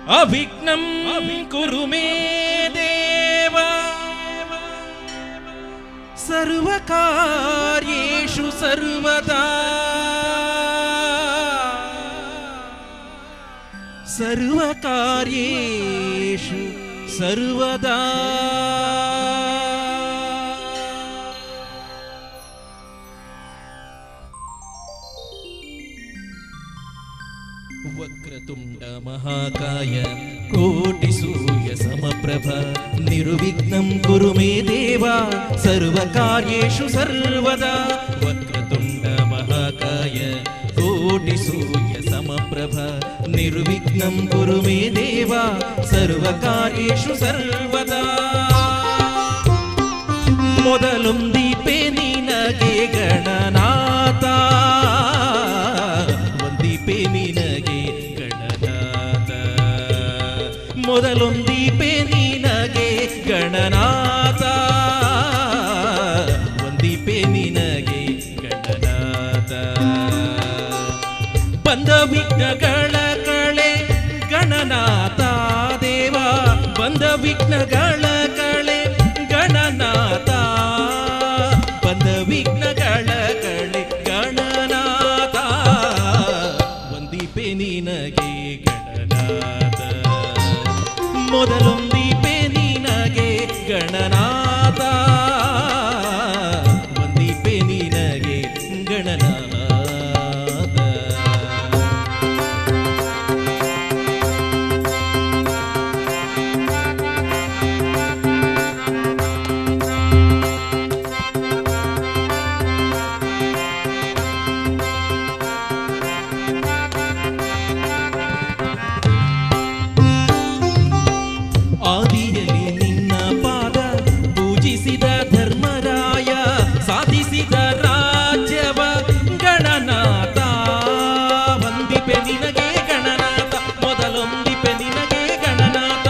ಅವಿಘ್ನಂ ಕುರು ಮೇ ದೇವ ಸರ್ವಕಾರ್ಯೇಷು ಸರ್ವದಾ ಸರ್ವಕಾರ್ಯೇಷು ಸರ್ವದಾ. ವಕ್ರತುಂಡ ಮಹಾಕಾಯ ಕೋಟಿ ಸೂರ್ಯ ಸಮಪ್ರಭ ನಿರ್ವಿಘ್ನಂ ಕುರು ಮೇ ದೇವ ಸರ್ವಕಾರ್ಯೇಷು ಸರ್ವದಾ. ವಕ್ರತುಂಡ ಮಹಾಕಾಯ ಕೋಟಿ ಸೂರ್ಯ ಸಮಪ್ರಭ ನಿರ್ವಿಘ್ನಂ ಕುರು ಮೇ ದೇವ ಸರ್ವಕಾರ್ಯೇಷು ಸರ್ವದಾ. ಮೊದಲೊಂದೀಪೆ ನಿನಗೆ ಗಣನಾಥ, ಒಂದೀಪೆ ನಿನಗೆ ಗಣನಾಥ, ಮೊದಲೊಂದೀಪೆ ನಿನಗೆ ಗಣನಾಥ, ಒಂದೀಪೆ ನಿನಗೆ ಗಣನಾಥ. ಬಂದ ವಿಘ್ನಗಳ ಕಳೆ ಗಣನಾಥ ದೇವ, ಬಂದ ವಿಘ್ನಗಳ ಕಳೆ ಗಣನಾಥ, ಬಂದ ವಿಘ್ನಗಳ ಕಳೆ ಗಣನಾಥ, ಒಂದೀಪೆ ನಿನಗೆ ಗಣನಾಥ, ಮೊದಲೊಂದೀಪೆ ನಿನಗೆ ಗಣನಾಥ, ಒಂದೀಪೆ ನಿನಗೆ ಗಣನಾಥ. ಆದಿಯಲ್ಲಿ ನಿನ್ನ ಪಾದ ಪೂಜಿಸಿದ ಧರ್ಮರಾಯ ಸಾಧಿಸಿದ ರಾಜ್ಯವ ಗಣನಾಥ, ವಂದಿಪೆ ನಿನಗೆ ಗಣನಾಥ, ಮೊದಲೊಂದಿಪೆ ನಿನಗೆ ಗಣನಾಥ.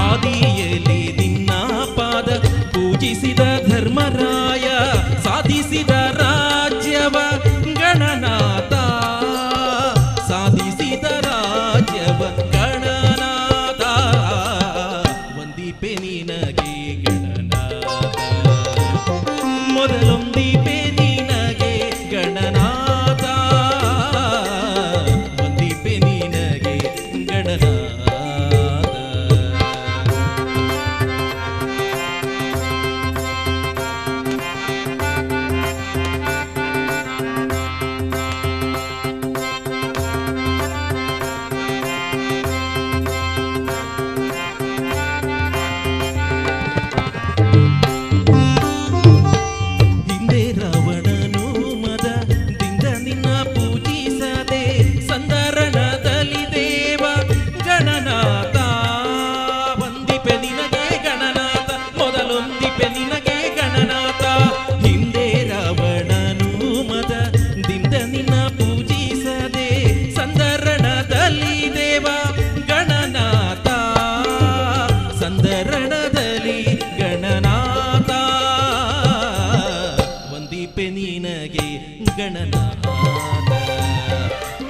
ಆದಿಯಲ್ಲಿ ನಿನ್ನ ಪಾದ ಪೂಜಿಸಿದ ಧರ್ಮರಾಯ ಸಾಧಿಸಿದ ರಾಜ್ಯವ ಗಣನಾಥ, ಸಾಧಿಸಿದ ರಾಜ್ಯವ ಗಣನಾಥ, ಒಂದೀಪೆ ನಿನಗೆ ಗಣನಾಥ, ಮೊದಲೊಂದೀಪೆ ನಿನಗೆ ಗಣನಾಥ, ಒಂದೀಪೆ ನಿನಗೆ ಗಣನಾಥ. ಹಿಂದೆ ರಾವಣನು ಮದದಿಂದ ನಿನ್ನ ಪೂಜಿಸದೆ ಸಂದರಣದಲ್ಲಿ ದೇವ ಗಣನಾಥ, ವಂದಿಪೆ ನಿನಗೆ ಗಣನಾಥ, ಮೊದಲೊಂದಿಪೆ ನಿನಗೆ ಗಣನಾಥ. ಹಿಂದೆ ರಾವಣನು ಮದದಿಂದ ನಿನ್ನ ಪೂಜಿಸದೆ ಸಂದರಣದಲ್ಲಿ ದೇವ ಗಣನಾಥ, ಸಂದರಣದಲ್ಲಿ ಗಣನಾಥ, ಒಂದೀಪೆ ನಿನಗೆ ಗಣನಾಥ,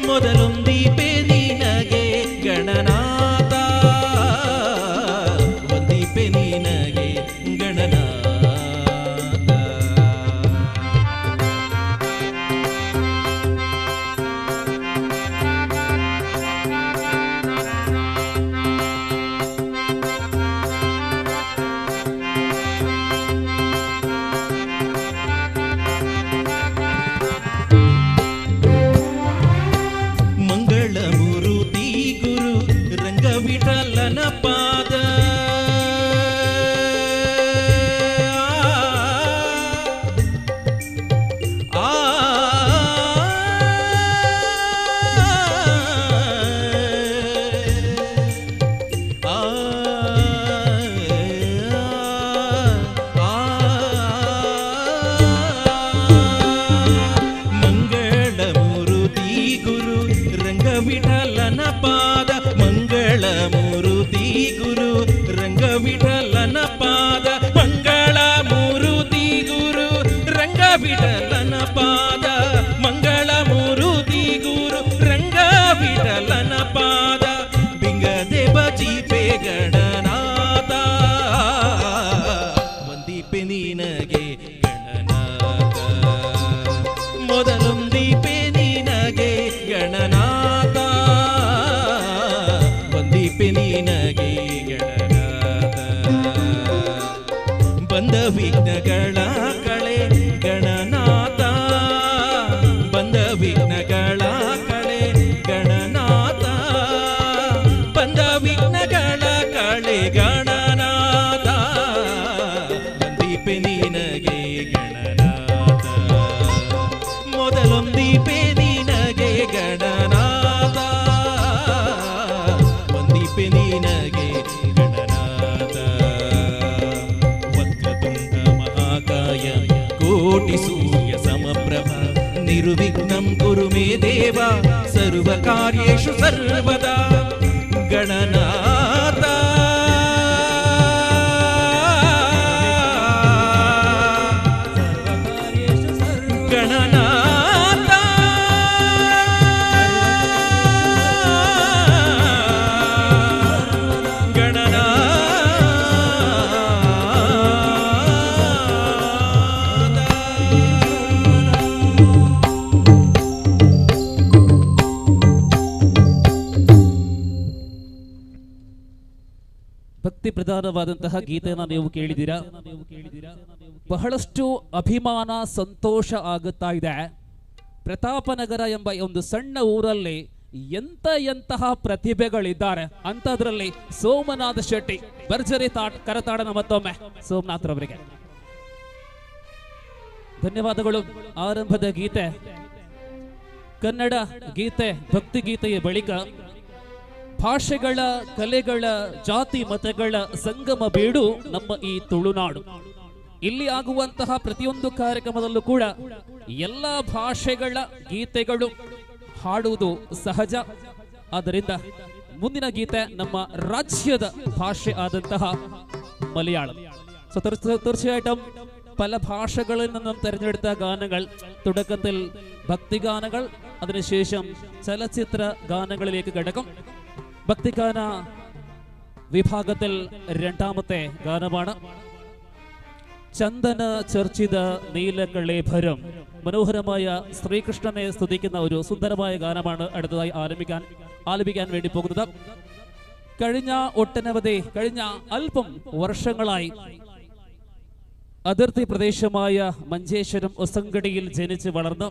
ಮೊದಲೊಂದೀಪೆ ನಿನಗೆ ಗಣನಾಥ, ಒಂದೀಪೆ ನಿನಗೆ ಗಣನಾಥ. ಮಂಗಳಮೂರುತಿ ಗುರು ರಂಗವಿಠಲನ ಪಾದ, ಆ ಆ ಮಂಗಳಮೂರುತಿ ಗುರು ರಂಗವಿಠಲನ ಪಾದ, ಮಂಗಳಮೂರುತಿ ಗುರು ರಂಗವಿಠಲನ ಪಾದ, ಮಂಗಳಮೂರುತಿ ಗುರು ರಂಗವಿಠಲನ ಪಾದ, ಮಂಗಳಮೂರುತಿ ಗುರು ರಂಗವಿಠಲನ ಪಾದ, ಬಿಂಗದೆ ಗಣನಾಥ, ವಂದಿಪೆ ನಿನಗೆ ಗಣನಾಥ. ಬಂದ ವಿಘ್ನಗಳ ಕಳೆ ಗಣನಾಥ, ಬಂದ ವಿಘ್ನಗಳ ಕಳೆ ಗಣನಾಥ, ಬಂದ ವಿಘ್ನಗಳ ಕಳೆ ಗಣನಾಥ, ವಂದಿಪೆ ನಿನಗೆ ಗಣನಾಥ. ಮೊದಲೊಂದಿಪೆ ನಿನಗೆ ಗಣನಾಥ, ವಂದಿಪೆ ನಿನಗೆ ಗಣನಾಥ. ವಕ್ರತುಂಡ ಮಹಾಕಾಯ ಕೋಟಿ ಸೂರ್ಯ ಸಮಪ್ರಭ, ನಿರ್ವಿಘ್ನಂ ಕುರು ಮೇ ದೇವ ಸರ್ವ ಕಾರ್ಯೇಷು ಸರ್ವದಾ ಗಣನಾಥ. ಗಣನಾಥ, ಗಣನಾಥ. ಭಕ್ತಿ ಪ್ರಧಾನವಾದಂತಹ ಗೀತೆಯನ್ನು ನೀವು ಕೇಳಿದ್ದೀರಾ. ಬಹಳಷ್ಟು ಅಭಿಮಾನ ಸಂತೋಷ ಆಗುತ್ತಾ ಇದೆ. ಪ್ರತಾಪನಗರ ಎಂಬ ಒಂದು ಸಣ್ಣ ಊರಲ್ಲಿ ಎಂತ ಎಂತಹ ಪ್ರತಿಭೆಗಳಿದ್ದಾರೆ ಅಂತದ್ರಲ್ಲಿ ಸೋಮನಾಥ ಶೆಟ್ಟಿ ಭರ್ಜರಿ ಕರತಾಡನ ಮತ್ತೊಮ್ಮೆ ಸೋಮನಾಥ್ರವರಿಗೆ ಧನ್ಯವಾದಗಳು. ಆರಂಭದ ಗೀತೆ ಕನ್ನಡ ಗೀತೆ ಭಕ್ತಿ ಗೀತೆಯ ಬಳಿಕ ಭಾಷೆಗಳ ಕಲೆಗಳ ಜಾತಿ ಮತಗಳ ಸಂಗಮ ಬೀಡು ನಮ್ಮ ಈ ತುಳುನಾಡು. ಇಲ್ಲಿ ಆಗುವಂತಹ ಪ್ರತಿಯೊಂದು ಕಾರ್ಯಕ್ರಮದಲ್ಲೂ ಕೂಡ ಎಲ್ಲ ಭಾಷೆಗಳ ಗೀತೆಗಳು ಹಾಡುವುದು ಸಹಜ. ಆದ್ದರಿಂದ ಮುಂದಿನ ಗೀತೆ ನಮ್ಮ ರಾಜ್ಯದ ಭಾಷೆ ಆದಂತಹ ಮಲಯಾಳಂ. ಸೊ തീർച്ചയായിട്ടും പല ഭാഷകളിൽ നിന്നും തിരഞ്ഞെടുത്ത ഗാനങ്ങൾ, തുടക്കത്തിൽ ഭക്തിഗാനങ്ങൾ, അതിനുശേഷം ചലച്ചിത്ര ഗാനങ്ങളിലേക്ക് കടക്കും. ഭക്തിഗാന വിഭാഗത്തിൽ രണ്ടാമത്തെ ഗാനമാണ് ചന്ദന ചർച്ചിത നീലകളേഭരം. മനോഹരമായ ശ്രീകൃഷ്ണനെ സ്തുതിക്കുന്ന ഒരു സുന്ദരമായ ഗാനമാണ് അടുത്തതായി ആലപിക്കാൻ വേണ്ടി പോകുന്നത്. കഴിഞ്ഞ അല്പം വർഷങ്ങളായി അതിർത്തി പ്രദേശമായ മഞ്ചേശ്വരം ഒസങ്കടിയിൽ ജനിച്ച് വളർന്ന്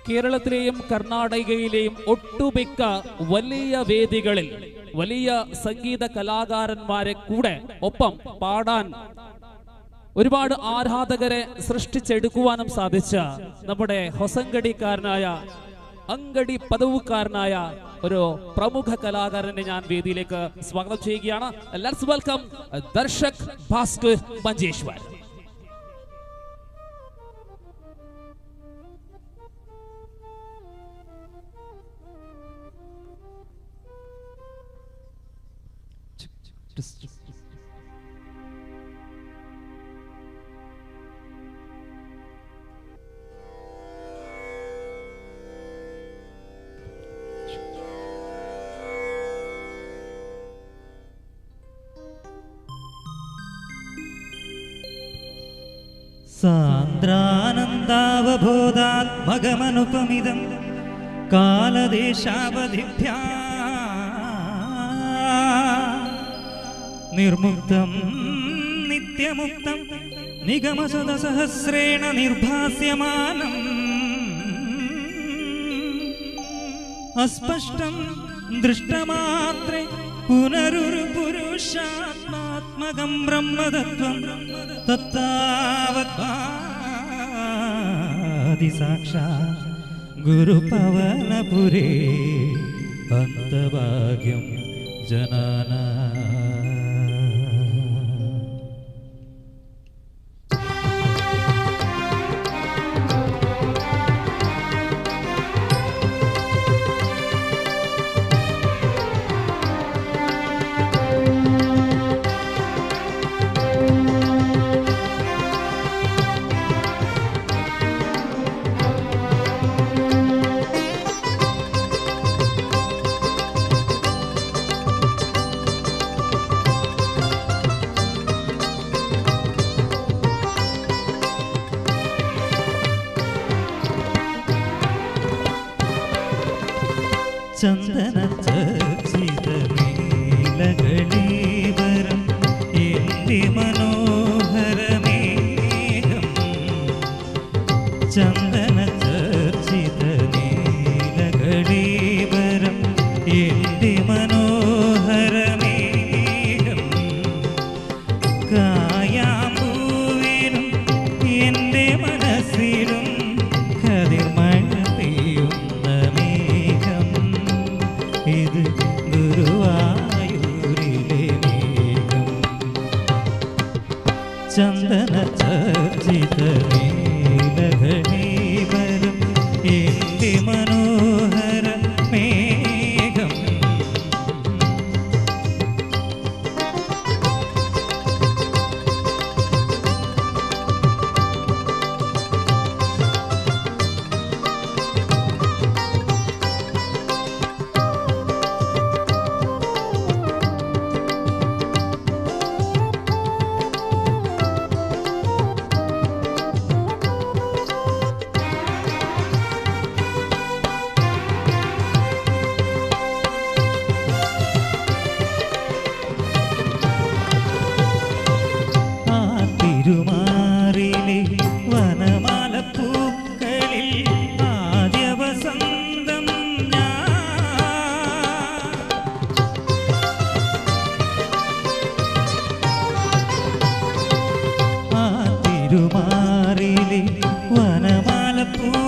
കേരളത്തിലെയും കർണാടകയിലെയും ഒട്ടുമിക്ക വലിയ വേദികളിൽ വലിയ സംഗീത കലാകാരന്മാരെ കൂടെ ഒപ്പം പാടാൻ ഒരുപാട് ആരാധകരെ സൃഷ്ടിച്ചെടുക്കുവാനും സാധിച്ച നമ്മുടെ ഹൊസങ്കടിക്കാരനായ അങ്കടി പദവുക്കാരനായ ഒരു പ്രമുഖ കലാകാരനെ ഞാൻ വേദിയിലേക്ക് സ്വാഗതം ചെയ്യുകയാണ്. Let's welcome Darshak Bhaskar Manjeshwar. സാന്ദ്രാനന്ദാവബോധാത്മകമനുപമിതം കാലദേശാവധിഭ്യാ നിർമുക്തം നിത്യമുക്തം നിഗമശതസഹസ്രേണ നിർഭാസ്യമാനം അസ്പഷ്ടം ദൃഷ്ടമാത്രേ പുനരുരു പുരുഷാത്മാത്മകം ബ്രഹ്മതത്വം തത്താവത്വാദി സാക്ഷാത് ഗുരുപവനപുരേ അന്തഭാഗ്യം ജനാനാ. ചന്ദന ചർച്ചിത നീലകളേവരം എൻ്റെ മനോഹര മേഘം. ചന്ദന ചർച്ചിത നീലകളേവരം എൻ്റെ മനോഹര മേഘം. കായാമ്പൂവിലും എൻ്റെ മനസ്സിലും കതിർമഴ പെയ്യുന്ന മേഘം. ഇത് ഗുരുവായൂരിലെ മേഘം. ചന്ദന ചർച്ചിത നീലകളേവരം എൻ്റെ മനോഹര മേഘം. ആ തിരുമാറിലെ വനമാലപ്പൂക്കളിൽ ആദ്യ വസന്തം ഞാൻ. ആ തിരുമാറിലെ വനമാലപ്പൂക്കളിൽ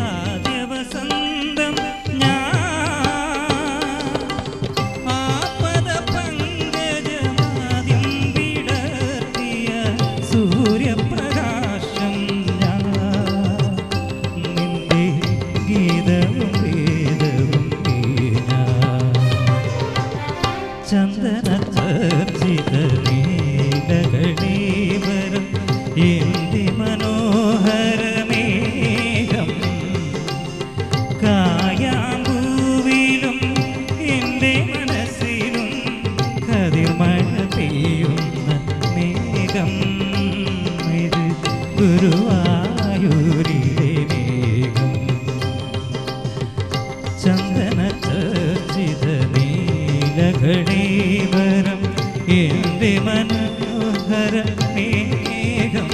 ആദ്യ വസന്തം ഞാൻ. ആപദപങ്കജമാദ്യം വിടർത്തിയ സൂര്യപ്രകാശം ഞാൻ. നിന്റെ ഗീതവും വേദവും ഞാൻ. ചന്ദന ചർച്ചിത നീലകളേവരം എൻ്റെ മനോഹര മേഘം. കായാമ്പൂവിലും എൻ്റെ മനസ്സിലും കതിർമഴ പെയ്യുന്ന മേഘം. ഇത് ഗുരുവായൂരിലെ മേഘം. ചന്ദന ചർച്ചിത നീലകളേവരം എൻ്റെ മനോഹര മേഘം.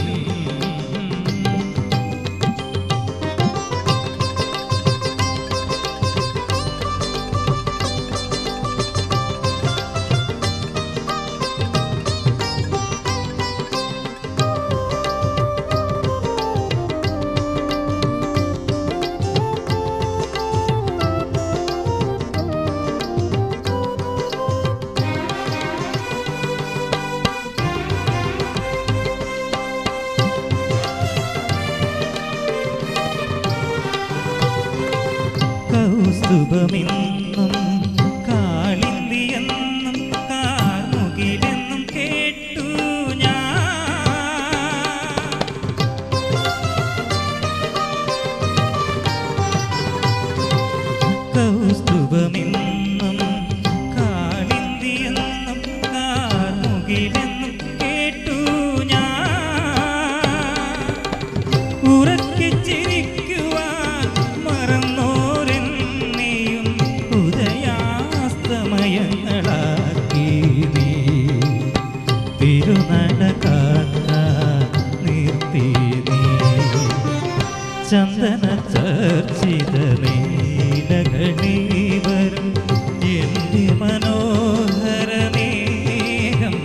കൗസ്തുഭമെന്നും കാളിന്തിയെന്നും കാർമുകിലെന്നും കേട്ടു ഞാൻ. കൗസ്തുഭമെന്നും കാളിന്തിയെന്നും കാർമുകിലെന്നും കേട്ടു ഞാൻ. ഉറക്കിച്ചിരിക്കുവാൻ മറന്നോരെന്നെയും ഉദയാസ്തമയങ്ങളാക്കി നീ. തിരുനട കാത്ത നിർത്തി നീ. ചന്ദന ചർച്ചിത നീലകളേവരം എൻ്റെ മനോഹര മേഘം.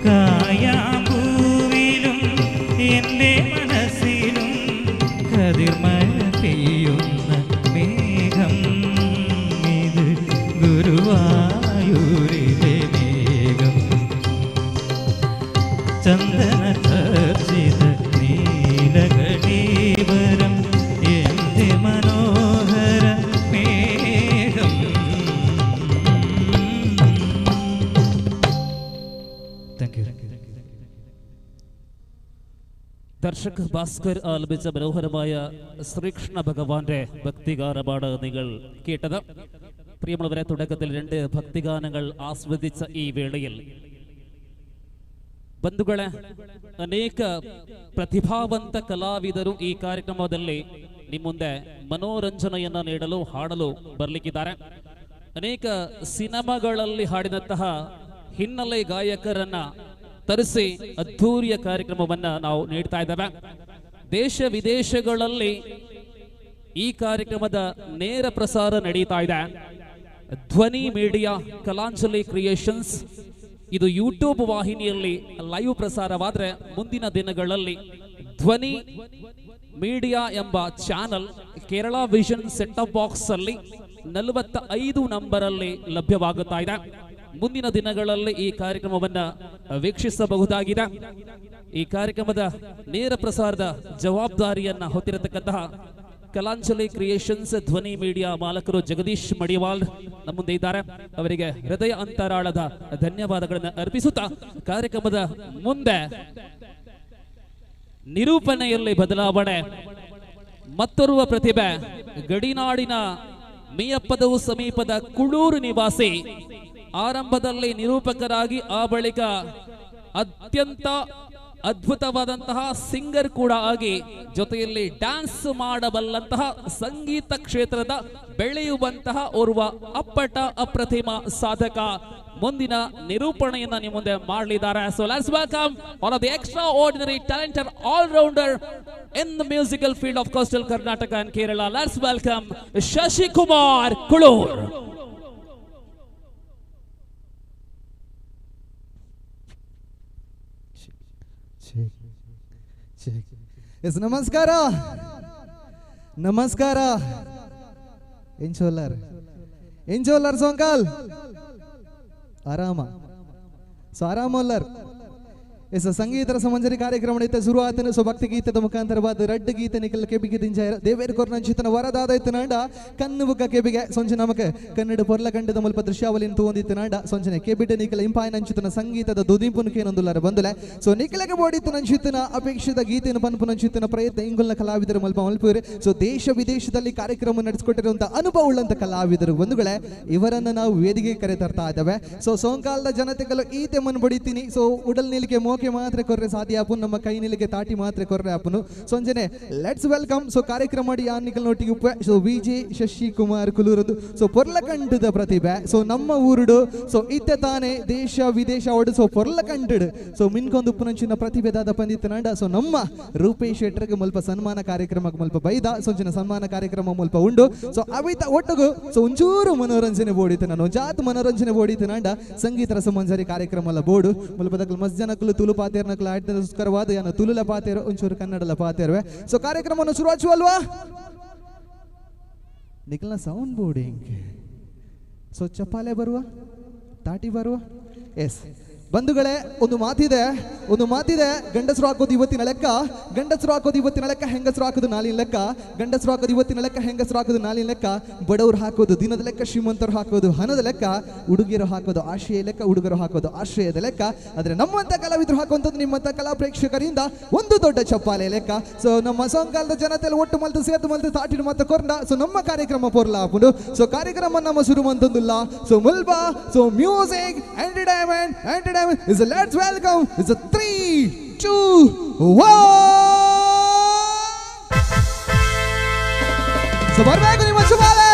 കായാമ്പൂവിലും എൻ്റെ മനസ്സിലും കതിർമഴ പെയ്യുന്ന മേഘം. ഇത് ഗുരുവായൂരിലെ മേഘം. ചന്ദന ചർച്ചിത നീലകളേവരം എൻ്റെ മനോഹര മേഘം. Thank you. Darshak Bhaskar ആലപിച്ച മനോഹരമായ ശ്രീകൃഷ്ണ ഭഗവാന്റെ ഭക്തിഗാനമാണ് നിങ്ങൾ കേട്ടത്. പ്രിയമുള്ളവരെ, തുടക്കത്തിൽ രണ്ട് ഭക്തിഗാനങ്ങൾ ആസ്വദിച്ച ഈ വേളയിൽ ಬಂಧುಗಳೇ, ಅನೇಕ ಪ್ರತಿಭಾವಂತ ಕಲಾವಿದರು ಈ ಕಾರ್ಯಕ್ರಮದಲ್ಲಿ ನಿಮ್ಮ ಮುಂದೆ ಮನೋರಂಜನೆಯನ್ನ ನೀಡಲು ಹಾಡಲು ಬರಲಿಕ್ಕಿದ್ದಾರೆ. ಅನೇಕ ಸಿನಿಮಾಗಳಲ್ಲಿ ಹಾಡಿದಂತಹ ಹಿನ್ನೆಲೆ ಗಾಯಕರನ್ನ ತರಿಸಿ ಅದ್ಧೂರಿಯ ಕಾರ್ಯಕ್ರಮವನ್ನ ನಾವು ನೀಡ್ತಾ ಇದ್ದೇವೆ. ದೇಶ ವಿದೇಶಗಳಲ್ಲಿ ಈ ಕಾರ್ಯಕ್ರಮದ ನೇರ ಪ್ರಸಾರ ನಡೀತಾ ಇದೆ. ಧ್ವನಿ ಮೀಡಿಯಾ ಕಲಾಂಜಲಿ ಕ್ರಿಯೇಷನ್ಸ್ ಇದು ಯೂಟ್ಯೂಬ್ ವಾಹಿನಿಯಲ್ಲಿ ಲೈವ್ ಪ್ರಸಾರವಾದರೆ ಮುಂದಿನ ದಿನಗಳಲ್ಲಿ ಧ್ವನಿ ಮೀಡಿಯಾ ಎಂಬ channel Kerala vision set top box ಅಲ್ಲಿ 45 ನಂಬರಲ್ಲಿ ಲಭ್ಯವಾಗುತ್ತಾ ಇದೆ. ಮುಂದಿನ ದಿನಗಳಲ್ಲಿ ಈ ಕಾರ್ಯಕ್ರಮವನ್ನು ವೀಕ್ಷಿಸಬಹುದಾಗಿದೆ. ಈ ಕಾರ್ಯಕ್ರಮದ ನೇರ ಪ್ರಸಾರದ ಜವಾಬ್ದಾರಿಯನ್ನ ಹೊತ್ತಿರತಕ್ಕಂತಹ ಕಲಾಂಜಲಿ ಕ್ರಿಯೇಷನ್ಸ್ ಧ್ವನಿ ಮೀಡಿಯಾ ಮಾಲಕರು ಜಗದೀಶ್ ಮಡಿವಾಳ್ ನಮ್ಮ ಮುಂದೆ ಇದ್ದಾರೆ. ಅವರಿಗೆ ಹೃದಯ ಅಂತರಾಳದ ಧನ್ಯವಾದಗಳನ್ನು ಅರ್ಪಿಸುತ್ತಾ ಕಾರ್ಯಕ್ರಮದ ಮುಂದೆ ನಿರೂಪಣೆಯಲ್ಲಿ ಬದಲಾವಣೆ, ಮತ್ತೋರ್ವ ಪ್ರತಿಭೆ ಗಡಿನಾಡಿನ ಮಿಯಪ್ಪದವು ಸಮೀಪದ ಕುಳೂರು ನಿವಾಸಿ, ಆರಂಭದಲ್ಲಿ ನಿರೂಪಕರಾಗಿ ಆ ಬಳಿಕ ಅತ್ಯಂತ ಅದ್ಭುತವಾದಂತಹ ಸಿಂಗರ್ ಕೂಡ ಆಗಿ ಜೊತೆಯಲ್ಲಿ ಡ್ಯಾನ್ಸ್ ಮಾಡಬಲ್ಲಂತಹ ಸಂಗೀತ ಕ್ಷೇತ್ರದ ಬೆಳೆಯುವಂತಹ ಓರ್ವ ಅಪ್ಪಟ ಅಪ್ರತಿಮ ಸಾಧಕ ಮುಂದಿನ ನಿರೂಪಣೆಯನ್ನ ನಿಮ್ಮ ಮುಂದೆ ಮಾಡಲಿದ್ದಾರೆ. So let's welcome one of the extraordinary talented all rounder in the musical field of coastal Karnataka and Kerala. Let's welcome Shashikumar Kulur. Yes, ನಮಸ್ಕಾರ ನಮಸ್ಕಾರ. ಎಂಚೋಲ್ಲರ್ ಎಂಚೋಲ್ಲರ್ ಸೋಂಕಾಲ್ ಆರಾಮ ಸೊ ಆರಾಮಲ್ಲರ್. ಎಸ್ ಸಂಗೀತ ರಸಮಂಜರಿ ಕಾರ್ಯಕ್ರಮ ಇತ್ತ ಶುರುವಾತನ. ಸೊ ಭಕ್ತಿ ಗೀತದ ಮುಖಾಂತರವಾದ ರಡ್ಡು ಗೀತೆ ನಿಖಲ್ ಕೆಬಿಗೆ ದಿಂಜಾಯರ ದೇವೇರ್ ಕೊರ್ನಂಚಿತನ ವರದಾದ ಇತ್ತನಾಂಡ ಕಣ್ಣು ಬುಕ್ಕ ಕೆಬಿಗೆ ಸೊಂಚೆ ನಮಕ ಕನ್ನಡ ಪೊರ್ಲ ಕಂಡದ ಮುಲ್ಪ ದೃಶ್ಯಾವಳಿನ ತೂಂದಿತ್ತನಾಂಡ ಸೊಂಚನೆ ಕೆಬಿಟ ನಿಖಲ ಇಂಪಾಯನಂಚಿತನ ಸಂಗೀತದ ದುದಿಂಪುನಕೇನೊಂದುಲ್ಲರ ಬಂದುಲೆ. ಸೊ ನಿಖಲಗೆ ಬೋಡಿತ್ತನಂಚಿತನ ಅಪೇಕ್ಷಿತ ಗೀತೆಯನ್ನು ಪನ್ಪುನಂಚಿತನ ಪ್ರಯತ್ನ ಇಂಗುಲ್ನ ಕಲಾವಿದರು ಮಲ್ಪ ಮಲ್ಪೂರು. ಸೊ ದೇಶ ವಿದೇಶದಲ್ಲಿ ಕಾರ್ಯಕ್ರಮ ನಡೆಸಿಕೊಟ್ಟಿರುವಂತಹ ಅನುಭವ ಉಳ್ಳಂತ ಕಲಾವಿದರು ಬಂಧುಗಳೇ, ಇವರನ್ನು ನಾವು ವೇದಿಕೆಗೆ ಕರೆ ತರ್ತಾ ಇದ್ದೇವೆ. ಸೊ ಸೋಂಕಾಲದ ಜನತೆಗಳು ಈತೆ ಮನ್ ಬಡಿತೀನಿ. ಸೊ ಉಡಲ್ ನಿಲಿಕೆ ಮೋಕೆ ಮಾತ್ರ ಕೊರ್ರೆ ಸಾಧ್ಯ ಆಪುನ್, ನಮ್ಮ ಕೈ ನಿಲಿಗೆ ತಾಟಿ ಮಾತ್ರ ಕೊರ್ರೆ ಆಪುನು. ಸಂಜನೆ let's welcome. ಸೊ ಕಾರ್ಯಕ್ರಮ ಮಾಡಿ ಯಾನಿಕಲ್ ನೋಟಿಗೆ ಉಪ್ಪೆ ಸೊ ವಿಜೆ ಶಶಿಕುಮಾರ್ ಕುಲೂರದು. ಸೊ ಪೊರ್ಲಕಂಡದ ಪ್ರತಿಭೆ. ಸೊ ನಮ್ಮ ಊರುಡು ಸೊ ಇತ್ತೆ ತಾನೆ ದೇಶ ವಿದೇಶ ಒಡು ಸೊ ಪೊರ್ಲಕಂಡಡು ಸೊ ಮಿನ್ಕೊಂದು ಉಪ್ಪುನಂಚಿನ ಪ್ರತಿಭೆ ದಾದ ಪಂದಿತ್ತನಾಂಡ. ಸೊ ನಮ್ಮ ರೂಪೇಶ್ ಶೆಟ್ಟರ್ಗೆ ಮುಲ್ಪ ಸನ್ಮಾನ ಕಾರ್ಯಕ್ರಮಕ್ಕೆ ಮುಲ್ಪ ಬೈದ ಸೊಂಚಿನ ಸನ್ಮಾನ ಕಾರ್ಯಕ್ರಮ ಮುಲ್ಪ ಉಂಡು. ಸೊ ಅವಿತ ಒಟ್ಟುಗು ಸೊ ಒಂಚೂರು ಮನೋರಂಜನೆ ಬೋಡಿತು ನಾನು ಜಾತ್ ಮನೋರಂಜನೆ ಬೋಡಿತನಾಂಡ ಸಂಗೀತ ರಸಮಂಜರಿ ಕಾರ್ಯಕ್ರಮ ಎಲ್ಲ ಬೋಡು ಮುಲ್ಪ ದಕ್ಕಲು ಮಸ್ಜನಕಲು ತುಳು ಪಾತೇರ್ನಕಲು ಆಯ್ತಸ್ಕರವಾದ ಯಾನ ತುಳುಲ ಪಾತೇರು ಒಂಚೂರು ಕನ್ನಡಲ ಪಾತೇರುವೆ. ಸೊ ಕಾರ್ಯಕ್ರಮವನ್ನು ಶುರುವಾಚು ಅಲ್ವಾ ನಿಖಲ್ನ ಸೌಂಡ್ ಬೋರ್ಡಿಂಗ್. ಸೊ ಚಪ್ಪಾಲೆ ಬರುವ ತಾಟಿ ಬರುವ. ಎಸ್ ಬಂಧುಗಳೇ, ಒಂದು ಮಾತಿದೆ, ಒಂದು ಮಾತಿದೆ. ಗಂಡಸರು ಹಾಕೋದು ಇವತ್ತಿನ ಲೆಕ್ಕ, ಗಂಡಸರು ಹಾಕೋದು ಇವತ್ತಿನ ಲೆಕ್ಕ, ಹೆಂಗಸರು ಹಾಕೋದು ನಾಲಿನ ಲೆಕ್ಕ, ಗಂಡಸರು ಹಾಕೋದು ಇವತ್ತಿನ ಲೆಕ್ಕ, ಹೆಂಗಸರು ಹಾಕೋದು ನಾಲಿನ ಲೆಕ್ಕ, ಬಡವರು ಹಾಕೋದು ದಿನದ ಲೆಕ್ಕ, ಶ್ರೀಮಂತರು ಹಾಕೋದು ಹಣದ ಲೆಕ್ಕ, ಹುಡುಗಿಯರು ಹಾಕೋದು ಆಶಯ ಲೆಕ್ಕ, ಹುಡುಗರು ಹಾಕೋದು ಆಶ್ರಯದ ಲೆಕ್ಕ. ಆದರೆ ನಮ್ಮಂಥ ಕಲಾವಿದರು ಹಾಕುವಂಥದ್ದು ನಿಮ್ಮಂಥ ಕಲಾ ಪ್ರೇಕ್ಷಕರಿಂದ ಒಂದು ದೊಡ್ಡ ಚಪ್ಪಾಲೆ ಲೆಕ್ಕ. ಸೊ ನಮ್ಮ ಸೋಂಕಾಲದ ಜನತೆಯಲ್ಲಿ ಒಟ್ಟು ಮಲ್ತು ಸೇತು ಮಲ್ತು ತಾಟಿಡು ಮತ್ತು ಕೊರ್ನ. ಸೊ ನಮ್ಮ ಕಾರ್ಯಕ್ರಮ ಪೊರ್ಲ ಹಾಕೊಂಡು ಸೊ ಕಾರ್ಯಕ್ರಮ ನಮ್ಮ ಶುರು ಮಂತಂದುಲ್ಲ. ಸೊ ಮುಲ್ಬಾ so music entertainment entertainment is a let's welcome is a 3 2 1. So barಬೇಕು ನಿಮ್ಮ ಶುಭಾಲೆ.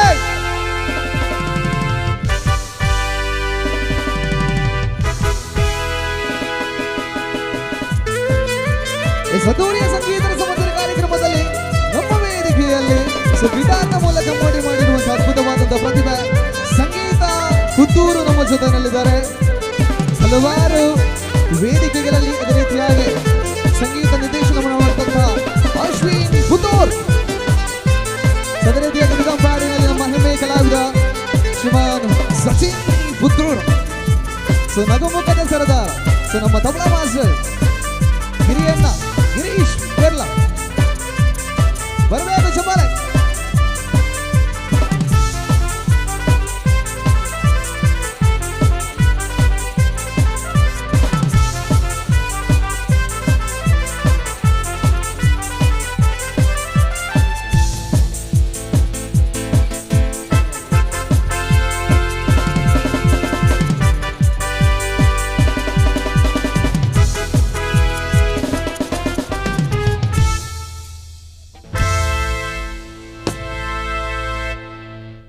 ಸದೂರಿಯ ಸಂಗೀತ ಸಮುದ್ರ ಕಾರ್ಯಕ್ರಮದಲ್ಲಿ ನಮ್ಮ ವೇದಿಕೆಯಲ್ಲಿ ಸೊ ಗಿಟಾರ್ನ ಮೂಲಕ ಮೋಡಿ ಮಾಡಿರುವಂತಹ ಅದ್ಭುತವಾದಂತಹ ಪ್ರತಿಭೆ ಸಂಗೀತ ಪುತ್ತೂರು ನಮ್ಮ ಜೊತೆಯಲ್ಲಿದ್ದಾರೆ. ಹಲವಾರು ವೇದಿಕೆಗಳಲ್ಲಿ ಅದೇ ರೀತಿಯಾಗಿ ಸಂಗೀತ ನಿರ್ದೇಶನವನ್ನು ಮಾಡುವಂತಹ ಅಶ್ವಿನ್ ಪುತ್ತೂರ್, ಅದೇ ರೀತಿಯಾಗಿ ದುರ್ಗಂಪಾಡಿನಲ್ಲಿ ನಮ್ಮ ಹೆಮ್ಮೆಯ ಕಲಾವಿದ ಶ್ರೀಮಾನ್ ಸಚಿನ್ ಪುತ್ತೂರ್, ಸೊ ನಗುಮುಖದ ಸರದಾರ, ಸೊ ನಮ್ಮ ತಬಲಾ ಮಾಸ್ಟರ್ ಹಿರಿಯಣ್ಣ ಗಿರೀಶ್ ಕೇರಳ ಬರಬೇಕು ಚಪ್ಪಾಳೆ.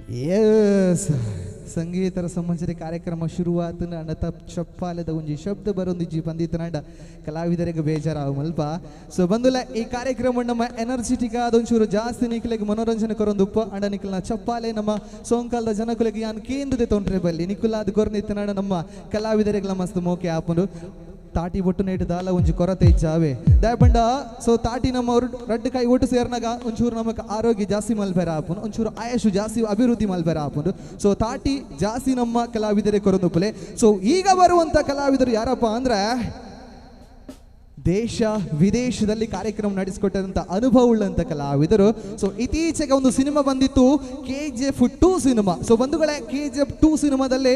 S ಸಂಗೀತರ ಸಂಬಂಧಿಸಿದ ಕಾರ್ಯಕ್ರಮ ಶುರುವಾತು ಅಂಡ ಚಪ್ಪಾಲದ ಒಂಜಿ ಶಬ್ದ ಬರೊಂದಿಜ್ಜಿ ಬಂದಿತ್ತನಾಂಡ ಕಲಾವಿದರಿಗೆ ಬೇಜಾರಾವು ಮಲ್ಪ. ಸೊ ಬಂದುಲ ಈ ಕಾರ್ಯಕ್ರಮ ನಮ್ಮ ಎನರ್ಜಿಟಿಕ್ ಆದ ಒಂಚೂರು ಜಾಸ್ತಿ ನಿಕ್ಲೆಗ್ ಮನೋರಂಜನೆ ಕೊರೊಂದುಪ್ಪ ಅಂಡ ನಿಕ್ಲನ ಚಪ್ಪಾಲೆ ನಮ್ಮ ಸೋಂಕಾಲದ ಜನಕುಲೆಗ್ ಯಾನ್ ಕೇಂದ್ರದೆ ತೊಂದ್ರೆ ಬಲ್ಲಿ ನಿಕುಲಾದ ಕೊರ್ನಿತ್ತನಾಂಡ ನಮ್ಮ ಕಲಾವಿದರಿಗೆಲ್ಲ ಮಸ್ತ್ ಮೋಕೆ ಆಪುಂಡು. ತಾಟಿ ಬೊಟ್ಟು ನೇಟು ದಾಲ ಒಂಜಿ ಕೊರತೆ ಇಚ್ಚಾವೆ ದಯಪಂಡ. ಸೊ ತಾಟಿ ನಮ್ಮ ರಡ್ಡು ಕೈ ಒಟ್ಟು ಸೇರ್ನಾಗ ಒಂಚೂರು ನಮಕ್ ಆರೋಗ್ಯ ಜಾಸ್ತಿ ಮಲ್ಪೆರ ಆಪುಂಡು, ಒಂಚೂರು ಆಯಸ್ಸು ಜಾಸ್ತಿ ಅಭಿವೃದ್ಧಿ ಮಲ್ಪೆರ ಆಪುಂಡು. ಸೊ ತಾಟಿ ಜಾಸ್ತಿ ನಮ್ಮ ಕಲಾವಿದರೇ ಕೊರೊಂದುಪ್ಪಲೆ. ಸೊ ಈಗ ಬರುವಂಥ ಕಲಾವಿದರು ಯಾರಪ್ಪ ಅಂದ್ರೆ ದೇಶ ವಿದೇಶದಲ್ಲಿ ಕಾರ್ಯಕ್ರಮ ನಡೆಸಿಕೊಟ್ಟಂಥ ಅನುಭವ ಉಳ್ಳಂಥ ಕಲಾವಿದರು. ಸೊ ಇತ್ತೀಚೆಗೆ ಒಂದು ಸಿನಿಮಾ ಬಂದಿತ್ತು, KGF 2 cinema. So ಬಂಧುಗಳೇ, KGF 2 ಸಿನಿಮಾದಲ್ಲಿ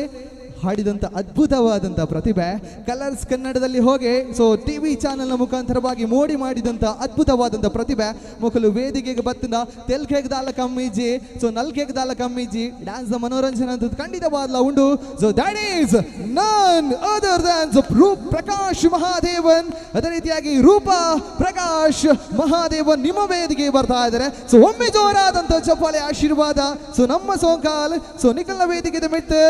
ಹಾಡಿದಂಥ ಅದ್ಭುತವಾದಂಥ ಪ್ರತಿಭೆ, ಕಲರ್ಸ್ ಕನ್ನಡದಲ್ಲಿ ಹೋಗಿ ಸೊ ಟಿವಿ ಚಾನೆಲ್ನ ಮುಖಾಂತರವಾಗಿ ಮೋಡಿ ಮಾಡಿದಂಥ ಅದ್ಭುತವಾದಂಥ ಪ್ರತಿಭೆ. ಮೊಕಲು ವೇದಿಕೆಗೆ ಬತ್ತಿನ ತೆಲ್ಕೆಗೆ ದಾಲ ಕಮ್ಮಿಜಿ, ಸೊ ನಲ್ಕೆಗೆ ದಾಲ ಕಮ್ಮಿಜಿ, ಡ್ಯಾನ್ಸ್ ಮನೋರಂಜನೆ ಅಂತ ಖಂಡಿತವಾದ್ಲ ಉಂಡು. So that is none other than Roop Prakash Mahadevan. ಅದೇ ರೀತಿಯಾಗಿ ರೂಪಾ ಪ್ರಕಾಶ್ ಮಹಾದೇವನ್ ನಿಮ್ಮ ವೇದಿಕೆಗೆ ಬರ್ತಾ ಇದ್ದಾರೆ. ಸೊ ಒಮ್ಮೆ ಜೋರಾದಂಥ ಚಪ್ಪಾಳೆ ಆಶೀರ್ವಾದ ಸೊ ನಮ್ಮ ಸೋಂಕಾಲ್. ಸೊ ನಿಖಲ್ನ ವೇದಿಕೆ ಮೆಟ್ಟು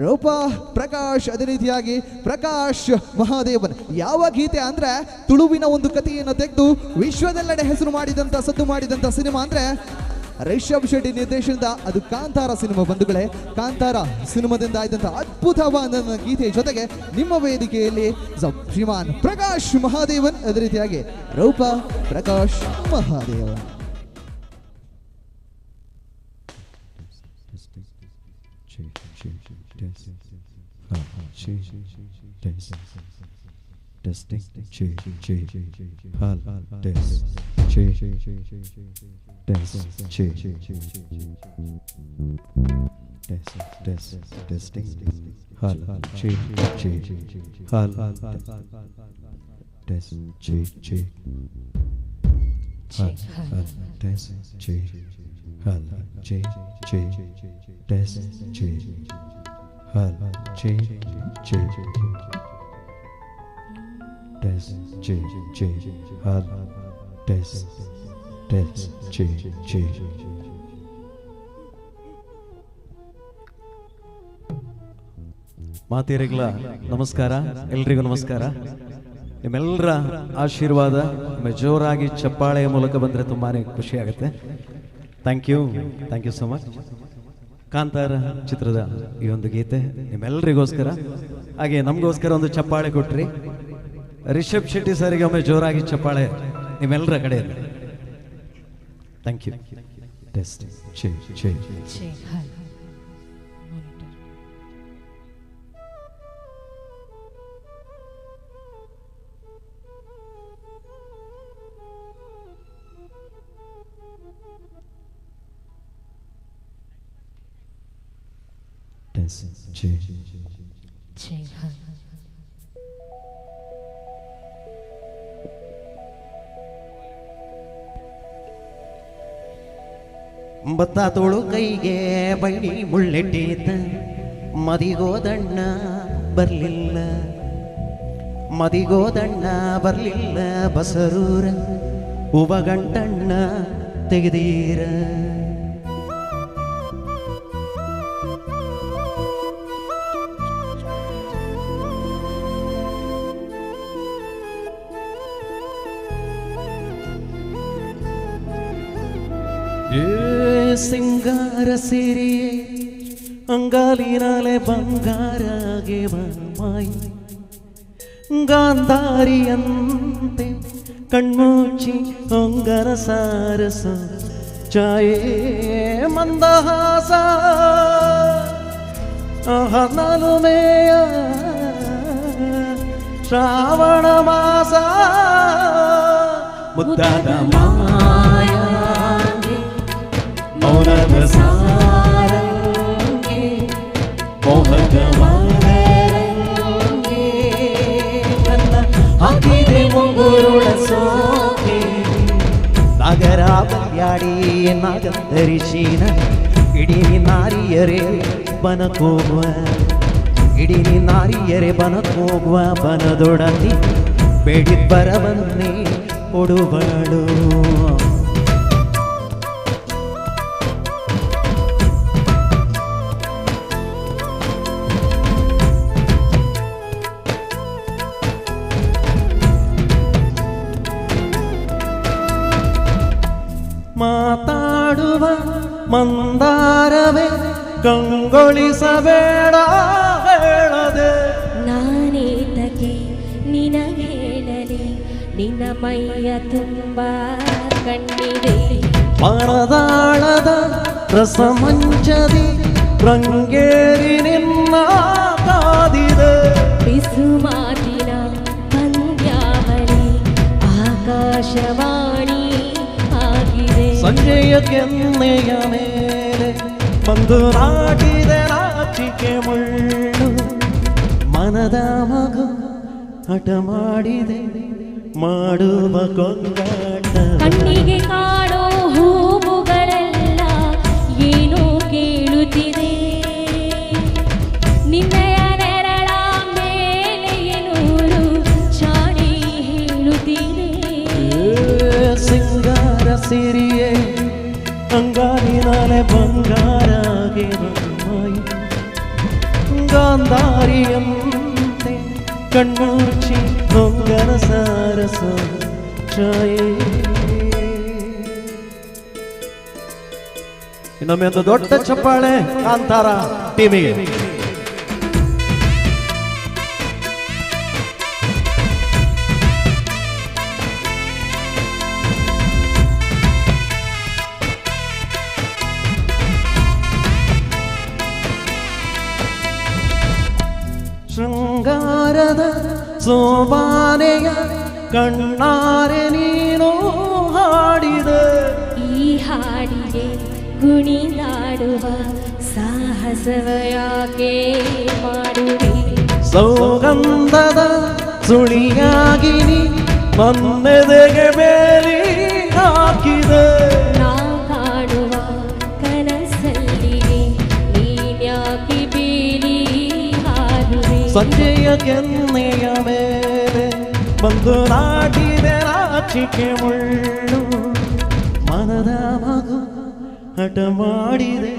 ರೂಪಾ ಪ್ರಕಾಶ್, ಅದೇ ರೀತಿಯಾಗಿ ಪ್ರಕಾಶ್ ಮಹಾದೇವನ್. ಯಾವ ಗೀತೆ ಅಂದ್ರೆ ತುಳುವಿನ ಒಂದು ಕಥೆಯನ್ನು ತೆಗೆದು ವಿಶ್ವದೆಲ್ಲೆಡೆ ಹೆಸರು ಮಾಡಿದಂಥ ಸದ್ದು ಮಾಡಿದಂಥ ಸಿನಿಮಾ ಅಂದ್ರೆ ರಿಷಬ್ ಶೆಟ್ಟಿ ನಿರ್ದೇಶನದ ಅದು ಕಾಂತಾರ ಸಿನಿಮಾ. ಬಂಧುಗಳೇ, ಕಾಂತಾರ ಸಿನಿಮಾದಿಂದ ಆಯ್ದಂಥ ಅದ್ಭುತವಾದ ಗೀತೆಯ ಜೊತೆಗೆ ನಿಮ್ಮ ವೇದಿಕೆಯಲ್ಲಿ ಶ್ರೀಮಾನ್ ಪ್ರಕಾಶ್ ಮಹಾದೇವನ್, ಅದೇ ರೀತಿಯಾಗಿ ರೂಪಾ Prakash Mahadevan. Testing, check, check, hal, test, check, test, check, test, test, testing, hal, check, check, hal, test, check, check, hal, test, check, hal, check, check, test, check, hal, check, check. Test, check, check, hal, test, test, check, check. ಮಾತೇರಿಗಳ ನಮಸ್ಕಾರ, ಎಲ್ರಿಗೂ ನಮಸ್ಕಾರ. ನಿಮ್ಮೆಲ್ಲರ ಆಶೀರ್ವಾದ ಜೋರಾಗಿ ಚಪ್ಪಾಳೆಯ ಮೂಲಕ ಬಂದರೆ ತುಂಬಾ ಖುಷಿಯಾಗುತ್ತೆ. Thank you, thank you so much. Kantara ಚಿತ್ರದ ಈ ಒಂದು ಗೀತೆ ನಿಮ್ಮೆಲ್ಲರಿಗೋಸ್ಕರ, ಹಾಗೆ ನಮಗೋಸ್ಕರ ಒಂದು ಚಪ್ಪಾಳೆ ಕೊಟ್ರಿ. ರಿಷಬ್ ಶೆಟ್ಟಿ ಸರಿಗೆ ಒಮ್ಮೆ ಜೋರಾಗಿ ಚಪ್ಪಾಳೆ ನಿಮ್ಮೆಲ್ಲರ ಕಡೆಯಲ್ಲಿ. Thank you. Test, check, check. Test, check. ಬತ್ತ ತೋಳು ಕೈಗೆ ಬೈಡಿ ಮುಳ್ಳೆಟ್ಟೀತ, ಮದಿಗೋದಣ್ಣ ಬರಲಿಲ್ಲ, ಮದಿಗೋದಣ್ಣ ಬರಲಿಲ್ಲ, ಬಸರೂರ ಉಬಗಂಟಣ್ಣ ತೆಗೆದೀರ. ಸಿಂಗಾರ ಸಿರಿಯೇ ಅಂಗಾಲಿನಾಲೆ ಬಂಗಾರಗೆ ಮಾಯಿ, ಗಾಂಧಾರಿಯಂತೆ ಕಣ್ಮುಚ್ಚಿ ಹೊಂಗರ ಸಾರಸ ಛಾಯೆ ಮಂದಹಾಸ ನಲುಮೆಯ ಶ್ರಾವಣ ಮಾಸ ಮುದ್ದಾದ ಮಾಯ ಮೌನದ ಸಾರಂಗೆ ಮೋಹದ ಮಾರಂಗೆ ನನ್ನ ಹಾಕಿದೆ ಮುಂಗುರುಳ ಸೋಕೆ. ನಾಗರ ಬಲ್ಯಾಡಿ ನಾಗಧರಿಶೀನ ಇಡೀ ನಾರಿಯರೇ ಬನಕೋಗುವ, ಇಡೀ ನಾರಿಯರೇ ಬನಕೋಗುವ, ಬನದೊಡತಿ ಬೇಡಿದ ಬರವನ್ನೇ ಕೊಡುವಳು. ಹಾಡುವ ಮಂದಾರವೇ ಕಂಗೊಳಿಸಬೇಡ ಹೇಳದೆ. ನಾನೇತಕ್ಕೆ ನಿನಗೇಳಲಿ ನಿನ್ನ ಮೈಯ ತುಂಬ ಕಣ್ಣಿದೆ. ಮನದಾಳದ ರಸಮಂಚದಿ ರಂಗೇರಿ ನಿನ್ನ ಕಾದಿದೆ. ಬಿಸು ಮಾತಿನ ಪಂದ್ಯಾವಳಿ ಆಕಾಶವಾಣಿ ಆಗಿದೆ. ಸಂಜೆಯ ಕೆನ್ನೆಯ ಮೇಲೆ ಬಂದು ನಾಟಿದೆ ನಾಚಿಕೆ ಮುಳ್ಳು. ಮನದ ಮಗು ಹಠ ಮಾಡಿದೆ ಮಾಡುವ ಕೊಂಗಾಟ. ಕಣ್ಣಿಗೆ ಕಾಣೋ ಹೂವುಗಳೆಲ್ಲ ಏನೋ ಕೇಳುತ್ತಿದೆ. ನಿನ್ನಯ ನೆರಳ ಮೇಲೆ ಏನೂರು ಚಾಡಿ ಹೇಳುತ್ತಿದೆ. ಸಿಂಗಾರ ಸಿರಿಯೇ ಅಂಗಾಲಿನಾಲೆ ಬಂಗಾರಾಗಿ ಬಮ್ಮಾಯಿ. ಗಾಂಧಾರಿಯಂತೆ ಕಣ್ಣುಚ್ಚಿ ಹೊಂಗನ ಸಾರಸ ಛಾಯೆ. ಇನ್ನೊಮ್ಮೆ ಒಂದು ದೊಡ್ಡ ಚಪ್ಪಾಳೆ ಕಾಂತಾರ ಟೀಮಿಗೆ. ಶೃಂಗಾರದ ಸೋಬಾನೆಯ ಕಣ್ಣಾರೆ ನೀನು ಹಾಡಿದೆ. ಈ ಹಾಡಿಗೆ ಕುಣಿದಾಡುವ ಸಾಹಸವ ಯಾಕೆ ಮಾಡುವೆ? ಸೌಗಂಧದ ಸುಳಿಯಾಗಿ ನೀ ನನ್ನೆದೆಗೆ ಬೇಲಿ ಹಾಕಿದೆ. ನಾ ಕಾಣುವ ಕನಸಲ್ಲಿಗೆ ನೀನ್ಯಾಕೆ ಬೇಲಿ ಹಾರುವೆ? ಸಂಜೆಯ ಕೆನ್ನೆಯ ಮೇಲೆ ಬಂದು ನಾಟಿದೆ ನಾಚಿಕೆ ಮುಳ್ಳು. ಮನದ ಮಗು ಹಠ ಮಾಡಿದೆ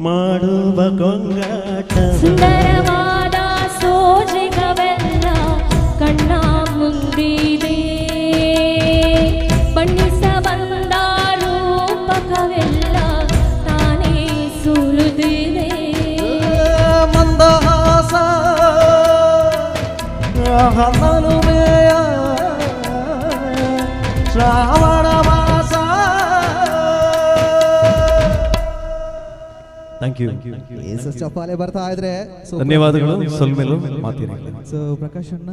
ಮಾಡುವ ಕೊಂಗಾಟ. ಸುಂದರವಾದ ಸೋಜಿಗವೆಲ್ಲ ಕಣ್ಣ ಮುಂದಿದೆ. ಬಣ್ಣಿಸ ಬಂದ ರೂಪಕವೆಲ್ಲ ತಾನೇ ಸುಳಿದಿದೆ. ಮಂದಹಾಸ ಹನುಮೆಯ ಶ್ರಾವಣ ಮಾಸ. Thank you. ಚಪ್ಪಾಳೆ ಬರ್ತಾ ಇದ್ರೆ ಧನ್ಯವಾದಗಳು. ಸೊಲ್ಮೆಲು ಮಾತಿನ. ಸೊ ಪ್ರಕಾಶ್ ಅಣ್ಣ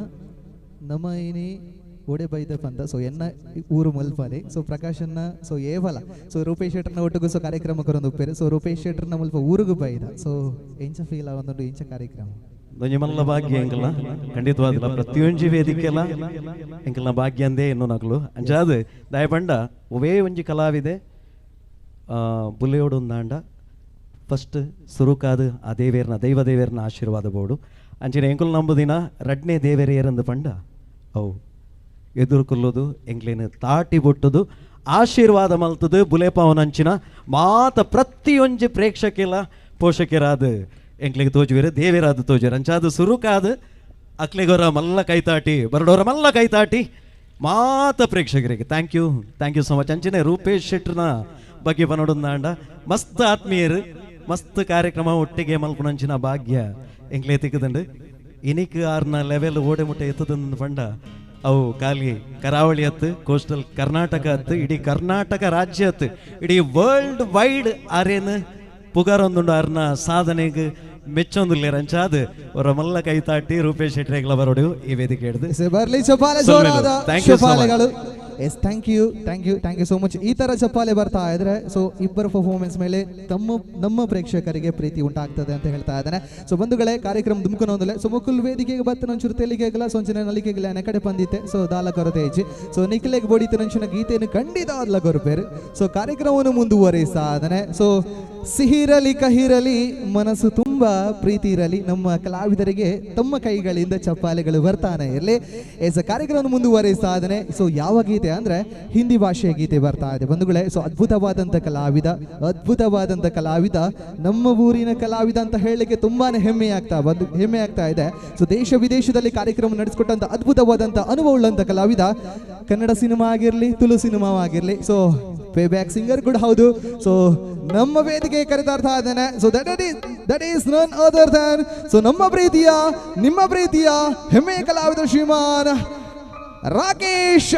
ನಮ್ಮ ಏನಿ ಓಡೆ ಬೈದ ಪಂದ ಸೊ ಎನ್ನ ಊರು ಮಲ್ಪಾಲೆ. ಸೊ ಪ್ರಕಾಶ್ ಅಣ್ಣ ಸೊ ಏವಲ ಸೊ ರೂಪೇಶ್ ಶೆಟ್ಟರ್ನ ಒಟ್ಟಿಗೂ ಸೊ ಕಾರ್ಯಕ್ರಮ ಕೊರೊಂದು ಉಪ್ಪೇರು. ಸೊ ರೂಪೇಶ್ ಶೆಟ್ಟರ್ನ ಮುಲ್ಪ ಊರುಗು ಬೈದ ಸೊ ಎಂಚ ಫೀಲ್ ಆವೊಂದುಂಡು ಎಂಚ ಕಾರ್ಯಕ್ರಮ. ಒಂಜಿ ಭಾಗ್ಯ ಎಂಕಲ್ನ ಖಂಡಿತವಾದಿಲ್ಲ ಪ್ರತಿಯೊಂಜಿ ವೇದಿಕೆಲ ಎಂಕಲ್ನ ಭಾಗ್ಯ ಅಂದೇ ಎನ್ನು ನಕಲು ಅಂಚಾದ್ ದಯಪಂಡ ಒವೇ ಒಂಜಿ ಕಲಾವಿದೆ ಬುಲೆಯೋಡೊಂದಾಂಡ ಫಸ್ಟ್ ಸುರುಕಾದ ಆ ದೇವೇರ್ನ ದೈವ ದೇವೇರ್ನ ಆಶೀರ್ವಾದ ಬೋಡು. ಅಂಚಿನ ಎಂಕುಲು ನಂಬುದಿನ ರಡ್ನೇ ದೇವೇರ್ ಏರಂದು ಪಂಡ ಅವು ಎದುರುಕೊಲ್ಲೋದು ಎಂಕ್ಲೇನು ತಾಟಿ ಬೊಟ್ಟುದು ಆಶೀರ್ವಾದ ಮಲ್ತದು ಬುಲೆಪಾವನಂಚಿನ ಮಾತ ಪ್ರತಿಯೊಂಜಿ ಪ್ರೇಕ್ಷಕಿಲ ಪೋಷಕರಾದ ಎಂಕ್ಲಿಗೆ ತೋಜುವೇರು ದೇವೇರಾದ ತೋಜುವೇರು. ಅಂಚಾದ ಸುರುಕಾದ ಅಕ್ಲಿಗೋರ ಮಲ್ಲ ಕೈತಾಟಿ ಬರಡೋರ ಮಲ್ಲ ಕೈತಾಟಿ ಮಾತ ಪ್ರೇಕ್ಷಕರಿಗೆ thank you, thank you so much. ಅಂಚಿನ ರೂಪೇಶ್ ಶೆಟ್ಟರ್ನ ಬಗ್ಗೆ ಬನ್ನೋಡೊಂದಾಂಡ ಮಸ್ತ್ ಆತ್ಮೀಯರು ಮಸ್ತ್ ಕಾರ್ಯಕ್ರಮ ಒಟ್ಟಿಗೆ ಮಲ್ಪುನಂಚಿನ ಭಾಗ್ಯ ಎಂಕ್ಲೆ ತಿಕ್ಕದಂಡು. ಇನಿಕ್ ಆರ್ನ ಲೆವೆಲ್ ಓಡೆ ಮುಟ್ಟೆ ಎತ್ತದಂದು ಪಂಡ ಅವು ಖಾಲಿ ಕರಾವಳಿ ಅತ್ತು ಕೋಸ್ಟಲ್ ಕರ್ನಾಟಕ ಅತ್ತು ಇಡೀ ಕರ್ನಾಟಕ ರಾಜ್ಯ ಅತ್ತು ಇಡೀ ವರ್ಲ್ಡ್ ವೈಡ್ ಆರೇನು ಪುಗಾರೊಂದುಂಡು ಆರ್ನ ಸಾಧನೆಗೆ ಮೆಚ್ಚೊಂದುಲ್ಲೇರ್. ಅಂಚಾದ್ ಅವರ ಮಲ್ಲ ಕೈತಾಟಿ ರೂಪೇಶ್ ಶೆಟ್ಟರೆಗಳ ಬರೋಡು ಈ ವೇದಿಕೆ ಹಿಡಿದು ಬರ್ಲಿ ಚಪ್ಪಾಳೆ ಜೋರಾದ ಚಪ್ಪಾಳೆಗಳು. Yes, thank you, thank you, thank you so much. ಈ ಥರ ಚಪ್ಪಾಳೆ ಬರ್ತಾ ಇದ್ರೆ ಸೊ ಇಬ್ಬರ ಪರ್ಫಾರ್ಮೆನ್ಸ್ ಮೇಲೆ ನಮ್ಮ ಪ್ರೇಕ್ಷಕರಿಗೆ ಪ್ರೀತಿ ಉಂಟಾಗ್ತದೆ ಅಂತ ಹೇಳ್ತಾ ಇದ್ದಾನೆ. ಸೊ ಬಂಧುಗಳೇ ಕಾರ್ಯಕ್ರಮ ದುಮ್ಕನೊಂದಲೆ ಸೊ ಮುಕುಲ್ ವೇದಿಕೆಗೆ ಬತ್ತ ನಂಚೂರು ತೆಲಿಗೆಗಲ ಸೊಂಚಿನ ನಲಿಕೆಗಲ ಕಡೆ ಬಂದಿತ್ತೆ ಸೊ ದಾಲ ಕೊರತೆ ಹೆಜ್ಜೆ ಸೊ ನಿಖಿಲೆಗೆ ಬೋಡಿತ ನಂಚಿನ ಗೀತೆಯನ್ನು ಖಂಡಿತ ಅದ್ಲ ಕೊರಪೇರು. ಸೊ ಕಾರ್ಯಕ್ರಮವನ್ನು ಮುಂದುವರಿಸಾದನೆ. ಸೊ ಸಿಹಿರಲಿ ಕಹಿರಲಿ ಮನಸ್ಸು ತುಂಬ ಪ್ರೀತಿ ಇರಲಿ, ನಮ್ಮ ಕಲಾವಿದರಿಗೆ ತಮ್ಮ ಕೈಗಳಿಂದ ಚಪ್ಪಾಳೆಗಳು ಬರ್ತಾನೆ ಇರಲಿ. ಎಸ್ ಕಾರ್ಯಕ್ರಮವನ್ನು ಮುಂದುವರಿಸಾದನೆ. ಸೊ ಯಾವ ಗೀತೆ ಅಂದ್ರೆ ಹಿಂದಿ ಭಾಷೆಯ ಗೀತೆ ಬರ್ತಾ ಇದೆ ಬಂಧುಗಳೇ. ಸೊ ಅದ್ಭುತವಾದಂಥ ಕಲಾವಿದ, ಅದ್ಭುತವಾದಂಥ ಕಲಾವಿದ, ನಮ್ಮ ಊರಿನ ಕಲಾವಿದ ಅಂತ ಹೇಳಲಿಕ್ಕೆ ತುಂಬಾನೇ ಹೆಮ್ಮೆ ಆಗ್ತಾ ಇದೆ. ಸೊ ದೇಶ ವಿದೇಶದಲ್ಲಿ ಕಾರ್ಯಕ್ರಮ ನಡೆಸಿಕೊಟ್ಟಂತ ಅದ್ಭುತವಾದಂಥ ಅನುಭವ ಉಳ್ಳಂಥ ಕಲಾವಿದ, ಕನ್ನಡ ಸಿನಿಮಾ ಆಗಿರಲಿ ತುಳು ಸಿನಿಮಾ ಆಗಿರಲಿ. ಸೊ ಪ್ಲೇಬ್ಯಾಕ್ ಸಿಂಗರ್ ಕೂಡ ಹೌದು. ಸೊ ನಮ್ಮ ವೇದಿಕೆ ಕರೆತರ್ತಾ ಇದ್ದೇನೆ. So that is none other than so ನಮ್ಮ ಪ್ರೀತಿಯ, ನಿಮ್ಮ ಪ್ರೀತಿಯ ಹೆಮ್ಮೆಯ ಕಲಾವಿದ ಶ್ರೀಮಾನ್ ರಾಕೇಶ್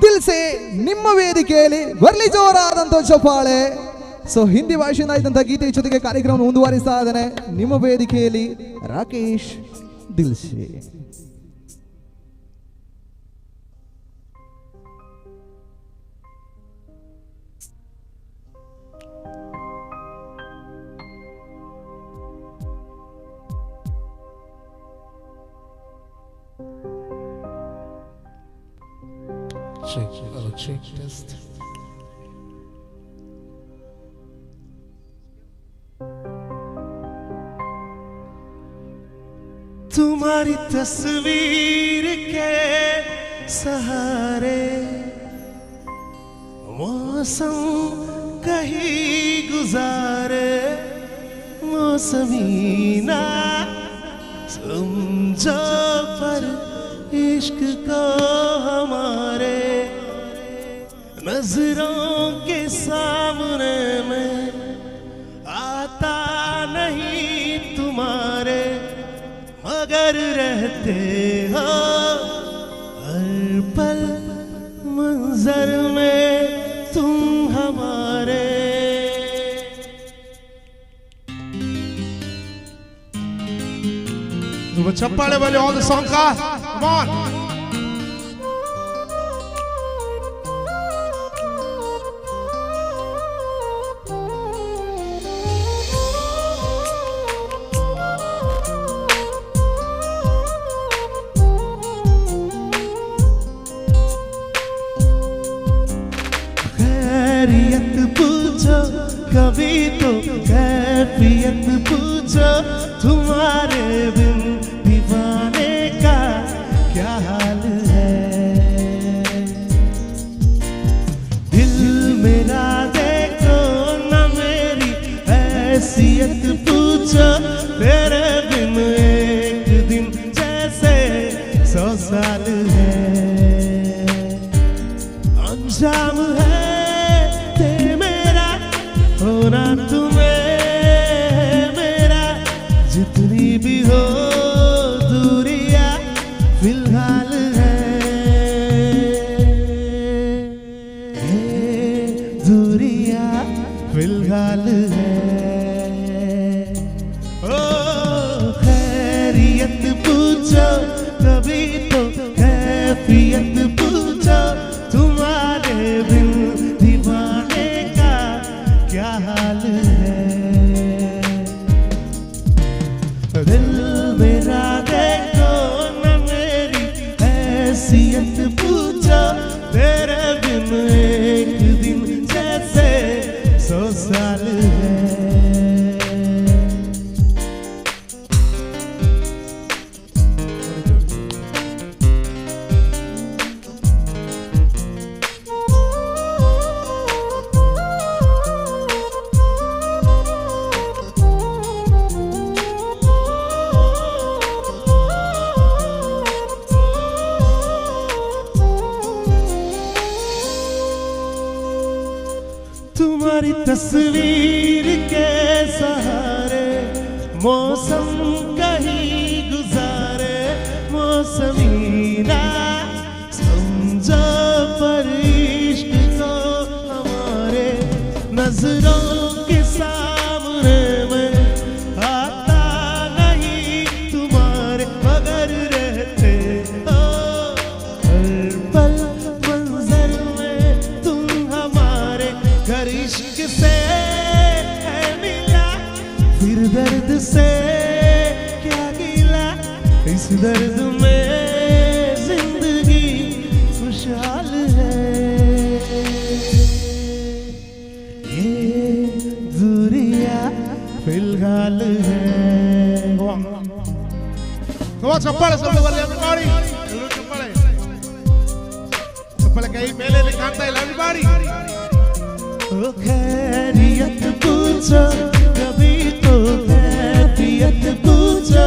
ದಿಲ್ಸೆ ನಿಮ್ಮ ವೇದಿಕೆಯಲ್ಲಿ ಬರ್ಲಿ ಜೋರಾದಂಥ ಚಪ್ಪಾಳೆ. ಸೊ ಹಿಂದಿ ಭಾಷೆಯಿಂದ ಆಯ್ತಂತ ಗೀತೆ ಜೊತೆಗೆ ಕಾರ್ಯಕ್ರಮ ಮುಂದುವರಿಸ್ತಾ ಇದ್ದಾನೆ ನಿಮ್ಮ ವೇದಿಕೆಯಲ್ಲಿ Rakesh Dil Se. Check, hello, check, test. तुम्हारी तस्वीर के सहारे मौसम कहीं गुजारे, मौसमी ना समझो पर इश्क को हमारे नजरों के सामने में आता नहीं तुम्हारे, मगर रहते हो हर पल मंजर में तुम हमारे। ಚಪ್ಪಾಳೆ ಬಲಿ ಆಲ್ the song ಕಾ. Come on. खैरियत पूछो कभी तो कैफियत पूछो, तुम्हारे बिन दीवाने का क्या हाल है। दिल मेरा देखो न मेरी हैसियत पूछो, तेरे बिन एक दिन जैसे 100 साल है। अंजाम है तेरे मेरा होना तुम्हें मेरा, जितनी भी हो दूरियां फिलहाल है, दूरियां फिलहाल है। ओ खैरियत पूछो कभी तो कैफियत पूछो, तुम्हारे बिन दीवाने का क्या हाल है। दिल मेरा देखो न मेरी हैसियत पूछो, तेरे बिन एक दिन जैसे 100 साल है। तुम्हारी तस्वीर के सहारे मौसम कहीं गुजारे, मौसमी ना समझो पर इश्क को हमारे नजरों के सामने में आता नहीं तुम्हारे, मगर रहते हो हर पल मंजर में तुम हमारे। घर इश्क से है मिला फिर दर्द से क्या गिला, इस दर्द में जिंदगी खुशहाल है। ये दूरियां फिलहाल है। ಚಪ್ಪಾಳೆ ಸ್ವಲ್ಪ ಬರ್ಲಿ ಎವ್ರಿಬಾಡಿ, ಎಲ್ಲರೂ ಚಪ್ಪಾಳೆ ಚಪ್ಪಾಳೆ, ಕೈ ಮೇಲೆ ಕಾಣ್ತಾ ಇಲ್ಲ ಎವ್ರಿಬಾಡಿ. ओ खैरियत पूछो कभी तो कैफियत पूछो,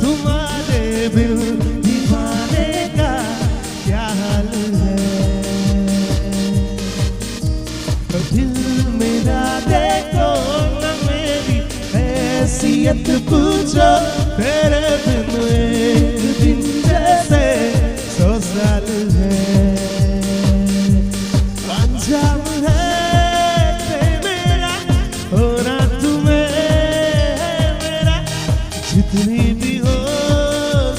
तुम्हारे बिन दीवाने का क्या हाल है। खैरियत पूछो, तेरे बिन एक दिन जैसे 100 साल है। अंजाम है मेरा होना तुम्हें मेरा, जितनी भी हो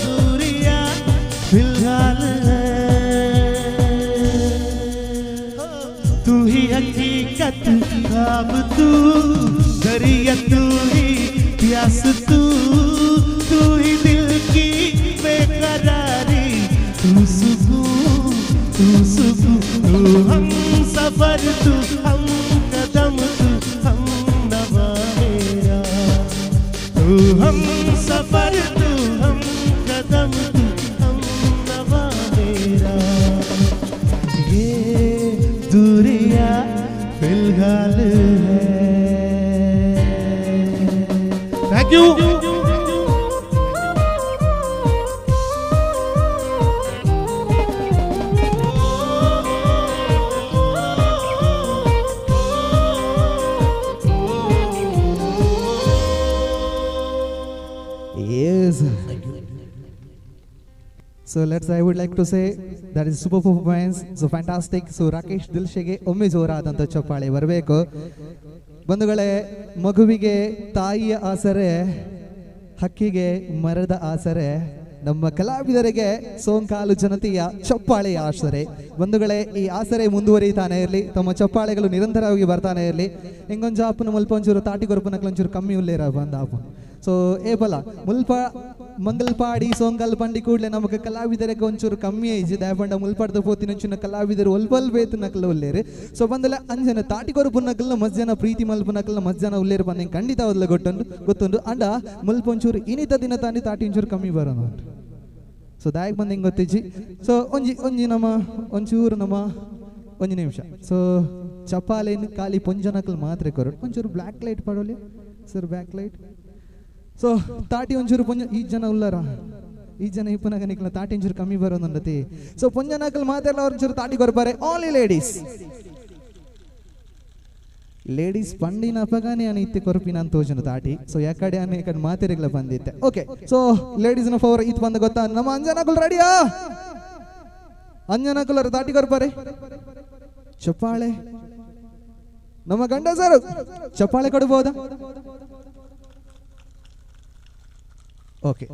दूरियां फिलहाल है। तू ही हकीकत ख्वाब तू, दरिया तू ही प्यास तू, तू ही दिल की बेकरारी, तू सुकून तू सुकून, तू हम सफर तू हम कदम तू हम नवा मेरा, तू हम सफर तू हम कदम तू हम नवा मेरा। ये दूरियां फिलहाल है। Thank you. Yes. So let's, I would like to say that is super performance, so fantastic. So Rakesh ದಿಲ್ಶೆಗೆ ಒಮ್ಮೆ ಜೋರಾದಂಥ ಚಪ್ಪಾಳೆ ಬರಬೇಕು. ಬಂಧುಗಳೇ, ಮಗುವಿಗೆ ತಾಯಿಯ ಆಸರೆ, ಹಕ್ಕಿಗೆ ಮರದ ಆಸರೆ, ನಮ್ಮ ಕಲಾವಿದರಿಗೆ ಸೋಂಕಾಲು ಜನತೆಯ ಚಪ್ಪಾಳೆಯ ಆಸರೆ. ಬಂಧುಗಳೇ, ಈ ಆಸರೆ ಮುಂದುವರಿತಾನೆ ಇರಲಿ, ತಮ್ಮ ಚಪ್ಪಾಳೆಗಳು ನಿರಂತರವಾಗಿ ಬರ್ತಾನೆ ಇರಲಿ. ಹೆಂಗೊಂಜ ಅಪ್ಪನ ಮುಲ್ಪ ಒಂಚೂರು ತಾಟಿ ಕೊರಪನಕ್ಲೊಂಚೂರು ಕಮ್ಮಿ ಉಲ್ಲೇರ ಬಂದ ಅಪ್ಪ. ಸೊ ಏಪಲ ಮುಲ್ಪ ಮಂಗಲ್ಪಾಡಿ ಸೋಂಗಲ್ ಬಂಡಿ ಕೂಡಲೇ ನಮಗೆ ಕಲಾವಿದರಿಗೆ ಒಂಚೂರು ಕಮ್ಮಿ ಐಜಿ ದಯಪಂಡ ಮುಲ್ಪಾಡ್ದ ಪೋತಿನ ಕಲಾವಿದರು ಒಲ್ಬಲ್ ಬೇತು ನಕಲ ಉಲ್ಲೇರು. ಸೊ ಬಂದಲ್ಲ ಅಂಜನ ತಾಟಿಕೊರು ಪುನ್ನಕಲ್ನ ಮಜ್ಜನ ಪ್ರೀತಿ ಮಲ್ಪುನಕಲ್ನ ಮಜ್ಜನ ಉಲ್ಲೇರು ಬಂದ ಖಂಡಿತ ಒದ್ಲ ಗೊತ್ತುಂಡು ಗೊತ್ತುಂಡು. ಅಂಡ ಮುಲ್ಪ ಒಂಚೂರು ಇನಿತ ದಿನ ತಾನಿ ತಾಟಿ ಒಂಚೂರು ಕಮ್ಮಿ ಬರೋಣ. ಸೊ ದಾಯಕ್ ಬಂದ ಹಿಂಗೆ ಗೊತ್ತಿಜ್ಜಿ. ಸೊ ಒಂಜಿ ಒಂಜಿ ನಮ್ಮ ಒಂಚೂರು ನಮ್ಮ ಒಂಜಿ ನಿಮಿಷ. ಸೊ ಚಪಾಲೇನು ಖಾಲಿ ಪೊಂಜನಕಲ್ ಮಾತ್ರ ಕೊರಡು ಒಂಚೂರು ಬ್ಲ್ಯಾಕ್ ಲೈಟ್ ಪಡೋಲಿ sir, back light. So ತಾಟಿ ಒಂಚೂರು ಪೊಂಜ ಈ ಜನ ಉಲ್ಲಾರ, ಈ ಜನ ಇಪ್ಪನಾಗ ನಿಕ್ಲ ತಾಟಿ ಒಂಚೂರು ಕಮ್ಮಿ ಬರೋದಂಡತಿ. ಸೊ ಪೊಂಜನಕಲ್ ಮಾತಾಡಲ್ಲ ಅವ್ರ ಒಂಚೂರು ತಾಟಿ ಕೊರ್ಪಾರೆ. Only ladies, ladies ಪಂಡಿನ ಅಪಗಾನೆ ಅನ್ನ ಇತ್ತೆ ಕೊರಪಿನ ಅಂತ ತೋಜನ ತಾಟಿ. ಸೊ ಯಾಕಡೆ ಅನ್ನ ಈ ಕಡೆ ಮಾತಿರಿಗ್ಲ ಬಂದಿತ್ತೆ. ಓಕೆ, ಸೊ ಲೇಡೀಸ್ನ ಫವರ್ ಇತ್ ಬಂದ ಗೊತ್ತಾ ನಮ್ಮ ಅಂಜನಾಕುಲ್ ರೆಡಿಯಾ? ಅಂಜನಾಕುಲರ ತಾಟಿ ಕೊರ್ಪಾರೆ ಚಪ್ಪಾಳೆ. ನಮ್ಮ ಗಂಡ ಸರ್ ಚಪ್ಪಾಳೆ ಕೊಡ್ಬೋದಾ? ಓಕೆ,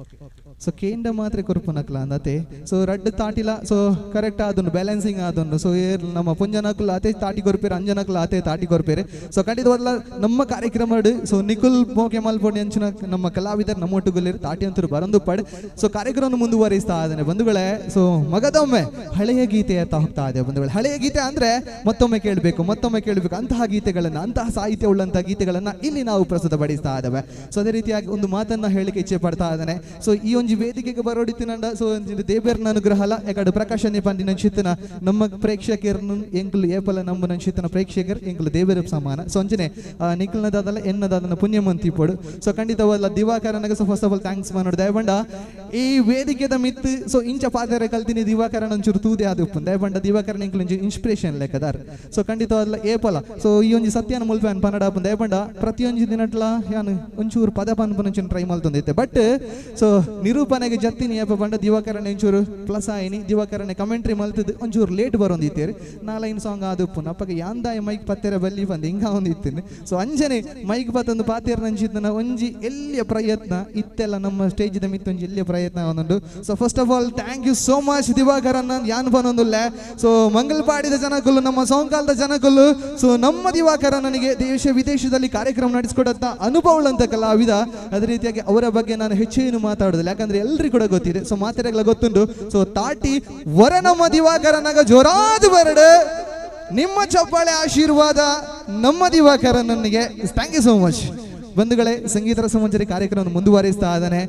ಸೊ ಕೇಂದ್ರ ಮಾತ್ರ ಕೊರ್ಪುನಕ್ಲ ಅಂದತೆ. ಸೊ ರಡ್ಡು ತಾಟಿಲ, ಸೊ ಕರೆಕ್ಟ್ ಆದುಂಡು, ಬ್ಯಾಲೆನ್ಸಿಂಗ್ ಆದುಂಡು. ಸೊ ಏರ್ ನಮ್ಮ ಪುಂಜನಕುಲ್ ಆತೆ ತಾಟಿ ಕೊರ್ಪೇರು, ಅಂಜನಕುಲ್ ಆತೆ ತಾಟಿ ಕೊರ್ಪೇರು. ಸೊ ಖಂಡಿತವಾದ ನಮ್ಮ ಕಾರ್ಯಕ್ರಮ ಸೊ ನಿಖುಲ್ ಮೋಕೆ ಮಲ್ಪೊಂಡಿ ಅಂಚಿನ ನಮ್ಮ ಕಲಾವಿದರು ನಮ್ಮ ಒಟ್ಟುಗುಲ್ಲೇರು ತಾಟಿ ಅಂತರು ಬರಂದು ಪಡ್. ಸೊ ಕಾರ್ಯಕ್ರಮ ಮುಂದುವರಿಸ್ತಾ ಇದ್ದಾನೆ ಬಂಧುಗಳೇ. ಸೊ ಮಗದೊಮ್ಮೆ ಹಳೆಯ ಗೀತೆ ಅಂತ ಹೋಗ್ತಾ ಇದೆ ಬಂಧುಗಳೇ. ಹಳೆಯ ಗೀತೆ ಅಂದ್ರೆ ಮತ್ತೊಮ್ಮೆ ಕೇಳಬೇಕು, ಮತ್ತೊಮ್ಮೆ ಕೇಳಬೇಕು ಅಂತಹ ಗೀತೆಗಳನ್ನು, ಅಂತಹ ಸಾಹಿತ್ಯ ಉಳ್ಳಂತಹ ಗೀತೆಗಳನ್ನು ಇಲ್ಲಿ ನಾವು ಪ್ರಸ್ತುತಪಡಿಸ್ತಾ ಇದ್ದೇವೆ. ಸೊ ಅದೇ ರೀತಿಯಾಗಿ ಒಂದು ಮಾತನ್ನ ಹೇಳಿಕೆ ಇಚ್ಛೆ ಪಡ್ತಾ ಇದ್ದಾನೆ. ಸೊ ಈ ಒಂಜಿ ವೇದಿಕೆಗೆ ಬರೋಡಿತ್ತಿನಂಡ ಸೊ ಒಂಜಿ ದೇಬೇರ್ನ ಅನುಗ್ರಹ ಅಲ್ಲ, ಯಾಕಡೆ ಪ್ರಕಾಶನೆ ಪಂಡಿನ ಚಿತ್ತನ ನಮ್ಮ ಪ್ರೇಕ್ಷಕರನ್ನು ಎಂಕುಲು ಏಪಲ ನಮ್ಮ ಚಿತ್ತನ ಪ್ರೇಕ್ಷಕರು ಎಂಕುಲು ದೇವೇರ ಸಮಾನ. ಸೊ ಅಂಚನೆ ನಿಖಲ್ನದಾದಲ್ಲ ಎನ್ನದಾದನ ಪುಣ್ಯಮಂತಿ ಪೋಡು. ಸೊ ಖಂಡಿತವಲ್ಲ ದಿವಾಕರನಾಗ so first of all thanks ಮಾಡೋದು ದಯಬಂಡ ಈ ವೇದಿಕೆದ ಮಿತ್ತು. ಸೊ ಇಂಚ ಪಾದರೆ ಕಲ್ತಿನಿ ದಿವಾಕರನ ಒಂಚೂರು ತೂದೆ ಅದು ಉಪ್ಪು ದಯಬಂಡ ದಿವಾಕರನ ಎಂಕುಲು ಒಂಜಿ ಇನ್ಸ್ಪಿರೇಷನ್ ಲೆಕ್ಕದಾರ್. ಸೊ ಖಂಡಿತವಲ್ಲ ಏಪಲ ಸೊ ಈ ಒಂಜಿ ಸತ್ಯನ ಮುಲ್ಪೆ ಅನ್ ಪನ್ನಡ ಅಪ್ಪು ದಯಬಂಡ ಪ್ರತಿಯೊಂಜಿ ದಿನಟ್ಲ ಯಾನು ಒಂಚೂರು ಪದ ಪನ್ಪನ ಟ್ರೈ ಮಲ್ತೊಂದೈತೆ. ಬಟ್ ಸೊ ನಿರೂಪಣೆಗೆ ಜತ್ತಿನಿ ಏಪ ಪಂಡ ದಿವಾಕರಣ ಒಂಚೂರು ಪ್ಲಸ್ ಆಯಿನಿ ದಿವಾಕರಣ ಕಮೆಂಟ್ರಿ ಮಲ್ತದ್ದು ಒಂಚೂರು ಲೇಟ್ ಬರೋಂದಿತ್ತೇರಿ ನಾಲೈನ್ ಸಾಂಗ್ ಆದುಪ್ಪು ಅಪ್ಪಗೆ ಯಾಂದಾಯ ಮೈಕ್ ಪತ್ತೆರ ಬಲ್ಲಿ ಬಂದು ಹಿಂಗ ಒಂದಿತ್ತಿನಿ. ಸೊ ಅಂಜನೆ ಮೈಕ್ ಪತ್ತೊಂದು ಪಾತೇರ ನಂಚಿತ್ತನ ಒಂಜಿ ಎಲ್ಲಿಯ ಪ್ರಯತ್ನ ಇತ್ತೆಲ್ಲ ನಮ್ಮ ಸ್ಟೇಜಿದ ಮಿತ್ತು ಒಂಜಿ ಎಲ್ಲಿಯ ಪ್ರಯತ್ನ ಒಂದುಂಡು. So first of all thank you so much ದಿವಾಕರನ್ನ ಯಾನ್ ಬನ್ನೊಂದುಲ್ಲ. ಸೊ ಮಂಗಲ್ಪಾಡಿದ ಜನಕುಲು, ನಮ್ಮ ಸೋಂಕಾಲದ ಜನಕುಲು, ಸೊ ನಮ್ಮ ದಿವಾಕರಣ್ಣನಿಗೆ ದೇಶ ವಿದೇಶದಲ್ಲಿ ಕಾರ್ಯಕ್ರಮ ನಡೆಸಿಕೊಡಂತ ಅನುಭವಗಳಂತ ಕಲಾವಿದ. ಅದೇ ರೀತಿಯಾಗಿ ಅವರ ಬಗ್ಗೆ ನಾನು ಹೆಚ್ಚೇನು ಮಾತಾಡೋದಿಲ್ಲ, ಯಾಕಂದ್ರೆ ಎಲ್ರಿಗೂ ಕೂಡ ಗೊತ್ತಿದೆ. ಸೊ ಮಾತಾಡಲ್ಲ ಗೊತ್ತುಂಟು. ಸೊ ತಾಟಿ ವರ ನಮ್ಮ ದಿವಾಕರನಾಗ ಜೋರಾದ ಬರಡು, ನಿಮ್ಮ ಚಪ್ಪಾಳೆ ಆಶೀರ್ವಾದ ನಮ್ಮ ದಿವಾಕರಣ್ಣನಿಗೆ. Thank you so much ಬಂಧುಗಳೇ. ಸಂಗೀತ ರಸಮಂಜರಿ ಕಾರ್ಯಕ್ರಮವನ್ನು ಮುಂದುವರಿಸ್ತಾ ಇದ್ದಾನೆ.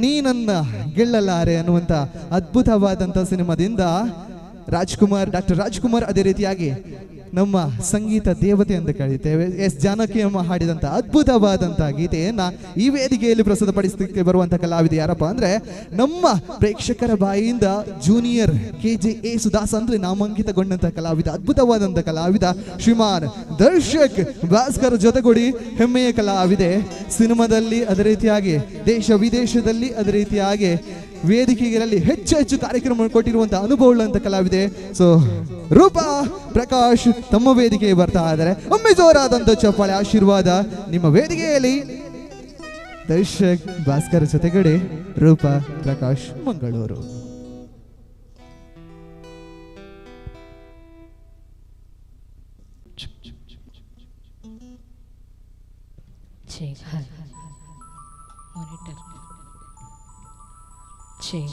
ನೀ ನನ್ನ ಗೆಲ್ಲಲಾರೆ ಅನ್ನುವಂಥ ಅದ್ಭುತವಾದಂಥ ಸಿನಿಮಾದಿಂದ ರಾಜ್ಕುಮಾರ್, ಡಾಕ್ಟರ್ ರಾಜ್ಕುಮಾರ್, ಅದೇ ರೀತಿಯಾಗಿ ನಮ್ಮ ಸಂಗೀತ ದೇವತೆ ಎಂದು ಕರೀತೇವೆ. ಎಸ್ ಜಾನಕಿ ಅಮ್ಮ ಹಾಡಿದಂಥ ಅದ್ಭುತವಾದಂಥ ಗೀತೆಯನ್ನು ಈ ವೇದಿಕೆಯಲ್ಲಿ ಪ್ರಸ್ತುತಪಡಿಸಲಿಕ್ಕೆ ಬರುವಂಥ ಕಲಾವಿದ ಯಾರಪ್ಪ ಅಂದರೆ ನಮ್ಮ ಪ್ರೇಕ್ಷಕರ ಬಾಯಿಯಿಂದ ಜೂನಿಯರ್ ಕೆ ಜೆ ಯೇಸುದಾಸ್ ಅಂದರೆ ನಾಮಾಂಕಿತಗೊಂಡಂಥ ಕಲಾವಿದ, ಅದ್ಭುತವಾದಂಥ ಕಲಾವಿದ ಶ್ರೀಮಾನ್ ದರ್ಶಕ್ ಭಾಸ್ಕರ್ ಜೊತೆಗೂಡಿ ಹೆಮ್ಮೆಯ ಕಲಾವಿದೆ. ಸಿನಿಮಾದಲ್ಲಿ ಅದೇ ರೀತಿಯಾಗಿ ದೇಶ ವಿದೇಶದಲ್ಲಿ ಅದೇ ರೀತಿಯಾಗಿ ವೇದಿಕೆಗಳಲ್ಲಿ ಹೆಚ್ಚು ಹೆಚ್ಚು ಕಾರ್ಯಕ್ರಮ ಕೊಟ್ಟಿರುವಂತಹ ಅನುಭವವುಳ್ಳಂತ ಕಲಾವಿದೆ. ಸೊ ರೂಪಾ ಪ್ರಕಾಶ್ ತಮ್ಮ ವೇದಿಕೆಗೆ ಬರ್ತಾ ಇದ್ದಾರೆ. ಒಮ್ಮೆ ಜೋರಾದಂಥ ಚಪ್ಪಾಳೆ ಆಶೀರ್ವಾದ ನಿಮ್ಮ ವೇದಿಕೆಯಲ್ಲಿ Darshak Bhaskar ಜೊತೆಗಡೆ Roopa Prakash Mangaluru. Monitor. Check.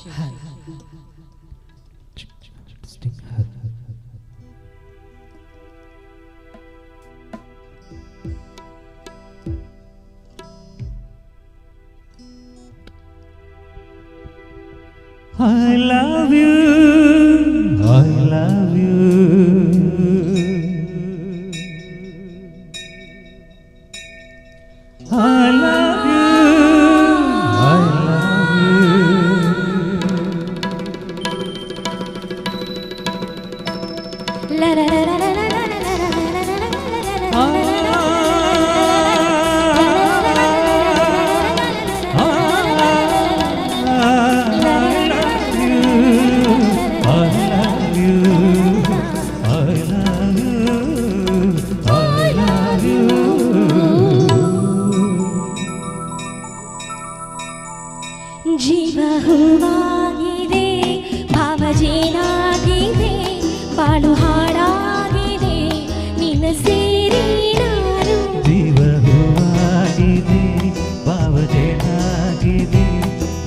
I love you, I love you. I love you, I love you. La la la la la la la la la la la la la. ಜೀವ ಹೂವಾಗಿದೆ, ಭಾವಜೇನಾಗಿದೆ, ಬಾಳು ಹಾಡಾಗಿದೆ, ನಿನ್ನ ಸೇರಿ ನಾನು. ಜೀವ ಹೂವಾಗಿದೆ, ಭಾವಜೇನಾಗಿದೆ,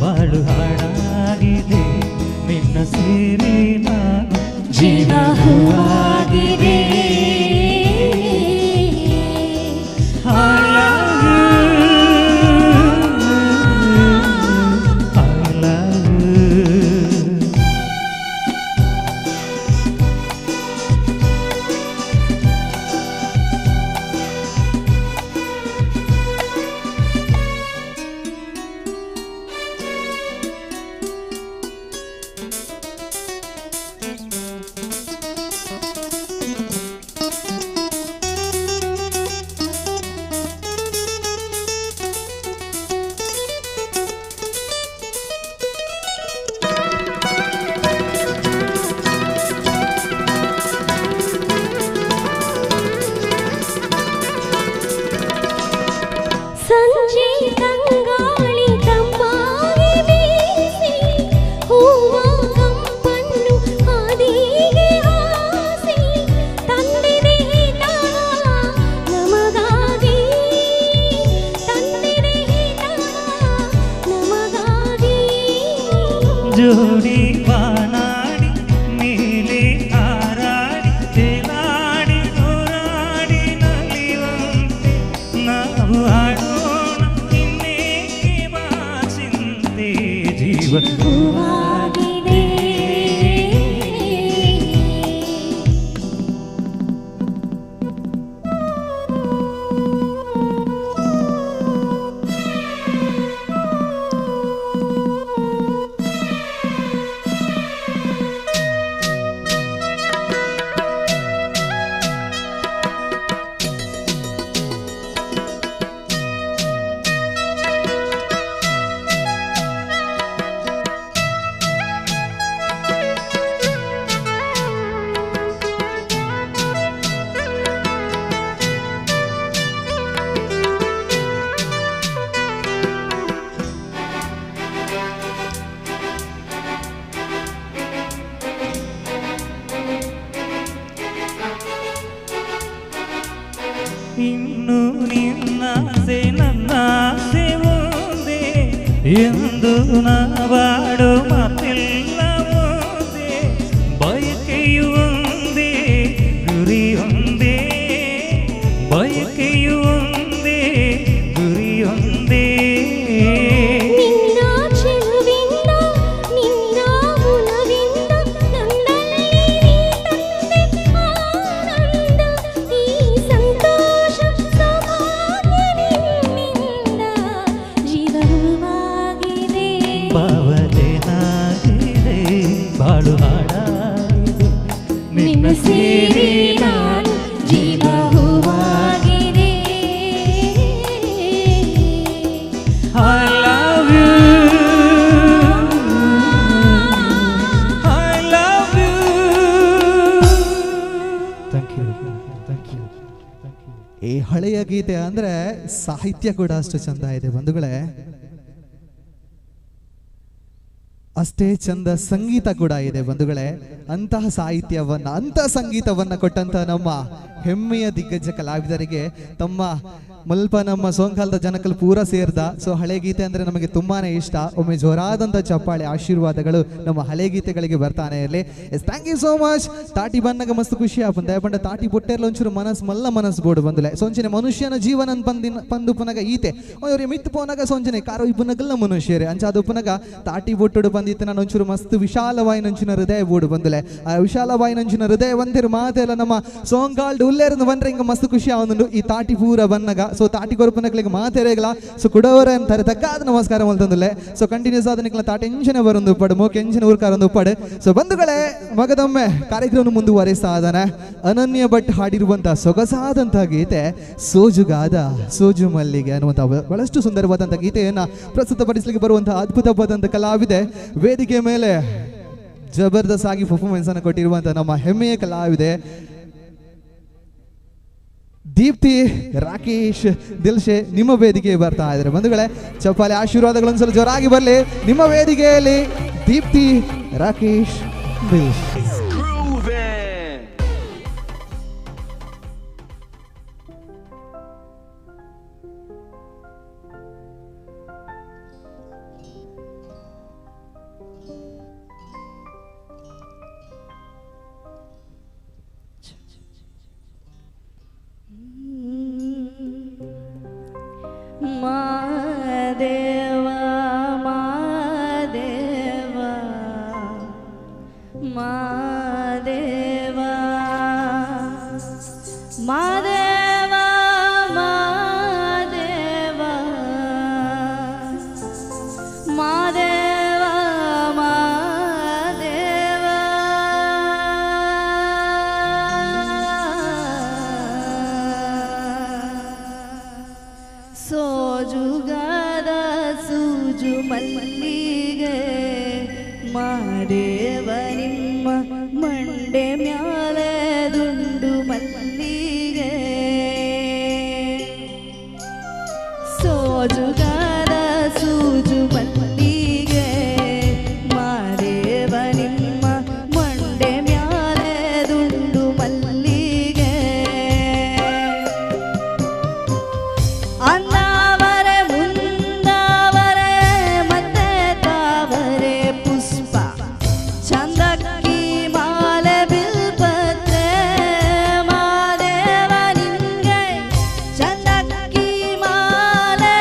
ಬಾಳು ಹಾಡಾಗಿದೆ, ನಿನ್ನ ಸೇರಿ ನಾನು. ಜೀವ ಹೂವಾಗಿದೆ. ಸಂಜೆ ತಂಗಾಳಿ ತಂಪಾಗಿ ಬೀಸಿ, ಹೂವ ಕಂಪನ್ನು ಹಾದಿಗೆ ಹಾಸಿ, ತಂದಿದೆ ತಾಳ ನಮಗಾಗಿ, ತಂದಿದೆ ತಾಳ ನಮಗಾಗಿ. ಜೋಡಿ ಬಾನಾಡಿ ಮೇಲೆ ಹಾರಾಡಿ ತೇಲಾಡಿ ಹೋರಾಡಿ ನಲಿಯುವಂತೆ ನಾವು ಆಡೋಣ, ಇನ್ನೇಕೆ ಬಾ ಚಿಂತೆ. ಜೀವ ಹೂವಾಗಿದೆ. ಇನ್ನು ನಿನ್ನಾಸೆ ನನ್ನಾಸೆ ಒಂದೇ ಎಂದು ನಾವಾಡೋ ಮಾತೆಲ್ಲ ಒಂದೇ, ಬಯಕೆಯು ಒಂದೇ ಗುರಿಯೊಂದೇ, ಬಯಕೆಯು ಒಂದೇ ಗುರಿಯೊಂದೇ. ನಿನ್ನ ಚೆಲುವಿಂದ ನಿನ್ನ ಗುಣವಿಂದ ನನ್ನಲ್ಲಿ ನೀ ತಂದೆ ಆನಂದ. ಗೀತೆ ಅಂದ್ರೆ ಸಾಹಿತ್ಯ ಕೂಡ ಅಷ್ಟು ಚಂದ ಇದೆ ಬಂಧುಗಳೇ, ಅಷ್ಟೇ ಚಂದ ಸಂಗೀತ ಕೂಡ ಇದೆ ಬಂಧುಗಳೇ. ಅಂತಹ ಸಾಹಿತ್ಯವನ್ನ ಅಂತಹ ಸಂಗೀತವನ್ನ ಕೊಟ್ಟಂತಹ ನಮ್ಮ ಹೆಮ್ಮೆಯ ದಿಗ್ಗಜ ಕಲಾವಿದರಿಗೆ ತಮ್ಮ ಮುಲ್ಪ ನಮ್ಮ ಸೋಂಕಾಲದ ಜನಕಲ್ ಪೂರ ಸೇರ್ದ. ಸೊ ಹಳೆ ಗೀತೆ ಅಂದ್ರೆ ನಮಗೆ ತುಂಬಾನೇ ಇಷ್ಟ. ಒಮ್ಮೆ ಜೋರಾದಂಥ ಚಪ್ಪಾಳೆ ಆಶೀರ್ವಾದಗಳು ನಮ್ಮ ಹಳೆ ಗೀತೆಗಳಿಗೆ ಬರ್ತಾನೆ ಇರಲಿ. Yes, thank you so much. ತಾಟಿ ಬಂದಾಗ ಮಸ್ತ್ ಖುಷಿ ಆಪುಂದೆ ಪಂಡ ತಾಟಿ ಪೊಟ್ಟೆರ್ಲ ಒಂಚೂರು ಮನಸ್ಸು ಮಲ್ಲ ಮನಸ್ಸು ಬೋಡು ಬಂದುಲೆ. ಸೊಂಚನೆ ಮನುಷ್ಯನ ಜೀವನ ಪಂದಿನ ಪಂದು ಪುನಗ ಈತೆ ಅವ್ರಿಗೆ ಮಿತ್ತು ಪೋನಾಗ ಸೊಂಚನೆ ಕಾರು ಇಪ್ಪುನಗಲ್ಲ ಮನುಷ್ಯರೇ ಅಂಚಾದ ಪುನಗ ತಾಟಿ ಬೊಟ್ಟುಡು ಬಂದಿತ್ತು ನಾನು ಒಂಚೂರು ಮಸ್ತ್ ವಿಶಾಲವಾಯಿನಂಚಿನ ಹೃದಯ ಬೋಡು ಬಂದುಲೆ. ಆ ವಿಶಾಲವಾಯಿನಂಚಿನ ಹೃದಯ ಒಂದಿರು ಮಾತೆಲ್ಲ ನಮ್ಮ ಸೋಂಗಾಲ್ಡ್ ಉಲ್ಲೇರ್ದು ಬಂದ್ರೆ ಹಿಂಗ ಮಸ್ತ್ ಖುಷಿ ಆವೊಂದು ಈ ತಾಟಿ ಪೂರ ಬನ್ನಗ. ಸೊ ತಾಟಿ ಕೊರಪನಕ್ಲಿಗೆ ಮಾತೆರೇಗಲ ಸೊ ಕುಡವರ ಅಂತಾರೆ ತಕ್ಕಾದ ನಮಸ್ಕಾರ ಮಲ್ತಂದುಲ್ಲೆ. ಸೊ ಕಂಟಿನ್ಯೂಸ್ ಆದ ನಿಕ್ಲ ತಾಟಿ ಎಂಚಿನ ಬರೊಂದು ಉಪ್ಪಾಡು ಮೋಕೆ ಎಂಚಿನ ಊರ್ಕಾರೊಂದು ಉಪ್ಪಾಡು. ಸೊ ಬಂಧುಗಳೇ, ಮಗದೊಮ್ಮೆ ಕಾರ್ಯಕ್ರಮ ಮುಂದುವರಿಸಾದನೆ ಅನನ್ಯ ಭಟ್ ಹಾಡಿರುವಂತಹ ಸೊಗಸಾದಂತಹ ಗೀತೆ ಸೋಜುಗಾದ ಸೋಜು ಮಲ್ಲಿಗೆ ಅನ್ನುವಂತಹ ಬಹಳಷ್ಟು ಸುಂದರವಾದಂತಹ ಗೀತೆಯನ್ನ ಪ್ರಸ್ತುತಪಡಿಸಲಿಕ್ಕೆ ಬರುವಂತಹ ಅದ್ಭುತವಾದಂತಹ ಕಲಾವಿದೆ ವೇದಿಕೆ ಮೇಲೆ ಜಬರ್ದಸ್ತ್ ಆಗಿ ಪರ್ಫಾರ್ಮೆನ್ಸ್ ಅನ್ನು ಕೊಟ್ಟಿರುವಂತಹ ನಮ್ಮ ಹೆಮ್ಮೆಯ ಕಲಾವಿದೆ ದೀಪ್ತಿ ರಾಕೇಶ್ ದಿಲ್ಶೆ ನಿಮ್ಮ ವೇದಿಕೆ ಬರ್ತಾ ಇದ್ದಾರೆ. ಬಂಧುಗಳೇ, ಚಪ್ಪಾಳೆ ಆಶೀರ್ವಾದಗಳೊಂದ್ಸಲ ಜೋರಾಗಿ ಬರಲಿ ನಿಮ್ಮ ವೇದಿಕೆಯಲ್ಲಿ ದೀಪ್ತಿ ರಾಕೇಶ್ ದಿಲ್ಶೆ. ಮಾದೇವ ಮಾದೇವ ಮಾದೇವ ಮಾದೇವ ಮಾದೇವ ಮಾದೇವ ಮಾದೇವ ಸೋಜುಗಾದ ಸೂಜು ಮಲ್ಲಿಗೆ ಮಾದೇವ ನಿಮ್ಮ ಮಂಡೆ ಮ್ಯಾಲೆ ದುಂಡು ಮಲ್ಲಿಗೆ ಸೋಜುಗಾದ ಸೂಜು ಮಲ್ಲಿಗೆ ಮಾದೇವ ನಿಮ್ಮ ಮಂಡೆ ಮ್ಯಾಲೆ ದುಂಡು ಮಲ್ಲಿಗೆ ಅನ್ನಾವರೆ ಮುಂದಾವರೆ ಮತ್ತೆ ತಾವರೆ ಪುಷ್ಪ ಚಂದಕ್ಕಿ ಮಾಲೆ ಬಿಲ್ಪತ್ರೆ ಮಾದೇವ ನಿಂಗೆ ಚಂದಕ್ಕಿ ಮಾಲೆ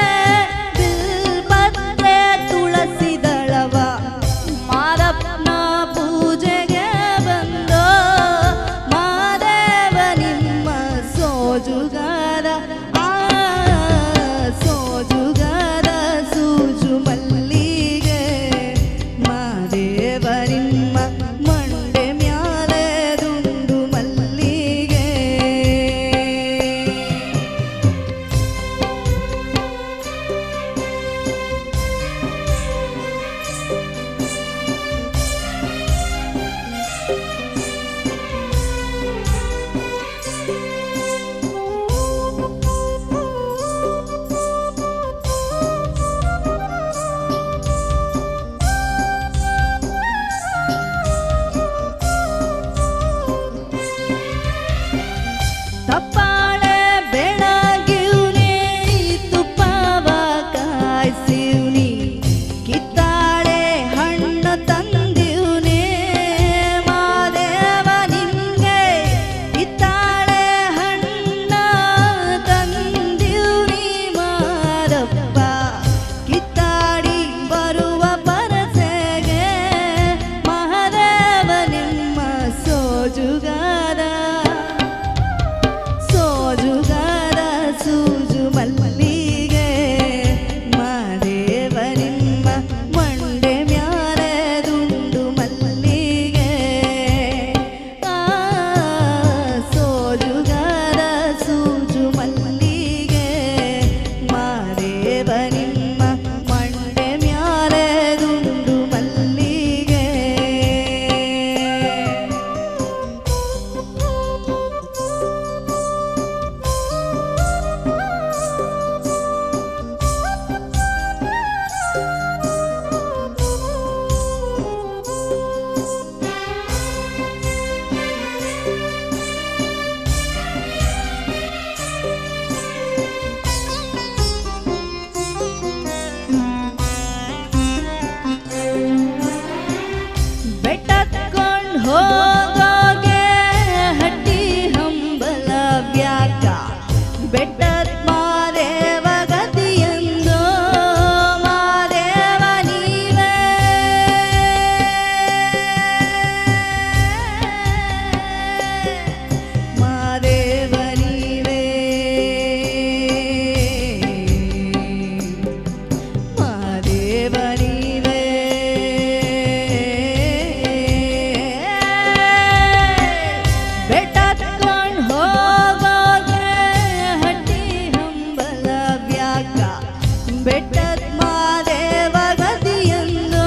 ಬೆಟ್ಟದ ಮಾದೇವ ಗತಿಯಂದು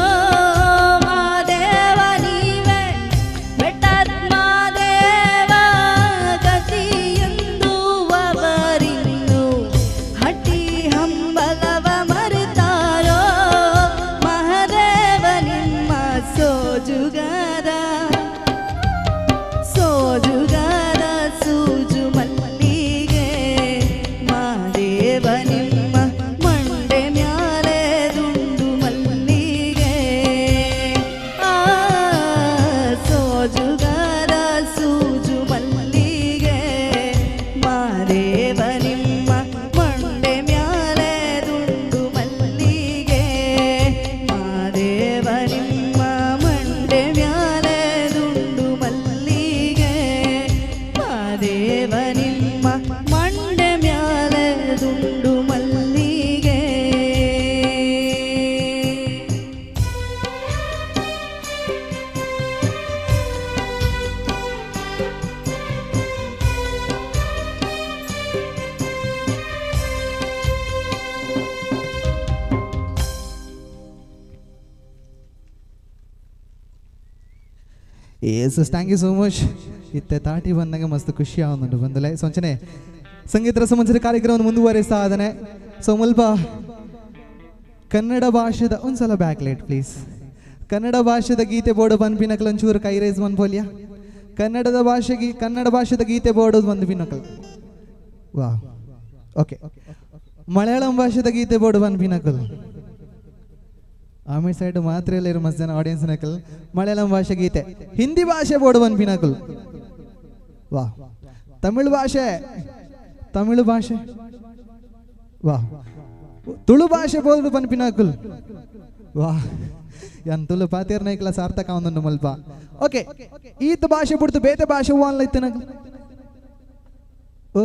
ಮಾದೇವ ನೀವೇ ಬೆಟ್ಟದ ಮಾದೇವ ಗತಿಯಂದು ಅವರಿನ್ನು ಹಟ್ಟಿ ಹಂಬಲವ ಮರೆತಾರೋ ಮಹದೇವ ನಿಮ್ಮ ಸೋಜುಗಾರ ಸೋಜುಗಾರ ಸೂಜು ಮಲ್ಲಿಗೆ ಮಾದೇವ ನಿಮ್ಮ ಮಂಡೆ ಮ್ಯಾಲೆ ದುಂಡು ಮಲ್ಲಿಗೆ ಆ ಸೋಜುಗಾರ ಸೂಜು ಮಲ್ಲಿಗೆ ಮಾದೇವ ನಿಮ್ಮ ಮಂಡೆ ಮ್ಯಾಲೆ ದುಂಡು ಮಲ್ಲಿಗೆ ಮಾದೇವ ನಿಮ್ಮ ಮಂಡೆ ಮ್ಯಾಲೆ ದುಂಡು ಮಲ್ಲಿಗೆ ಮಾದೇವ ನಿಮ್ಮ ಮಂಡೆ ಮ್ಯಾಲೆ ದುಂಡು ಮಲ್ಲಿಗೆ. Yes, thank you so much. ಇತ್ತೆ ತಾಟಿ ಬಂದಾಗ ಮಸ್ತ್ ಖುಷಿ ಆವೊಂದುಂಡು ಬಂದಲೆ ಸೊಂಚನೆ ಸಂಗೀತ ರಸಮಂಜರಿ ಕಾರ್ಯಕ್ರಮವನ್ನು ಮುಂದುವರಿಸ್ತಾ ಇದ್ದಾನೆ. ಸೊ ಮುಲ್ಪ ಕನ್ನಡ ಭಾಷೆದ ಒಂದ್ಸಲ back light please. Kannada ಭಾಷೆದ ಗೀತೆ ಬೋರ್ಡ್ ಬಂದ್ಪಿನಕಲ್ ಒಂಚೂರು ಕೈ ರೈಸ್ ಮನ್ಪೋಲಿಯಾ. ಕನ್ನಡದ ಭಾಷೆಗೆ ಕನ್ನಡ ಭಾಷೆದ ಗೀತೆ ಬೋರ್ಡ್ ಬಂದು ಪಿನಕಲ್ ವಾ ಓಕೆ. ಮಲಯಾಳಂ ಭಾಷೆದ ಗೀತೆ ಬೋರ್ಡ್ ಬಂದ್ಪಿನಕಲ್ ಆಮೆ ಸೈಡ್ ಮಾತ್ರ ಇಲ್ಲ ಮಸ್ತ್ ಜನ ಆಡಿಯನ್ಸ್ ನಕಲ್. ಮಲಯಾಳಂ ಭಾಷೆ ಗೀತೆ, ಹಿಂದಿ ಭಾಷೆ ಬೋರ್ಡ್ ಬಂದ್ ಪಿನಕಲ್ ವಾ. ತಮಿಳು ಭಾಷೆ, ತಮಿಳು ಭಾಷೆ ವಾ. ತುಳು ಭಾಷೆ ಬೋರ್ಡ್ ಬಂದ್ ಪಿನಕಲ್ ವಾ. ಯಾನ್ ತುಳು ಪಾತೇರ್ನ ಇಕ್ಲ ಸಾರ್ಥಕ ಒಂದೊಂದು ಮಲ್ಪ ಓಕೆ. ಈತ ಭಾಷೆ ಬಿಡ್ತು ಬೇತೆ ಭಾಷೆ ಹೂವು ಇತ್ತು ನಕಲ್ ಓ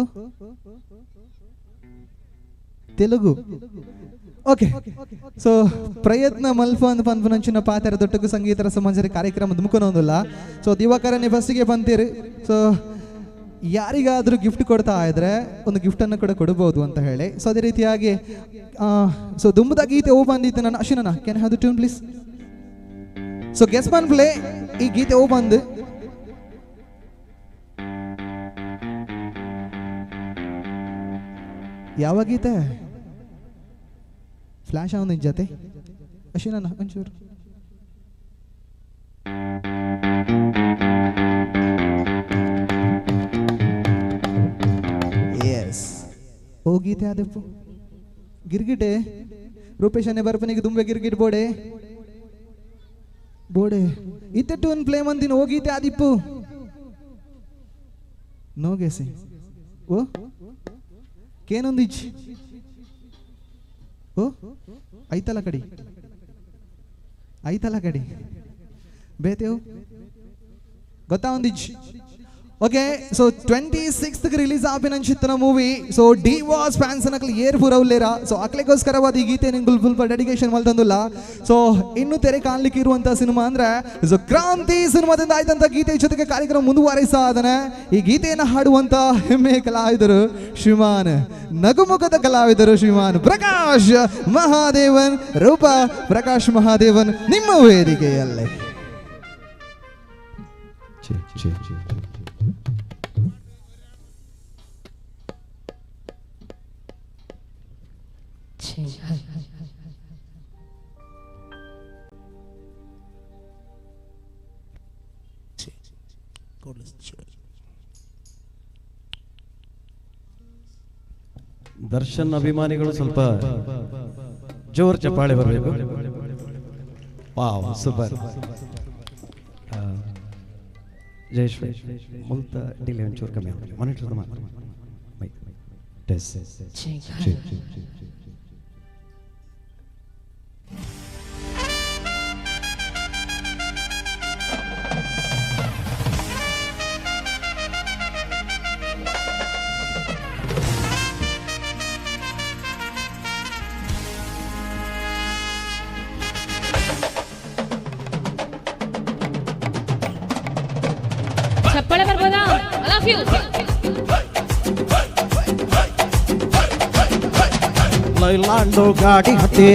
ತೆಲುಗು ಓಕೆ. ಸೊ ಪ್ರಯತ್ನ ಮಲ್ಪ ಅಂತ ಪನ್ಪುನಂಚಿನ ಪಾತ್ರ ದೊಟ್ಟకు ಸಂಗೀತ ರಸಮಂಜರಿ ಕಾರ್ಯಕ್ರಮ ದುಮುಕನೊಂದಿಲ್ಲ. ಸೊ ದಿವಾಕರನೇ ಫಸ್ಟಿಗೆ ಬಂತೀರಿ. ಸೊ ಯಾರಿಗಾದರೂ ಗಿಫ್ಟ್ ಕೊಡ್ತಾ ಇದ್ರೆ ಒಂದು ಗಿಫ್ಟನ್ನು ಕೂಡ ಕೊಡ್ಬೋದು ಅಂತ ಹೇಳಿ. ಸೊ ಅದೇ ರೀತಿಯಾಗಿ ಸೊ ದುಂಬದ ಗೀತೆ ಓ ಬಂದಿತ್ತು ನಾನು ಅಶ್ವಿನ can have the tune please. So guess Mann play ಈ ಗೀತೆ ಓ ಬಂದು ಯಾವ ಗೀತೆ ಫ್ಲಾಶ್ ಅವನ ಜೊತೆ ಅಶ್ವಿನ ಒಂಚೂರು ಎಸ್ ಓ ಗೀತೆ ಆದಪ್ಪು ಗಿರ್ಗಿಟೆ ರೂಪೇಶ್ ಬರ್ಪನಿಗೆ ತುಂಬೆ ಗಿರ್ಗಿಟ್ ಬೋಡೆ ಬೋಡೆ ಇತ್ತೆ ಟೂನ್ ಪ್ಲೇ ಮಂದಿನ ಓ ಗೀತೆ ಆದಿಪ್ಪು ನೋ ಗೆಸಿ ಓ ಕೇನೊಂದಿಚ್ಚಿ ಓ ಐತಲ ಕಡಿ ಐತಲ ಕಡಿ ಬೇತೇವು ಗೊತ್ತಾ ಒಂದಿಚ್ಚಿ okay. So 26th release ಆಪಿನ ಚಿತ್ರ movie. So D was fans ನಕಲ್ ಏರ್ ಪುರವ್ಲೇರಾ. ಸೊ ಅಕ್ಲೆಗೋಸ್ಕರವಾದ ಈ ಗೀತೆ ನಿಂಗೆ ಫುಲ್ ಡೆಡಿಕೇಶನ್ ಮಲ್ತಂದುಲ್ಲ. ಸೊ ಇನ್ನು ತೆರೆ ಕಾಣಲಿಕ್ಕೆ ಇರುವಂತಹ ಸಿನಿಮಾ ಅಂದ್ರೆ ಸೊ ಕ್ರಾಂತಿ ಸಿನಿಮಾದಿಂದ ಆಯ್ತಂತ ಗೀತೆ ಜೊತೆಗೆ ಕಾರ್ಯಕ್ರಮ ಮುಂದುವರಿಸ್ತಾ ಇದ್ದಾನೆ. ಈ ಗೀತೆಯನ್ನು ಹಾಡುವಂತ ಹೆಮ್ಮೆ ಕಲಾವಿದರು ಶ್ರೀಮಾನ್ ನಗುಮುಖದ ಕಲಾವಿದರು ಶ್ರೀಮಾನ್ ಪ್ರಕಾಶ್ ಮಹಾದೇವನ್. ರೂಪ ಪ್ರಕಾಶ್ ಮಹಾದೇವನ್ ನಿಮ್ಮ ವೇದಿಕೆಯಲ್ಲೇ. ದರ್ಶನ್ ಅಭಿಮಾನಿಗಳು ಸ್ವಲ್ಪ ಜೋರ್ ಚಪ್ಪಾಳೆ ಬರಬೇಕು. Wow, super. Jayesh ಮುಲ್ತ delay ಒಂಚೂರು ಕಮ್ಮಿ ಆಗಲಿ, ಮಾನಿಟರ್ ಮಾತ್ರ. Mic test. ಚಪ್ಪಾಳೆ ಬರ್ಬೋದಾ? I love you. ಲೈಲಾಂಡು ಗಾಡಿ ಹತ್ತಿ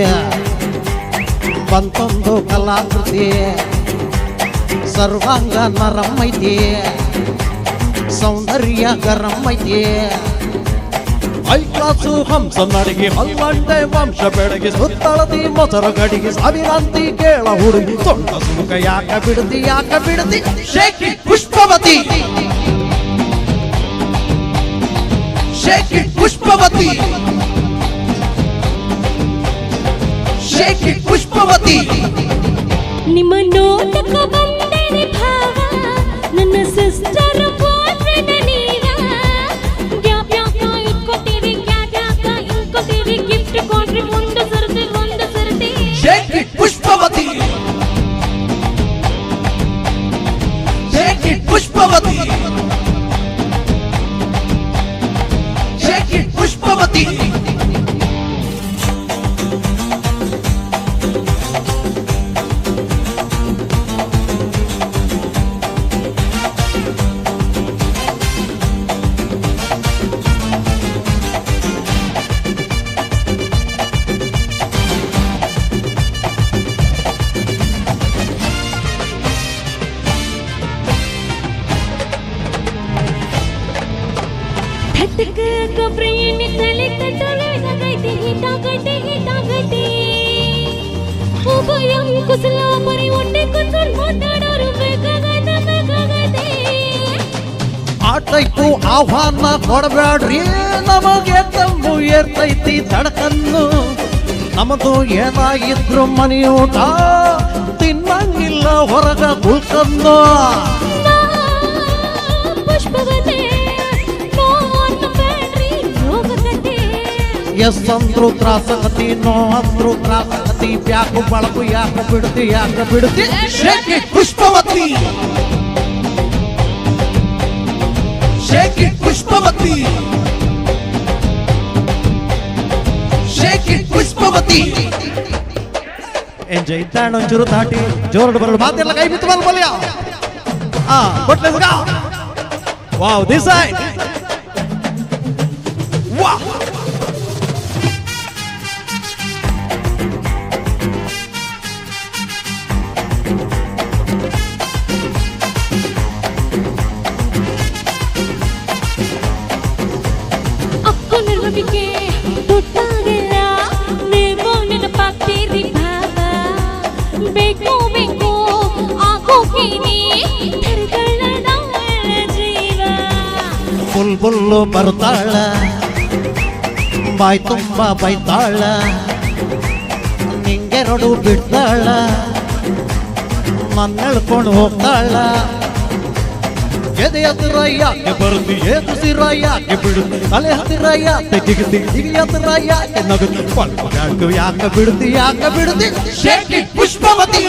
ಬಂತೊಂದು ಕಲಾಕೃತಿ ಸರ್ವಾಂಗ ನರಮ್ಮೈತಿ ಸೌಂದರ್ಯ ಗರಮ್ಮೈತಿ ಹೈ ಕ್ಲಾಸು ಹಂಸ ನಡಿಗೆ ಹಲ್ವಂಡೆ ವಂಶ ಬೆಳಗಿ ಸುತ್ತಳದಿ ಮೊಸರು ಗಡಿಗೆ ಸಾವಿರಾಂತಿ ಕೇಳ ಹುಡುಗಿ ಸೊಂಟ ಸುಮುಖ ಯಾಕ ಬಿಡದಿ ಯಾಕ Bidadi shake it Pushpavati shake it Pushpavati shake it Pushpavati ನಿಮ್ಮ ನೋಟಕ್ಕ ಬಂದರೆ ಭಾವ ನನ್ನ ಸಿಸ್ಟರ್ ಬಾಯ್ ನೀವ ಗ್ಯಾಪ್ ಯಾಕ ಇಟ್ಕೋತೀರಿ ಗ್ಯಾಪ್ ಯಾಕ ಇಟ್ಕೋತೀರಿ ಗಿಫ್ಟ್ ಕೊಡ್ರಿ ಒಂದು ಸರ್ತಿ ಒಂದು ಸರ್ತಿ shake it Pushpavati shake it Pushpavati shake it Pushpavati ಥಟಕ ಕೊಬ್ರಿಯನ್ನು ತಲೆ ಕಟ್ಟಲು ಗೈತೆ ಹಿಟ ಗೈತೆ ಹಿಟ ಗೈತೆ ಉಭಯಂ ಕುಸಲ ಪರಿ ಒಟ್ಟೆ ಕುಸಲ್ ಮಾತಾಡೋರು ಬೇಕಾಗೈತೆ ಬೇಕಾಗೈತೆ ಆ ಟೈಪು ಆಹ್ವಾನ ಕೊಡಬೇಡ್ರಿ ನಮಗೆ ತಮ್ಮು ಏರ್ತೈತಿ ತಡಕನ್ನು ನಮ್ಮದು ಏನಾಗಿದ್ರು ಮನೆಯೂಟ ತಿನ್ನಂಗಿಲ್ಲ ಹೊರಗ ಗುಲ್ಕನ್ನು ಪುಷ್ಪವತೆ ಎಸ್ ಅಂದ್ರು ತ್ರಾಸಗತಿ ನೋ ಅಂದ್ರು ತ್ರಾಸಗತಿ ಬ್ಯಾಕು ಬಳಕು ಯಾಕ ಬಿಡ್ತಿ ಯಾಕ ಬಿಡ್ತಿ shake it Pushpavati shake it Pushpavati shake it Pushpavati enjoy ಇದ್ದಾಣೊಂಚೂರು ತಾಟಿ ಜೋರಡು ಬರಡು ಮಾತೆಲ್ಲ ಕೈ ಬಿತ್ತು ಬಲ್ ಬಲ್ಯ ಆ ಬಟ್ಲೆ ವಾವ್ this side ವಾ ಅಕ್ಕನಿರುವಿಕೆ ದುಡ್ಡಾಗೆಲ್ಲ ನೀವು ನೆನಪಾಗ್ತೀರಿ ಭಾವ ಬೇಕು ಬೇಕು ಆಗೋಕೇನೆ ಥರಗಳ ಜೀವ ಬುಲ್ ಬುಲ್ಲು ಬರ್ತಾಳ ಬಾಯ್ ತುಂಬ ಬೈತಾಳ ನಿಂಗೆರಡು ಬಿಡ್ತಾಳ ನನ್ನೆಳ್ಕೊಂಡು ಹೋಗ್ತಾಳ ಎದೆ ಹತ್ತಿರ ಯಾಕೆ ಬರುತ್ತಿ ಏದುಸಿರ ಯಾಕೆ ಬಿಡುತ್ತಿ ತಲೆ ಹತ್ತಿರ ಯಾಕೆ ಜಿಗತಿ ಜಿಗಿ ಹತ್ತಿರ ಯಾಕೆ ನಗುತ್ತಿ ಪಲ್ಕು ಯಾಕೆ ಬಿಡುತ್ತಿ ಯಾಕೆ ಬಿಡುತ್ತಿ shake it Pushpavati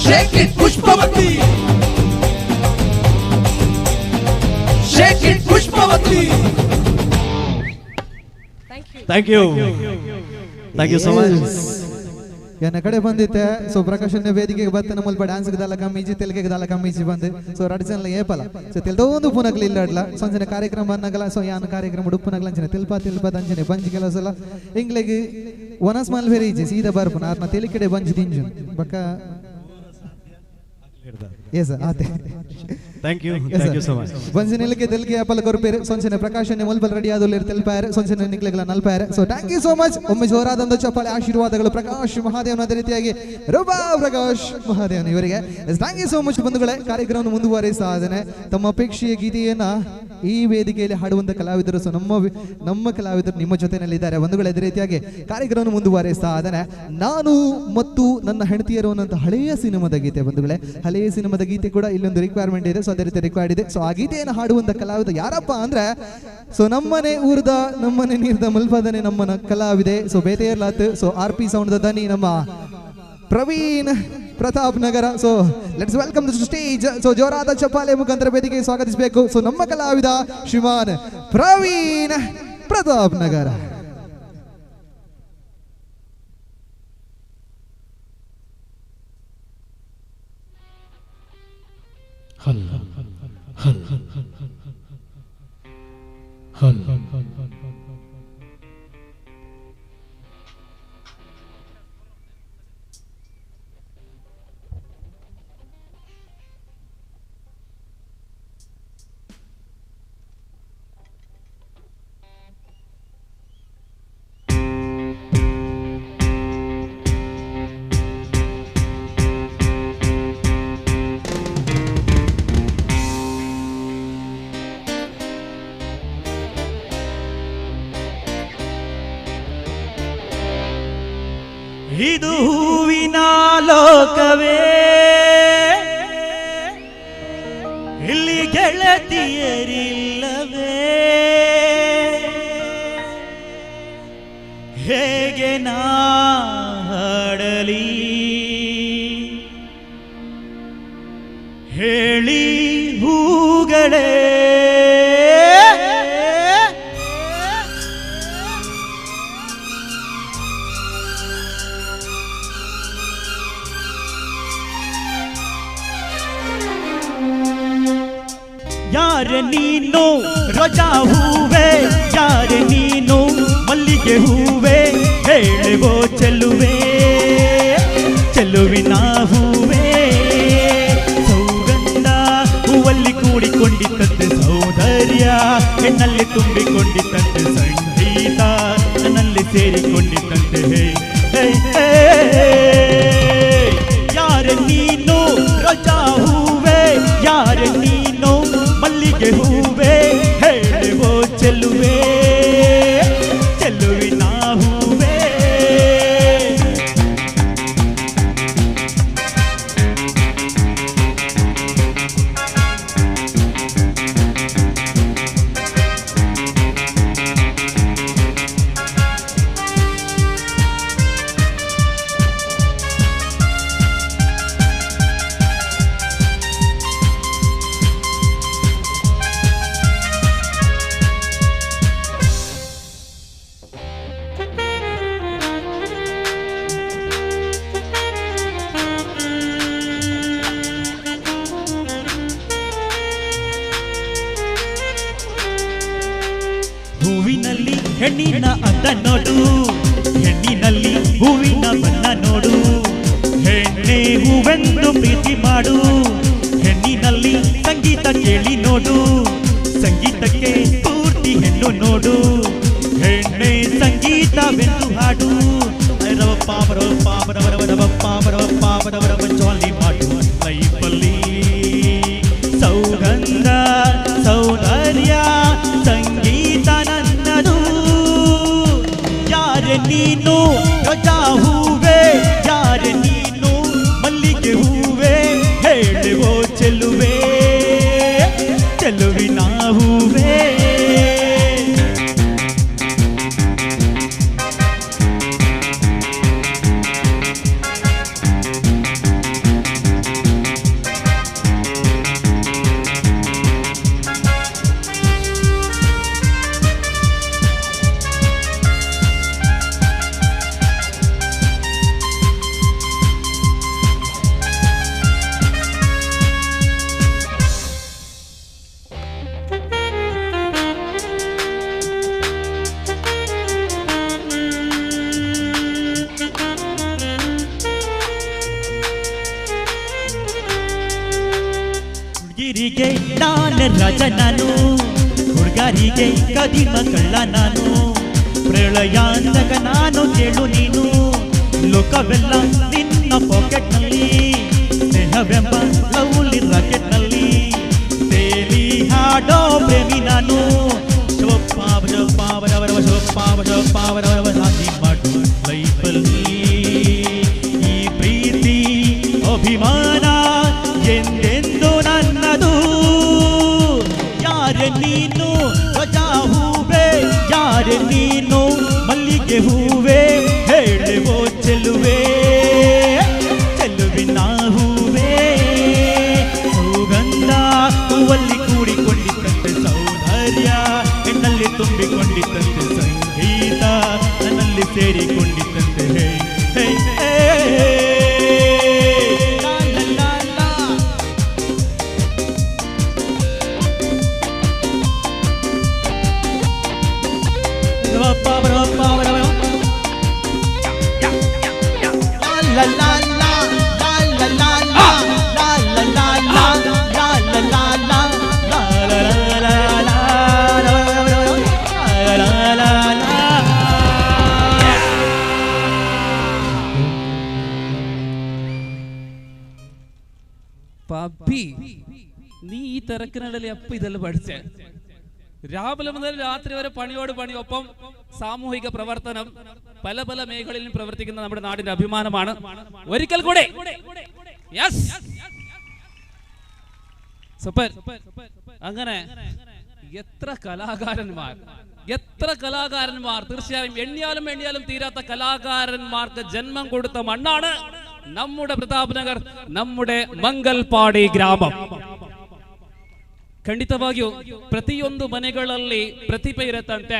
shake it Pushpavati shake it Pushpavati thank you thank you so much ಎನ್ನ ಕಡೆ ಬಂದಿತ್ತೆ ಸೊ ಪ್ರಕಾಶನ ವೇದಿಕೆಗೆ ಬತ್ತ ನಮ್ಮಲ್ಪ ಡ್ಯಾನ್ಸ್ ದಾಲ ಕಮ್ಮಿ ತೆಲಿಗೆಗೆ ದಾಲ ಕಮ್ಮಿ ಬಂದು ಸೊ ರಡ್ಜನ್ಲ ಏಪಲ ಸೊ ತೆಲ್ದೊಂದು ಪುನಗ್ಲ ಇಲ್ಲಾಡ್ಲ ಸಂಜನೆ ಕಾರ್ಯಕ್ರಮ ಅನ್ನಗಲ ಸೊ ಯಾನ್ ಕಾರ್ಯಕ್ರಮ ಉಡುಪುನಗಲ ಅಂಚನೆ ತಿಲ್ಪ ತಿಲ್ಪ ಅಂಚನೆ ಬಂಜಿ ಕೆಲಸಲ ಇಂಗ್ಲೆಗ್ ಒನಸ್ ಮಾಲ್ ಬೇರೆ ಇಜ್ಜಿ ಸೀದಾ ಬರ್ಪುನ ಆರ್ನ ತೆಲಿಕೆಡೆ ಬಂಜಿ ದಿಂಜು ಬಕ್ಕ ಎಸ್ ಆತೆ thank you thank you so much ಬಂಜಿ ನಿಲ್ಕೆ ತೆಲಿಗೆ ಅಪಲ ಕೊರ್ಪೇರು ಸೊಂಚನೆ ಪ್ರಕಾಶನೆ ಮುಲ್ಬಲ್ ready ಆದೋಲಿರ್ ತೆಲ್ಪಾರೆ ಸೊಂಚನೆ ನಿಕ್ಲೆಗಳ ನಲ್ಪಾರೆ so thank you so much ಒಮ್ಮೆ ಜೋರಾದಂದು ಚಪ್ಪಾಳೆ ಆಶೀರ್ವಾದಗಳು ಪ್ರಕಾಶ್ ಮಹಾದೇವನ ಅದೇ ರೀತಿಯಾಗಿ ರೂಪಾ ಪ್ರಕಾಶ್ ಮಹಾದೇವನ್ ಇವರಿಗೆ thank you so much ಬಂಧುಗಳೇ ಕಾರ್ಯಕ್ರಮವನ್ನು ಮುಂದುವರಿಸಾದನೆ ತಮ್ಮ ಅಪೇಕ್ಷೆಯ ಗೀತೆಯನ್ನ ಈ ವೇದಿಕೆಯಲ್ಲಿ ಹಾಡುವಂತ ಕಲಾವಿದರು ಸೊ ನಮ್ಮ ನಮ್ಮ ಕಲಾವಿದರು ನಿಮ್ಮ ಜೊತೆಯಲ್ಲಿದ್ದಾರೆ ಬಂಧುಗಳೇ. ಅದೇ ರೀತಿಯಾಗಿ ಕಾರ್ಯಕ್ರಮವನ್ನು ಮುಂದುವರಿಸಾದನೆ ನಾನು ಮತ್ತು ನನ್ನ ಹೆಂಡತಿಯರು ಅನ್ನುವಂಥ ಹಳೆಯ ಸಿನಿಮಾದ ಗೀತೆ ಬಂಧುಗಳೇ, ಹಳೆಯ ಸಿನಿಮಾದ ಗೀತೆ ಕೂಡ ಇಲ್ಲೊಂದು ರಿಕ್ವೈರ್ಮೆಂಟ್ ಇದೆ. ಸೊ ಅದೇ ರೀತಿ ರಿಕ್ವೈರ್ಡ್ ಇದೆ. ಸೊ ಆ ಗೀತೆಯನ್ನು ಹಾಡುವಂತ ಕಲಾವಿದ ಯಾರಪ್ಪ ಅಂದ್ರೆ ಸೊ ನಮ್ಮನೆ ಊರದ ನಮ್ಮನೆ ನೀರ್ದ ಮುಲ್ಪದನೆ ನಮ್ಮನ ಕಲಾವಿದೆ ಸೊ ಬೇತೆಯರ್ಲಾತ್ ಸೊ ಆರ್ ಪಿ ಸೌಂಡ್ ದನಿ ನಮ್ಮ Praveen Pratap Nagar. So let's welcome the stage. So ಜೋರಾದ ಚಪ್ಪಾಳೆ ಮುಖಾಂತರ ವೇದಿಕೆಗೆ ಸ್ವಾಗತಿಸಬೇಕು ಸೊ ನಮ್ಮ ಕಲಾವಿದ ಶ್ರೀಮಾನ್ ಪ್ರವೀಣ್ ಪ್ರತಾಪ್ ನಗರ. ಹಲ್ ಹಲ್ ಹಲ್ ಹಲ್. ಇದು ಹೂವಿನ ಲೋಕವೇ, ಇಲ್ಲಿ ಗೆಳತಿಯರಿಲ್ಲವೇ, ಹೇಗೆ ನಾ ಹಾಡಲಿ ಹೇಳಿ ಹೂಗಳೇ. ಯಾರ ನೀನು ರೋಜಾ ಹೂವೆ, ಯಾರ ನೀನು ಮಲ್ಲಿಗೆ ಹೂವೆ, ಹೇಳುವೋ ಚೆಲುವೆ ಚೆಲುವಿನ ಹೂವೆ. ಸೌಗಂಧ ಹೂವಲ್ಲಿ ಕೂಡಿಕೊಂಡಿತ್ತಂತೆ ಸೌಂದರ್ಯ, ಹೆಣ್ಣಲ್ಲಿ ತುಂಬಿಕೊಂಡಿತ್ತಂತೆ ಸಂಗೀತ, ನನ್ನಲ್ಲಿ ಸೇರಿಕೊಂಡಿತ್ತಂತೆ. ಹೇ ಹೇ ಯಾರ ನೀನು ರೋಜಾ ಹೂವೆ, ಯಾರ ನೀನು ಮಲ್ಲಿಗೆ ಹೂವೆ, ಹೇಳುವೋ ಚೆಲುವೆ ಚೆಲುವಿನ ಹೂವೆ. ಹೂವಿನಲ್ಲಿ ಹೆಣ್ಣಿನ ಅಂದ ನೋಡು, ಹೆಣ್ಣಿನಲ್ಲಿ ಹೂವಿನ ಬಣ್ಣ ನೋಡು, ಹೆಣ್ಣೆ ಹೂವೆಂದು ಪ್ರೀತಿ ಮಾಡು, ಹೆಣ್ಣಿನಲ್ಲಿ ಸಂಗೀತ ಕೇಳಿ ನೋಡು, ಸಂಗೀತಕ್ಕೆ ಪೂರ್ತಿ ಹೆಣ್ಣು ನೋಡು, ಹೆಣ್ಣೆ ಸಂಗೀತವೆಂದು ಹಾಡು. ರವ ಪಾಪರವ ಪಾಪರವ ರವ ಪಾಪರವ ಪಾಪರವ ಜಾಲಿ ಮಾಡು ಲೈಫಲ್ಲಿ. ಸೌಗಂಧ ಸೌಂದರ್ಯ ಸಂಗೀತ ನನ್ನದು. ಯಾರ ನೀನು ರೋಜಾ ಹೂವೆ, ಯಾರ ನೀನು ಮಲ್ಲಿಗೆ ಹೂವೆ, ಹೇಳುವೋ ಚೆಲುವೆ ಚೆಲುವಿನ ಹೂವೆ. ಹುಡುಗಿರಿಗೆ ನಾನು ರಾಜ ನಾನು, ಹುಡುಗರಿಗೆ ಕದಿಮ ಕಳ್ಳ ನಾನು, ಪ್ರಳಯಾಂತಕ ನಾನು ಕೇಳು ನೀನು, ಲೋಕವೆಲ್ಲ ನಿನ್ನ ಪಾಕೆಟ್ನಲ್ಲಿ, ಸ್ನೇಹವೆಂಬ ಲವ್ಲಿ ರಾಕೆಟ್ನಲ್ಲಿ ತೇಲಿ ಹಾಡೋ ಪ್ರೇಮಿ ನಾನು. ಶಾಂತಿ ಮಾಡು ಲೈಫಲ್ಲಿ. ಈ ಪ್ರೀತಿ ಅಭಿಮಾನ ಎಂದೆಂದು ನನ್ನದು. ಯಾರ ನೀನು ರೋಜಾ ಹೂವೆ, ಯಾರ ನೀನು ಮಲ್ಲಿಗೆ ಹೂವೆ, ಹೇಳುವೋ ಚೆಲುವೆ ಚೆಲುವಿನ ಹೂವೆ. ಸುಗಂಧ ಹೂವಲ್ಲಿ ಕೂಡಿಕೊಂಡಿದ್ದಂತೆ ಸೌಂದರ್ಯ, ಹೆಣ್ಣಲ್ಲಿ ತುಂಬಿಕೊಂಡಿದ್ದಂತೆ ಸಂಗೀತ, ನನ್ನಲ್ಲಿ ಸೇರಿಕೊಂಡಿದ್ದಂತೆ. ಹೇ ಹೇ ಹೇ la la la la la la la la la la la la la la la la la. Puppy, നീ ഈ തിരക്കിനിടയിൽ എപ്പ ഇതെല്ലാം പഠിച്ചേ? രാവിലെ മുതൽ രാത്രി വരെ പണിയോട് പണി, ഒപ്പം സാമൂഹിക പ്രവർത്തനം, പല പല മേഖലയിലും പ്രവർത്തിക്കുന്ന നമ്മുടെ നാടിന്റെ അഭിമാനമാണ്. ഒരിക്കൽ കൂടെ യെസ്, സൂപ്പർ. അങ്ങനെ എത്ര കലാകാരന്മാർ, എത്ര കലാകാരന്മാർ! തീർച്ചയായും എണ്ണിയാലും എണ്ണിയാലും തീരാത്ത കലാകാരന്മാർക്ക് ജന്മം കൊടുത്ത മണ്ണാണ് നമ്മുടെ പ്രതാപ് നഗർ, നമ്മുടെ ಮಂಗಲ್ಪಾಡಿ ಗ್ರಾಮಂ. ಖಂಡಿತವಾಗಿಯೂ ಪ್ರತಿಯೊಂದು ಮನೆಗಳಲ್ಲಿ ಪ್ರತಿಭೆ ಇರತ್ತಂತೆ,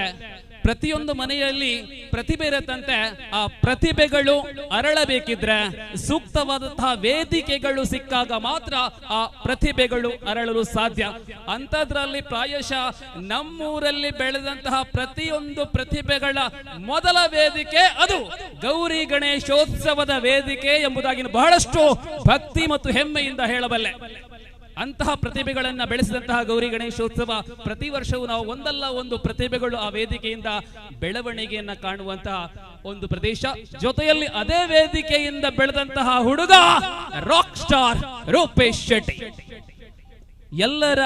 ಪ್ರತಿಯೊಂದು ಮನೆಯಲ್ಲಿ ಪ್ರತಿಭೆ ಇರತ್ತಂತೆ. ಆ ಪ್ರತಿಭೆಗಳು ಅರಳಬೇಕಿದ್ರೆ ಸೂಕ್ತವಾದಂತಹ ವೇದಿಕೆಗಳು ಸಿಕ್ಕಾಗ ಮಾತ್ರ ಆ ಪ್ರತಿಭೆಗಳು ಅರಳಲು ಸಾಧ್ಯ. ಅಂಥದ್ರಲ್ಲಿ ಪ್ರಾಯಶಃ ನಮ್ಮೂರಲ್ಲಿ ಬೆಳೆದಂತಹ ಪ್ರತಿಯೊಂದು ಪ್ರತಿಭೆಗಳ ಮೊದಲ ವೇದಿಕೆ ಅದು ಗೌರಿ ಗಣೇಶೋತ್ಸವದ ವೇದಿಕೆ ಎಂಬುದಾಗಿ ಬಹಳಷ್ಟು ಭಕ್ತಿ ಮತ್ತು ಹೆಮ್ಮೆಯಿಂದ ಹೇಳಬಲ್ಲೆ. ಅಂತಹ ಪ್ರತಿಭೆಗಳನ್ನ ಬೆಳೆಸಿದಂತಹ ಗೌರಿ ಗಣೇಶೋತ್ಸವ ಪ್ರತಿ ವರ್ಷವೂ ನಾವು ಒಂದಲ್ಲ ಒಂದು ಪ್ರತಿಭೆಗಳು ಆ ವೇದಿಕೆಯಿಂದ ಬೆಳವಣಿಗೆಯನ್ನ ಕಾಣುವಂತಹ ಒಂದು ಪ್ರದೇಶ. ಜೊತೆಯಲ್ಲಿ ಅದೇ ವೇದಿಕೆಯಿಂದ ಬೆಳೆದಂತಹ ಹುಡುಗ ರಾಕ್ ಸ್ಟಾರ್ ರೂಪೇಶ್ ಶೆಟ್ಟಿ. ಎಲ್ಲರ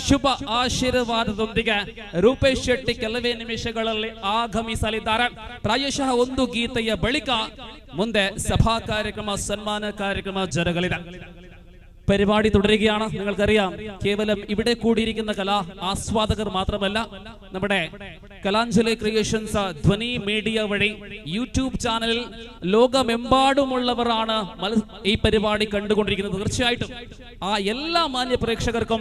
ಶುಭ ಆಶೀರ್ವಾದದೊಂದಿಗೆ ರೂಪೇಶ್ ಶೆಟ್ಟಿ ಕೆಲವೇ ನಿಮಿಷಗಳಲ್ಲಿ ಆಗಮಿಸಲಿದ್ದಾರೆ. ಪ್ರಾಯಶಃ ಒಂದು ಗೀತೆಯ ಬಳಿಕ ಮುಂದೆ ಸಭಾ ಕಾರ್ಯಕ್ರಮ, ಸನ್ಮಾನ ಕಾರ್ಯಕ್ರಮ ಜರುಗಲಿದೆ. പരിപാടി തുടരുകയാണ്. നിങ്ങൾക്കറിയാം, കേവലം ഇവിടെ കൂടിയിരിക്കുന്ന കലാ ആസ്വാദകർ മാത്രമല്ല, നമ്മുടെ കലാഞ്ജലി ക്രിയേഷൻസ് ധ്വനി മീഡിയ വഴി യൂട്യൂബ് ചാനലിൽ ലോകമെമ്പാടുമുള്ളവരാണ് ഈ പരിപാടി കണ്ടുകൊണ്ടിരിക്കുന്നത്. തീർച്ചയായിട്ടും ആ എല്ലാ മാന്യ പ്രേക്ഷകർക്കും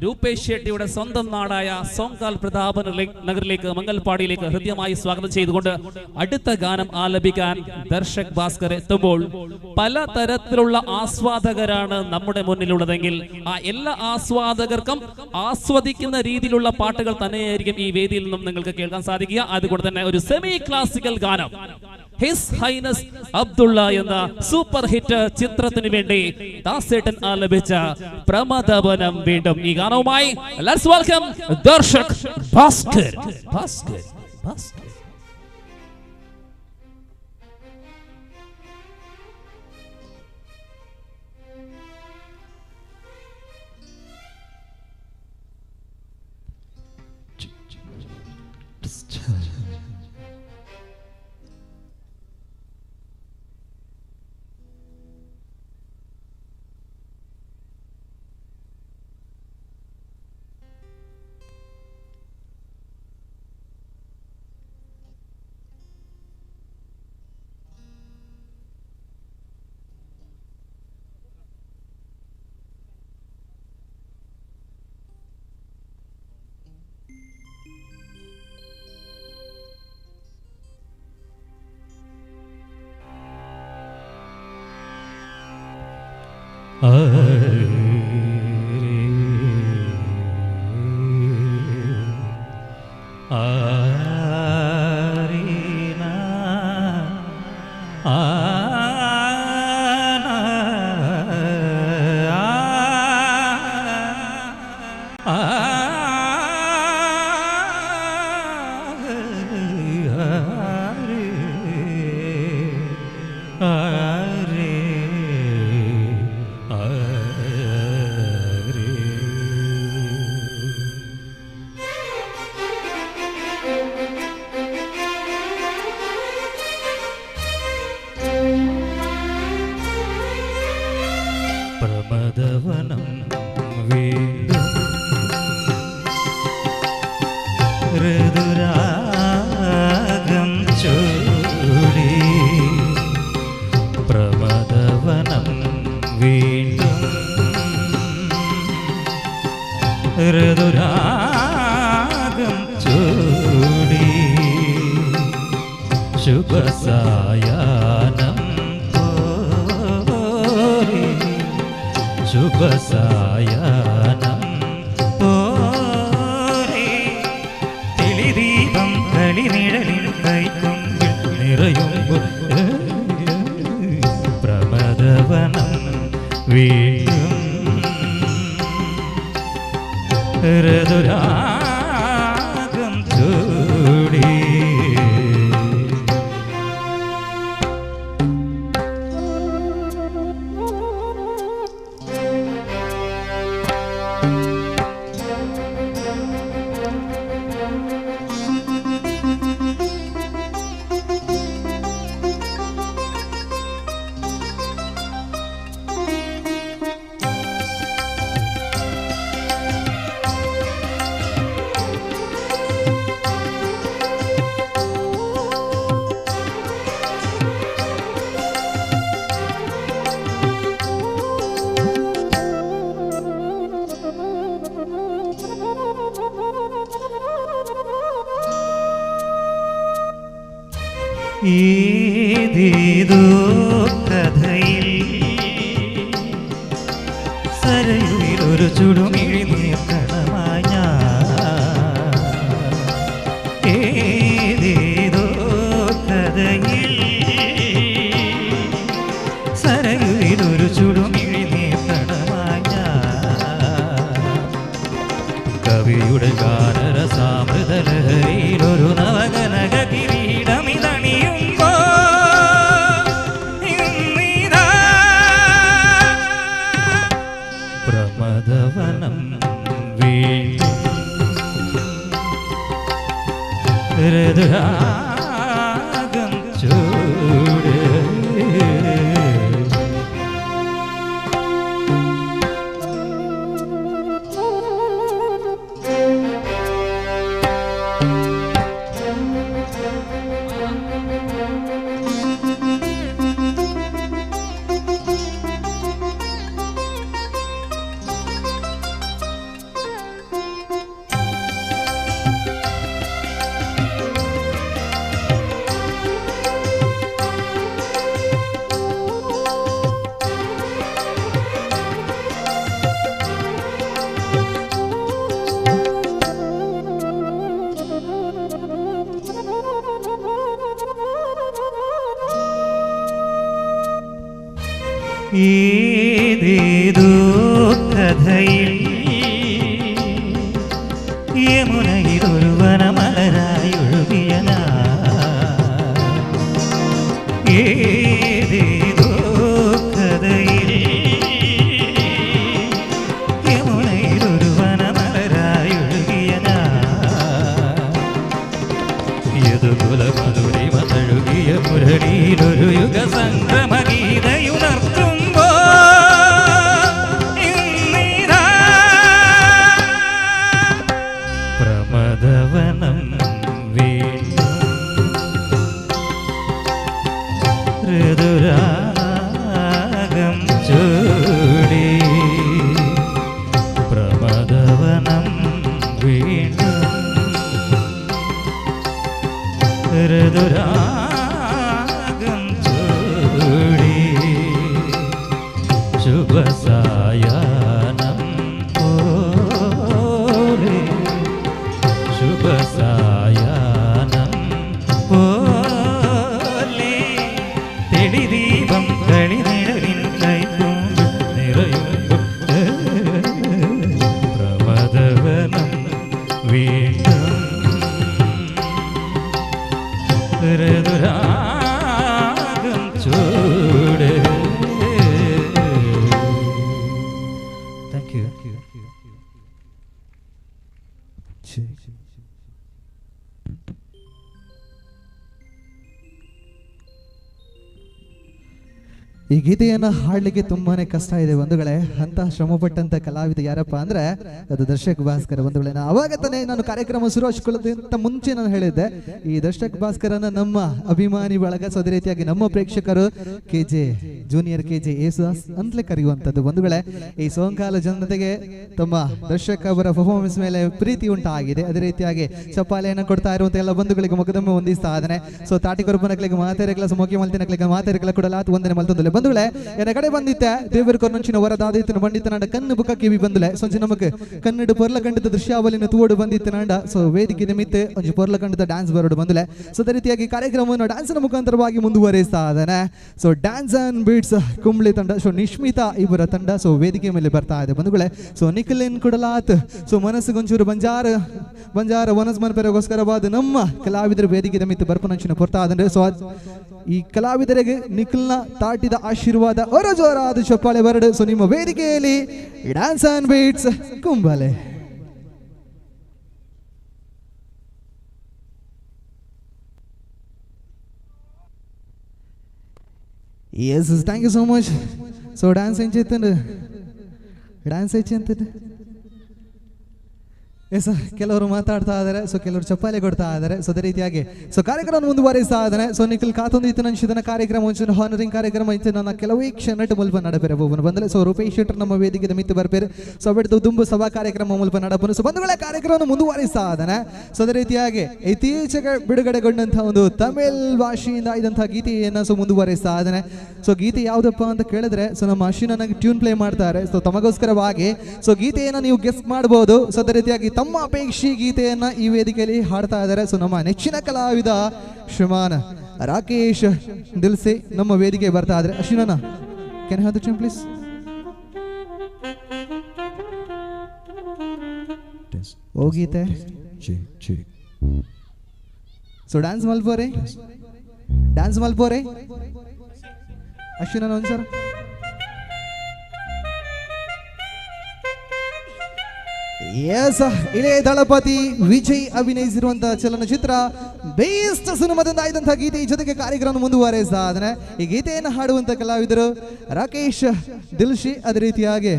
രൂപേഷ് ഷെട്ടിയുടെ സ്വന്തം നാടായ സോങ്കാൽ പ്രതാപ നഗറിലേക്ക്, മംഗൽപാടിയിലേക്ക് ഹൃദ്യമായി സ്വാഗതം ചെയ്തുകൊണ്ട് അടുത്ത ഗാനം ആലപിക്കാൻ ദർശക് ഭാസ്കർ എത്തുമ്പോൾ പല തരത്തിലുള്ള ആസ്വാദകരാണ് നമ്മുടെ മുന്നിലുള്ളതെങ്കിൽ ആ എല്ലാ ആസ്വാദകർക്കും ആസ്വദിക്കുന്ന രീതിയിലുള്ള പാട്ടുകൾ തന്നെയായിരിക്കും ഈ വേദിയിൽ നിന്നും നിങ്ങൾക്ക് കേൾക്കാൻ സാധിക്കുക. അതുകൊണ്ട് തന്നെ ഒരു സെമി ക്ലാസിക്കൽ ഗാനം his highness Abdulla എന്ന സൂപ്പർ ഹിറ്റ് ചിത്രത്തിന് വേണ്ടി ദാസേട്ടൻ ആലപിച്ച പ്രമദവനം വീണ്ടും ഈ ഗാനവുമായി let's welcome Darshak Bhaskar. Bhaskar Bhaskar. പ്രമദവനം വീണ്ടും ഋതുരാഗം ചൂടി, പ്രമദവനം വീണ്ടും ഋതുരാഗം ചൂടി, ശുഭസായാനം ശുഭസായാനം പോരേ, തെളിദീപം കളിനിഴലിൽ കൈക്കൊമ്പിൽ നിറയുമ്പോൾ. വീണ്ടും ഋതുരാഗം ചൂടി. ഏതേതോ കഥയിൽ സരയുവിൽ ഒരു ചുടുമിഴിനീർക്കണമായി ഞാൻ. ഏതേതോ കഥയിൽ സരയുവിൽ ഒരു ചുടുമിഴിനീർക്കണമായി ഞാൻ. കവിയുടെ ഗാനരസാമൃതലഹരിയിൽ ഒരു നവകനക കിരീടമിതണിയുമ്പോ ഇന്നിതാ പ്രമദവനം വീണ്ടും ഋതുരാഗം ചൂട്. ഏതേതോ കഥയിൽ യമുനയിലൊരു വനമലരായി ഒഴുകിയ ഞാൻ. ഏതേതോ കഥയിൽ യമുനയിലൊരു വനമലരായി ഒഴുകിയ ഞാൻ. യദുകുലമധുരിമ തഴുകിയ മുരളിയിലൊരു യുഗ സംക്രമഗീതയുണർത്തുമ്പോ ഇന്നിതാ പ്രമദവനം വീണ്ടും ഋതുരാഗം ചൂടി. പ്രമദവനം വീണ്ടും ഋതുരാഗം ചൂടി. ശുഭസായാഹ്നം പോലെ ശുഭസായാഹ്നം പോലെ തെളിദീപം കളിനിഴലിൻ കൈക്കൊണ്ട് നിറയുമ്പോൾ പ്രമദവനം വീണ്ടും ഋതുരാഗം ചൂട്. Thank you. ಈ ಗೀತೆಯನ್ನು ಹಾಡಲಿಕ್ಕೆ ತುಂಬಾನೇ ಕಷ್ಟ ಇದೆ ಬಂಧುಗಳೇ. ಅಂತ ಶ್ರಮಪಟ್ಟಂತ ಕಲಾವಿದ ಯಾರಪ್ಪ ಅಂದ್ರೆ ಅದು ದರ್ಶಕ್ ಭಾಸ್ಕರ್ ಬಂಧುಗಳೇ. ಅವಾಗ ತಾನೇ ನಾನು ಕಾರ್ಯಕ್ರಮ ಶುರು ಹಚ್ಕೊಳ್ಳೋದಕ್ಕಿಂತ ಮುಂಚೆ ನಾನು ಹೇಳಿದ್ದೆ, ಈ ದರ್ಶಕ್ ಭಾಸ್ಕರನ್ನ ನಮ್ಮ ಅಭಿಮಾನಿ ಬಳಗ, ಸೊ ಅದೇ ರೀತಿಯಾಗಿ ನಮ್ಮ ಪ್ರೇಕ್ಷಕರು K J junior K J Yesudas ಅಂತಲೇ ಕರೆಯುವಂಥದ್ದು ಬಂಧುಗಳೇ. ಈ ಸೋಂಕಾಲ ಜನತೆಗೆ ತಮ್ಮ ದರ್ಶಕ್ ಅವರ ಪರ್ಫಾರ್ಮೆನ್ಸ್ ಮೇಲೆ ಪ್ರೀತಿ ಉಂಟಾಗಿದೆ. ಅದೇ ರೀತಿಯಾಗಿ ಚಪ್ಪಾಳೆಯನ್ನು ಕೊಡ್ತಾ ಇರುವಂತ ಎಲ್ಲ ಬಂಧುಗಳಿಗೆ ಮೊಕದೊಮ್ಮೆ ವಂದಿಸ್ತಾ ಇದ್ದಾನೆ. ಸೊ ತಾಟಿಕೊರಪನಕ್ಲಿಗೆ ಮಾತೆರೆಗಳ ಮುಖ್ಯಮಂತ್ರಿನಕ್ಲಿಗೆ ಮಾತೆರೆಗಳ ಕೂಡ ಒಂದನೇ ಮಲ್ತೊಂದು ಬಂಧುಗಳೇ. ಬಂಧುಗಳೇ, ಎನ್ನ ಕಡೆ ಬಂದಿತ್ತೆ ದೇವರ ಕೊರ್ನಂಚಿನ ವರದಾದಿತ್ತನ ಬಂಡಿತನಾಂಡ ಕಣ್ಣು ಬುಕ್ಕ ಕಿವಿ ಬಂದುಲೆ. ಸೊ ನಮಕ್ ಕನ್ನಡ ಪೊರ್ಲ ಕಂಡದ ದೃಶ್ಯಾವಳಿನ ತೂವಡು ಬಂದಿತ್ತನಾಂಡ. ಸೊ ವೇದಿಕೆ ನಿಮಿತ್ತ ಒಂಜಿ ಪೊರ್ಲ ಕಂಡದ ಡ್ಯಾನ್ಸ್ ಬರೋಡು ಬಂದುಲೆ. ಸೊ ಅದೇ ರೀತಿಯಾಗಿ ಕಾರ್ಯಕ್ರಮವನ್ನು ಡ್ಯಾನ್ಸ್ನ ಮುಖಾಂತರವಾಗಿ ಮುಂದುವರಿಸ್ತಾ ಇದ್ದಾನೆ. So dance and beats Kumble ತಂಡ, ಸೊ ನಿಶ್ಮಿತಾ ಇವರ ತಂಡ ಸೊ ವೇದಿಕೆ ಮೇಲೆ ಬರ್ತಾ ಇದೆ ಬಂಧುಗಳೇ. ಸೊ ನಿಖಿಲಿನ್ ಕುಡಲಾತ್ ಸೊ ಮನಸ್ಸುಗೊಂಚೂರು ಬಂಜಾರ ಬಂಜಾರ ವನಸ್ ಮನ್ಪೆರಗೋಸ್ಕರವಾದ ನಮ್ಮ ಕಲಾವಿದರ ವೇದಿಕೆ ನಿಮಿತ್ತ ಬರ್ಪನಂಚಿನ ಪೊರ್ತಾ ಆದಂದ್ರೆ. ಸೊ ಈ ಕಲಾವಿದರಿಗೆ ನಿಖಿಲ್ನ ತಾಟಿದ ಆಶೀರ್ವಾದ ಹೊರ ಜೋರಾದ ಚಪ್ಪಾಳೆ ಬರಡು. ಸೊ ನಿಮ್ಮ ವೇದಿಕೆಯಲ್ಲಿ dance and beats Kumble. Yes, thank you so much. So dance ಎಂಚಿತ್ತಂಡು dance ಹೆಚ್ಚು ಎಸ್, ಕೆಲವರು ಮಾತಾಡ್ತಾ ಇದ್ದಾರೆ, ಸೊ ಕೆಲವರು ಚಪ್ಪಾಳೆ ಕೊಡ್ತಾ ಇದ್ದಾರೆ. ಸೊ ಅದೇ ರೀತಿಯಾಗಿ ಸೊ ಕಾರ್ಯಕ್ರಮ ಮುಂದುವರಿಸ್ತಾ ಇದ್ದಾನೆ. ಸೊ ನಿಖಿಲ್ ಕಾತೊಂದು ಇತ್ತು ನನ್ನ ಕಾರ್ಯಕ್ರಮ ಒಂಚೂರು ಹಾನರಿಂಗ್ ಕಾರ್ಯಕ್ರಮ ಇತ್ತು ನನ್ನ ಕೆಲವೇ ಕ್ಷಣ ಮುಲ್ಪ ನಡಪೇರೆ ಒಬ್ಬನು ಬಂದರೆ. ಸೊ ರೂಪೇಶ್ ಶೆಟ್ಟರ್ ನಮ್ಮ ವೇದಿಕೆ ಮಿತ್ತು ಬರ್ಪೇರೆ. ಸೊ ಬಿಡ್ತು ದುಂಬು ಸಭಾ ಕಾರ್ಯಕ್ರಮ ಮುಲ್ಪ ನಡಪನು. ಸೊ ಬಂಧುಗಳ ಕಾರ್ಯಕ್ರಮವನ್ನು ಮುಂದುವರಿಸ್ತಾ ಇದ್ದಾನೆ. ಸೊ ಅದೇ ರೀತಿಯಾಗಿ ಇತ್ತೀಚೆಗೆ ಬಿಡುಗಡೆಗೊಂಡಂತಹ ಒಂದು ತಮಿಳ್ ಭಾಷೆಯಿಂದ ಇದ್ದಂತಹ ಗೀತೆಯನ್ನು ಸೊ ಮುಂದುವರಿಸ್ತಾ ಇದ್ದಾನೆ. ಸೊ ಗೀತೆ ಯಾವುದಪ್ಪ ಅಂತ ಕೇಳಿದ್ರೆ, ಸೊ ನಮ್ಮ ಅಶ್ವಿನ್ ನನಗೆ ಟ್ಯೂನ್ ಪ್ಲೇ ಮಾಡ್ತಾರೆ. ಸೊ ತಮಗೋಸ್ಕರವಾಗಿ ಸೊ ಗೀತೆಯನ್ನು ನೀವು ಗೆಸ್ ಮಾಡಬಹುದು. ಸೊ ಅದೇ ರೀತಿಯಾಗಿ ತಮ್ಮ ಅಪೇಕ್ಷೆ ಗೀತೆಯನ್ನ ಈ ವೇದಿಕೆಯಲ್ಲಿ ಹಾಡ್ತಾ ಇದ್ದಾರೆ. ಸೊ ನಮ್ಮ ನೆಚ್ಚಿನ ಕಲಾವಿದ ಶ್ರೀಮಾನ್ ರಾಕೇಶ್ ದಿಲ್ಸೆ ನಮ್ಮ ವೇದಿಕೆ ಬರ್ತಾ ಇದ್ದಾರೆ. ಅಶ್ವಿನಣ್ಣ, can have the tune please? ಓ ಗೀತೆ ಸೊ ಡ್ಯಾನ್ಸ್ ಮಲ್ಪೋರೆ, ಡ್ಯಾನ್ಸ್ ಮಲ್ಪೋರೆ ಅಶ್ವಿನಣ್ಣ ಒಂದ್ಸರ್. ಎಸ್, ಇಳೆಯ ದಳಪತಿ ವಿಜಯ್ ಅಭಿನಯಿಸಿರುವಂತಹ ಚಲನಚಿತ್ರ ಬೇಸ್ಟ್ ಸಿನಿಮಾದಿಂದ ಆಯ್ದಂತಹ ಗೀತೆ ಜೊತೆಗೆ ಕಾರ್ಯಕ್ರಮ ಮುಂದುವರೆಸ್ತಾ ಇದ್ದಾನೆ. ಈ ಗೀತೆಯನ್ನು ಹಾಡುವಂತ ಕಲಾವಿದರು ರಾಕೇಶ್ ದಿಲ್ಶಿ, ಅದೇ ರೀತಿಯಾಗಿ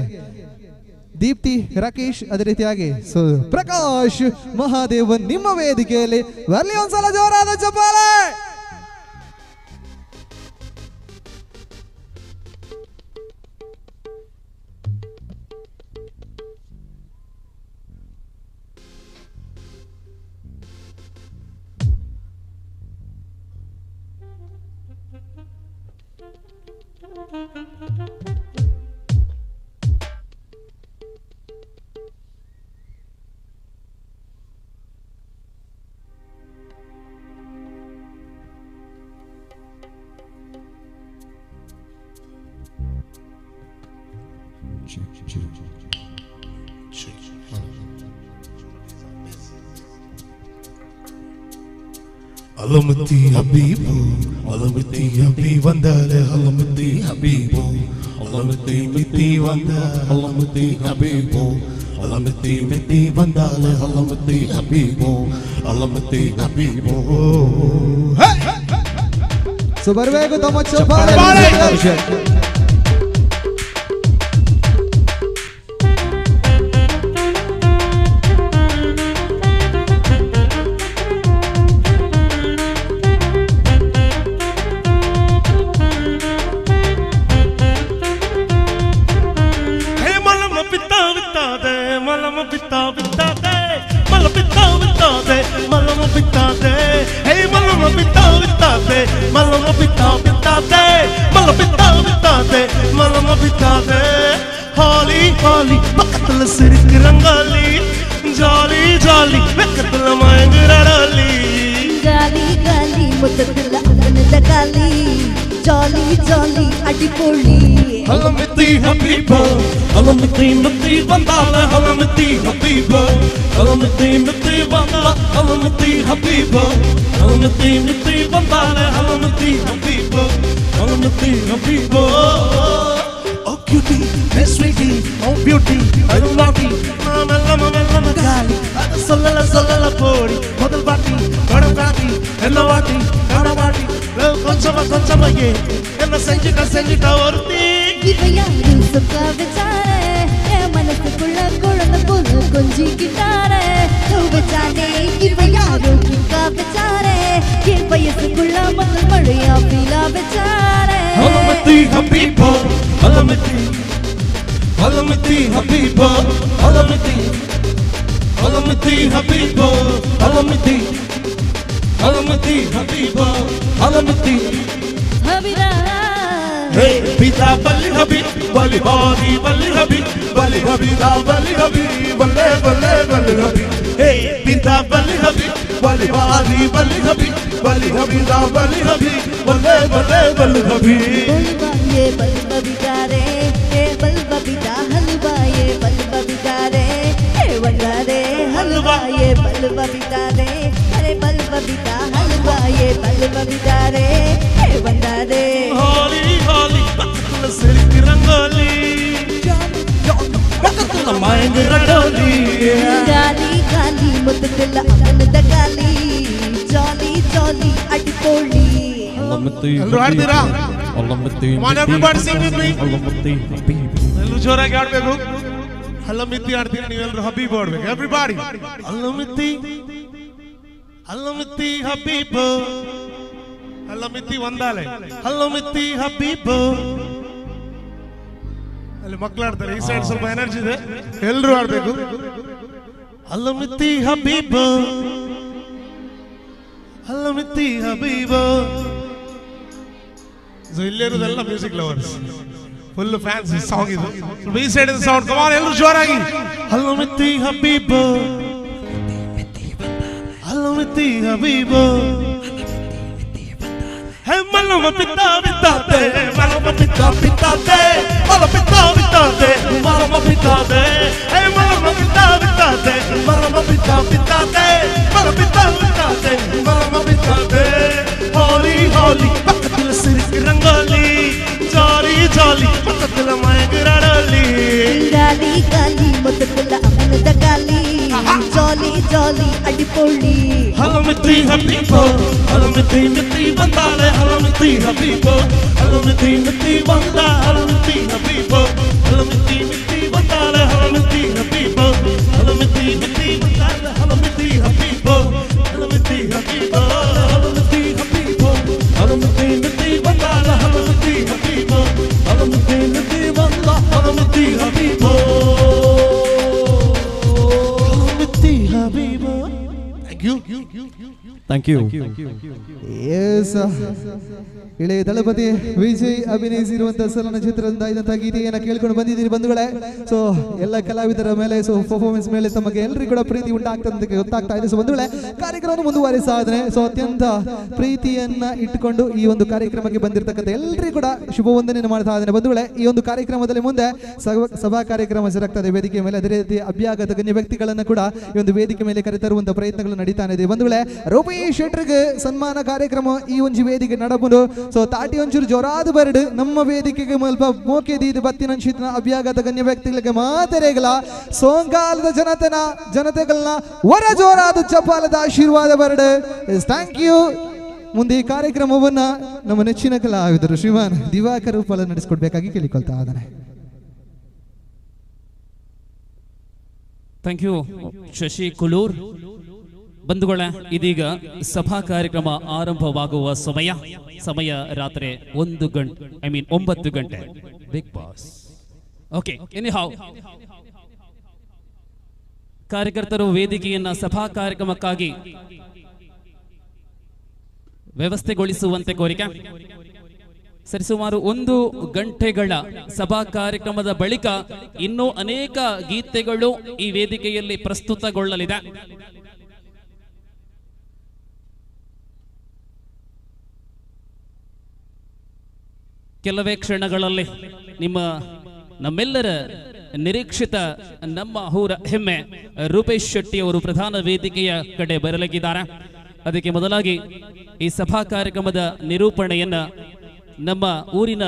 ದೀಪ್ತಿ ರಾಕೇಶ್, ಅದೇ ರೀತಿಯಾಗಿ ಸೊ ಪ್ರಕಾಶ್ ಮಹಾದೇವನ್ ನಿಮ್ಮ ವೇದಿಕೆಯಲ್ಲಿ ಬರ್ಲಿ ಒಂದ್ಸಲ ಜೋರಾದ ಚಪ್ಪಾಳೆ. அலமுத்தி ஹபீபு, அலமுத்தி ஹபீ வந்தாலே அலமுத்தி ஹபீபு, அலமுத்தி மித்தி வந்தா அலமுத்தி ஹபீபு, அலமுத்தி மித்தி வந்தாலே அலமுத்தி ஹபீபு, அலமுத்தி ஹபீபு. ಸೊ ಬರಬೇಕು ತಮ್ಮ ಚಪ್ಪಾಳೆ. அலமுத்தி Habib, அலமுத்தி மித்தி வந்தால அலமுத்தி Habib, அலமுத்தி மித்தி வந்தால அலமுத்தி Habib, அலமுத்தி மித்தி வந்தால அலமுத்தி Habib, அலமுத்தி Habib. Oh cutie, hey sweetie, oh beauty, I don't love you. மெல்ல மெல்ல காலி, அத சொல்லல சொல்லல போடி, முதல் வாட்டி படம் காட்டி என்ன வாட்டி கட வாட்டி கொஞ்சமா கொஞ்சமா ஏ என்ன செஞ்சுட்டா செஞ்சுட்டா ஒருத்தி. இவ யாரு சொக்கா வச்சாரே, என் மனசுக்குள்ள குழந்தை போல கொஞ்சிக்கிட்டாரே. வச்சானே இவ யாரு கிக்கா வச்சாரே, என் வயசுக்குள்ள மக்கள் மழையா பீலா வச்சாரே. அலமுத்தி ஹபீபோ, அலமுத்தி அலமுத்தி ஹபீபோ, அலமுத்தி அலமுத்தி ஹபீபோ, அலமுத்தி அலமுத்தி ஹபீபோ, அலமுத்தி ஹபீரா ಹೇ ಪಿತಾ ಬಲ್ಲಿ ಹಬಿ ಬಲಿ ಬಾರಿ ಬಲ್ಲಿ ಹಬಿ ಬಲಿ ಹಬಿದಾ ಬಲಿ ಹಬಿ ಬಲ್ಲೆ ಬಲ್ಲೆ ಬಲ್ಲಿ ಹಬಿ ಹೇ ಪಿತಾ ಬಲ್ಲಿ ಹಬಿ ಬಲಿ ಬಾರಿ ಬಲಿ ಹಬಿ ಬಲಿ ಹಬಿದಾ ಬಲಿ ಹಬಿ ಬಲ್ಲೆ ಬಲ್ಲೆ ಬಲ್ಲಿ ಹಬಿ ये बल बबिता रे ए बल बबिता हलवा ये बल बबिता रे ए वंदा रे हलवा ये बल बबिता रे अरे बल बबिता हलवा ये बल बबिता रे ए वंदा रे ಹೋಲಿ ಹೋಲಿ ಪಕ್ಕದ ಸಿಲ್ಕ್ ರಂಗೋಲಿ ಪಕ್ಕದ ಮಯಂಗ ರಂಗೋಲಿ ಗಾಲಿ ಗಾಲಿ ಮುತ್ತಲ್ಲ ಅವನದ ಗಾಲಿ ಜಾಲಿ ಜಾಲಿ ಅಡಿಪೋಳಿ ಎಲ್ರು ಹಾಡ್ತೀರಾ? Come on, everybody sing with me. ಎಲ್ಲರೂ ಜೋರಾಗಿ ಆಡ್ಬೇಕು. ಹಲ್ಲಮಿತ್ತಿ ಆಡ್ತೀರಾ ನೀವೆಲ್ಲರೂ? ಹಬೀಬ್ ಆಡ್ಬೇಕು. ಎವ್ರಿಬಾಡಿ ಹಲ್ಲಮಿತ್ತಿ ಹಲ್ಲಮಿತ್ತಿ ಹಬೀಬ್ ಹಲ್ಲಮಿತ್ತಿ ಒಂದಾಲೆ ಹಲ್ಲಮಿತ್ತಿ ಹಬೀಬ್. ಅಲ್ಲಿ ಮಕ್ಳು ಆಡ್ತಾರೆ, ಈ ಸೈಡ್ ಸ್ವಲ್ಪ ಎನರ್ಜಿ ಇದೆ, ಎಲ್ಲರೂ ಆಡ್ಬೇಕು. ಹಲ್ಲಮಿತ್ತಿ ಹಬೀಬ್ ಹಲ್ಲಮಿತ್ತಿ ಹಬೀಬ್. ಸೊ ಇಲ್ಲಿರೋದೆಲ್ಲ music lovers, full fans song ಇದು. ಸ್ವಲ್ಪ ಈ ಸೈಡ್ ಸೌಂಡ್ ಕಮಾನ್, ಎಲ್ಲರೂ ಜೋರಾಗಿ ಹಲ್ಲಮಿತ್ತಿ ಹಬೀಬ್ ಹಲ್ಲಮಿತ್ತಿ ಹಬೀಬ್. ಹೇ ಮಲ್ಲಮ ಪಿತಾ ಪಿತಾತೆ ಮಲ್ಲಮ ಪಿತಾ ಪಿತಾತೆ ಮಲ್ಲ ಪಿತಾ ಪಿತಾತೆ ಮಲ್ಲಮ ಪಿತಾತೆ ಹೇ ಮಲ್ಲಮ ಪಿತಾ ಪಿತಾತೆ ಮಲ್ಲಮ ಪಿತಾ ಪಿತಾತೆ ಮಲ್ಲ ಪಿತಾ ಪಿತಾತೆ ಮಲ್ಲಮ ಪಿತಾತೆ. ಹೋಲಿ ಹೋಲಿ ಪಕ್ಕದ ಸಿರಿಕ್ ರಂಗೋಲಿ ಜಾಲಿ ಜಾಲಿ ಪಕ್ಕದ ಮಯಗರಾಡಲಿ ಗಾಲಿ ಗಾಲಿ ಮುತ್ತಲ್ಲ ಅವನದ ಗಾಲಿ ಜಾಲಿ ಜಾಲಿ ಅಡಿಪೋಳಿ ಹಲಮಿತಿ ಹಬೀಬೋ ಹಲಮಿತಿ ಮಿತಿ ಬಂದಾಳೆ ಹಲಮಿತಿ ಹಬೀಬೋ ಹಲಮಿತಿ ಮಿತಿ ಬಂದ ಹಲಮಿತಿ ಹಬೀಬೋ ಹಲಮಿತಿ ಮಿತಿ ಬಂದಾಳೆ ಹಲಮಿತಿ ಹಬೀಬೋ ಹಲಮಿತಿ ಮಿತಿ ಬಂದಾಳೆ ಹಲಮಿತಿ ಹಬೀಬೋ ಹಲಮಿತಿ ಹಬೀಬೋ ಹಲಮಿತಿ ಹಬೀಬೋ ಹಲಮಿತಿ ಮಿತಿ ಬಂದಾಳೆ ಹಲಮಿತಿ ಹಬೀಬೋ ಹಲಮಿತಿ ಮಿತಿ ಬಂದ ಹಲಮಿತಿ ಹಬೀಬೋ ಹಲಮಿತಿ ಹಬೀಬೋ. Thank you. Thank you. Yes, Ilaya Thalapathy Vijay ಅಭಿನಯಿಸಿರುವಂತಹ ಚಲನಚಿತ್ರದಿಂದ ಇದಂತಹ ಗೀತೆಯನ್ನು ಕೇಳ್ಕೊಂಡು ಬಂದಿದ್ದೀರಿ ಬಂಧುಗಳೇ. ಸೊ ಎಲ್ಲ ಕಲಾವಿದರ ಮೇಲೆ, ಸೊ ಪರ್ಫಾರ್ಮೆನ್ಸ್ ಮೇಲೆ ತಮಗೆ ಎಲ್ಲರಿಗೂ ಕೂಡ ಪ್ರೀತಿ ಉಂಟಾಗ್ತದೆ ಗೊತ್ತಾಗ್ತಾ ಇದೆ. ಸೊ ಬಂಧುಗಳೇ, ಕಾರ್ಯಕ್ರಮವನ್ನು ಮುಂದುವರಿಸಾದ್ರೆ ಸೊ ಅತ್ಯಂತ ಪ್ರೀತಿಯನ್ನ ಇಟ್ಟುಕೊಂಡು ಈ ಒಂದು ಕಾರ್ಯಕ್ರಮಕ್ಕೆ ಬಂದಿರತಕ್ಕಂಥ ಎಲ್ಲರಿಗೂ ಕೂಡ ಶುಭವಂದನೆಯನ್ನು ಮಾಡ್ತಾ ಇದ್ದೇನೆ ಬಂಧುಗಳೇ. ಈ ಒಂದು ಕಾರ್ಯಕ್ರಮದಲ್ಲಿ ಮುಂದೆ ಸಭಾ ಕಾರ್ಯಕ್ರಮ ಜರುಗ್ತದೆ ವೇದಿಕೆ ಮೇಲೆ. ಅದೇ ರೀತಿ ಅಭ್ಯಾಗತ ಗಣ್ಯ ವ್ಯಕ್ತಿಗಳನ್ನು ಕೂಡ ಈ ಒಂದು ವೇದಿಕೆ ಮೇಲೆ ಕರೆತರುವಂತಹ ಪ್ರಯತ್ನಗಳು ನಡೀತಾನೆ ಇದೆ ಬಂಧುಗಳೇ. ರೂಪೇಶ್ ಶೆಟ್ಟರ್ಗೆ ಸನ್ಮಾನ ಕಾರ್ಯಕ್ರಮ ಈ ಒಂದು ವೇದಿಕೆ ನಡಬುದು. ಸೊ ತಾಟಿ ಒಂಚೂರು ಜೋರಾದ ಬರಡು ನಮ್ಮ ವೇದಿಕೆಗೆ ಮಲ್ಪ ಮೋಕೆ ದೀದ ಬತ್ತಿನಂಚಿತನ ಅಭ್ಯಾಗತ ಗಣ್ಯ ವ್ಯಕ್ತಿಗಳಿಗೆ ಮಾತರೇಗಲ ಸೋಂಗಾಲದ ಜನತೆನ ಜನತೆಗಳನ್ನ ವರ ಜೋರಾದ ಚಪಾಲದ ಆಶೀರ್ವಾದ ಬರಡು. Thank you. ಮುಂದೆ ಈ ಕಾರ್ಯಕ್ರಮವನ್ನ ನಮ್ಮ ನೆಚ್ಚಿನ ಕಲಾವಿದರು ಶ್ರೀಮಾನ್ ದಿವಾಕರ್ ಉಪ್ಪಲ ನಡೆಸಿಕೊಡ್ಬೇಕಾಗಿ ಕೇಳಿಕೊಳ್ತಾ ಇದ್ದಾನೆ. Thank you Shashi Kulur. ಬಂಧುಗಳೇ, ಇದೀಗ ಸಭಾ ಕಾರ್ಯಕ್ರಮ ಆರಂಭವಾಗುವ ಸಮಯ ಸಮಯ ರಾತ್ರಿ 1 ಗಂಟೆ, I mean 9 ಗಂಟೆ. Big boss. Okay, anyhow ಕಾರ್ಯಕರ್ತರು ವೇದಿಕೆಯನ್ನ ಸಭಾ ಕಾರ್ಯಕ್ರಮಕ್ಕಾಗಿ ವ್ಯವಸ್ಥೆಗೊಳಿಸುವಂತೆ ಕೋರಿಕೆ. ಸರಿಸುಮಾರು 1 ಗಂಟೆಗಳ ಸಭಾ ಕಾರ್ಯಕ್ರಮದ ಬಳಿಕ ಇನ್ನೂ ಅನೇಕ ಗೀತೆಗಳು ಈ ವೇದಿಕೆಯಲ್ಲಿ ಪ್ರಸ್ತುತಗೊಳ್ಳಲಿದೆ. ಕೆಲವೇ ಕ್ಷಣಗಳಲ್ಲಿ ನಿಮ್ಮ ನಮ್ಮೆಲ್ಲರ ನಿರೀಕ್ಷಿತ ನಮ್ಮ ಊರ ಹೆಮ್ಮೆ ರೂಪೇಶ್ ಶೆಟ್ಟಿ ಅವರು ಪ್ರಧಾನ ವೇದಿಕೆಯ ಕಡೆ ಬರಲಿದ್ದಾರೆ. ಅದಕ್ಕೆ ಮೊದಲಾಗಿ ಈ ಸಭಾ ಕಾರ್ಯಕ್ರಮದ ನಿರೂಪಣೆಯನ್ನ ನಮ್ಮ ಊರಿನ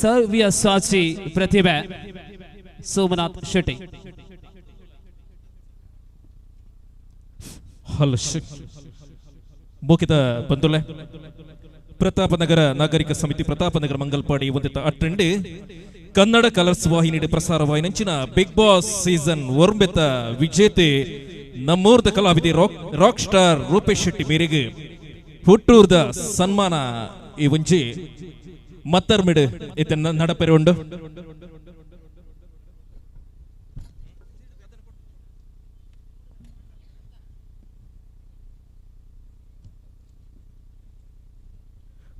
ಸವ್ಯ ಸಾಚಿ ಪ್ರತಿಭೆ ಸೋಮನಾಥ್ ಶೆಟ್ಟಿ. ಹಲೋ ಮುಖಿತ ಬಂಧುಲೆ, ಪ್ರತಾಪನಗರ ನಾಗರಿಕ ಸಮಿತಿ ಪ್ರತಾಪನಗರ ಮಂಗಲ್ಪಾಡಿ ಹೊಂದಿದ್ದ ಅಟ್ಟಂಡಿ ಕನ್ನಡ ಕಲರ್ಸ್ ವಾಹಿನಿ ಪ್ರಸಾರವಾಹಿನಂಚಿನ ಬಿಗ್ ಬಾಸ್ ಸೀಸನ್ ಒರ್ಂಬೆತ ವಿಜೇತೆ ನಮ್ಮೂರ್ದ ಕಲಾವಿದೆ ರಾಕ್ ಸ್ಟಾರ್ ರೂಪೇಶ್ ಶೆಟ್ಟಿ ಮೇರೆಗೆ ಹುಟ್ಟೂರ್ದ ಸನ್ಮಾನ ಈ ಒಂಜಿ ಮತ್ತರ್ಮಿಡು ಇತ್ತ ನಡಪೆರೆ ಉಂಡು.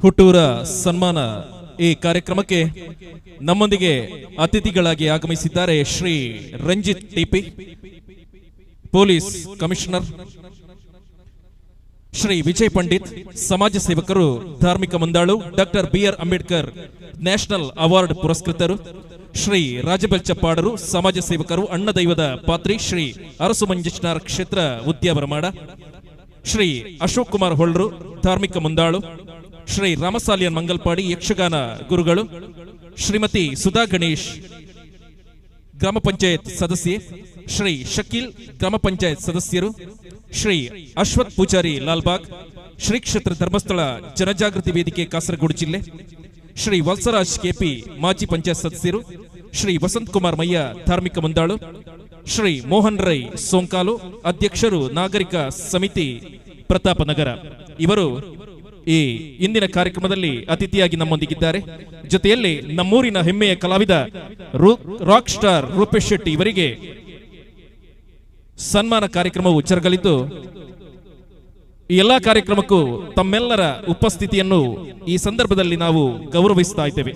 ಹುಟ್ಟೂರ ಸನ್ಮಾನ ಈ ಕಾರ್ಯಕ್ರಮಕ್ಕೆ ನಮ್ಮೊಂದಿಗೆ ಅತಿಥಿಗಳಾಗಿ ಆಗಮಿಸಿದ್ದಾರೆ Shri Ranjith TP, police commissioner, Shri Vijay Pandit, ಸಮಾಜ ಸೇವಕರು, ಧಾರ್ಮಿಕ ಮುಂದಾಳು, doctor B R Ambedkar national award ಪುರಸ್ಕೃತರು, Shri ರಾಜಬೆಲ್ಚಪ್ಪಾಡರು, ಸಮಾಜ ಸೇವಕರು, ಅಣ್ಣದೈವದ ಪಾತ್ರಿ, ಶ್ರೀ ಅರಸು ಮಂಜೇಶ್ನಾರ್ ಕ್ಷೇತ್ರ ಉದ್ಯಾವರಮಾಡ, ಶ್ರೀ ಅಶೋಕ್ ಕುಮಾರ್ ಹೊಳ್ರು, ಧಾರ್ಮಿಕ ಮುಂದಾಳು, ಶ್ರೀ ರಾಮಸಾಲಿಯನ್ ಮಂಗಲ್ಪಾಡಿ, ಯಕ್ಷಗಾನ ಗುರುಗಳು, ಶ್ರೀಮತಿ ಸುಧಾ ಗಣೇಶ್, ಗ್ರಾಮ ಪಂಚಾಯತ್ ಸದಸ್ಯೆ, ಶ್ರೀ ಶಕೀಲ್, ಗ್ರಾಮ ಪಂಚಾಯತ್ ಸದಸ್ಯರು, ಶ್ರೀ ಅಶ್ವಥ್ ಪೂಜಾರಿ ಲಾಲ್ಬಾಗ್, ಶ್ರೀ ಕ್ಷೇತ್ರ ಧರ್ಮಸ್ಥಳ ಜನಜಾಗೃತಿ ವೇದಿಕೆ ಕಾಸರಗೋಡು ಜಿಲ್ಲೆ, ಶ್ರೀ ವತ್ಸರಾಜ್ ಕೆಪಿ, ಮಾಜಿ ಪಂಚಾಯತ್ ಸದಸ್ಯರು, ಶ್ರೀ ವಸಂತ್ ಕುಮಾರ್ ಮಯ್ಯ, ಧಾರ್ಮಿಕ ಮುಂದಾಳು, ಶ್ರೀ ಮೋಹನ್ ರೈ ಸೋಂಕಾಲು, ಅಧ್ಯಕ್ಷರು, ನಾಗರಿಕ ಸಮಿತಿ ಪ್ರತಾಪನಗರ. ಇವರು ಈ ಇಂದಿನ ಕಾರ್ಯಕ್ರಮದಲ್ಲಿ ಅತಿಥಿಯಾಗಿ ನಮ್ಮೊಂದಿಗಿದ್ದಾರೆ. ಜೊತೆಯಲ್ಲಿ ನಮ್ಮೂರಿನ ಹೆಮ್ಮೆಯ ಕಲಾವಿದ ರಾಕ್ ಸ್ಟಾರ್ ರೂಪೇಶ್ ಶೆಟ್ಟಿ ಇವರಿಗೆ ಸನ್ಮಾನ ಕಾರ್ಯಕ್ರಮವು ಜರುಗಲಿದ್ದು, ಈ ಎಲ್ಲಾ ಕಾರ್ಯಕ್ರಮಕ್ಕೂ ತಮ್ಮೆಲ್ಲರ ಉಪಸ್ಥಿತಿಯನ್ನು ಈ ಸಂದರ್ಭದಲ್ಲಿ ನಾವು ಗೌರವಿಸ್ತಾ ಇದ್ದೇವೆ.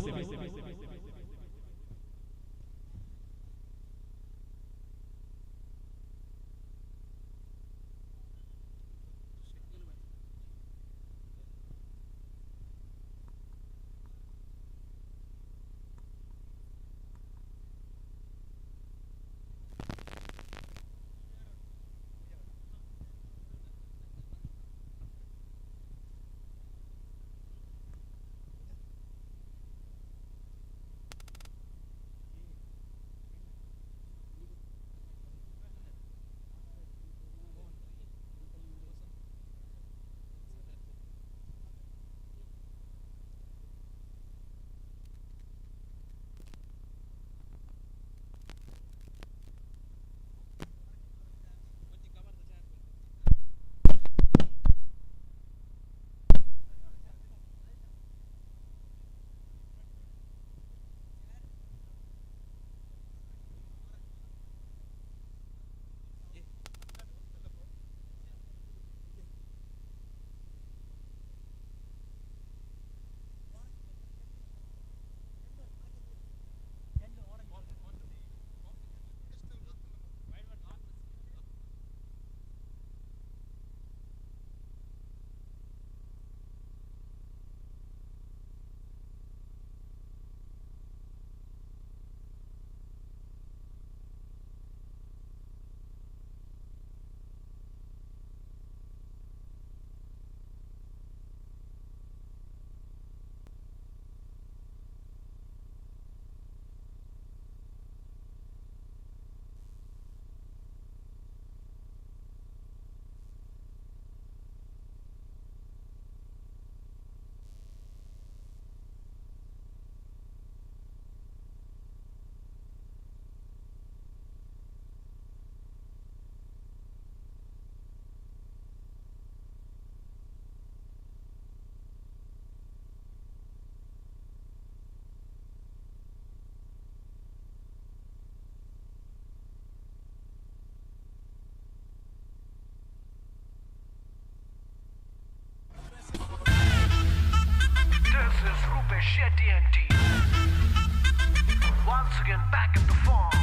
Once again back in the form.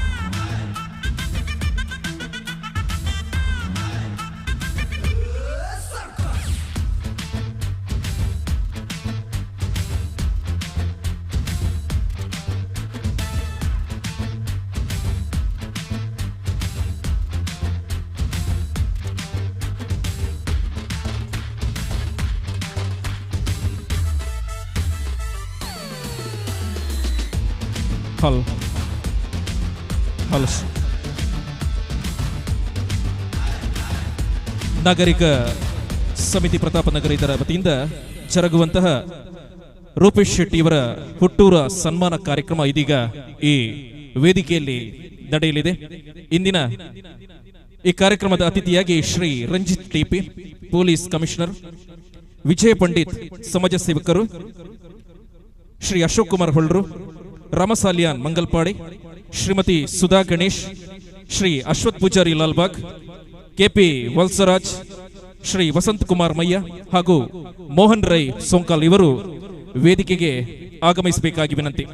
Hello hello ನಾಗರಿಕ ಸಮಿತಿ ಪ್ರತಾಪನಗರ ಇದರ ವತಿಯಿಂದ ಜರುಗುವಂತಹ ರೂಪೇಶ್ ಶೆಟ್ಟಿಯವರ ಹುಟ್ಟೂರ ಸನ್ಮಾನ ಕಾರ್ಯಕ್ರಮ ಇದೀಗ ಈ ವೇದಿಕೆಯಲ್ಲಿ ನಡೆಯಲಿದೆ. ಇಂದಿನ ಈ ಕಾರ್ಯಕ್ರಮದ ಅತಿಥಿಯಾಗಿ Shri Ranjith TP, police commissioner, Vijaya Pandit ಸಮಾಜ ಸೇವಕರು, ಶ್ರೀ ಅಶೋಕ್ ಕುಮಾರ್ ಹೊಳ್ರು, ರಾಮಸಾಲಿಯಾನ್ ಮಂಗಲ್ಪಾಡಿ, ಶ್ರೀಮತಿ ಸುಧಾ ಗಣೇಶ್, ಶ್ರೀ ಅಶ್ವಥ್ ಪೂಜಾರಿ ಲಾಲ್ಬಾಗ್, ಕೆಪಿ ವಲ್ಸರಾಜ್, ಶ್ರೀ ವಸಂತ್ ಕುಮಾರ್ ಮಯ್ಯ ಹಾಗೂ ಮೋಹನ್ ರೈ ಸೋಂಕಾಲ್ ಇವರು ವೇದಿಕೆಗೆ ಆಗಮಿಸಬೇಕಾಗಿ ವಿನಂತಿ.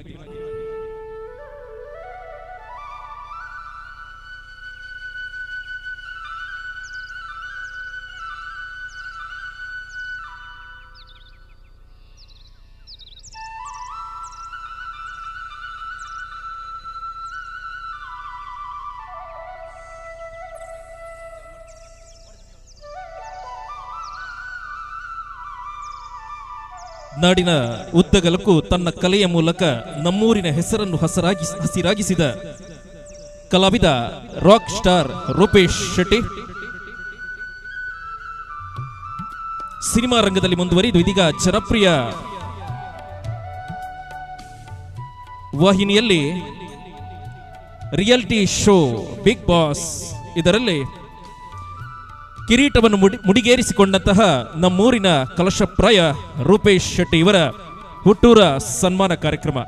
ನಾಡಿನ ಉದ್ದಗಲಕ್ಕೂ ತನ್ನ ಕಲೆಯ ಮೂಲಕ ನಮ್ಮೂರಿನ ಹೆಸರನ್ನು ಹಸಿರಾಗಿಸಿದ ಕಲಾವಿದ rock star Rupesh Shetty cinema ರಂಗದಲ್ಲಿ ಮುಂದುವರಿದು ಇದೀಗ ಜನಪ್ರಿಯ ವಾಹಿನಿಯಲ್ಲಿ ರಿಯಾಲಿಟಿ ಶೋ ಬಿಗ್ ಬಾಸ್ ಇದರಲ್ಲಿ ಕಿರೀಟವನ್ನು ಮುಡಿಗೇರಿಸಿಕೊಂಡಂತಹ ನಮ್ಮೂರಿನ ಕಲಶಪ್ರಾಯ ರೂಪೇಶ್ ಶೆಟ್ಟಿ ಇವರ ಹುಟ್ಟೂರ ಸನ್ಮಾನ ಕಾರ್ಯಕ್ರಮ.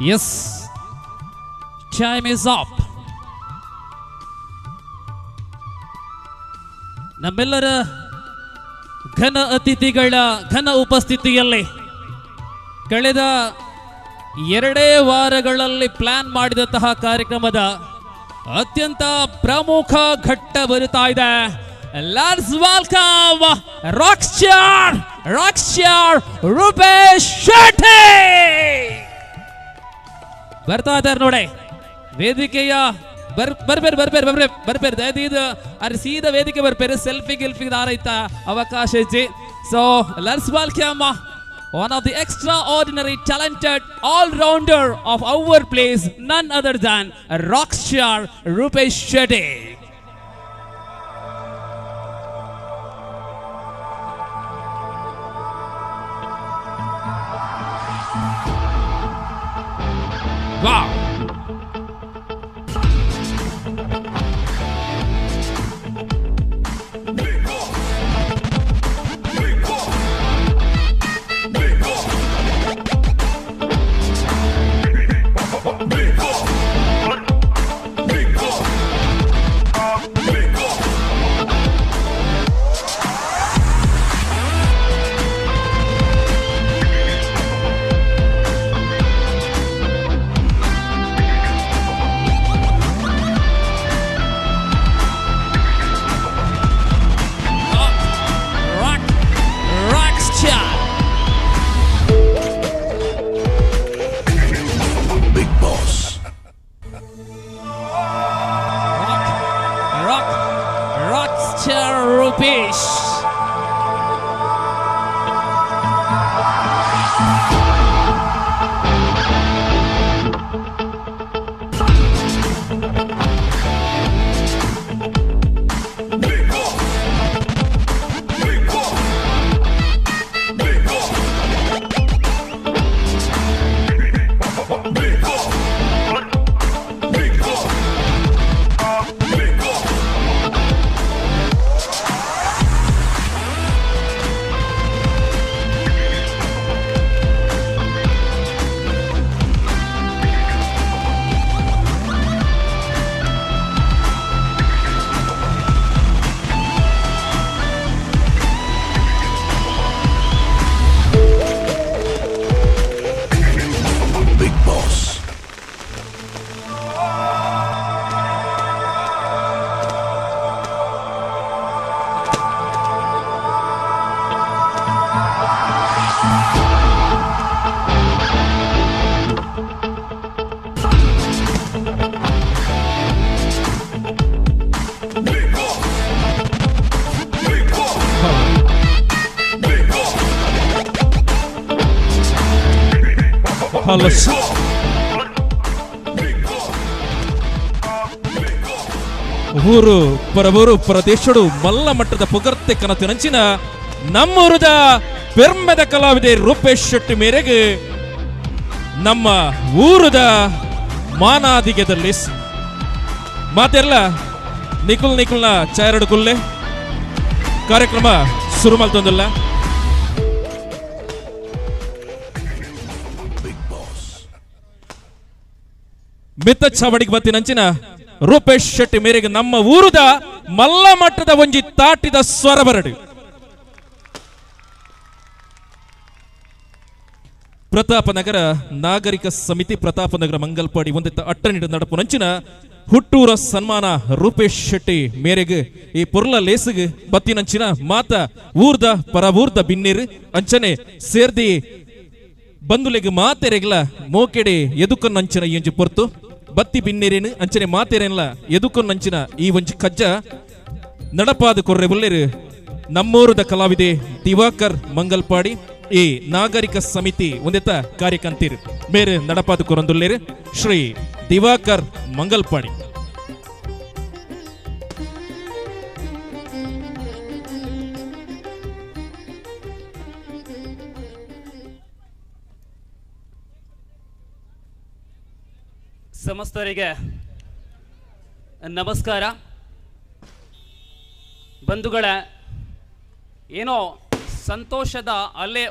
Yes, time is up. ನಮ್ಮೆಲ್ಲರ ಘನ ಅತಿಥಿಗಳ ಘನ ಉಪಸ್ಥಿತಿಯಲ್ಲಿ ಕಳೆದ 2 ವಾರಗಳಲ್ಲಿ ಪ್ಲಾನ್ ಮಾಡಿದಂತಹ ಕಾರ್ಯಕ್ರಮದ ಅತ್ಯಂತ ಪ್ರಮುಖ ಘಟ್ಟ ಬರುತ್ತಾ ಇದೆ. Let's welcome rock star Rupesh Shetty. ಬರ್ತಾ ಇದ್ದಾರೆ ನೋಡಿ ವೇದಿಕೆಯ ಬರ್ಬೇರು ಬರ್ಬೇರು ಬರ್ಬೇ ಬರ್ಬೇರು ದಯದೀದು ಅರೆ ಸೀದಾ ವೇದಿಕೆ ಬರ್ಬೇರು ಸೆಲ್ಫಿ ಗಿಲ್ಫಿ ದಾರೈತ ಅವಕಾಶ ಇಜ್ಜಿ. So let's welcome one of the extraordinary talented all-rounder of our place, none other than rock star Rupesh Shetty. Wow! Rupesh. Hello. ಊರು ಪರಬೂರು ಪ್ರದೇಶಡು ಮಲ್ಲ ಮಟ್ಟದ ಪುಗರ್ತೆ ಕನತಿನಂಚಿನ ನಮ್ಮೂರದ ಪೆರ್ಮೆದ ಕಲಾವಿದೆ ರೂಪೇಶ್ ಶೆಟ್ಟಿ ಮೇರೆಗೆ ನಮ್ಮ ಊರದ ಮಾನಾದಿಗೆದಲ್ಲಿ ಮಾತೆಲ್ಲ ನಿಕುಲ್ ನಿಕುಲ್ನ ಚಾಯರಡು ಕುಲ್ಲೆ ಕಾರ್ಯಕ್ರಮ ಶುರು ಮಲ್ತೊಂದಿಲ್ಲ. ಮಿತ್ತ ಚಾವಡಿಗೆ ಬತ್ತಿನಂಚಿನ ರೂಪೇಶ್ ಶೆಟ್ಟಿ ಮೇರೆಗೆ ನಮ್ಮ ಊರದ ಮಲ್ಲ ಮಟ್ಟದ ಒಂಜಿ ತಾಟಿದ ಸ್ವರ ಬರಡು. ಪ್ರತಾಪನಗರ ನಾಗರಿಕ ಸಮಿತಿ ಪ್ರತಾಪನಗರ ಮಂಗಲ್ಪಾಡಿ ಒಂದಿತ್ತ ಅಟ್ಟನಿಡ ನಡಪುನಂಚಿನ ಹುಟ್ಟೂರ ಸನ್ಮಾನ ರೂಪೇಶ್ ಶೆಟ್ಟಿ ಮೇರೆಗೆ ಈ ಪೊರ್ಲ ಲೇಸುಗೆ ಬತ್ತಿನಂಚಿನ ಮಾತ ಊರ್ದ ಪರವೂರ್ದ ಬಿನ್ನಿರು ಅಂಚನೆ ಸೇರ್ದಿ ಬಂದುಲೆಗ್ ಮಾತೆರೆಗ್ಲ ಮೋಕೆಡೆ ಎದುಕೊನ್ನಂಚಿನ ಈ ಒಂಜಿ ಪೊರ್ತು ಬತ್ತಿ ಬಿನ್ನಿರೇನು ಅಂಚನೆ ಮಾತೆರೆನ್ಲ ಎದುಕೊನ್ನಂಚಿನ ಈ ಒಂಜಿ ಕಜ್ಜ ನಡಪಾದ ಕೊರ್ರೆ ಬುಲ್ಲೆರು ನಮ್ಮೂರದ ಕಲಾವಿದೆ ದಿವಾಕರ್ ಮಂಗಲ್ಪಾಡಿ ಈ ನಾಗರಿಕ ಸಮಿತಿ ಒಂದೆತ್ತ ಕಾರ್ಯಕಂತೀರ್ ಮೇರೆ ನಡಪಾದ ಕೊರಂದುಲ್ಲೇರು ಶ್ರೀ ದಿವಾಕರ್ ಮಂಗಲ್ಪಾಡಿ. ಸಮಸ್ತರಿಗೆ ನಮಸ್ಕಾರ. ಬಂಧುಗಳೇ, ಏನೋ ಸಂತೋಷದ ಅಲೆ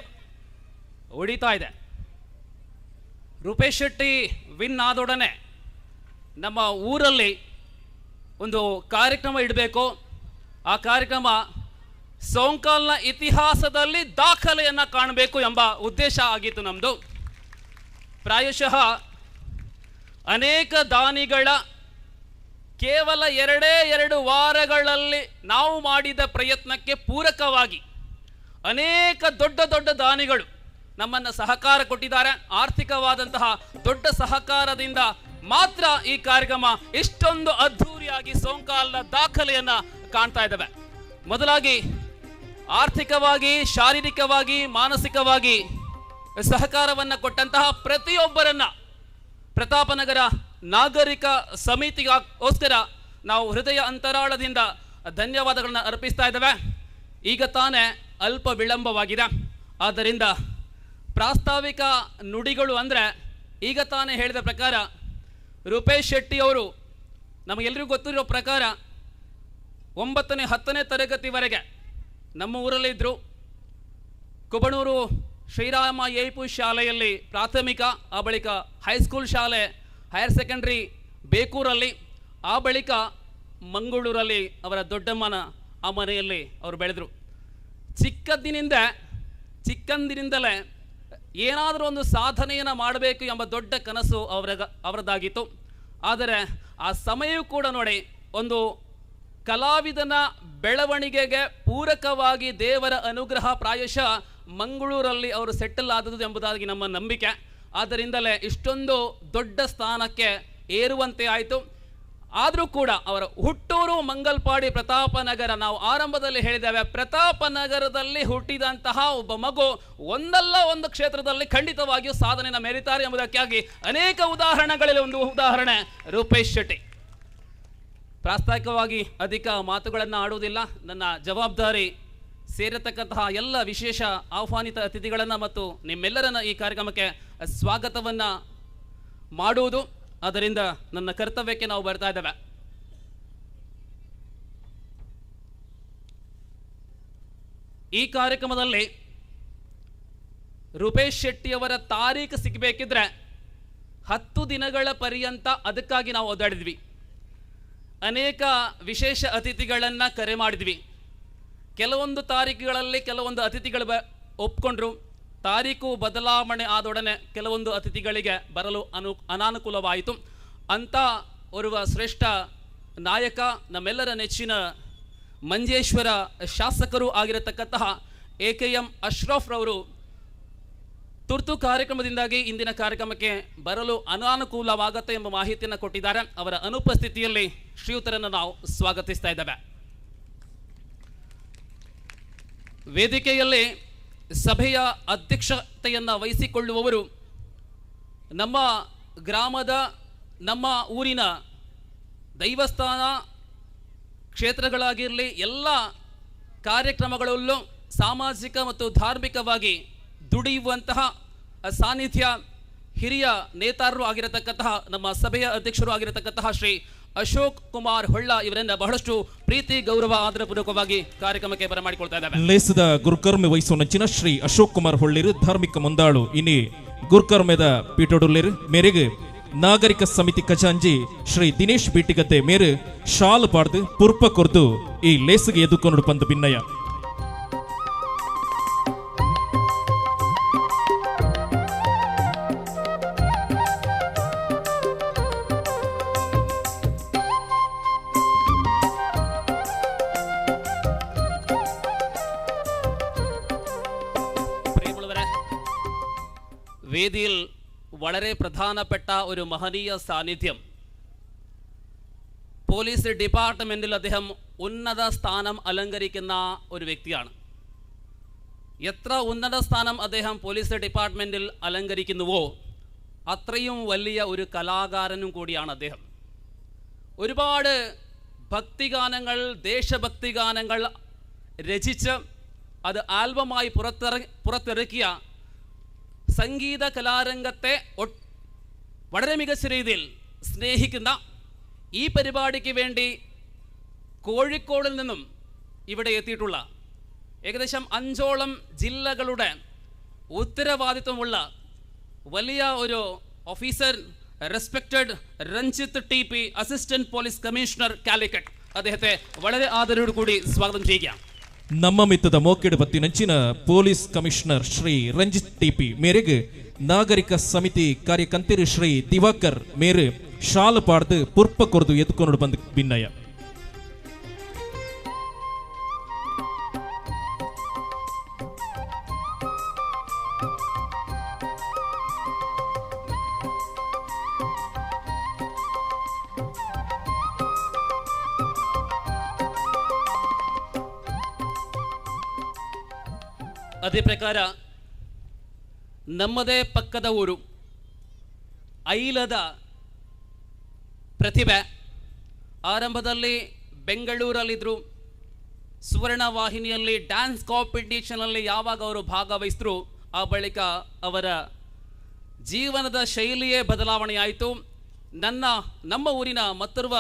ಹೊಡಿತಾ ಇದೆ. ರೂಪೇಶ್ ಶೆಟ್ಟಿ ವಿನ್ ಆದೊಡನೆ ನಮ್ಮ ಊರಲ್ಲಿ ಒಂದು ಕಾರ್ಯಕ್ರಮ ಇಡಬೇಕು. ಆ ಕಾರ್ಯಕ್ರಮ ಸೋಂಕಾಲ್ನ ಇತಿಹಾಸದಲ್ಲಿ ದಾಖಲೆಯನ್ನು ಕಾಣಬೇಕು ಎಂಬ ಉದ್ದೇಶ ಆಗಿತ್ತು ನಮ್ಮದು. ಪ್ರಾಯಶಃ ಅನೇಕ ದಾನಿಗಳ ಕೇವಲ 2 ವಾರಗಳಲ್ಲಿ ನಾವು ಮಾಡಿದ ಪ್ರಯತ್ನಕ್ಕೆ ಪೂರಕವಾಗಿ ಅನೇಕ ದೊಡ್ಡ ದೊಡ್ಡ ದಾನಿಗಳು ನಮ್ಮನ್ನು ಸಹಕಾರ ಕೊಟ್ಟಿದ್ದಾರೆ. ಆರ್ಥಿಕವಾದಂತಹ ದೊಡ್ಡ ಸಹಕಾರದಿಂದ ಮಾತ್ರ ಈ ಕಾರ್ಯಕ್ರಮ ಇಷ್ಟೊಂದು ಅದ್ಧೂರಿಯಾಗಿ ಸೋಂಕಾಲ್ನ ದಾಖಲೆಯನ್ನು ಕಾಣ್ತಾ ಇದ್ದಾವೆ. ಮೊದಲಾಗಿ ಆರ್ಥಿಕವಾಗಿ, ಶಾರೀರಿಕವಾಗಿ, ಮಾನಸಿಕವಾಗಿ ಸಹಕಾರವನ್ನು ಕೊಟ್ಟಂತಹ ಪ್ರತಿಯೊಬ್ಬರನ್ನ ಪ್ರತಾಪನಗರ ನಾಗರಿಕ ಸಮಿತಿಗೋಸ್ಕರ ನಾವು ಹೃದಯ ಅಂತರಾಳದಿಂದ ಧನ್ಯವಾದಗಳನ್ನು ಅರ್ಪಿಸ್ತಾ ಇದ್ದೇವೆ. ಈಗ ತಾನೇ ಅಲ್ಪ ವಿಳಂಬವಾಗಿದೆ, ಆದ್ದರಿಂದ ಪ್ರಾಸ್ತಾವಿಕ ನುಡಿಗಳು ಅಂದರೆ ಈಗ ತಾನೇ ಹೇಳಿದ ಪ್ರಕಾರ ರೂಪೇಶ್ ಶೆಟ್ಟಿಯವರು ನಮಗೆಲ್ಲರಿಗೂ ಗೊತ್ತಿರೋ ಪ್ರಕಾರ 9ನೇ 10ನೇ ತರಗತಿವರೆಗೆ ನಮ್ಮ ಊರಲ್ಲಿದ್ದರು. ಕುಬಣೂರು ಶ್ರೀರಾಮ ಏಪು ಶಾಲೆಯಲ್ಲಿ ಪ್ರಾಥಮಿಕ, ಆ ಬಳಿಕ ಹೈಸ್ಕೂಲ್ ಶಾಲೆ, ಹೈಯರ್ ಸೆಕೆಂಡ್ರಿ ಬೇಕೂರಲ್ಲಿ, ಆ ಬಳಿಕ ಮಂಗಳೂರಲ್ಲಿ ಅವರ ದೊಡ್ಡಮ್ಮನ ಆ ಮನೆಯಲ್ಲಿ ಅವರು ಬೆಳೆದರು. ಚಿಕ್ಕಂದಿನಿಂದಲೇ ಏನಾದರೂ ಒಂದು ಸಾಧನೆಯನ್ನು ಮಾಡಬೇಕು ಎಂಬ ದೊಡ್ಡ ಕನಸು ಅವರದ್ದಾಗಿತ್ತು. ಆದರೆ ಆ ಸಮಯವೂ ಕೂಡ ನೋಡಿ, ಒಂದು ಕಲಾವಿದನ ಬೆಳವಣಿಗೆಗೆ ಪೂರಕವಾಗಿ ದೇವರ ಅನುಗ್ರಹ ಪ್ರಾಯಶಃ ಮಂಗಳೂರಲ್ಲಿ ಅವರು ಸೆಟ್ಟಲ್ ಆದದ್ದು ಎಂಬುದಾಗಿ ನಮ್ಮ ನಂಬಿಕೆ. ಆದ್ದರಿಂದಲೇ ಇಷ್ಟೊಂದು ದೊಡ್ಡ ಸ್ಥಾನಕ್ಕೆ ಏರುವಂತೆ ಆಯಿತು. ಆದರೂ ಕೂಡ ಅವರ ಹುಟ್ಟೂರು ಮಂಗಲ್ಪಾಡಿ ಪ್ರತಾಪನಗರ, ನಾವು ಆರಂಭದಲ್ಲಿ ಹೇಳಿದ್ದೇವೆ, ಪ್ರತಾಪನಗರದಲ್ಲಿ ಹುಟ್ಟಿದಂತಹ ಒಬ್ಬ ಮಗು ಒಂದಲ್ಲ ಒಂದು ಕ್ಷೇತ್ರದಲ್ಲಿ ಖಂಡಿತವಾಗಿಯೂ ಸಾಧನೆಯನ್ನು ಮೆರೀತಾರೆ ಎಂಬುದಕ್ಕಾಗಿ ಅನೇಕ ಉದಾಹರಣೆಗಳಲ್ಲಿ ಒಂದು ಉದಾಹರಣೆ ರೂಪೇಶ್ ಶೆಟ್ಟಿ. ಪ್ರಾಸ್ತಾವಿಕವಾಗಿ ಅಧಿಕ ಮಾತುಗಳನ್ನು ಆಡುವುದಿಲ್ಲ. ನನ್ನ ಜವಾಬ್ದಾರಿ ಸೇರಿರತಕ್ಕಂತಹ ಎಲ್ಲ ವಿಶೇಷ ಆಹ್ವಾನಿತ ಅತಿಥಿಗಳನ್ನು ಮತ್ತು ನಿಮ್ಮೆಲ್ಲರನ್ನ ಈ ಕಾರ್ಯಕ್ರಮಕ್ಕೆ ಸ್ವಾಗತವನ್ನು ಮಾಡುವುದು. ಆದ್ದರಿಂದ ನನ್ನ ಕರ್ತವ್ಯಕ್ಕೆ ನಾವು ಬರ್ತಾ ಇದ್ದೇವೆ. ಈ ಕಾರ್ಯಕ್ರಮದಲ್ಲಿ ರೂಪೇಶ್ ಶೆಟ್ಟಿಯವರ ತಾರೀಖು ಸಿಗಬೇಕಿದ್ರೆ 10 ದಿನಗಳ ಪರ್ಯಂತ ಅದಕ್ಕಾಗಿ ನಾವು ಒದ್ದಾಡಿದ್ವಿ. ಅನೇಕ ವಿಶೇಷ ಅತಿಥಿಗಳನ್ನು ಕರೆ ಮಾಡಿದ್ವಿ. ಕೆಲವೊಂದು ತಾರೀಖುಗಳಲ್ಲಿ ಕೆಲವೊಂದು ಅತಿಥಿಗಳು ಒಪ್ಕೊಂಡ್ರು. ತಾರೀಕು ಬದಲಾವಣೆ ಆದೊಡನೆ ಕೆಲವೊಂದು ಅತಿಥಿಗಳಿಗೆ ಬರಲು ಅನಾನುಕೂಲವಾಯಿತು. ಅಂತ ಓರ್ವ ಶ್ರೇಷ್ಠ ನಾಯಕ, ನಮ್ಮೆಲ್ಲರ ನೆಚ್ಚಿನ ಮಂಜೇಶ್ವರ ಶಾಸಕರು ಆಗಿರತಕ್ಕಂತಹ AKM Ashraf ರವರು ತುರ್ತು ಕಾರ್ಯಕ್ರಮದಿಂದಾಗಿ ಇಂದಿನ ಕಾರ್ಯಕ್ರಮಕ್ಕೆ ಬರಲು ಅನಾನುಕೂಲವಾಗುತ್ತೆ ಎಂಬ ಮಾಹಿತಿಯನ್ನು ಕೊಟ್ಟಿದ್ದಾರೆ. ಅವರ ಅನುಪಸ್ಥಿತಿಯಲ್ಲಿ ಶ್ರೀಯುತರನ್ನು ನಾವು ಸ್ವಾಗತಿಸ್ತಾ ಇದ್ದೇವೆ. ವೇದಿಕೆಯಲ್ಲಿ ಸಭೆಯ ಅಧ್ಯಕ್ಷತೆಯನ್ನು ವಹಿಸಿಕೊಳ್ಳುವವರು ನಮ್ಮ ಗ್ರಾಮದ, ನಮ್ಮ ಊರಿನ ದೈವಸ್ಥಾನ ಕ್ಷೇತ್ರಗಳಾಗಿರಲಿ, ಎಲ್ಲ ಕಾರ್ಯಕ್ರಮಗಳಲ್ಲೂ ಸಾಮಾಜಿಕ ಮತ್ತು ಧಾರ್ಮಿಕವಾಗಿ ದುಡಿಯುವಂತಹ ಸಾನ್ನಿಧ್ಯ ಹಿರಿಯ ನೇತಾರರು ಆಗಿರತಕ್ಕಂತಹ ನಮ್ಮ ಸಭೆಯ ಅಧ್ಯಕ್ಷರು ಆಗಿರತಕ್ಕಂತಹ ಶ್ರೀ ಅಶೋಕ್ ಕುಮಾರ್ ಹೊಳ್ಳ ಇವರನ್ನು ಬಹಳಷ್ಟು ಪ್ರೀತಿ, ಗೌರವ, ಆದರಪೂರ್ವಕವಾಗಿ ಕಾರ್ಯಕ್ರಮಕ್ಕೆ ಬರಮಾಡಿಕೊಳ್ತಾ ಇದ್ದೇವೆ. ಲೇಸದ ಗುರುಕರ್ಮೆ ವಹಿಸುವ ಶ್ರೀ ಅಶೋಕ್ ಕುಮಾರ್ ಹೊಳ್ಳಿರು ಧಾರ್ಮಿಕ ಮುಂದಾಳು ಇನಿ ಗುರುಕರ್ಮೆದ ಪೀಠೊಡುಲ್ಲೇರು ಮೇರೆಗೆ ನಾಗರಿಕ ಸಮಿತಿ ಖಜಾಂಜಿ ಶ್ರೀ ದಿನೇಶ್ ಬೀಟಿಗದ್ದೆ ಮೇರು ಶಾಲು ಪಾಡ್ದು ಪುರ್ಪ ಕೊರ್ದು ಈ ಲೇಸಿಗೆ ಎದುಕೊಂಡು ಬಂದು ಭಿನ್ನಯ. വേദിയിൽ വളരെ പ്രധാനപ്പെട്ട ഒരു മഹനീയ സാന്നിധ്യം. പോലീസ് ഡിപ്പാർട്ട്മെൻറ്റിൽ അദ്ദേഹം ഉന്നത സ്ഥാനം അലങ്കരിക്കുന്ന ഒരു വ്യക്തിയാണ്. എത്ര ഉന്നത സ്ഥാനം അദ്ദേഹം പോലീസ് ഡിപ്പാർട്ട്മെൻറ്റിൽ അലങ്കരിക്കുന്നുവോ അത്രയും വലിയ ഒരു കലാകാരനും കൂടിയാണ് അദ്ദേഹം. ഒരുപാട് ഭക്തിഗാനങ്ങൾ, ദേശഭക്തിഗാനങ്ങൾ രചിച്ച് അത് ആൽബമായി പുറത്തിറക്കിയ സംഗീത കലാരംഗത്തെ വളരെ മികച്ച രീതിയിൽ സ്നേഹിക്കുന്ന ഈ പരിപാടിക്ക് വേണ്ടി കോഴിക്കോടിൽ നിന്നും ഇവിടെ എത്തിയിട്ടുള്ള ഏകദേശം 5ഓളം ജില്ലകളുടെ ഉത്തരവാദിത്വമുള്ള വലിയ ഒരു officer, respected Ranjith T P, assistant police commissioner Calicut, അദ്ദേഹത്തെ വളരെ ആദരവോടുകൂടി സ്വാഗതം ചെയ്യുക. ನಮ್ಮ ಮಿತ್ತದ ಮೋಕೆಡು ಬತ್ತಿನಂಚಿನ police commissioner Shri Ranjith TP ಮೇರೆಗೆ ನಾಗರಿಕ ಸಮಿತಿ ಕಾರ್ಯಕಂತಿರು ಶ್ರೀ ದಿವಾಕರ್ ಮೇರು ಶಾಲು ಪಾಡ್ದು ಪುರ್ಪ ಕೊರ್ದು ಎದ್ಕೊಂಡು ಬಂದ ಭಿನ್ನಯ. ಅದೇ ಪ್ರಕಾರ ನಮ್ಮದೇ ಪಕ್ಕದ ಊರು ಐಲದ ಪ್ರತಿಭೆ, ಆರಂಭದಲ್ಲಿ ಬೆಂಗಳೂರಲ್ಲಿದ್ದರು. ಸುವರ್ಣ ವಾಹಿನಿಯಲ್ಲಿ ಡ್ಯಾನ್ಸ್ ಕಾಂಪಿಟೇಷನಲ್ಲಿ ಯಾವಾಗ ಅವರು ಭಾಗವಹಿಸಿದ್ರು ಆ ಬಳಿಕ ಅವರ ಜೀವನದ ಶೈಲಿಯೇ ಬದಲಾವಣೆಯಾಯಿತು. ನಮ್ಮ ಊರಿನ ಮತ್ತೋರ್ವ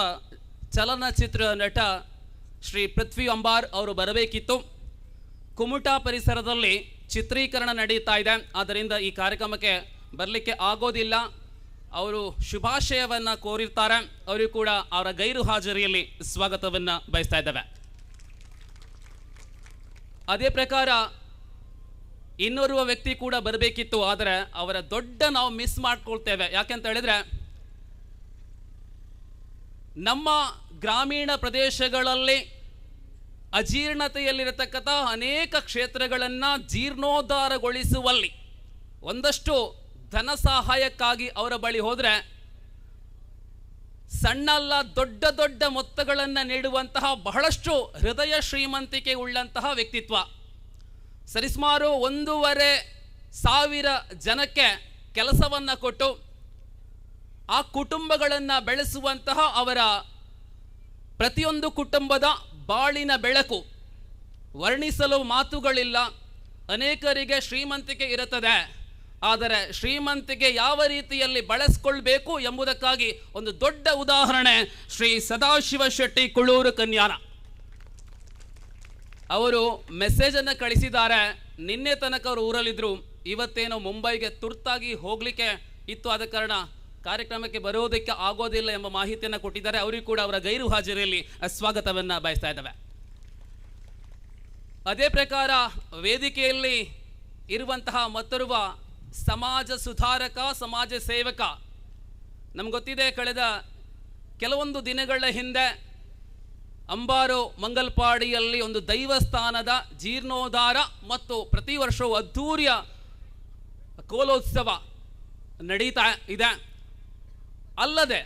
ಚಲನಚಿತ್ರ ನಟ ಶ್ರೀ ಪೃಥ್ವಿ ಅಂಬಾರ್ ಅವರು ಬರಬೇಕಿತ್ತು. ಕುಮಟಾ ಪರಿಸರದಲ್ಲಿ ಚಿತ್ರೀಕರಣ ನಡೆಯುತ್ತಾ ಇದೆ, ಆದ್ದರಿಂದ ಈ ಕಾರ್ಯಕ್ರಮಕ್ಕೆ ಬರಲಿಕ್ಕೆ ಆಗೋದಿಲ್ಲ. ಅವರು ಶುಭಾಶಯವನ್ನು ಕೋರಿರ್ತಾರೆ. ಅವರು ಕೂಡ ಅವರ ಗೈರು ಹಾಜರಿಯಲ್ಲಿ ಸ್ವಾಗತವನ್ನು ಬಯಸ್ತಾ ಇದ್ದೇವೆ. ಅದೇ ಪ್ರಕಾರ ಇನ್ನೋರ್ವ ವ್ಯಕ್ತಿ ಕೂಡ ಬರಬೇಕಿತ್ತು, ಆದರೆ ಅವರ ದೊಡ್ಡ ನಾವು ಮಿಸ್ ಮಾಡ್ಕೊಳ್ತೇವೆ. ಯಾಕೆಂತ ಹೇಳಿದ್ರೆ ನಮ್ಮ ಗ್ರಾಮೀಣ ಪ್ರದೇಶಗಳಲ್ಲಿ ಅಜೀರ್ಣತೆಯಲ್ಲಿರತಕ್ಕಂಥ ಅನೇಕ ಕ್ಷೇತ್ರಗಳನ್ನು ಜೀರ್ಣೋದ್ಧಾರಗೊಳಿಸುವಲ್ಲಿ ಒಂದಷ್ಟು ಧನ ಸಹಾಯಕ್ಕಾಗಿ ಅವರ ಬಳಿ ಹೋದರೆ ಸಣ್ಣಲ್ಲ ದೊಡ್ಡ ದೊಡ್ಡ ಮೊತ್ತಗಳನ್ನು ನೀಡುವಂತಹ ಬಹಳಷ್ಟು ಹೃದಯ ಶ್ರೀಮಂತಿಕೆ ಉಳ್ಳಂತಹ ವ್ಯಕ್ತಿತ್ವ. ಸರಿಸುಮಾರು 1,500 ಜನಕ್ಕೆ ಕೆಲಸವನ್ನು ಕೊಟ್ಟು ಆ ಕುಟುಂಬಗಳನ್ನು ಬೆಳೆಸುವಂತಹ ಅವರ ಪ್ರತಿಯೊಂದು ಕುಟುಂಬದ ಬಾಳಿನ ಬೆಳಕು ವರ್ಣಿಸಲು ಮಾತುಗಳಿಲ್ಲ. ಅನೇಕರಿಗೆ ಶ್ರೀಮಂತಿಕೆ ಇರುತ್ತದೆ, ಆದರೆ ಶ್ರೀಮಂತಿಕೆ ಯಾವ ರೀತಿಯಲ್ಲಿ ಬಳಸ್ಕೊಳ್ಬೇಕು ಎಂಬುದಕ್ಕಾಗಿ ಒಂದು ದೊಡ್ಡ ಉದಾಹರಣೆ ಶ್ರೀ ಸದಾಶಿವ ಶೆಟ್ಟಿ ಕುಳೂರು ಕನ್ಯಾನ. ಅವರು ಮೆಸೇಜನ್ನು ಕಳಿಸಿದ್ದಾರೆ. ನಿನ್ನೆ ತನಕ ಅವರು ಊರಲ್ಲಿದ್ದರು, ಇವತ್ತೇನೋ ಮುಂಬೈಗೆ ತುರ್ತಾಗಿ ಹೋಗಲಿಕ್ಕೆ ಇತ್ತು, ಆದ ಕಾರಣ ಕಾರ್ಯಕ್ರಮಕ್ಕೆ ಬರೋದಕ್ಕೆ ಆಗೋದಿಲ್ಲ ಎಂಬ ಮಾಹಿತಿಯನ್ನು ಕೊಟ್ಟಿದ್ದಾರೆ. ಅವರಿಗೂ ಕೂಡ ಅವರ ಗೈರು ಹಾಜರಿಯಲ್ಲಿ ಸ್ವಾಗತವನ್ನು ಬಯಸ್ತಾ ಇದ್ದಾವೆ. ಅದೇ ಪ್ರಕಾರ ವೇದಿಕೆಯಲ್ಲಿ ಇರುವಂತಹ ಮತ್ತೊರುವ ಸಮಾಜ ಸುಧಾರಕ, ಸಮಾಜ ಸೇವಕ, ನಮ್ಗೆ ಗೊತ್ತಿದೆ, ಕಳೆದ ಕೆಲವೊಂದು ದಿನಗಳ ಹಿಂದೆ ಅಂಬಾರು ಮಂಗಲ್ಪಾಡಿಯಲ್ಲಿ ಒಂದು ದೈವಸ್ಥಾನದ ಜೀರ್ಣೋದ್ಧಾರ ಮತ್ತು ಪ್ರತಿ ವರ್ಷವೂ ಅದ್ಧೂರಿಯ ಕೋಲೋತ್ಸವ ನಡೀತಾ ಇದೆ. ಅಲ್ಲದೆ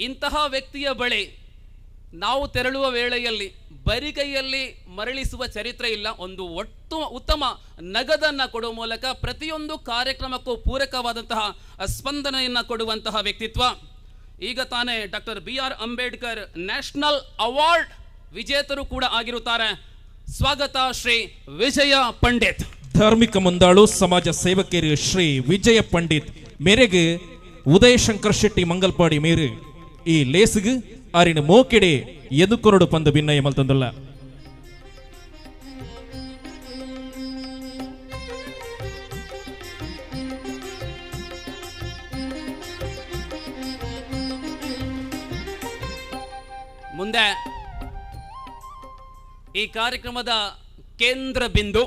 ಇಂತಹ ವ್ಯಕ್ತಿಯ ಬಳಿ ನಾವು ತೆರಳುವ ವೇಳೆಯಲ್ಲಿ ಬರಿಗೈಯಲ್ಲಿ ಮರಳಿಸುವ ಚರಿತ್ರೆ ಇಲ್ಲ. ಒಂದು ಒಟ್ಟು ಉತ್ತಮ ನಗದನ್ನು ಕೊಡುವ ಮೂಲಕ ಪ್ರತಿಯೊಂದು ಕಾರ್ಯಕ್ರಮಕ್ಕೂ ಪೂರಕವಾದಂತಹ ಸ್ಪಂದನೆಯನ್ನು ಕೊಡುವಂತಹ ವ್ಯಕ್ತಿತ್ವ. ಈಗ ತಾನೇ doctor B R Ambedkar national award ವಿಜೇತರು ಕೂಡ ಆಗಿರುತ್ತಾರೆ. ಸ್ವಾಗತ ಶ್ರೀ ವಿಜಯ ಪಂಡಿತ್. ಧಾರ್ಮಿಕ ಮುಂದಾಳು ಸಮಾಜ ಸೇವಕರು ಶ್ರೀ ವಿಜಯ ಪಂಡಿತ್ ಮೇರೆಗೆ ಉದಯಶಂಕರ್ ಶೆಟ್ಟಿ ಮಂಗಲ್ಪಾಡಿ ಮೇರು ಈ ಲೇಸುಗು ಅರಿನ ಮೋಕೆಡೆ ಎದುಕೊರಡು ಪಂದು ಭಿನ್ನಯ ಮಲ್ತಂದುಲ್ಲ. ಮುಂದೆ ಈ ಕಾರ್ಯಕ್ರಮದ ಕೇಂದ್ರ ಬಿಂದು,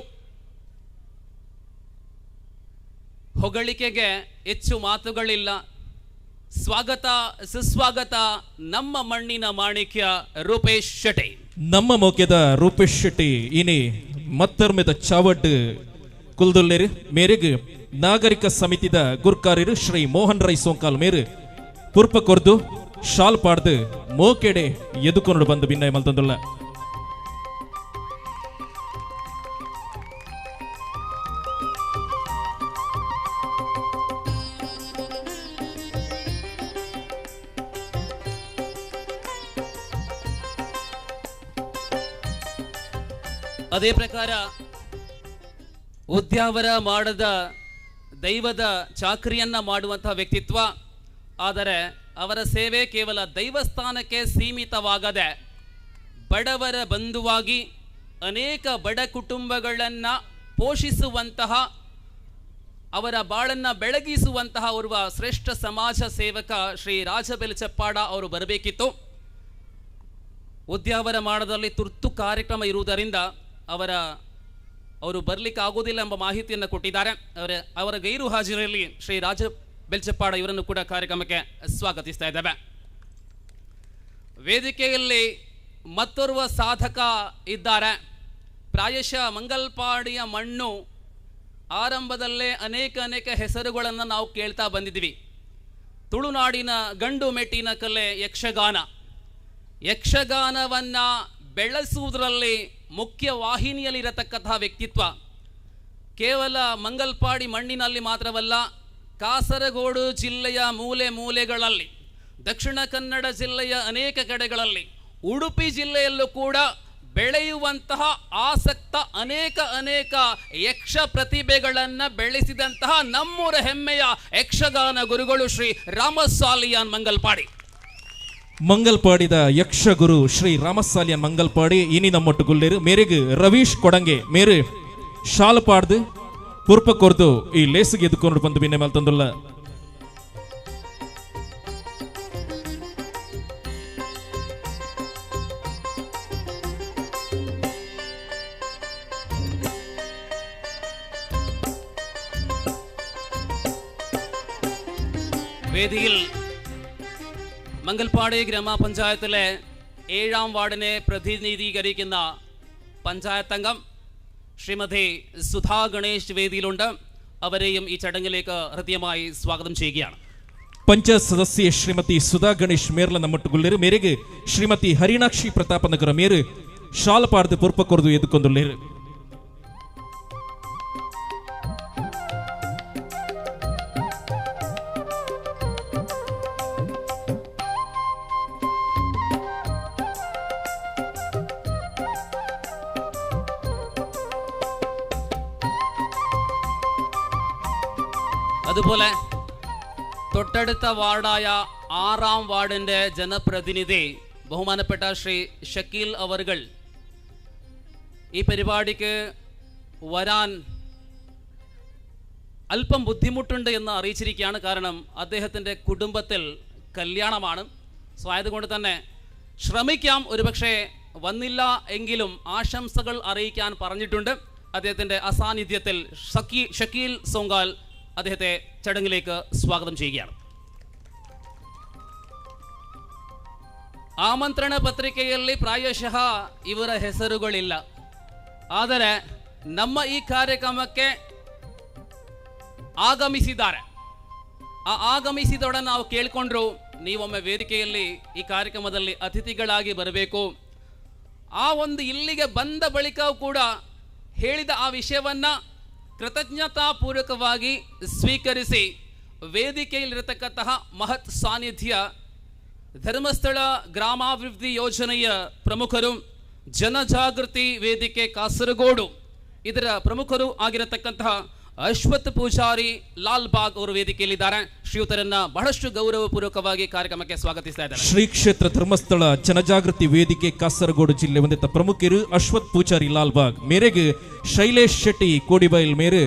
ಹೊಗಳಿಕೆಗೆ ಹೆಚ್ಚು ಮಾತುಗಳಿಲ್ಲ. ಸ್ವಾಗತ ಸುಸ್ವಾಗತ ನಮ್ಮ ಮಣ್ಣಿನ ಮಾಣಿಕ್ಯ ರೂಪೇಶ್ ಶೆಟ್ಟಿ. ನಮ್ಮ ಮೋಕ್ಯದ ರೂಪೇಶ್ ಶೆಟ್ಟಿ ಇನಿ ಮತ್ತರ್ಮೆದ ಚಾವಡ್ ಕುಲ್ದುಲ್ಲೇರು ಮೇರೆಗ್ ನಾಗರಿಕ ಸಮಿತಿದ ಗುರ್ಕಾರಿರು ಶ್ರೀ ಮೋಹನ್ ರೈ ಸೋಂಕಾಲ್ ಮೇರು ಪುರ್ಪ ಕೊರ್ದು ಶಾಲ್ ಪಾಡ್ದು ಮೋಕೆಡೆ ಎದುಕೊಂಡು ಬಂದು ಭಿನ್ನಯ ಮಲ್ತಂದುಲ್ಲ. ಅದೇ ಪ್ರಕಾರ ಉದ್ಯಾವರ ಮಾಡದ ದೈವದ ಚಾಕರಿಯನ್ನ ಮಾಡುವಂತಹ ವ್ಯಕ್ತಿತ್ವ. ಆದರೆ ಅವರ ಸೇವೆ ಕೇವಲ ದೈವಸ್ಥಾನಕ್ಕೆ ಸೀಮಿತವಾಗದೆ ಬಡವರ ಬಂಧುವಾಗಿ ಅನೇಕ ಬಡ ಕುಟುಂಬಗಳನ್ನು ಪೋಷಿಸುವಂತಹ, ಅವರ ಬಾಳನ್ನು ಬೆಳಗಿಸುವಂತಹ ಓರ್ವ ಶ್ರೇಷ್ಠ ಸಮಾಜ ಸೇವಕ ಶ್ರೀ ರಾಜಬೆಲ್ಚಪ್ಪಾಡ ಅವರು ಬರಬೇಕಿತ್ತು. ಉದ್ಯಾವರ ಮಾಡದಲ್ಲಿ ತುರ್ತು ಕಾರ್ಯಕ್ರಮ ಇರುವುದರಿಂದ ಅವರು ಬರಲಿಕ್ಕೆ ಆಗೋದಿಲ್ಲ ಎಂಬ ಮಾಹಿತಿಯನ್ನು ಕೊಟ್ಟಿದ್ದಾರೆ. ಅವರ ಗೈರು ಹಾಜರಿಯಲ್ಲಿ ಶ್ರೀ ರಾಜ ಬೆಲ್ಚಪ್ಪಾಡ ಇವರನ್ನು ಕೂಡ ಕಾರ್ಯಕ್ರಮಕ್ಕೆ ಸ್ವಾಗತಿಸ್ತಾ ಇದ್ದೇವೆ. ವೇದಿಕೆಯಲ್ಲಿ ಮತ್ತೋರ್ವ ಸಾಧಕ ಇದ್ದಾರೆ. ಪ್ರಾಯಶಃ ಮಂಗಲ್ಪಾಡಿಯ ಮಣ್ಣು ಆರಂಭದಲ್ಲೇ ಅನೇಕ ಅನೇಕ ಹೆಸರುಗಳನ್ನು ನಾವು ಕೇಳ್ತಾ ಬಂದಿದ್ದೀವಿ. ತುಳುನಾಡಿನ ಗಂಡು ಮೆಟ್ಟಿನ ಕಲೆ ಯಕ್ಷಗಾನ. ಯಕ್ಷಗಾನವನ್ನು ಬೆಳೆಸುವುದರಲ್ಲಿ ಮುಖ್ಯ ವಾಹಿನಿಯಲ್ಲಿರತಕ್ಕಂತಹ ವ್ಯಕ್ತಿತ್ವ. ಕೇವಲ ಮಂಗಲ್ಪಾಡಿ ಮಣ್ಣಿನಲ್ಲಿ ಮಾತ್ರವಲ್ಲ, ಕಾಸರಗೋಡು ಜಿಲ್ಲೆಯ ಮೂಲೆ ಮೂಲೆಗಳಲ್ಲಿ, ದಕ್ಷಿಣ ಕನ್ನಡ ಜಿಲ್ಲೆಯ ಅನೇಕ ಕಡೆಗಳಲ್ಲಿ, ಉಡುಪಿ ಜಿಲ್ಲೆಯಲ್ಲೂ ಕೂಡ ಬೆಳೆಯುವಂತಹ ಆಸಕ್ತ ಅನೇಕ ಅನೇಕ ಯಕ್ಷ ಪ್ರತಿಭೆಗಳನ್ನು ಬೆಳೆಸಿದಂತಹ ನಮ್ಮೂರ ಹೆಮ್ಮೆಯ ಯಕ್ಷಗಾನ ಗುರುಗಳು ಶ್ರೀ ರಾಮಸಾಲಿಯಾನ್ ಮಂಗಲ್ಪಾಡಿ. ಮಂಗಲ್ಪಾಡಿದ ಯಕ್ಷಗುರು ಶ್ರೀ ರಾಮಸಾಲಿಯಾನ್ ಮಂಗಲ್ಪಾಡಿ ಇನಿ ನಮ್ಮೊಟ್ಟು ಗುಲ್ಲೇರು ಮೇರೆಗೆ ರವೀಶ್ ಕೊಡಂಗೆ ಮೇರು ಶಾಲ್ ಪಾಡ್ದು ಪುರ್ಪ ಕೊರ್ದು ಈ ಲೇಸಿಗೆ ಎದುಕೊಂಡು ಬಂದು ಬಿನ್ನೆ ಮೇಲೆ ತಂದುಲ್ಲ. വേദിയിൽ മംഗൽപാടി ഗ്രാമപഞ്ചായത്തിലെ 7ാം വാർഡിനെ പ്രതിനിധീകരിക്കുന്ന പഞ്ചായത്ത് അംഗം ശ്രീമതി സുധാ ഗണേശ് വേദിയിലുണ്ട്. അവരെയും ഈ ചടങ്ങിലേക്ക് ഹൃദ്യമായി സ്വാഗതം ചെയ്യുകയാണ്. ಪಂಚಾಯತ್ ಸದಸ್ಯೆ ಶ್ರೀಮತಿ ಸುಧಾ ಗಣೇಶ್ ಮೇರ್ಲ ನಮ್ಮೊಟ್ಟುಗುಲ್ಲೇರು ಮೇರೆಗೆ ಶ್ರೀಮತಿ ಹರಿಣಾಕ್ಷಿ ಪ್ರತಾಪನಗರ ಮೇರು ಶಾಲ್ ಪಾಡ್ದು ಪುರ್ಪ ಕೊರ್ದು ಎದುಕೊಂದುಲ್ಲೇರು. അതുപോലെ തൊട്ടടുത്ത വാർഡായ 6ാം വാർഡിൻ്റെ ജനപ്രതിനിധി ബഹുമാനപ്പെട്ട ശ്രീ ഷക്കീൽ അവർകൾ ഈ പരിപാടിക്ക് വരാൻ അല്പം ബുദ്ധിമുട്ടുണ്ട് എന്ന് അറിയിച്ചിരിക്കുകയാണ്. കാരണം അദ്ദേഹത്തിൻ്റെ കുടുംബത്തിൽ കല്യാണമാണ്. സോ ആയതുകൊണ്ട് തന്നെ ശ്രമിക്കാം, ഒരുപക്ഷെ വന്നില്ല എങ്കിലും ആശംസകൾ അറിയിക്കാൻ പറഞ്ഞിട്ടുണ്ട്. അദ്ദേഹത്തിൻ്റെ അസാന്നിധ്യത്തിൽ ഷക്കീൽ സോങ്കാൽ അദ്ദേഹത്തെ ചടങ്ങിലേക്ക് സ്വാഗതം ചെയ്യുകയാണ്. ಆಮಂತ್ರಣ ಪತ್ರಿಕೆಯಲ್ಲಿ ಪ್ರಾಯಶಃ ಇವರ ಹೆಸರುಗಳಿಲ್ಲ, ಆದರೆ ನಮ್ಮ ಈ ಕಾರ್ಯಕ್ರಮಕ್ಕೆ ಆಗಮಿಸಿದ್ದಾರೆ. ಆ ಆಗಮಿಸಿದೊಡನೆ ನಾವು ಕೇಳಿಕೊಂಡ್ರು, ನೀವೊಮ್ಮೆ ವೇದಿಕೆಯಲ್ಲಿ ಈ ಕಾರ್ಯಕ್ರಮದಲ್ಲಿ ಅತಿಥಿಗಳಾಗಿ ಬರಬೇಕು. ಆ ಒಂದು ಇಲ್ಲಿಗೆ ಬಂದ ಬಳಿಕ ಕೂಡ ಹೇಳಿದ ಆ ವಿಷಯವನ್ನು ಕೃತಜ್ಞತಾಪೂರ್ವಕವಾಗಿ ಸ್ವೀಕರಿಸಿ ವೇದಿಕೆಯಲ್ಲಿರತಕ್ಕಂತಹ ಮಹತ್ ಸಾನ್ನಿಧ್ಯ ಧರ್ಮಸ್ಥಳ ಗ್ರಾಮಾಭಿವೃದ್ಧಿ ಯೋಜನೆಯ ಪ್ರಮುಖರು, ಜನಜಾಗೃತಿ ವೇದಿಕೆ ಕಾಸರಗೋಡು ಇದರ ಪ್ರಮುಖರು ಆಗಿರತಕ್ಕಂತಹ ಅಶ್ವಥ್ ಪೂಜಾರಿ ಲಾಲ್ಬಾಗ್ ಅವರು ವೇದಿಕೆಯಲ್ಲಿದ್ದಾರೆ. ಶ್ರೀಯುತರನ್ನ ಬಹಳಷ್ಟು ಗೌರವಪೂರ್ವಕವಾಗಿ ಕಾರ್ಯಕ್ರಮಕ್ಕೆ ಸ್ವಾಗತಿಸ್ತಾ ಇದ್ದಾರೆ. ಶ್ರೀ ಕ್ಷೇತ್ರ ಧರ್ಮಸ್ಥಳ ಜನಜಾಗೃತಿ ವೇದಿಕೆ ಕಾಸರಗೋಡು ಜಿಲ್ಲೆ ಹೊಂದಿದ್ದ ಪ್ರಮುಖರು ಅಶ್ವಥ್ ಪೂಜಾರಿ ಲಾಲ್ಬಾಗ್ ಮೇರೆಗೆ ಶೈಲೇಶ್ ಶೆಟ್ಟಿ ಕೋಡಿಬೈಲ್ ಮೇರೆ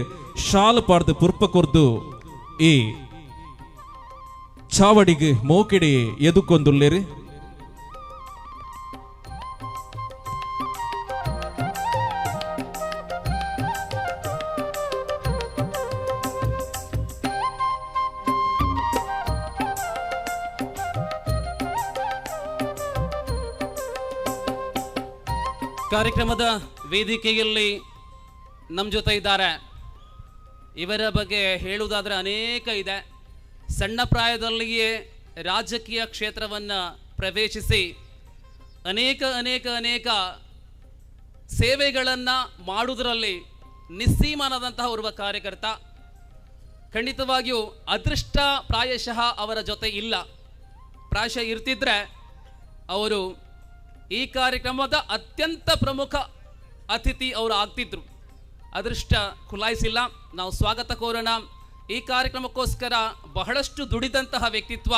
ಶಾಲ್ ಪಾಡ್ದು ಪುರ್ಪಕೊರ್ದು ಈ ಚಾವಡಿಗೆ ಮೋಕೆಡೆ ಎದುಕೊಂದುಲ್ಲೇರು. ಕಾರ್ಯಕ್ರಮದ ವೇದಿಕೆಯಲ್ಲಿ ನಮ್ಮ ಜೊತೆ ಇದ್ದಾರೆ. ಇವರ ಬಗ್ಗೆ ಹೇಳುವುದಾದರೆ ಅನೇಕ ಇದೆ. ಸಣ್ಣ ಪ್ರಾಯದಲ್ಲಿಯೇ ರಾಜಕೀಯ ಕ್ಷೇತ್ರವನ್ನು ಪ್ರವೇಶಿಸಿ ಅನೇಕ ಅನೇಕ ಅನೇಕ ಸೇವೆಗಳನ್ನು ಮಾಡುವುದರಲ್ಲಿ ನಿಸ್ಸೀಮನಾದಂತಹ ಓರ್ವ ಕಾರ್ಯಕರ್ತ. ಖಂಡಿತವಾಗಿಯೂ ಅದೃಷ್ಟ ಪ್ರಾಯಶಃ ಅವರ ಜೊತೆ ಇಲ್ಲ. ಪ್ರಾಯಶಃ ಇರ್ತಿದ್ರೆ ಅವರು ಈ ಕಾರ್ಯಕ್ರಮದ ಅತ್ಯಂತ ಪ್ರಮುಖ ಅತಿಥಿ ಅವರು ಆಗ್ತಿದ್ರು. ಅದೃಷ್ಟ ಖುಲಾಯಿಸಿಲ್ಲ. ನಾವು ಸ್ವಾಗತ ಕೋರೋಣ. ಈ ಕಾರ್ಯಕ್ರಮಕ್ಕೋಸ್ಕರ ಬಹಳಷ್ಟು ದುಡಿದಂತಹ ವ್ಯಕ್ತಿತ್ವ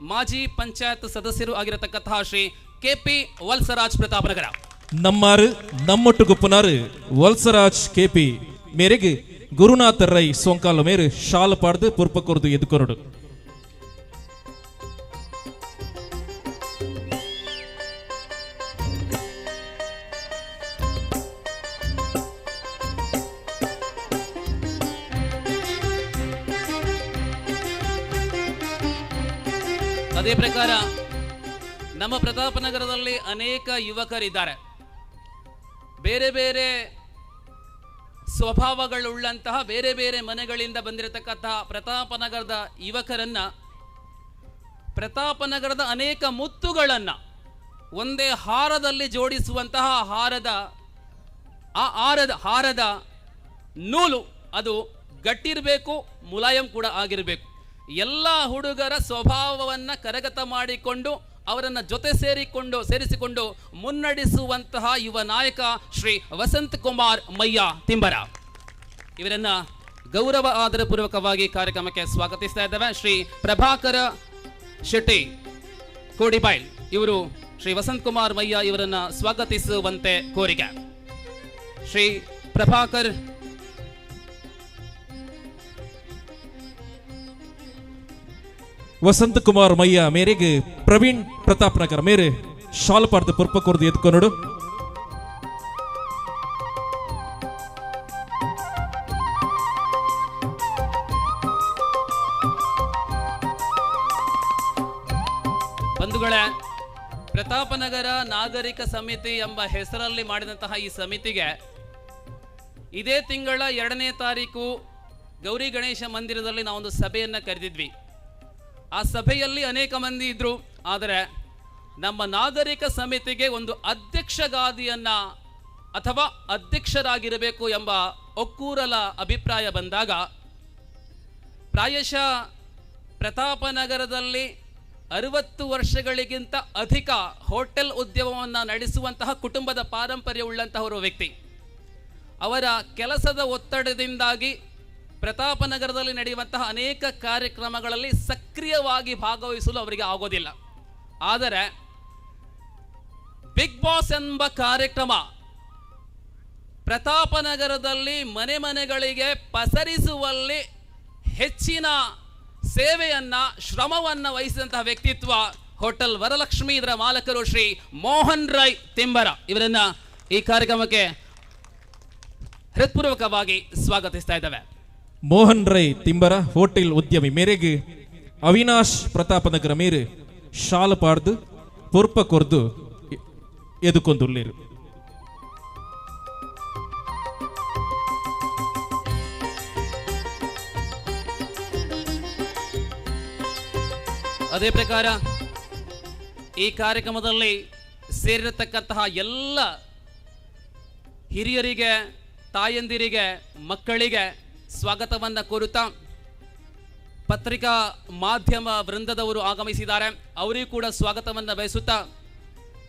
ಮಾಜಿ ಪಂಚಾಯತ್ ಸದಸ್ಯರು ಆಗಿರತಕ್ಕಂತಹ ಶ್ರೀ ಕೆ ಪಿ ವಲ್ಸರಾಜ್ ಪ್ರತಾಪನಗರ. ನಮ್ಮಾರು ನಮ್ಮೊಟ್ಟುಗುಪ್ಪನಾರು ವಲ್ಸರಾಜ್ ಕೆ ಪಿ ಮೇರೆಗೆ ಗುರುನಾಥ ರೈ ಸೋಂಕಾಲ ಮೇರು ಶಾಲ್ ಪಾಡ್ದು ಪುರ್ಪಕೊರ್ದು ಎದುಕೊರಡು. ಅದೇ ಪ್ರಕಾರ ನಮ್ಮ ಪ್ರತಾಪನಗರದಲ್ಲಿ ಅನೇಕ ಯುವಕರಿದ್ದಾರೆ. ಬೇರೆ ಬೇರೆ ಸ್ವಭಾವಗಳುಳ್ಳಂತಹ ಬೇರೆ ಬೇರೆ ಮನೆಗಳಿಂದ ಬಂದಿರತಕ್ಕಂತಹ ಪ್ರತಾಪನಗರದ ಯುವಕರನ್ನು, ಪ್ರತಾಪನಗರದ ಅನೇಕ ಮುತ್ತುಗಳನ್ನು ಒಂದೇ ಹಾರದಲ್ಲಿ ಜೋಡಿಸುವಂತಹ ಹಾರದ ಆ ಹಾರದ ನೂಲು ಅದು ಗಟ್ಟಿರಬೇಕು, ಮುಲಾಯಂ ಕೂಡ ಆಗಿರಬೇಕು. ಎಲ್ಲ ಹುಡುಗರ ಸ್ವಭಾವವನ್ನು ಕರಗತ ಮಾಡಿಕೊಂಡು ಅವರನ್ನು ಜೊತೆ ಸೇರಿಸಿಕೊಂಡು ಮುನ್ನಡೆಸುವಂತಹ ಯುವ ನಾಯಕ ಶ್ರೀ ವಸಂತ್ ಕುಮಾರ್ ಮಯ್ಯ ತಿಂಬರ ಇವರನ್ನು ಗೌರವ ಆದರಪೂರ್ವಕವಾಗಿ ಕಾರ್ಯಕ್ರಮಕ್ಕೆ ಸ್ವಾಗತಿಸ್ತಾ ಇದ್ದೇವೆ. ಶ್ರೀ ಪ್ರಭಾಕರ ಶೆಟ್ಟಿ ಕೋಡಿಬೈಲ್ ಇವರು ಶ್ರೀ ವಸಂತ್ ಕುಮಾರ್ ಮಯ್ಯ ಇವರನ್ನು ಸ್ವಾಗತಿಸುವಂತೆ ಕೋರಿಕೆ. ಶ್ರೀ ಪ್ರಭಾಕರ್ ವಸಂತ ಕುಮಾರ್ ಮಯ್ಯ ಮೇರೆಗೆ ಪ್ರವೀಣ್ ಪ್ರತಾಪ್ ನಗರ್ ಮೇರೆ ಶಾಲ್ ಪಾಡ್ದು ಪುರ್ಪಕೊರ್ದು ಎತ್ಕೊನಡು. ಬಂಧುಗಳೇ, ಪ್ರತಾಪನಗರ ನಾಗರಿಕ ಸಮಿತಿ ಎಂಬ ಹೆಸರಲ್ಲಿ ಮಾಡಿದಂತಹ ಈ ಸಮಿತಿಗೆ ಇದೇ ತಿಂಗಳ 2ನೇ ತಾರೀಕು ಗೌರಿ ಗಣೇಶ ಮಂದಿರದಲ್ಲಿ ನಾವೊಂದು ಸಭೆಯನ್ನು ಕರೆದಿದ್ವಿ. ಆ ಸಭೆಯಲ್ಲಿ ಅನೇಕ ಮಂದಿ ಇದ್ದರು. ಆದರೆ ನಮ್ಮ ನಾಗರಿಕ ಸಮಿತಿಗೆ ಒಂದು ಅಧ್ಯಕ್ಷಗಾದಿಯನ್ನು ಅಥವಾ ಅಧ್ಯಕ್ಷರಾಗಿರಬೇಕು ಎಂಬ ಒಕ್ಕೂರಲ ಅಭಿಪ್ರಾಯ ಬಂದಾಗ ಪ್ರಾಯಶಃ ಪ್ರತಾಪನಗರದಲ್ಲಿ 60 ವರ್ಷಗಳಿಗಿಂತ ಅಧಿಕ ಹೋಟೆಲ್ ಉದ್ಯಮವನ್ನು ನಡೆಸುವಂತಹ ಕುಟುಂಬದ ಪಾರಂಪರ್ಯವುಳ್ಳಂತಹ ಒಬ್ಬ ವ್ಯಕ್ತಿ, ಅವರ ಕೆಲಸದ ಒತ್ತಡದಿಂದಾಗಿ ಪ್ರತಾಪನಗರದಲ್ಲಿ ನಡೆಯುವಂತಹ ಅನೇಕ ಕಾರ್ಯಕ್ರಮಗಳಲ್ಲಿ ಸಕ್ರಿಯವಾಗಿ ಭಾಗವಹಿಸಲು ಅವರಿಗೆ ಆಗೋದಿಲ್ಲ. ಆದರೆ ಬಿಗ್ ಬಾಸ್ ಎಂಬ ಕಾರ್ಯಕ್ರಮ ಪ್ರತಾಪನಗರದಲ್ಲಿ ಮನೆ ಮನೆಗಳಿಗೆ ಪಸರಿಸುವಲ್ಲಿ ಹೆಚ್ಚಿನ ಸೇವೆಯನ್ನು, ಶ್ರಮವನ್ನು ವಹಿಸಿದಂತಹ ವ್ಯಕ್ತಿತ್ವ ಹೋಟೆಲ್ ವರಲಕ್ಷ್ಮಿ ಇದರ ಮಾಲಕರು ಶ್ರೀ ಮೋಹನ್ ರೈ ತಿಂಬರ ಇವರನ್ನು ಈ ಕಾರ್ಯಕ್ರಮಕ್ಕೆ ಹೃತ್ಪೂರ್ವಕವಾಗಿ ಸ್ವಾಗತಿಸ್ತಾ ಇದ್ದೇವೆ. ಮೋಹನ್ ರೈ ತಿಂಬರ ಹೋಟೆಲ್ ಉದ್ಯಮಿ ಮೇರೆಗೆ ಅವಿನಾಶ್ ಪ್ರತಾಪನಗರ ಮೇರೆ ಶಾಲ್ ಪಾಡ್ದು ಪುರ್ಪ ಕೊರ್ದು ಎದುಕೊಂದುಲ್ಲೇರು. ಅದೇ ಪ್ರಕಾರ ಈ ಕಾರ್ಯಕ್ರಮದಲ್ಲಿ ಸೇರಿರತಕ್ಕಂತಹ ಎಲ್ಲ ಹಿರಿಯರಿಗೆ, ತಾಯಂದಿರಿಗೆ, ಮಕ್ಕಳಿಗೆ ಸ್ವಾಗತವನ್ನು ಕೋರುತ್ತಾ ಪತ್ರಿಕಾ ಮಾಧ್ಯಮ ವೃಂದದವರು ಆಗಮಿಸಿದ್ದಾರೆ, ಅವರಿಗೂ ಕೂಡ ಸ್ವಾಗತವನ್ನು ಬಯಸುತ್ತಾ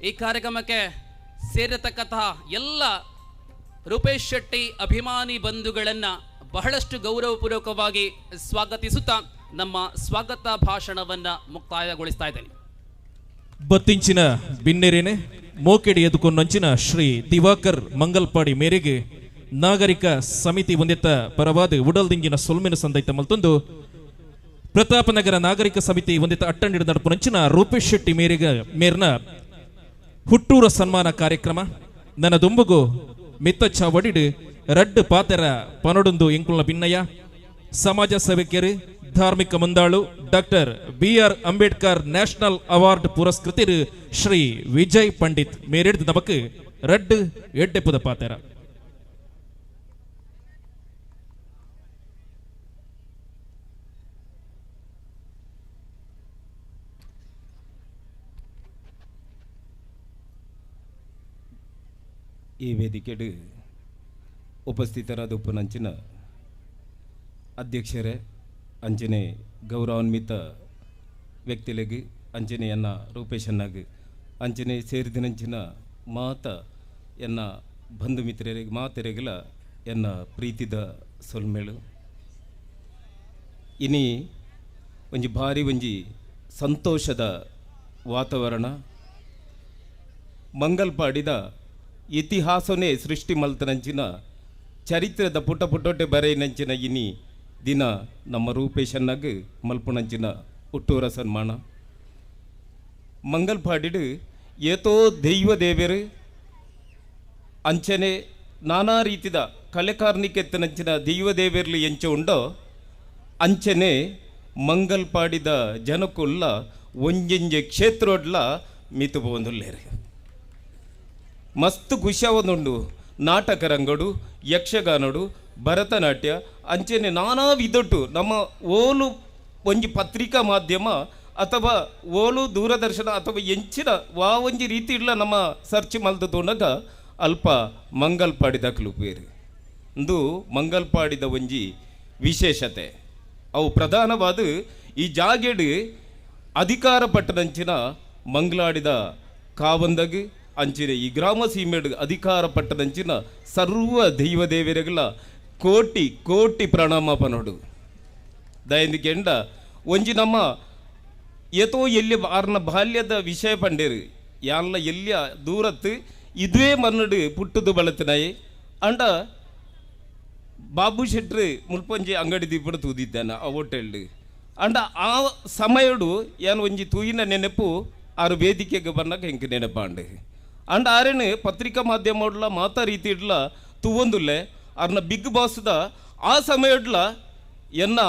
ಈ ಕಾರ್ಯಕ್ರಮಕ್ಕೆ ಸೇರಿರತಕ್ಕಂತಹ ಎಲ್ಲ ರೂಪೇಶ್ ಶೆಟ್ಟಿ ಅಭಿಮಾನಿ ಬಂಧುಗಳನ್ನು ಬಹಳಷ್ಟು ಗೌರವಪೂರ್ವಕವಾಗಿ ಸ್ವಾಗತಿಸುತ್ತಾ ನಮ್ಮ ಸ್ವಾಗತ ಭಾಷಣವನ್ನು ಮುಕ್ತಾಯಗೊಳಿಸ್ತಾ ಇದ್ದೇನೆ. ಬತ್ತಿಂಚಿನ ಬಿನ್ನೆರೇನೆ ಮೋಕೆಡಿ ಎದುಕೊಂಡಂಚಿನ ಶ್ರೀ ದಿವಾಕರ್ ಮಂಗಲ್ಪಾಡಿ ಮೇರೆಗೆ ನಾಗರಿಕ ಸಮಿತಿ ಹೊಂದಿತ ಪರವಾದ ಉಡಲ್ದಿಂಗಿನ ಸೊಲ್ಮಿನ ಸಂದೈತ ಮಲ್ತೊಂದು ಪ್ರತಾಪನಗರ ನಾಗರಿಕ ಸಮಿತಿ ಹೊಂದಿತ ಅಟ್ಟಂಡಿಡ ನಡಪುನಂಚಿನ ರೂಪೇಶ್ ಶೆಟ್ಟಿ ಮೇರೆಗೆ ಮೇರ್ನ ಹುಟ್ಟೂರ ಸನ್ಮಾನ ಕಾರ್ಯಕ್ರಮ ನನ್ನ ದುಂಬುಗು ಮಿತ್ತ ಚಾವಡಿಡು ರಡ್ಡು ಪಾತೆರ ಪನೊಡೊಂದು ಎಂಕುಲ್ನ ಭಿನ್ನಯ್ಯ ಸಮಾಜ ಸೇವಕರು ಧಾರ್ಮಿಕ ಮುಂದಾಳು doctor B R Ambedkar national award ಪುರಸ್ಕೃತರು Shri Vijay Pandit ಮೇರೆಡ್ದು ನಮಕ್ ರಡ್ಡು ಎಡ್ಡೆಪುದ ಪಾತೆರ. ಈ ವೇದಿಕೆಡು ಉಪಸ್ಥಿತರಾದ ಉಪನಂಚಿನ ಅಧ್ಯಕ್ಷರೇ, ಅಂಚನೆ ಗೌರವಾನ್ವಿತ ವ್ಯಕ್ತಿಗಳಿಗೆ, ಅಂಚನೆಯನ್ನ ರೂಪೇಶನ್ನಾಗಿ, ಅಂಚನೆ ಸೇರಿದಿನಂಚಿನ ಮಾತ ಎನ್ನ ಬಂಧು ಮಿತ್ರರಿಗೆ ಮಾತೆರೆಗಲ ಎನ್ನ ಪ್ರೀತಿದ ಸೊಲ್ಮೇಳು. ಇನಿ ಒಂಜಿ ಭಾರಿ ಒಂಜಿ ಸಂತೋಷದ ವಾತಾವರಣ. ಮಂಗಲ್ಪಾಡಿದ ಇತಿಹಾಸನೇ ಸೃಷ್ಟಿ ಮಲ್ತನಂಚಿನ ಚರಿತ್ರದ ಪುಟ ಪುಟೋಟೆ ಬರೆಯಿನಂಚಿನ ಇನಿ ದಿನ ನಮ್ಮ ರೂಪೇಶನ್ನಾಗ ಮಲ್ಪುಣಂಚಿನ ಹುಟ್ಟೂರ ಸನ್ಮಾನ. ಮಂಗಲ್ಪಾಡಿಡು ಏತೋ ದೈವ ದೇವರು ಅಂಚನೆ ನಾನಾ ರೀತಿದ ಕಲೆಕಾರ್ನಿಕೆತ್ತನಂಚಿನ ದೈವ ದೇವರ್ಲಿ ಎಂಚ ಉಂಡೋ ಅಂಚನೆ ಮಂಗಲ್ಪಾಡಿದ ಜನಕ್ಕುಲ್ಲ ಒಂಜೆಂಜೆ ಕ್ಷೇತ್ರೋಡ್ಲ ಮಿತು ಪೋಂದುಲ್ಲೇರು. ಮಸ್ತ್ ಖುಷಿಯಾವೊಂದುಂಡು. ನಾಟಕ ರಂಗಡು, ಯಕ್ಷಗಾನಡು, ಭರತನಾಟ್ಯ ಅಂಚನೆ ನಾನಾ ವಿಧಟ್ಟು ನಮ್ಮ ಓಲು ಒಂಜಿ ಪತ್ರಿಕಾ ಮಾಧ್ಯಮ ಅಥವಾ ಓಲು ದೂರದರ್ಶನ ಅಥವಾ ಎಂಚಿನ ವಾ ಒಂಜಿ ರೀತಿ ಇಲ್ಲ ನಮ್ಮ ಸರ್ಚ್ ಮಲ್ದ ತೋಣಗ ಅಲ್ಪ ಮಂಗಲ್ಪಾಡಿದ ಕ್ಲುಪೇರು ಇಂದು ಮಂಗಲ್ಪಾಡಿದ ಒಂಜಿ ವಿಶೇಷತೆ. ಅವು ಪ್ರಧಾನವಾದ ಈ ಜಾಗೆಡು ಅಧಿಕಾರ ಪಟ್ಟದಂಚಿನ ಮಂಗ್ಲಾಡಿದ ಕಾವಂದಗ್ ಅಂಚಿನ ಈ ಗ್ರಾಮ ಸೀಮೆಡು ಅಧಿಕಾರ ಪಟ್ಟದಂಚಿನ ಸರ್ವ ದೈವ ದೇವರುಗಳ ಕೋಟಿ ಕೋಟಿ ಪ್ರಣಾಮ ಪನೋಡು. ದಯಂದಿಕೆಂಡ ಒಂಜಿ ನಮ್ಮ ಏತೋ ಎಲ್ಲಿ ಆರ್ನ ಬಾಲ್ಯದ ವಿಷಯ ಪಂಡೇರು ಯಾನ್ಲ ಎಲ್ಲಿಯ ದೂರತ್ತು ಇದುವೇ ಮನ್ನಡು ಪುಟ್ಟದು ಬಳತನಾಯಿ ಅಂಡ ಬಾಬು ಶೆಟ್ರು ಮುಲ್ಪಂಜಿ ಅಂಗಡಿ ದೀಪಡು ತೂದಿದ್ದಾನೆ ಆ ಹೋಟೆಲ್ ಅಂಡ ಆ ಸಮಯಡು ಏನು ಒಂಜಿ ತೂಯಿನ ನೆನಪು ಆರು ವೇದಿಕೆಗೆ ಬಂದಾಗ ಹೆಂಗೆ ನೆನಪಾಂಡು ಅಂಡ ಆರೇನು ಪತ್ರಿಕಾ ಮಾಧ್ಯಮ ಮಾತಾ ರೀತಿ ಇಡ್ಲ ತೂವೊಂದುಲ್ಲೆ ಆರ್ನ ಬಿಗ್ ಬಾಸ್ದ ಆ ಸಮಯಡ್ಲ ಎನ್ನ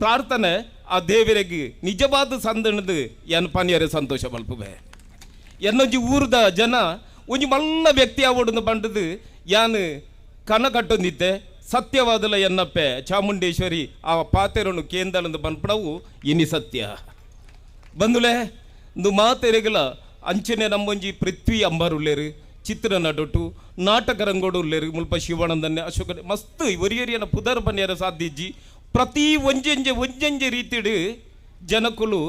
ಪ್ರಾರ್ಥನೆ ಆ ದೇವರಿಗೆ ನಿಜವಾದ ಸಂದಣದು ಎನ್ ಪನಿಯರೆ ಸಂತೋಷ ಮಲ್ಪುವೆ. ಎನ್ನೊಂಜಿ ಊರದ ಜನ ಒಂಜಿ ಮಲ್ಲ ವ್ಯಕ್ತಿ ಆವೊಡನ್ನು ಬಂಡದು ಯಾನು ಕನ ಕಟ್ಟೊಂದಿತ್ತೆ ಸತ್ಯವಾದಲ ಎನ್ನಪ್ಪೆ ಚಾಮುಂಡೇಶ್ವರಿ ಆ ಪಾತೆರನ್ನು ಕೇಂದ್ರನ್ನು ಬಂದ್ಪಡವು ಇನಿ ಸತ್ಯ ಬಂದುಲೆ ಇಂದು ಮಾತೆರೆಗಲ ಅಂಚನೆ ನಮ್ಮೊಂಜಿ ಪೃಥ್ವಿ ಅಂಬಾರುಲ್ಲೇರು ಚಿತ್ರ ನಡೊಟ್ಟು ನಾಟಕ ರಂಗೋಡು ಉಲ್ಲೇರು ಮುಲ್ಪ ಶಿವಾನಂದನೆ ಅಶೋಕ ಮಸ್ತ್ ಒರಿಯರಿಯನ ಪುದರ್ ಬನ್ನಿಯರ ಸಾಧ್ಯಜ್ಜಿ ಪ್ರತಿ ಒಂಜೆಂಜೆ ಒಂಜೆಂಜೆ ರೀತಿಡು ಜನಕುಲು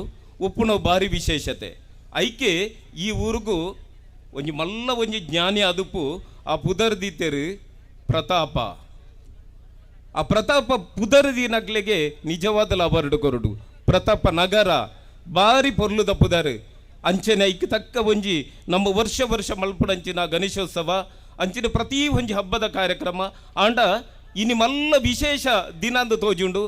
ಉಪ್ಪುನ ಭಾರಿ ವಿಶೇಷತೆ. ಐಕೆ ಈ ಊರಿಗೂ ಒಂಜಿ ಮಲ್ಲ ಒಂಜಿ ಜ್ಞಾನಿ ಅದುಪು ಆ ಪುದರ್ ದೀತೆರು ಪ್ರತಾಪ. ಆ ಪ್ರತಾಪ ಪುದರ್ ದೀನಕ್ಲೆಗೆ ನಿಜವಾದ ಲಾಭ ಕೊರಡು ಪ್ರತಾಪ ನಗರ ಭಾರಿ ಪೊರ್ಲುದ ಪುದರ್ ಅಂಚನೆ ಐಕ್ ತಕ್ಕ ಒಂಜಿ ನಮ್ಮ ವರ್ಷ ವರ್ಷ ಮಲ್ಪುಡಂಚಿನ ಗಣೇಶೋತ್ಸವ ಅಂಚಿನ ಪ್ರತಿ ಒಂಜಿ ಹಬ್ಬದ ಕಾರ್ಯಕ್ರಮ ಆಂಡ ಇನಿ ಮಲ್ಲ ವಿಶೇಷ ದಿನಾಂದು ತೋಜುಂಡು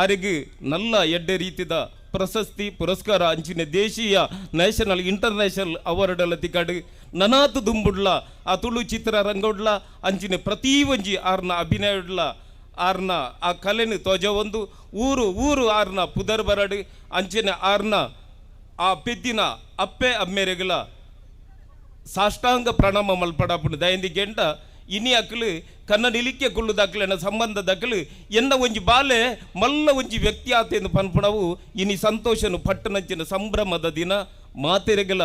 ಆರಿಗೆ ನಲ್ಲ ಎಡ್ಡೆ ರೀತಿದ ಪ್ರಶಸ್ತಿ ಪುರಸ್ಕಾರ ಅಂಚಿನ ದೇಶೀಯ ನ್ಯಾಷನಲ್ ಇಂಟರ್ನ್ಯಾಷನಲ್ ಅವಾರ್ಡ್ ತಿಕಾಡು ನನಾತು ದುಂಬುಡ್ಲ ಆ ತುಳು ಚಿತ್ರ ರಂಗೋಡ್ಲ ಅಂಚಿನ ಪ್ರತಿ ಒಂಜಿ ಆರ್ನ ಅಭಿನಯಡ್ಲ ಆರ್ನ ಆ ಕಲೆನು ತೋಜ ಒಂದು ಊರು ಊರು ಆರ್ನ ಪುದರ್ ಬರಡು ಅಂಚಿನ ಆರ್ನ ಆ ಪೆದ್ದಿನ ಅಪ್ಪೆ ಅಮ್ಮೆರೆಗಲ ಸಾಷ್ಟಾಂಗ ಪ್ರಣಾಮ ಮಲ್ಪಡಪುಂಡು ದಯಂದಿ ಗೆಂಡ ಇನಿ ಅಕ್ಲು ಕನ್ನ ನಿಲಿಕೆ ಕುಳ್ಳುದಾಕ್ಲು ಎನ್ನ ಸಂಬಂಧದಕ್ಲು ಎನ್ನ ಒಂಜಿ ಬಾಲೆ ಮಲ್ಲ ಒಂಜಿ ವ್ಯಕ್ತಿ ಆತೆಂದು ಪನ್ಪುಣವು ಇನಿ ಸಂತೋಷನು ಪಟ್ಟಣಂಚಿನ ಸಂಭ್ರಮದ ದಿನ ಮಾತೆರೆಗಲ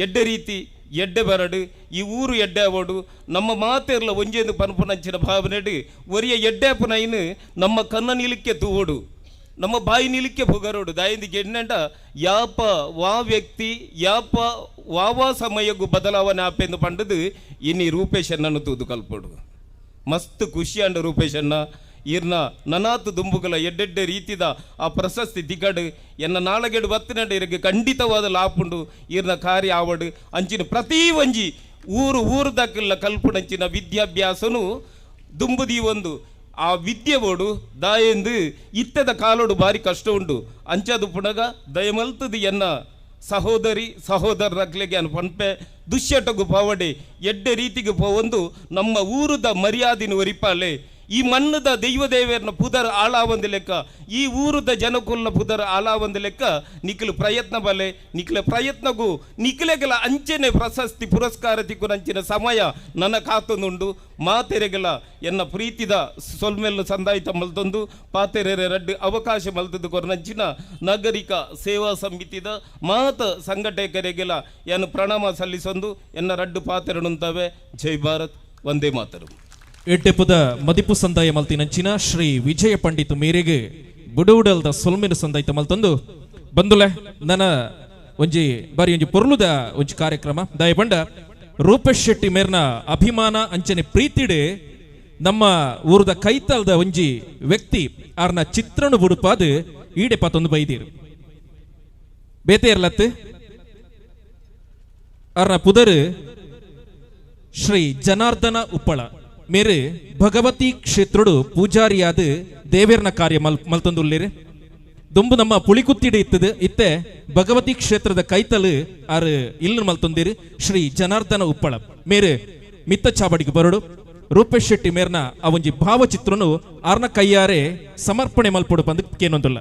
ಎಡ್ಡೆ ರೀತಿ ಎಡ್ಡೆ ಬರಡು ಈ ಊರು ಎಡ್ಡೆ ಆವೋಡು ನಮ್ಮ ಮಾತೆರ್ಲ ಒಂಜೇಂದು ಪನ್ಪುನಂಚಿನ ಭಾವನೆಡು ಒರಿಯ ಎಡ್ಡೆ ಪುನೈನು ನಮ್ಮ ಕನ್ನ ನಿಲಿಕ್ಕೆ ತೂವೋಡು ನಮ್ಮ ಬಾಯಿ ನಿಲಿಕ್ಕೆ ಪುಗರೋಡು ದಾಯಿಂದಿಗೆ ಎಣ್ಣೆಂಡ ಯಾಪ ವಾ ವ್ಯಕ್ತಿ ಯಾಪ ವಾವಾ ಸಮಯಕ್ಕೂ ಬದಲಾವಣೆ ಆಪೆಂದು ಪಂಡದು ಇನ್ನಿ ರೂಪೇಶಣ್ಣನು ತೂದು ಕಲ್ಪೋಡು. ಮಸ್ತ್ ಖುಷಿಯಾಂಡ ರೂಪೇಶಣ್ಣ ಇರ್ನ ನನಾತು ದುಂಬುಗಳ ಎಡ್ಡೆಡ್ಡೆ ರೀತಿದ ಆ ಪ್ರಶಸ್ತಿ ತಿಗಡು ಎನ್ನ ನಾಳಗೆಡು ಬತ್ತಿನಂಡ ಇರಗೆ ಖಂಡಿತವಾದ ಲಾಪುಂಡು ಇರ್ನ ಕಾರ್ಯ ಆವಡು ಅಂಚಿನ ಪ್ರತಿ ಒಂಜಿ ಊರು ಊರು ದಕ್ಕಿಲ್ಲ ಕಲ್ಪುಣಂಚಿನ ವಿದ್ಯಾಭ್ಯಾಸನು ದುಂಬುದಿ ಒಂದು ಆ ವಿದ್ಯೆ ಬೋಡು ದಾಯೆಂದು ಇತ್ತದ ಕಾಲೋಡು ಭಾರಿ ಕಷ್ಟ ಉಂಡು ಅಂಚದು ಪುನಗ ದಯಮಲ್ತದು ಎನ್ನ ಸಹೋದರಿ ಸಹೋದರರಗ್ಲಿಗೆ ಅನ್ ಪನ್ಪೆ ದುಶ್ಯಟಗು ಪಾವಡೆ ಎಡ್ಡೆ ರೀತಿಗೆ ಪೋವೊಂದು ನಮ್ಮ ಊರುದ ಮರ್ಯಾದಿನ ಒರಿಪಾಲೆ ಈ ಮಣ್ಣದ ದೈವದೇವರನ್ನ ಪುದರ್ ಆಳಾವಂದು ಲೆಕ್ಕ ಈ ಊರುದ ಜನಕುಲ್ನ ಪುದರ್ ಆಳಾವಂದು ಲೆಕ್ಕ ನಿಖಲು ಪ್ರಯತ್ನ ಬಲೆ ನಿಖಲ ಪ್ರಯತ್ನಗೂ ನಿಖಲೆಗಲ ಅಂಚನೆ ಪ್ರಶಸ್ತಿ ಪುರಸ್ಕಾರ ತಿಕ್ಕುನಂಚಿನ ಸಮಯ ನನ್ನ ಕಾತೊಂದುಂಡು ಮಾತೆರೆಗಲ ಎನ್ನ ಪ್ರೀತಿದ ಸೊಲ್ಮೆಲ್ಲು ಸಂದಾಯಿತ ಮಲ್ತೊಂದು ಪಾತೆರೆರೆ ರಡ್ಡು ಅವಕಾಶ ಮಲ್ತದ್ದು ಕೊರನಂಚಿನ ನಾಗರಿಕ ಸೇವಾ ಸಮಿತಿದ ಮಾತ ಸಂಘಟಕರೆಗೆಲ ಎನ್ನು ಪ್ರಣಾಮ ಸಲ್ಲಿಸೊಂದು ಎನ್ನ ರಡ್ಡು ಪಾತೆರನುಂತವೆ. ಜೈ ಭಾರತ್, ವಂದೇ ಮಾತರು. ಎಡ್ಡೆಪುದ ಮದಿಪು ಸಂದಾಯ ಮಲ್ತಿನಂಚಿನ ಶ್ರೀ ವಿಜಯ ಪಂಡಿತ್ ಮೇರೆಗೆ ಬುಡೌಡಲ್ದ ಸೊಲ್ಮೆನು ಸಂದಾಯ್ತ ಮಲ್ತೊಂದು ಬಂದುಲೆ ನನ್ನ ಒಂಜಿ ಬಾರಿ ಒಂಜಿ ಪೊರ್ಲುದ ಒಂಜಿ ಕಾರ್ಯಕ್ರಮ ದಯಬಂಡ ರೂಪೇಶ್ ಶೆಟ್ಟಿ ಮೇರ್ನ ಅಭಿಮಾನ ಅಂಚನೆ ಪ್ರೀತಿಡೆ ನಮ್ಮ ಊರದ ಕೈತಲ್ದ ಒಂಜಿ ವ್ಯಕ್ತಿ ಆರ್ನ ಚಿತ್ರನು ಬುಡುಪಾದು ಈಡೆ ಪತ್ತೊಂದು ಬೈದೀರು ಬೇತೆ ಇರ್ಲತ್ತು ಆರ್ನ ಪುದರು ಶ್ರೀ ಜನಾರ್ದನ ಉಪ್ಪಳ ಮೇರೆ ಭಗವತಿ ಕ್ಷೇತ್ರಡು ಪೂಜಾರಿಯಾದ ದೇವೇರ್ನ ಕಾರ್ಯ ಮಲ್ತೊಂದುಲ್ಲೇರು ದುಂಬು ನಮ್ಮ ಪುಳಿಕುತ್ತಿಡಿ ಇತ್ತದು ಇತ್ತೆ ಭಗವತಿ ಕ್ಷೇತ್ರದ ಕೈತಲು ಆರು ಇಲ್ಲು ಮಲ್ತೊಂದಿರು ಶ್ರೀ ಜನಾರ್ದನ ಉಪ್ಪಳ ಮೇರೆ ಮಿತ್ತ ಚಾವಡಿಗೆ ಬರಡು ರೂಪೇಶ್ ಶೆಟ್ಟಿ ಮೇರ್ನ ಆ ಒಂಜಿ ಭಾವಚಿತ್ರನು ಆರ್ನ ಕೈಯಾರೆ ಸಮರ್ಪಣೆ ಮಲ್ಪೊಡು ಬಂದು ಕೇನೊಂದುಲ್ಲ.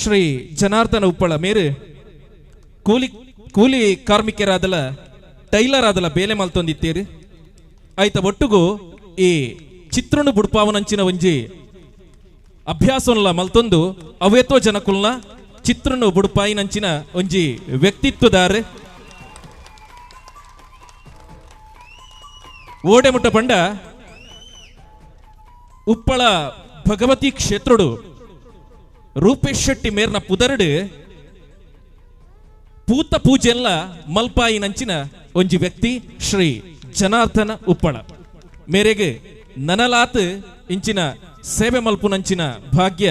ಶ್ರೀ ಜನಾರ್ದನ ಉಪ್ಪಳ ಮೇರೆ ಕೂಲಿ ಕೂಲಿ ಕಾರ್ಮಿಕರಾದಲ ಟೈಲರ್ ಆದಲ ಬೇಲೆ ಮಲ್ತೊಂದಿತ್ತೀರಿ ಆಯ್ತ ಒಟ್ಟುಗು ಈ ಚಿತ್ರನು ಬುಡ್ಪಾವನಂಚಿನ ಒಂಜಿ ಅಭ್ಯಾಸವನ್ಲ ಮಲ್ತೊಂದು ಅವೇತೋ ಜನಕುಲ್ನ ಚಿತ್ರನು ಬುಡ್ಪಾಯಿನಂಚಿನ ಒಂಜಿ ವ್ಯಕ್ತಿತ್ವದಾರೆ ಓಡೆಮುಟ್ಟ ಪಂಡ ಉಪ್ಪಳ ಭಗವತಿ ಕ್ಷೇತ್ರಡು ರೂಪೇಶ್ ಶೆಟ್ಟಿ ಮೇರ್ನ ಪುದರಡು ಪೂತ ಪೂಜೆಲ್ಲ ಮಲ್ಪಾಯಿನಂಚಿನ ಒಂಜಿ ವ್ಯಕ್ತಿ ಶ್ರೀ ಜನಾರ್ದನ ಉಪ್ಪಳ ಮೇರೆಗೆ ನನಲಾತ್ ಇಂಚಿನ ಸೇವೆ ಮಲ್ಪುನಂಚಿನ ಭಾಗ್ಯ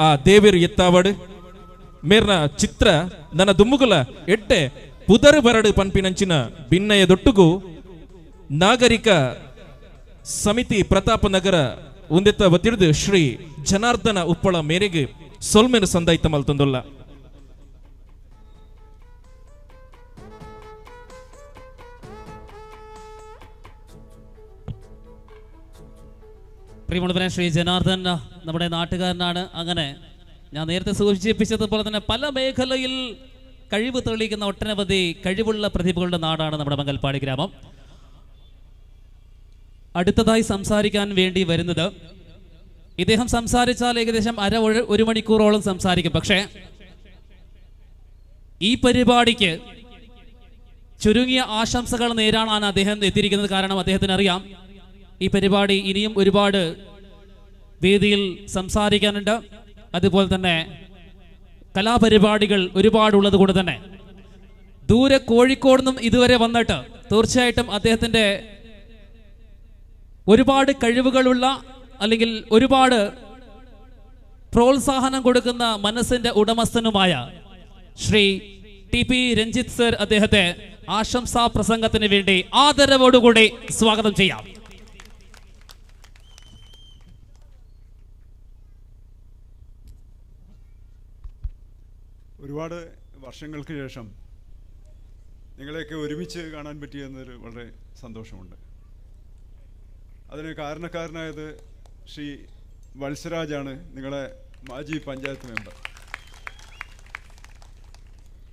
ಆ ದೇವರು ಎತ್ತಾವಡು ಮೇರ್ನ ಚಿತ್ರ ನನ್ನ ದುಮ್ಮುಗುಲ ಎಟ್ಟೆ ಪುದರು ಬರಡು ಪನ್ಪಿನಂಚಿನ ಭಿನ್ನಯ ದೊಟ್ಟುಗು ನಾಗರಿಕ ಸಮಿತಿ ಪ್ರತಾಪನಗರ ಒಂದೆತ್ತ ವತಿರ್ದು ಶ್ರೀ ಜನಾರ್ದನ ಉಪ್ಪಳ ಮೇರೆಗೆ ಸೊಲ್ಮೆನು ಸಂದಾಯ್ತ ಮಲ್ತೊಂದುಲ್ಲ. പ്രിയമുള്ളവരെ, ശ്രീ ജനാർദ്ദൻ നമ്മുടെ നാട്ടുകാരനാണ്. അങ്ങനെ ഞാൻ നേരത്തെ സൂചിപ്പിച്ചതുപോലെ തന്നെ പല മേഖലയിൽ കഴിവ് തെളിയിക്കുന്ന ഒട്ടനവധി കഴിവുള്ള പ്രതിഭകളുടെ നാടാണ് നമ്മുടെ മംഗൽപാടി ഗ്രാമം. അടുത്തതായി സംസാരിക്കാൻ വേണ്ടി വരുന്നത്, ഇദ്ദേഹം സംസാരിച്ചാൽ ഏകദേശം ഒരു മണിക്കൂറോളം സംസാരിക്കും. പക്ഷേ ഈ പരിപാടിക്ക് ചുരുങ്ങിയ ആശംസകൾ നേരാനാണ് അദ്ദേഹം എത്തിയിരിക്കുന്നത്. കാരണം അദ്ദേഹത്തിന് അറിയാം ഈ പരിപാടി ഇനിയും ഒരുപാട് വേദിയിൽ സംസാരിക്കാനുണ്ട്, അതുപോലെ തന്നെ കലാപരിപാടികൾ ഒരുപാടുള്ളത് കൊണ്ട് തന്നെ ദൂരെ കോഴിക്കോട് നിന്നും ഇതുവരെ വന്നിട്ട് തീർച്ചയായിട്ടും അദ്ദേഹത്തിൻ്റെ ഒരുപാട് കഴിവുകളുള്ള അല്ലെങ്കിൽ ഒരുപാട് പ്രോത്സാഹനം കൊടുക്കുന്ന മനസ്സിൻ്റെ ഉടമസ്ഥനുമായ Shri T P Ranjith sir അദ്ദേഹത്തെ ആശംസാ പ്രസംഗത്തിന് വേണ്ടി ആദരവോടുകൂടി സ്വാഗതം ചെയ്യാം. ഒരുപാട് വർഷങ്ങൾക്ക് ശേഷം നിങ്ങളെയൊക്കെ ഒരുമിച്ച് കാണാൻ പറ്റിയെന്നൊരു വളരെ സന്തോഷമുണ്ട്. അതിന് കാരണക്കാരനായത് ശ്രീ വത്സരാജാണ്, നിങ്ങളെ മാജി പഞ്ചായത്ത് മെമ്പർ.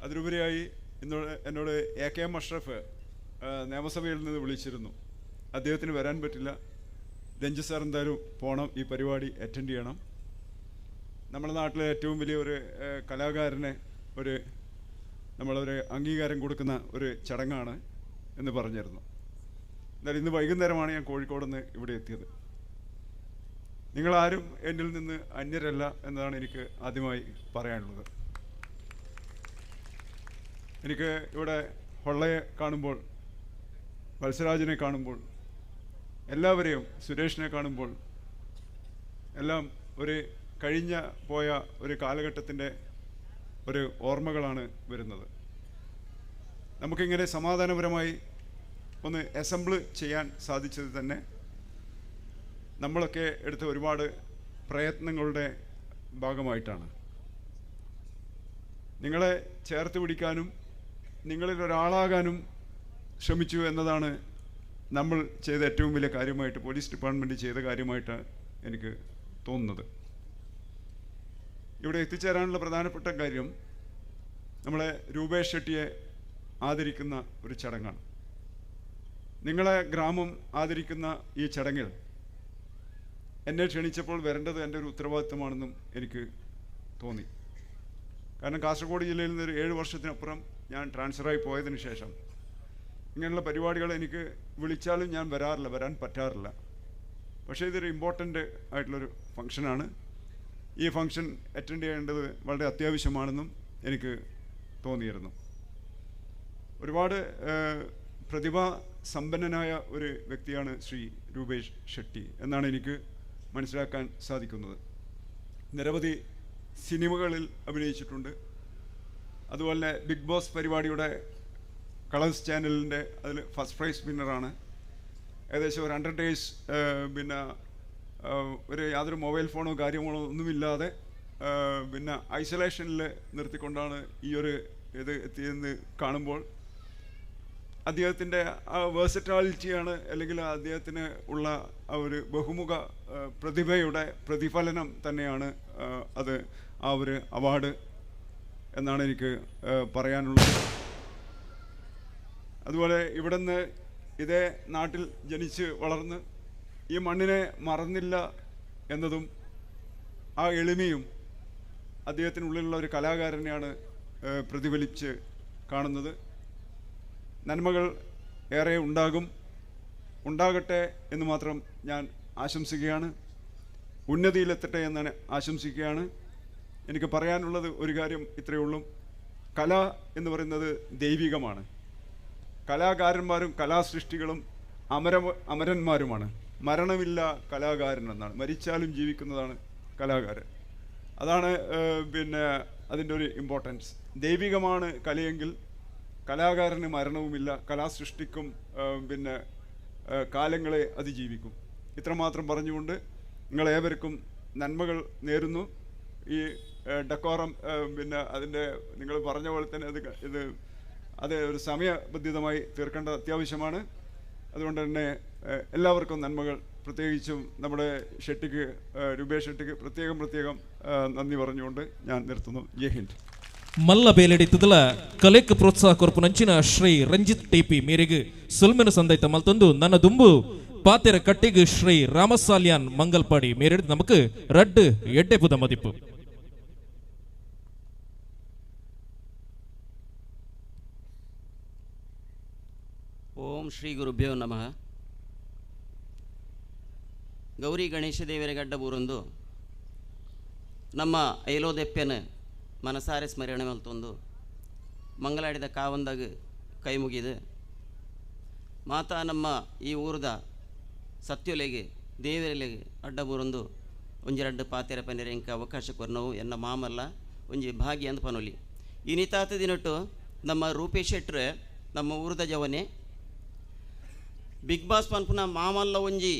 അതിലുപരിയായി എന്നോട് എ കെ എം അഷ്റഫ് നിയമസഭയിൽ നിന്ന് വിളിച്ചിരുന്നു. അദ്ദേഹത്തിന് വരാൻ പറ്റില്ല, രഞ്ജിത്ത് സാർ എന്തായാലും പോകണം, ഈ പരിപാടി അറ്റൻഡ് ചെയ്യണം. നമ്മുടെ നാട്ടിലെ ഏറ്റവും വലിയ ഒരു കലാകാരനെ, ഒരു നമ്മളൊരു അംഗീകാരം കൊടുക്കുന്ന ഒരു ചടങ്ങാണ് എന്ന് പറഞ്ഞിരുന്നു. എന്നാൽ ഇന്ന് വൈകുന്നേരമാണ് ഞാൻ കോഴിക്കോട് നിന്ന് ഇവിടെ എത്തിയത്. നിങ്ങളാരും എന്നിൽ നിന്ന് അന്യരല്ല എന്നതാണ് എനിക്ക് ആദ്യമായി പറയാനുള്ളത്. എനിക്ക് ഇവിടെ ഹൊള്ളയെ കാണുമ്പോൾ, വത്സരാജിനെ കാണുമ്പോൾ, എല്ലാവരെയും, സുരേഷിനെ കാണുമ്പോൾ എല്ലാം ഒരു കഴിഞ്ഞ പോയ ഒരു കാലഘട്ടത്തിൻ്റെ ഒരു ഓർമ്മകളാണ് വരുന്നത്. നമുക്കിങ്ങനെ സമാധാനപരമായി ഒന്ന് അസംബിൾ ചെയ്യാൻ സാധിച്ചത് തന്നെ നമ്മളൊക്കെ എടുത്ത ഒരുപാട് പ്രയത്നങ്ങളുടെ ഭാഗമായിട്ടാണ്. നിങ്ങളെ ചേർത്ത് പിടിക്കാനും നിങ്ങളിൽ ഒരാളാകാനും ശ്രമിച്ചു എന്നതാണ് നമ്മൾ ചെയ്ത ഏറ്റവും വലിയ കാര്യമായിട്ട്, പോലീസ് ഡിപ്പാർട്ട്മെൻറ്റ് ചെയ്ത കാര്യമായിട്ട് എനിക്ക് തോന്നുന്നത്. ഇവിടെ എത്തിച്ചേരാനുള്ള പ്രധാനപ്പെട്ട കാര്യം നമ്മളെ രൂപേഷ് ഷെട്ടിയെ ആദരിക്കുന്ന ഒരു ചടങ്ങാണ്. നിങ്ങളെ ഗ്രാമം ആദരിക്കുന്ന ഈ ചടങ്ങിൽ എന്നെ ക്ഷണിച്ചപ്പോൾ വരേണ്ടത് എൻ്റെ ഒരു ഉത്തരവാദിത്തമാണെന്നും എനിക്ക് തോന്നി. കാരണം കാസർഗോഡ് ജില്ലയിൽ നിന്നൊരു 7 വർഷത്തിനപ്പുറം ഞാൻ ട്രാൻസ്ഫറായി പോയതിന് ശേഷം ഇങ്ങനെയുള്ള പരിപാടികൾ എനിക്ക് വിളിച്ചാലും ഞാൻ വരാറില്ല, വരാൻ പറ്റാറില്ല. പക്ഷേ ഇതൊരു ഇമ്പോർട്ടൻ്റ് ആയിട്ടുള്ളൊരു ഫംഗ്ഷനാണ്. ഈ ഫംഗ്ഷൻ അറ്റൻഡ് ചെയ്യേണ്ടത് വളരെ അത്യാവശ്യമാണെന്നും എനിക്ക് തോന്നിയിരുന്നു. ഒരുപാട് പ്രതിഭാ സമ്പന്നനായ ഒരു വ്യക്തിയാണ് ശ്രീ രൂപേഷ് ഷെട്ടി എന്നാണ് എനിക്ക് മനസ്സിലാക്കാൻ സാധിക്കുന്നത്. നിരവധി സിനിമകളിൽ അഭിനയിച്ചിട്ടുണ്ട്. അതുപോലെ ബിഗ് ബോസ് പരിപാടിയുടെ കളേഴ്സ് ചാനലിൻ്റെ അതിൽ ഫസ്റ്റ് പ്രൈസ് വിന്നറാണ്. ഏകദേശം ഒരു 100 ഡേയ്സ് പിന്നെ ഒരു യാതൊരു മൊബൈൽ ഫോണോ കാര്യങ്ങളോ ഒന്നുമില്ലാതെ പിന്നെ ഐസൊലേഷനിൽ നിർത്തിക്കൊണ്ടാണ് ഈ ഒരു ഇത് എത്തിയെന്ന് കാണുമ്പോൾ അദ്ദേഹത്തിൻ്റെ ആ വേഴ്സറ്റാലിറ്റിയാണ്, അല്ലെങ്കിൽ അദ്ദേഹത്തിന് ഉള്ള ആ ഒരു ബഹുമുഖ പ്രതിഭയുടെ പ്രതിഫലനം തന്നെയാണ് അത്, ആ ഒരു അവാർഡ് എന്നാണ് എനിക്ക് പറയാനുള്ളത്. അതുപോലെ ഇവിടുന്ന് ഇതേ നാട്ടിൽ ജനിച്ച് വളർന്ന് ഈ മണ്ണിനെ മറന്നില്ല എന്നതും ആ എളിമയും അദ്ദേഹത്തിനുള്ളിലുള്ള ഒരു കലാകാരനെയാണ് പ്രതിഫലിച്ച് കാണുന്നത്. നന്മകൾ ഏറെ ഉണ്ടാകും, ഉണ്ടാകട്ടെ എന്ന് മാത്രം ഞാൻ ആശംസിക്കുകയാണ്. ഉന്നതിയിലെത്തട്ടെ എന്നാണ് ആശംസിക്കുകയാണ്. എനിക്ക് പറയാനുള്ളത് ഒരു കാര്യം ഇത്രയേ ഉള്ളൂ. കല എന്ന് പറയുന്നത് ദൈവികമാണ്. കലാകാരന്മാരും കലാസൃഷ്ടികളും അമരന്മാരുമാണ്. മരണമില്ല കലാകാരൻ എന്നാണ്. മരിച്ചാലും ജീവിക്കുന്നതാണ് കലാകാരൻ. അതാണ് പിന്നെ അതിൻ്റെ ഒരു ഇമ്പോർട്ടൻസ്. ദൈവികമാണ് കലയെങ്കിൽ കലാകാരന് മരണവുമില്ല, കലാസൃഷ്ടിക്കും പിന്നെ കാലങ്ങളെ അതിജീവിക്കും. ഇത്രമാത്രം പറഞ്ഞുകൊണ്ട് നിങ്ങളേവർക്കും നന്മകൾ നേരുന്നു. ഈ ഡെക്കോറം പിന്നെ അതിൻ്റെ നിങ്ങൾ പറഞ്ഞ പോലെ തന്നെ അത് ഇത് അത് ഒരു സമയബന്ധിതമായി തീർക്കേണ്ടത് അത്യാവശ്യമാണ്. അതുകൊണ്ട് തന്നെ എല്ലാവർക്കും നന്മകൾ, പ്രത്യേകിച്ചും നമ്മുടെ ഷെട്ടിക്ക്, രൂപേഷ് ഷെട്ടിക്ക് പ്രത്യേകം പ്രത്യേകം നന്ദി പറഞ്ഞുകൊണ്ട് ഞാൻ നിർത്തുന്നു. ജയ് ഹിന്ദ്. ಮಲ್ಲ ಬೇಲೆಡಿತ್ತದಲ ಕಲೆಕ್ ಪ್ರೋತ್ಸಾಹ ಕೊರ್ಪುನಂಚಿನ ಶ್ರೀ ರಂಜಿತ್ ಟಿಪಿ ಮೇರೆಗೆ ಸುಲ್ಮೆನು ಸಂದೈತ ಮಲ್ತೊಂದು ನನ್ನ ದುಂಬು ಪಾತೆರ ಕಟ್ಟಿಗೆ ಶ್ರೀ ರಾಮಸಾಲ್ಯಾನ್ ಮಂಗಲ್ಪಾಡಿ ಮೇರೆಡ್ ನಮಕ್ ರಡ್ಡು ಎಡ್ಡೆಪುದ ಮದಿಪು. ಓಂ ಶ್ರೀ ಗುರುಭ್ಯೋ ನಮಃ. ಗೌರಿ ಗಣೇಶ ದೇವರ ಗಡ್ಡಬೂರೊಂದು ನಮ್ಮ ಐಲೋದೆಪ್ಪೆನ ಮನಸಾರೆ ಸ್ಮರಣೆ ಮಲ್ತೊಂದು ಮಂಗಳಾಡಿದ ಕಾವಂದಾಗ ಕೈ ಮುಗಿದು ಮಾತಾ ನಮ್ಮ ಈ ಊರದ ಸತ್ಯೊಲೆಗೆ ದೇವರೆಲೆಗೆ ಅಡ್ಡಬೂರೊಂದು ಒಂಜಿ ರಡ್ಡು ಪಾತೆರ ಪನ್ನೆರೆ ಇಂಕ ಅವಕಾಶ ಕೊರ್ನವು ಎನ್ನ ಮಾಮಲ್ಲ ಒಂಜಿ ಭಾಗ್ಯ ಅಂದ್ ಪನೊಲಿ. ಇನಿತಾತ ದಿನಟ್ಟು ನಮ್ಮ ರೂಪೇಶ್ ಶೆಟ್ರೆ ನಮ್ಮ ಊರದ ಜವನೆ ಬಿಗ್ ಬಾಸ್ ಪನ್ಪುನ ಮಾಮಲ್ಲ ಒಂಜಿ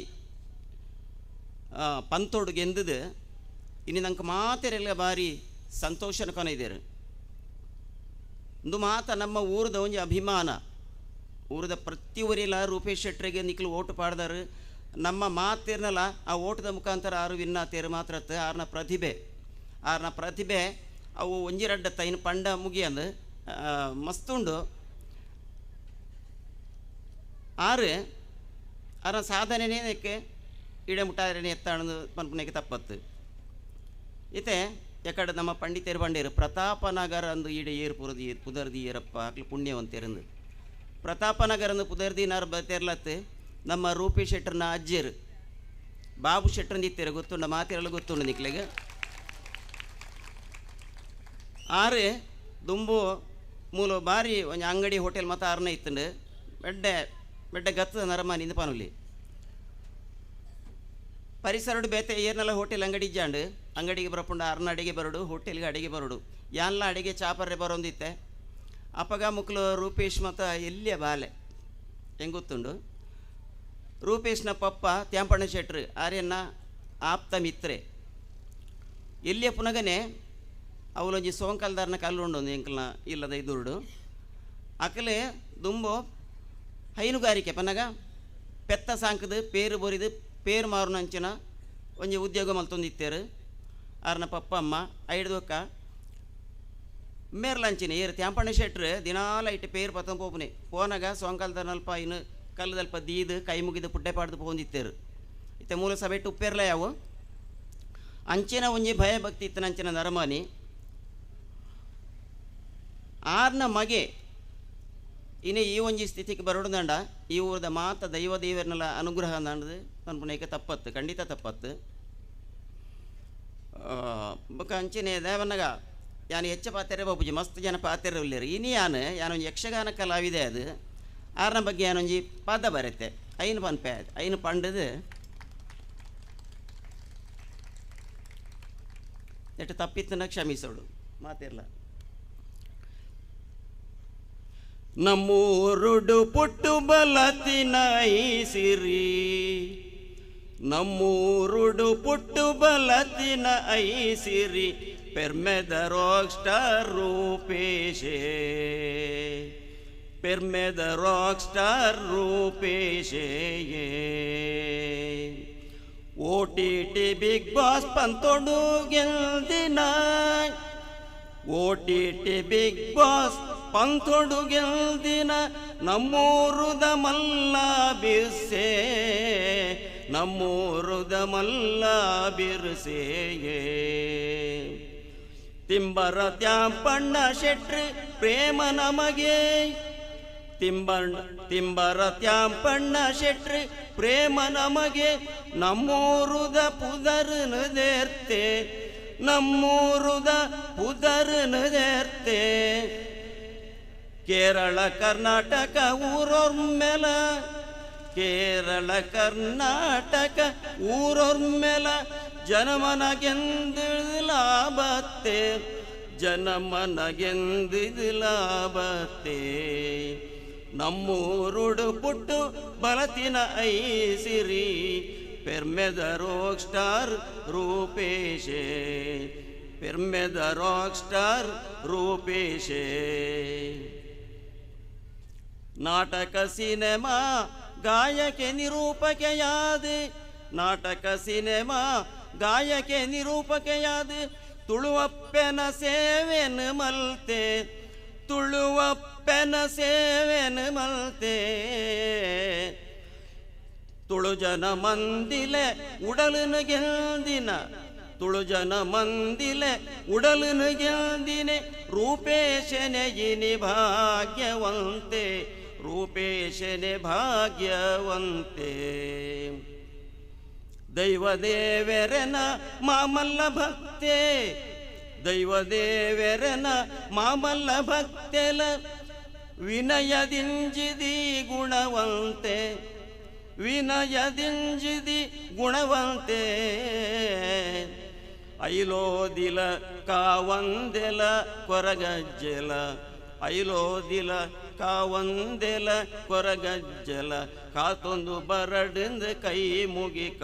ಪಂತೋಡು ಗೆಂದದು ಇನಿ ನಂಗೆ ಮಾತೆರೆಲ್ಲ ಭಾರಿ ಸಂತೋಷನ ಕೊನೆಯಿದ್ದೇರು. ಇಂದು ಮಾತ ನಮ್ಮ ಊರದ ಒಂಜಿ ಅಭಿಮಾನ, ಊರದ ಪ್ರತಿಯೊರಿಲ ರೂಪೇಶ್ ಶೆಟ್ಟರಿಗೆ ನಿಕ್ಲು ಓಟು ಪಾಡ್ದಾರು. ನಮ್ಮ ಮಾತಿರ್ನಲ್ಲ ಆ ಓಟದ ಮುಖಾಂತರ ಆರು ವಿನ್ನ ತೇರು ಮಾತ್ರ ಆರ್ನ ಪ್ರತಿಭೆ, ಆರ್ನ ಪ್ರತಿಭೆ ಅವು ಒಂಜಿ ರಡ್ಡ ತೈನ್ ಪಂಡ ಮುಗಿಯಂದು ಮಸ್ತುಂಡು. ಆರು ಆರ್ನ ಸಾಧನೆನೇನಕ್ಕೆ ಇಡೆ ಮುಟ್ಟಾರನೆ ಎತ್ತಾಣದು ಪನ್ಪುನಕ್ಕೆ ತಪ್ಪತ್ತು. ಇತ್ತೆ ಎಕಡೆ ನಮ್ಮ ಪಂಡಿತರು ಬಂಡೇರು ಪ್ರತಾಪನಗರ ಅಂದು ಈಡೆ ಏರು ಪುರದಿ ಪುದರ್ದಿ ಏರಪ್ಪ ಅಕ್ಲು ಪುಣ್ಯವಂತೇರಂದು ಪ್ರತಾಪನಗರ ಅಂದು ಪುದರ್ದಿ ನಾರು ಬತ್ತೇರ್ಲತ್ತು ನಮ್ಮ ರೂಪಿ ಶೆಟ್ಟರ್ನ ಅಜ್ಜೇರು ಬಾಬು ಶೆಟ್ಟರ್ನ ಇತ್ತೇರು ಗೊತ್ತುಂಡ ಮಾತಿರಲು ಗೊತ್ತುಂಡು ನಿಕ್ಲೆಗೆ ಆರೆ ದುಂಬು ಮೂಲ ಬಾರಿ ಒಂಜಿ ಅಂಗಡಿ ಹೋಟೆಲ್ ಮತ್ತು ಆರನೇ ಇತ್ತುಂಡು ಬೆಡ್ಡೆ ಬೆಡ್ಡೆ ಗತ್ತದ ನರಮಾನಿಂದ ಪನುಲಿ ಪರಿಸರಡು ಬೇತೆ ಏರ್ನೆಲ್ಲ ಹೋಟೆಲ್ ಅಂಗಡಿ ಇಜ್ಜಾಂಡು ಅಂಗಡಿಗೆ ಬರಪುಂಡ ಅರ್ನ ಅಡಿಗೆ ಬರೋಡು ಹೋಟೆಲ್ಗೆ ಅಡಿಗೆ ಬರೋಡು ಯಾನ್ಲ ಅಡಿಗೆ ಚಾಪರ್ರೆ ಬರೋಂದಿತ್ತೆ ಅಪಗ ಮುಕ್ಲು ರೂಪೇಶ್ ಮತ್ತು ಎಲ್ಲಿಯ ಬಾಲೆ ಹೆಂಗೆ ಗೊತ್ತುಂಡು ರೂಪೇಶ್ನ ಪಪ್ಪ ತ್ಯಾಂಪಣ್ಣ ಶೆಟ್ರು ಆರ್ಯನ್ನ ಆಪ್ತ ಮಿತ್ರೆ ಎಲ್ಲಿಯ ಪುನಗನೆ ಅವಲೊಂಜಿ ಸೋಂಕಲ್ದಾರನ ಕಲ್ಲುಂಡು ಒಂದು ಎಂಕಲ್ನ ಇಲ್ಲದ ಇದುರುಡು ಅಕಲೆ ದುಂಬು ಹೈನುಗಾರಿಕೆ ಪನಗ ಪೆತ್ತ ಸಾಂಕದು ಪೇರು ಬೊರಿದು ಪೇರು ಮಾರುನಂಚಿನ ಒಂಜಿ ಉದ್ಯೋಗ ಮಲ್ತೊಂದಿತ್ತೇರು ಆರ್ನ ಪಪ್ಪ ಅಮ್ಮ ಐಡ್ದೊಕ್ಕ ಮೇರ್ಲಂಚಿನ ಏರು ತ್ಯಾಂಪಣ್ಣ ಶೆಟ್ರು ದಿನಾಲ ಇಟ್ಟು ಪೇರು ಪತ್ತೊಂದು ಪೋಪುನೆ ಪೋನಾಗ ಸೋಂಕಲ್ದನಲ್ಪ ಇನ್ನು ಕಲ್ಲದಲ್ಪ ದೀದು ಕೈ ಮುಗಿದು ಪುಡ್ಡೆ ಪಾಡ್ದು ಪೋಂದಿತ್ತೇರು ಇತ್ತೆ ಮೂಲ ಸಭೆಟ್ಟು ಉಪ್ಪೇರ್ಲ ಯಾವು ಅಂಚಿನ ಒಂಜಿ ಭಯಭಕ್ತಿ ಇತ್ತನ ಅಂಚಿನ ನರಮಾನಿ ಆರ್ನ ಮಗೆ ಇನ್ನು ಈ ಒಂಜಿ ಸ್ಥಿತಿಗೆ ಬರೋದಂಡ ಈ ಊರದ ಮಾತ ದೈವ ದೇವರನ್ನೆಲ್ಲ ಅನುಗ್ರಹ ಅಂದಂಡದು ನನ್ನ ಪುಣ್ಯಕ್ಕೆ ತಪ್ಪತ್ತು ಖಂಡಿತ ತಪ್ಪತ್ತು ಬೊಕ ಅಂಚಿನ ದೇವನಗ ಯಾನು ಹೆಚ್ಚ ಪಾತೆರೆ ಬಾಪುಜಿ ಮಸ್ತ್ ಜನ ಪಾತೆರೆ ಉಲ್ಲೇರು ಇನಿ ಯಾನು ಯಾನೊಂಜಿ ಯಕ್ಷಗಾನ ಕಲಾವಿದೆ ಅದು ಆರ್ನ ಬಗ್ಗೆ ಯಾನೊಂಜಿ ಪದ ಬರುತ್ತೆ ಐನು ಪನ್ಪೆ ಐನು ಪಂಡದು ಎಟ್ಟು ತಪ್ಪಿತ್ತನ ಕ್ಷಮಿಸೋಡು ಮಾತಿರಲ್ಲ. ನಮ್ಮೂರುಡು ಪುಟ್ಟು ಬಲತಿನ ಐಸಿರಿ ನಮ್ಮೂರುಡು ಪುಟ್ಟು ಬಲತಿನ ಐಸಿರಿ ಪೆರ್ಮೆದ ರಾಕ್ ಸ್ಟಾರ್ ರೂಪೇಶೇ ಪೆರ್ಮೆದ ರಾಕ್ ಸ್ಟಾರ್ ರೂಪೇಶೇ ಓಟಿಟಿ ಬಿಗ್ ಬಾಸ್ ಪಂತೊಡು ಗೆಲ್ದಿನ ಓಟಿಟಿ ಬಿಗ್ ಬಾಸ್ ಪಂಥೊಡು ಗೆಲ್ದಿನ ನಮ್ಮೂರುದ ಮಲ್ಲ ಬಿರ್ಸೆ ನಮ್ಮೂರುದ ಮಲ್ಲ ಬಿರ್ಸೆಯೇ ತಿಂಬರ ತ್ಯಾಂಪಣ್ಣ ಶೆಟ್ರು ಪ್ರೇಮ ನಮಗೆ ತಿಂಬರ ತ್ಯಾಂಪಣ್ಣ ಶೆಟ್ರು ಪ್ರೇಮ ನಮಗೆ ನಮ್ಮೂರುದ ಪುದರ್ನು ದೇರ್ತೆ ನಮ್ಮೂರುದ ಪುದರ್ನು ದೇರ್ತೆ ಕೇರಳ ಕರ್ನಾಟಕ ಊರೊರ್ಮೆಲ ಕೇರಳ ಕರ್ನಾಟಕ ಊರೊರ್ಮೆಲ ಜನಮನಗೆಂದು ಲಾಭತ್ತೆ ಜನಮನಗೆಂದಿದು ಲಾಭತ್ತೆ ನಮ್ಮೂರುಡು ಪುಟ್ಟು ಬಲತಿನ ಐಸಿರಿ ಪೆರ್ಮೆದ ರಾಕ್ ಸ್ಟಾರ್ ರೂಪೇಶೇ ಪೆರ್ಮೆದ ರಾಕ್ ಸ್ಟಾರ್ ರೂಪೇಶೇ ನಾಟಕ ಸಿನೆಮಾ ಗಾಯಕೆ ನಿರೂಪಕೆಯಾದ ನಾಟಕ ಸಿನೆಮಾ ಗಾಯಕೆ ನಿರೂಪಕೆಯಾದ ತುಳುವಪ್ಪೆನ ಸೇವೆನು ಮಲ್ತೆ ತುಳುವಪ್ಪೆನ ಸೇವೆನು ಮಲ್ತೆ ತುಳುಜನ ಮಂದಿಲೆ ಉಡಲನು ಗೆಲ್ದಿನ ತುಳುಜನ ಮಂದಿಲೆ ಉಡಲನು ಗೆಲ್ದಿನೆ ರೂಪೇಶನೆ ಇನಿ ಭಾಗ್ಯವಂತೆ ರೂಪೇಶನೆ ಭಾಗ್ಯವಂತೆ ದೈವದೇವರನ ಮಾಮಲ್ಲ ಭಕ್ತೆ ದೈವದೇವರನ ಮಾಮಲ್ಲ ಭಕ್ತೆಲ ವಿನಯದಿಂಜಿದಿ ಗುಣವಂತೆ ವಿನಯದಿಂಜಿದಿ ಗುಣವಂತೆ ಐಲೋದಿಲ ಕಾವಂದೆಲ ಕೊರಗಜ್ಜಲ ಐಲೋದಿಲ ಕಾವಂದೆಲ ಕೊರಗಜ್ಜಲ ಕಾತೊಂದು ಬರಡಿಂದ ಕೈ ಮುಗಿಕ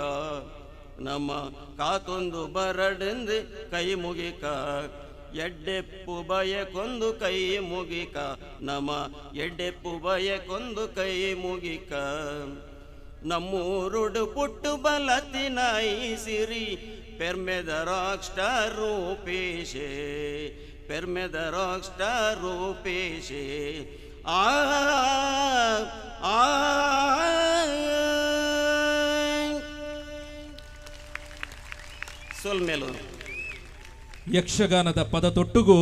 ನಮ್ಮ ಕಾತೊಂದು ಬರಡಿಂದ ಕೈ ಮುಗಿಕ ಎಡ್ಡೆಪ್ಪು ಬಯಕೊಂದು ಕೈ ಮುಗಿಕ ನಮ ಎಡ್ಡೆಪ್ಪು ಬಯಕೊಂದು ಕೈ ಮುಗಿಕ ನಮ್ಮೂರುಡು ಪುಟ್ಟು ಬಲತಿನ ಐಸಿರಿ ಪೆರ್ಮೆದ ರಾಕ್ ಸ್ಟಾರ್ ರೂಪೇಶೇ ಪೆರ್ಮೆದ ರಾಕ್ ಸ್ಟಾರ್ ರೂಪೇಶೇ ಆ ಆ ಸೊಲ್ಮೇಲು. ಯಕ್ಷಗಾನದ ಪದ ತೊಟ್ಟುಗು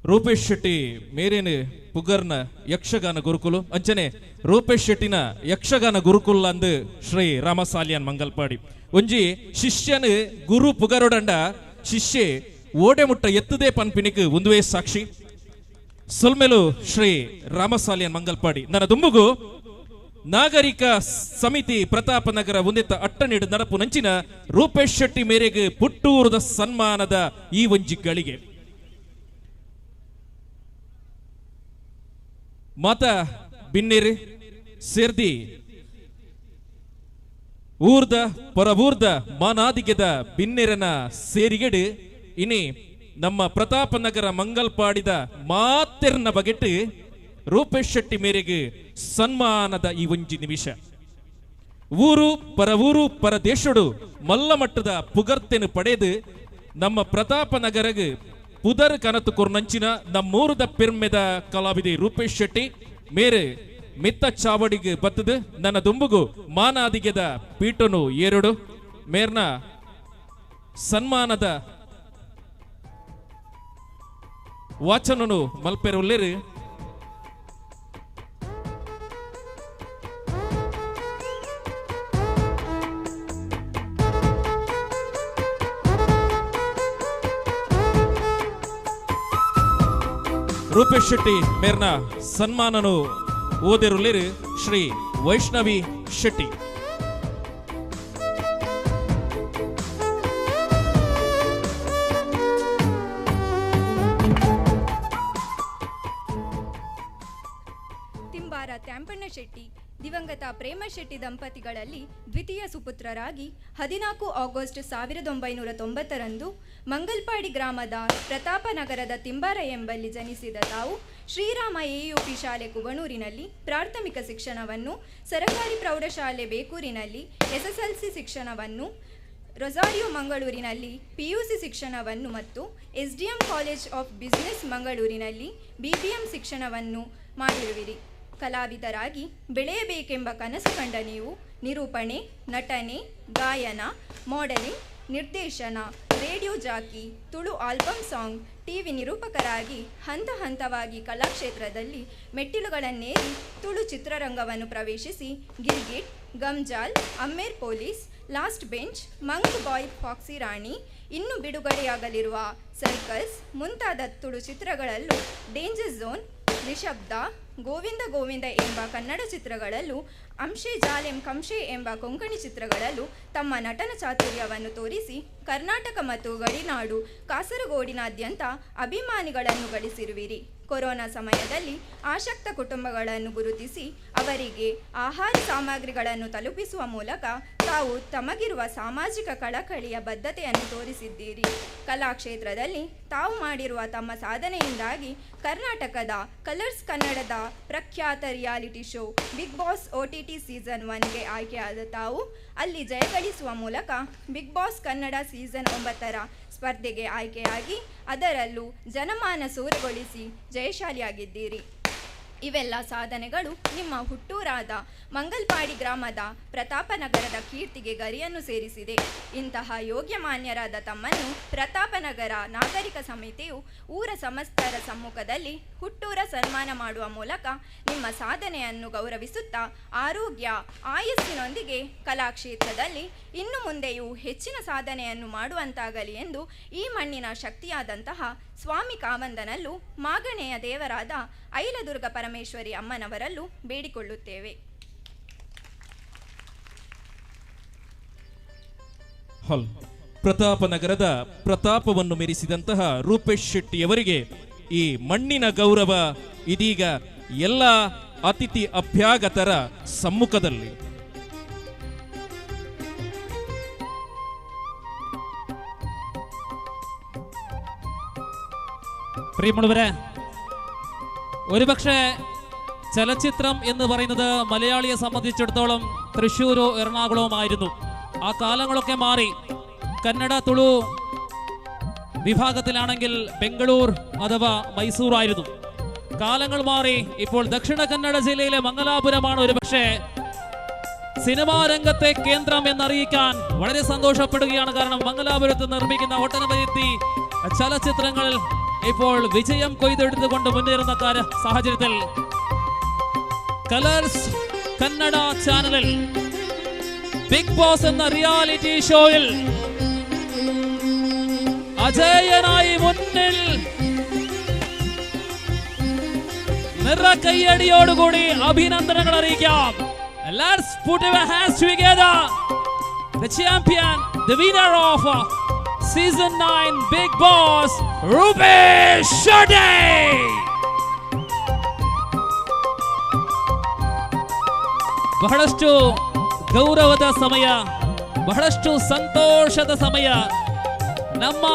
ರೂಪೇಶ್ ಶೆಟ್ಟಿ ಮೇರೇನು ಪುಗರ್ನ ಯಕ್ಷಗಾನ ಗುರುಕುಲು ಅಂಚನೆ ರೂಪೇಶ್ ಶೆಟ್ಟಿನ ಯಕ್ಷಗಾನ ಗುರುಕುಲ್ ಅಂದು ಶ್ರೀ ರಾಮಸಾಲಿಯನ್ ಮಂಗಲ್ಪಾಡಿ ಒಂಜಿ ಶಿಷ್ಯನು ಗುರು ಪುಗರೊಡಂಡ ಶಿಷ್ಯೆ ಓಡೆ ಮುಟ್ಟ ಎತ್ತದೇ ಪನ್ಪಿನಿಕ್ ಒಂದುವೇ ಸಾಕ್ಷಿ ಸೊಲ್ಮೆಲು ಶ್ರೀ ರಾಮಸಾಲಿಯನ್ ಮಂಗಲ್ಪಾಡಿ. ನನ್ನ ದುಂಬುಗು ನಾಗರಿಕ ಸಮಿತಿ ಪ್ರತಾಪನಗರ ಒಂದಿತ್ತ ಅಟ್ಟನಿಡು ನಡಪು ನಂಚಿನ ರೂಪೇಶ್ ಶೆಟ್ಟಿ ಮೇರೆಗೆ ಪುಟ್ಟೂರದ ಸನ್ಮಾನದ ಈ ಒಂಜಿ ಗಳಿಗೆ ಮಾತ ಬಿನ್ನಿರಿ ಸೇರ್ದಿ ಊರ್ದ ಪರವೂರ್ದ ಮಾನಾದಿಗೆದ ಬಿನ್ನಿರನ ಸೇರಿಗೆಡು ಇನಿ ನಮ್ಮ ಪ್ರತಾಪನಗರ ಮಂಗಲ್ಪಾಡಿದ ಮಾತೆರ್ನ ಬಗೆಟ್ಟು ರೂಪೇಶ್ ಶೆಟ್ಟಿ ಮೇರೆಗೆ ಸನ್ಮಾನದ ಈ ಒಂಜಿ ನಿಮಿಷ. ಊರು ಪರವೂರು ಪರದೇಶಡು ಮಲ್ಲಮಟ್ಟದ ಪುಗರ್ತೆನು ಪಡೆದು ನಮ್ಮ ಪ್ರತಾಪನಗರಗ್ ಪುದರ್ ಕನತು ಕೊರ್ನಂಚಿನ ನಮ್ಮೂರದ ಪೆರ್ಮೆದ ಕಲಾವಿದೆ ರೂಪೇಶ್ ಶೆಟ್ಟಿ ಮೇರೆ ಮಿತ್ತ ಚಾವಡಿಗೆ ಬತ್ತದು ನನ್ನ ದುಂಬುಗು ಮಾನಾದಿಗೆದ ಪೀಠನು ಏರುಡು ಮೇರ್ನ ಸನ್ಮಾನದ ವಾಚನನು ಮಲ್ಪೆರುಲ್ಲೇರು. ರೂಪೇಶ್ ಶೆಟ್ಟಿ ಮೇರ್ನ ಸನ್ಮಾನನು ಓದಿರುಲಿರು ಶ್ರೀ ವೈಷ್ಣವಿ ಶೆಟ್ಟಿ. ತಿಂಬಾರ ತ್ಯಾಂಪಣ್ಣ ಶೆಟ್ಟಿ ದಿವಂಗತ ಪ್ರೇಮ ಶೆಟ್ಟಿ ದಂಪತಿಗಳಲ್ಲಿ ದ್ವಿತೀಯ ಸುಪುತ್ರರಾಗಿ 14 ಆಗಸ್ಟ್ 1990ರಂದು ಮಂಗಲ್ಪಾಡಿ ಗ್ರಾಮದ ಪ್ರತಾಪನಗರದ ತಿಂಬಾರ ಎಂಬಲ್ಲಿ ಜನಿಸಿದ ತಾವು ಶ್ರೀರಾಮ ಎಯುಪಿ ಶಾಲೆ ಕುವಣೂರಿನಲ್ಲಿ ಪ್ರಾಥಮಿಕ ಶಿಕ್ಷಣವನ್ನು, ಸರಕಾರಿ ಪ್ರೌಢಶಾಲೆ ಬೇಕೂರಿನಲ್ಲಿ ಎಸ್ಎಸ್ಎಲ್ಸಿ ಶಿಕ್ಷಣವನ್ನು, ರೊಸಾರಿಯೋ ಮಂಗಳೂರಿನಲ್ಲಿ ಪಿಯುಸಿ ಶಿಕ್ಷಣವನ್ನು ಮತ್ತು ಎಸ್ಡಿಎಂ ಕಾಲೇಜ್ ಆಫ್ ಬಿಸಿನೆಸ್ ಮಂಗಳೂರಿನಲ್ಲಿ ಬಿಬಿಎಂ ಶಿಕ್ಷಣವನ್ನು ಮಾಡಿರುವಿರಿ. ಕಲಾವಿದರಾಗಿ ಬೆಳೆಯಬೇಕೆಂಬ ಕನಸು ಕಂಡ ನೀವು ನಿರೂಪಣೆ, ನಟನೆ, ಗಾಯನ, ಮಾಡೆಲಿಂಗ್, ನಿರ್ದೇಶನ, radio jockey, Tulu album song, TV ನಿರೂಪಕರಾಗಿ ಹಂತ ಹಂತವಾಗಿ ಕಲಾಕ್ಷೇತ್ರದಲ್ಲಿ ಮೆಟ್ಟಿಲುಗಳನ್ನೇರಿ ತುಳು ಚಿತ್ರರಂಗವನ್ನು ಪ್ರವೇಶಿಸಿ Girgit, Gamjal, Ammer police, last bench, monk boy, foxy Rani, ಇನ್ನು ಬಿಡುಗಡೆಯಾಗಲಿರುವ ಸರ್ಕಸ್ ಮುಂತಾದ ತುಳು ಚಿತ್ರಗಳಲ್ಲೂ ಡೇಂಜರ್ ಝೋನ್, ನಿಶಬ್ದ, ಗೋವಿಂದ ಗೋವಿಂದ ಎಂಬ ಕನ್ನಡ ಚಿತ್ರಗಳಲ್ಲೂ, ಅಂಶೆ ಜಾಲೆಂ ಕಂಶೆ ಎಂಬ ಕೊಂಕಣಿ ಚಿತ್ರಗಳಲ್ಲೂ ತಮ್ಮ ನಟನ ಚಾತುರ್ಯವನ್ನು ತೋರಿಸಿ ಕರ್ನಾಟಕ ಮತ್ತು ಗಡಿನಾಡು ಕಾಸರಗೋಡಿನಾದ್ಯಂತ ಅಭಿಮಾನಿಗಳನ್ನು ಗಳಿಸಿರುವಿರಿ. ಕೊರೋನಾ ಸಮಯದಲ್ಲಿ ಆಸಕ್ತ ಕುಟುಂಬಗಳನ್ನು ಗುರುತಿಸಿ ಅವರಿಗೆ ಆಹಾರ ಸಾಮಗ್ರಿಗಳನ್ನು ತಲುಪಿಸುವ ಮೂಲಕ ತಾವು ತಮಗಿರುವ ಸಾಮಾಜಿಕ ಕಳಕಳಿಯ ಬದ್ಧತೆಯನ್ನು ತೋರಿಸಿದ್ದೀರಿ. ಕಲಾಕ್ಷೇತ್ರದಲ್ಲಿ ತಾವು ಮಾಡಿರುವ ತಮ್ಮ ಸಾಧನೆಯಿಂದಾಗಿ ಕರ್ನಾಟಕದ ಕಲರ್ಸ್ ಕನ್ನಡದ ಪ್ರಖ್ಯಾತ reality show Bigg Boss OTT season 1ಗೆ ಆಯ್ಕೆಯಾದ ತಾವು ಅಲ್ಲಿ ಜಯಗಳಿಸುವ ಮೂಲಕ ಬಿಗ್ ಬಾಸ್ ಕನ್ನಡ ಸೀಸನ್ 9ರ ಸ್ಪರ್ಧೆಗೆ ಆಯ್ಕೆಯಾಗಿ ಅದರಲ್ಲೂ ಜನಮಾನ ಸೂರೆಗೊಳಿಸಿ ಜಯಶಾಲಿಯಾಗಿದ್ದೀರಿ. ಇವೆಲ್ಲ ಸಾಧನೆಗಳು ನಿಮ್ಮ ಹುಟ್ಟೂರಾದ ಮಂಗಲ್ಪಾಡಿ ಗ್ರಾಮದ ಪ್ರತಾಪನಗರದ ಕೀರ್ತಿಗೆ ಗರಿಯನ್ನು ಸೇರಿಸಿದೆ. ಇಂತಹ ಯೋಗ್ಯಮಾನ್ಯರಾದ ತಮ್ಮನ್ನು ಪ್ರತಾಪನಗರ ನಾಗರಿಕ ಸಮಿತಿಯು ಊರ ಸಮಸ್ತರ ಸಮ್ಮುಖದಲ್ಲಿ ಹುಟ್ಟೂರ ಸನ್ಮಾನ ಮಾಡುವ ಮೂಲಕ ನಿಮ್ಮ ಸಾಧನೆಯನ್ನು ಗೌರವಿಸುತ್ತಾ ಆರೋಗ್ಯ ಆಯಸ್ಸಿನೊಂದಿಗೆ ಕಲಾಕ್ಷೇತ್ರದಲ್ಲಿ ಇನ್ನು ಮುಂದೆಯೂ ಹೆಚ್ಚಿನ ಸಾಧನೆಯನ್ನು ಮಾಡುವಂತಾಗಲಿ ಎಂದು ಈ ಮಣ್ಣಿನ ಶಕ್ತಿಯಾದಂತಹ ಸ್ವಾಮಿ ಕಾವಂದನಲ್ಲೂ ಮಾಗಣೆಯ ದೇವರಾದ ಐಲದುರ್ಗ ಪರಮೇಶ್ವರಿ ಅಮ್ಮನವರಲ್ಲೂ ಬೇಡಿಕೊಳ್ಳುತ್ತೇವೆ. ಹಾಲ್ ಪ್ರತಾಪನಗರದ ಪ್ರತಾಪವನ್ನು ಮೆರೆಸಿದಂತಹ ರೂಪೇಶ್ ಶೆಟ್ಟಿಯವರಿಗೆ ಈ ಮಣ್ಣಿನ ಗೌರವ ಇದೀಗ ಎಲ್ಲ ಅತಿಥಿ ಅಭ್ಯಾಗತರ ಸಮ್ಮುಖದಲ್ಲಿ. പ്രിയമുള്ളവരെ, ഒരുപക്ഷെ ചലച്ചിത്രം എന്ന് പറയുന്നത് മലയാളിയെ സംബന്ധിച്ചിടത്തോളം തൃശ്ശൂരോ എറണാകുളമോ ആയിരുന്നു. ആ കാലങ്ങളൊക്കെ മാറി. കന്നഡ തുളു വിഭാഗത്തിലാണെങ്കിൽ ബംഗളൂർ അഥവാ മൈസൂർ ആയിരുന്നു. കാലങ്ങൾ മാറി ഇപ്പോൾ ദക്ഷിണ കന്നഡ ജില്ലയിലെ മംഗലാപുരമാണ് ഒരുപക്ഷെ സിനിമാ രംഗത്തെ കേന്ദ്രം എന്നറിയിക്കാൻ വളരെ സന്തോഷപ്പെടുകയാണ്. കാരണം മംഗലാപുരത്ത് നിർമ്മിക്കുന്ന ഒട്ടനവധി ചലച്ചിത്രങ്ങളിൽ ഇപ്പോൾ വിജയം കൊയ്തെടുത്തുകൊണ്ട് മുന്നേറുന്ന സാഹചര്യത്തിൽ കളേഴ്സ് കന്നഡ ചാനലിൽ ബിഗ് ബോസ് എന്ന റിയാലിറ്റി ഷോയിൽ അജയനായി മുന്നിൽ നിറ കയ്യടിയോടുകൂടി അഭിനന്ദനങ്ങൾ അറിയിക്കാം. Let's put our hands together. The champion, the winner of season 9 Big Boss, Rupesh Shetty. ಬಹಳಷ್ಟು ಗೌರವದ ಸಮಯ, ಬಹಳಷ್ಟು ಸಂತೋಷದ ಸಮಯ. ನಮ್ಮ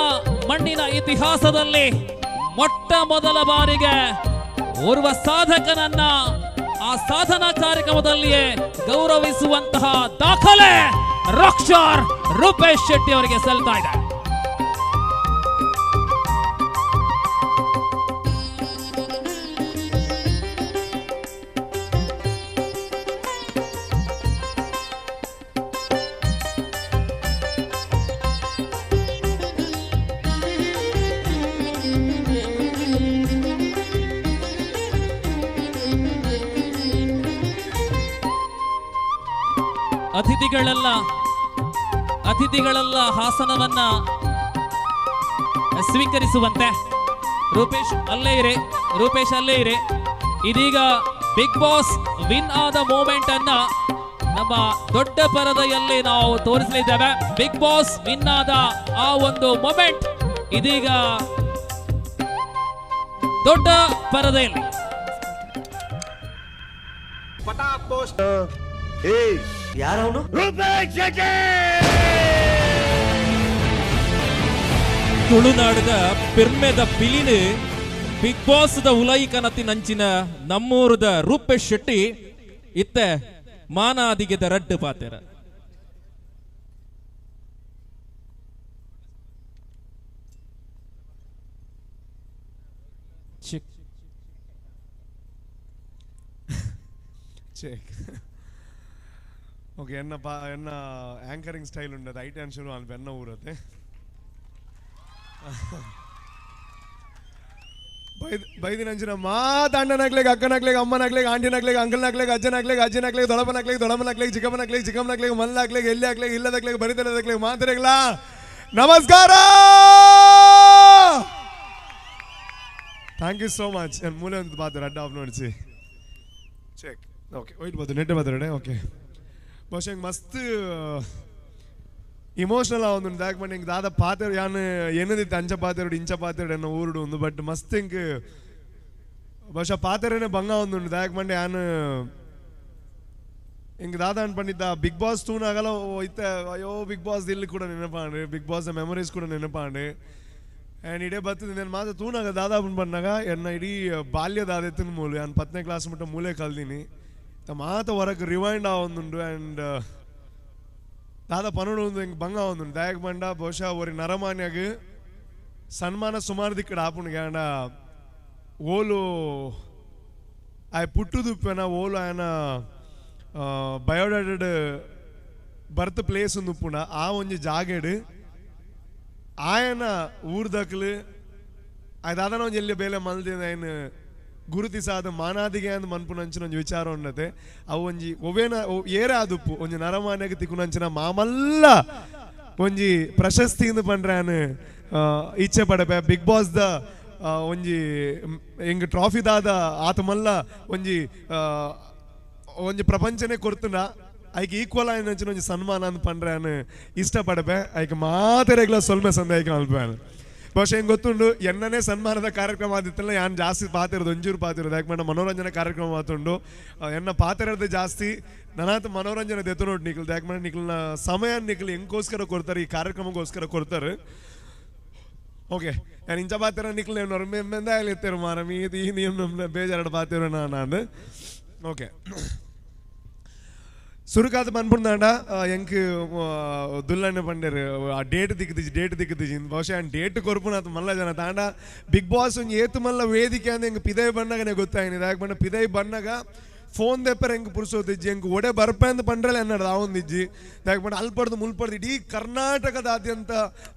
ಮಣ್ಣಿನ ಇತಿಹಾಸದಲ್ಲಿ ಮೊಟ್ಟ ಮೊದಲ ಬಾರಿಗೆ ಓರ್ವ ಸಾಧಕನನ್ನ ಆ ಸಾಧನಾ ಕಾರ್ಯಕ್ರಮದಲ್ಲಿಯೇ ಗೌರವಿಸುವಂತಹ ದಾಖಲೆ ರಾಕ್ ಸ್ಟಾರ್ ರೂಪೇಶ್ ಶೆಟ್ಟಿ ಅವರಿಗೆ ಸಲ್ತಾ ಇದೆ. ಅತಿಥಿಗಳೆಲ್ಲ ಹಾಸನವನ್ನ ಸ್ವೀಕರಿಸುವಂತೆ. ರೂಪೇಶ್ ಅಲ್ಲೇ ಇರಿ, ರೂಪೇಶ್ ಅಲ್ಲೇ ಇರಿ. ಇದೀಗ ಬಿಗ್ ಬಾಸ್ ವಿನ್ ಆದ ಮೂಮೆಂಟ್ ಅನ್ನ ನಮ್ಮ ದೊಡ್ಡ ಪರದೆಯಲ್ಲಿ ನಾವು ತೋರಿಸಲಿದ್ದೇವೆ. ಬಿಗ್ ಬಾಸ್ ವಿನ್ ಆದ ಆ ಒಂದು ಮೂಮೆಂಟ್ ಇದೀಗ ದೊಡ್ಡ ಪರದೆಯಲ್ಲಿ. ಯಾರವನು? ತುಳುನಾಡದ ಪೆರ್ಮೆದ ಪಿಲಿನು ಬಿಗ್ ಬಾಸ್ the ಉಲೈ ಕನತಿನಂಚಿನ ನಮ್ಮೂರದ ರೂಪೇಶ್ ಶೆಟ್ಟಿ ಇತ್ತೆ ಮಾನಾದಿಗೆದ ರಡ್ಡು ಪಾತೆರ. ಓಕೆ, ಎನ್ನ ಪಾ ಎನ್ನ ಆ್ಯಂಕರಿಂಗ್ ಸ್ಟೈಲ್ ಉಂಡದು ಐಟ್ ಆ್ಯಂಡ್ ಶುರು ಅಲ್ಪ ಎನ್ನ ಊರತ್ತೆ ಬೈದಿನಂಚಿನ ಮಾತಾಂಡನಾಗ್ಲಿಗೆ ಅಕ್ಕನಾಗ್ಲಿಗೆ ಅಮ್ಮನಾಗ್ಲಿಗೆ ಆಂಟಿನಾಗ್ಲಿಗೆ ಅಂಕಲ್ನಾಗ್ಲಿಗೆ ಅಜ್ಜನಾಗ್ಲಿಗೆ ಅಜ್ಜನಾಗ್ಲಿಗೆ ದೊಡಪನಾಗ್ಲಿಗೆ ದೊಡಮನಾಗ್ಲಿಗೆ ಚಿಕ್ಕಮ್ಮನಾಗ್ಲಿಗೆ ಚಿಕ್ಕಮ್ಮನಾಗ್ಲಿಗೆ ಮಲ್ಲಾಗ್ಲಿಗೆ ಎಲ್ಲಿ ಆಗ್ಲಿಗೆ ಇಲ್ಲದಾಗ್ಲಿಗೆ ಬರಿತಲದಾಗ್ಲಿಗೆ ಮಾತಿರಗ್ಲ ನಮಸ್ಕಾರ. Thank you so much. ನನ್ನ ಮೂಲೆ ಒಂದು ಪಾತ್ರ ಅಡ್ಡ ಆಫ್ ನೋಡಿಸಿ ಚೆಕ್. ಓಕೆ, ವೈಟ್ ಬಾತು ನೆಟ್ಟೆ ಮಾತಾಡೆ. ಓಕೆ, ಬಹುಶಃ ಹಿಂಗೆ ಮಸ್ತ್ ಇಮೋಷನಲ್ ಆವೊಂದು ದಾಕ್ ಪಂಡ ಹಿಂಗೆ ದಾದ ಪಾತ್ರ ಯಾನ್ ಎನ್ನದಿತ್ತು ಅಂಚ ಪಾತೆರಡು ಇಂಚ ಪಾತೆರಡು ಎನ್ನ ಊರುಡು ಒಂದು ಬಟ್ ಮಸ್ತ್ ಹಿಂಗೆ ಬಹುಶಃ ಪಾತೆರನೇ ಬಂಗ ಒಂದುಂಡು ದಾಕ್ ಪಂಡ ಯಾನ್ ಹಿಂಗೆ ದಾದ ಅನ್ಪಂಡಿದ್ದ ಬಿಗ್ ಬಾಸ್ ತೂನಾಗಲ ಇತ್ತ ಅಯ್ಯೋ ಬಿಗ್ ಬಾಸ್ ಇಲ್ಲಿ ಕೂಡ ನೆನಪಾಂಡು, ಬಿಗ್ ಬಾಸ್ ಮೆಮೊರೀಸ್ ಕೂಡ ನೆನಪಾಂಡು. ಆ್ಯಂಡ್ ಇಡೇ ಬರ್ತದೆ ನಾನು ಮಾತ್ರ ತೂನಾಗ ದಾದಾ ಬಂದಾಗ ಎನ್ನ ಇಡೀ ಬಾಲ್ಯ ದಾದೆತ್ತಿನ ಮೂಲೆ ನಾನು 10ನೇ ಕ್ಲಾಸ್ ಮುಟ್ಟ ಮೂಲೆ ಕಲ್ದೀನಿ ಮಾತ ಹೊರಗೆ ರಿವೈಂಡ್ ಆವೊಂದುಂಡು. ಆ್ಯಂಡ್ ದಾದ ಪನೋಡು ಒಂದು ಹಿಂಗೆ ಬಂಗ ಒಂದುಂಡು ದಾಯಕ್ ಬಂಡ ಬಹುಶಃ ಒರಿ ನರಮಾನ್ಯಾಗ ಸನ್ಮಾನ ಸುಮಾರು ದಿಕ್ಕಡ ಆಪುಣಿಗೆ ಆಂಡ ಓಲು ಆಯ್ ಪುಟ್ಟುದುಪ್ಪೆನ ಓಲು ಆಯನ ಬಯೋಡೇಟೆಡ್ ಬರ್ತ್ ಪ್ಲೇಸ್ ಒಂದು ಉಪ್ಪುಂಡ ಆ ಒಂಜಿ ಜಾಗೆಡ್ ಆಯನ ಊರ್ದಕ್ಲು ಆಯ್ ದಾದನ ಒಂಜಿ ಎಲ್ಲಿ ಬೇಲೆ ಮಲ್ದಿನ ఆయన ಗುರುತಿಸಾದ ಮಾನಾದಿಗೆ ಅಂದ್ ಮನ್ಪುನಂಚಿನ ಒಂಜಿ ವಿಚಾರ ಉಂಡತೆ ಅವು ಒಂಜಿ ಒವೇನ ಏರೆ ಆದುಪ್ಪು ಒಂಜಿ ನರಮಾನ್ಯಗೆ ತಿಕ್ಕುನಂಚಿನ ಮಾಮಲ್ಲ ಒಂಜಿ ಪ್ರಶಸ್ತಿ ಇಂದು ಪಂಡ್ರೆ ಇಚ್ಛೆ ಪಡಪೆ ಬಿಗ್ ಬಾಸ್ the ಒಂಜಿ ಎಂಗ್ ಟ್ರಾಫಿ ದಾದ ಆತಮಲ್ಲ ಒಂಜಿ ಒಂಜಿ ಪ್ರಪಂಚನೇ ಕೊರ್ತುಂಡ ಐಕ್ ಈಕ್ವಲ್ ಆಯ್ನಂಚಿನ ಒಂಜಿ ಸನ್ಮಾನ ಅಂದ್ ಪಂಡ್ರೆ ಇಷ್ಟಪಡಪೆ ಐಕ್ ಮಾತೆರೆಗ್ಲ ಸೊಲ್ಮೆ ಸಂದಾಯಕ ಅಲ್ಪೆ. ಬಹುಶಃ ಹೆಂಗೆ ಗೊತ್ತುಂಡು ಎನ್ನನೇ ಸನ್ಮಾನದ ಕಾರ್ಯಕ್ರಮ ಆದಿತ್ತಲ್ಲ ಯಾನ್ ಜಾಸ್ತಿ ಪಾತಿರೋದು ಒಂಜೂರು ಪಾತಿರೋದು ಯಾಕೆ ಮೇಡಮ್ ಮನೋರಂಜನೆ ಕಾರ್ಯಕ್ರಮ ಆತುಂಡು ಎನ್ನ ಪಾತಿರೋದು ಜಾಸ್ತಿ ನನಾತ ಮನೋರಂಜನೆ ದೆತ್ತು ನೋಡಿ ನಿಕ್ಲು ಯಾಕೆ ಮೇಡಮ್ ನಿಕ್ಲನ ಸಮಯ ನಿಕ್ಲು ಹೆಂಗೋಸ್ಕರ ಕೊಡ್ತಾರೆ ಈ ಕಾರ್ಯಕ್ರಮಕ್ಕೋಸ್ಕರ ಕೊಡ್ತಾರೆ. ಓಕೆ, ನಾನು ಇಂಚ ಪಾತಿರೋ ನಿಕ್ಲು ಮೆಂದಾಗಲಿ ಮಾರ ಮೀ ಈ ನೀನು ಬೇಜಾರಾಡ ಪಾತಿರೋ ನಾನು. ಓಕೆ, ಸುರುಕಾದ ಮನ್ಪುಂದಾಂಡ ಎಂಕ್ ದುಲ್ಲಣ್ಣ ಪಂಡೇರು ಆ ಡೇಟ್ ದಿಕ್ಕದಿಜಿ ಡೇಟ್ ದಿಕ್ಕದಿಜಿ ಬಹುಶಃ ಡೇಟ್ ಕೊರ್ಪುನಾತ್ ಮಲ್ಲ ಜನ ತಾಂಡ ಬಿಗ್ ಬಾಸ್ ಒಂಜಿ ಏತು ಮಲ್ಲ ವೇದಿಕೆ ಅಂದ್ ಎಂಕ್ ಪಿದೈ ಬಣ್ಣಗನೆ ಗೊತ್ತಾಯಿನಿ ಯಾಕೆ ಬಣ್ಣ ಪಿದೈ ಬಣ್ಣಗ ಫೋನ್ ದೆಪ್ಪರೆ ಎಂಕ್ ಪುರುಸೋತಿಜ್ಜಿ ಎಂಕ್ ಒಡೆ ಬರ್ಪೆ ಅಂತ ಪಂಡ್ರಲ್ಲ ಎನ್ನಡ ಆವೊಂದಿಜ್ಜಿ ದಾಯೆ ಪಂಡ ಅಲ್ಪಡ್ದು ಮುಲ್ಪಡ್ದು ಇಡೀ ಕರ್ನಾಟಕದಾದ್ಯಂತ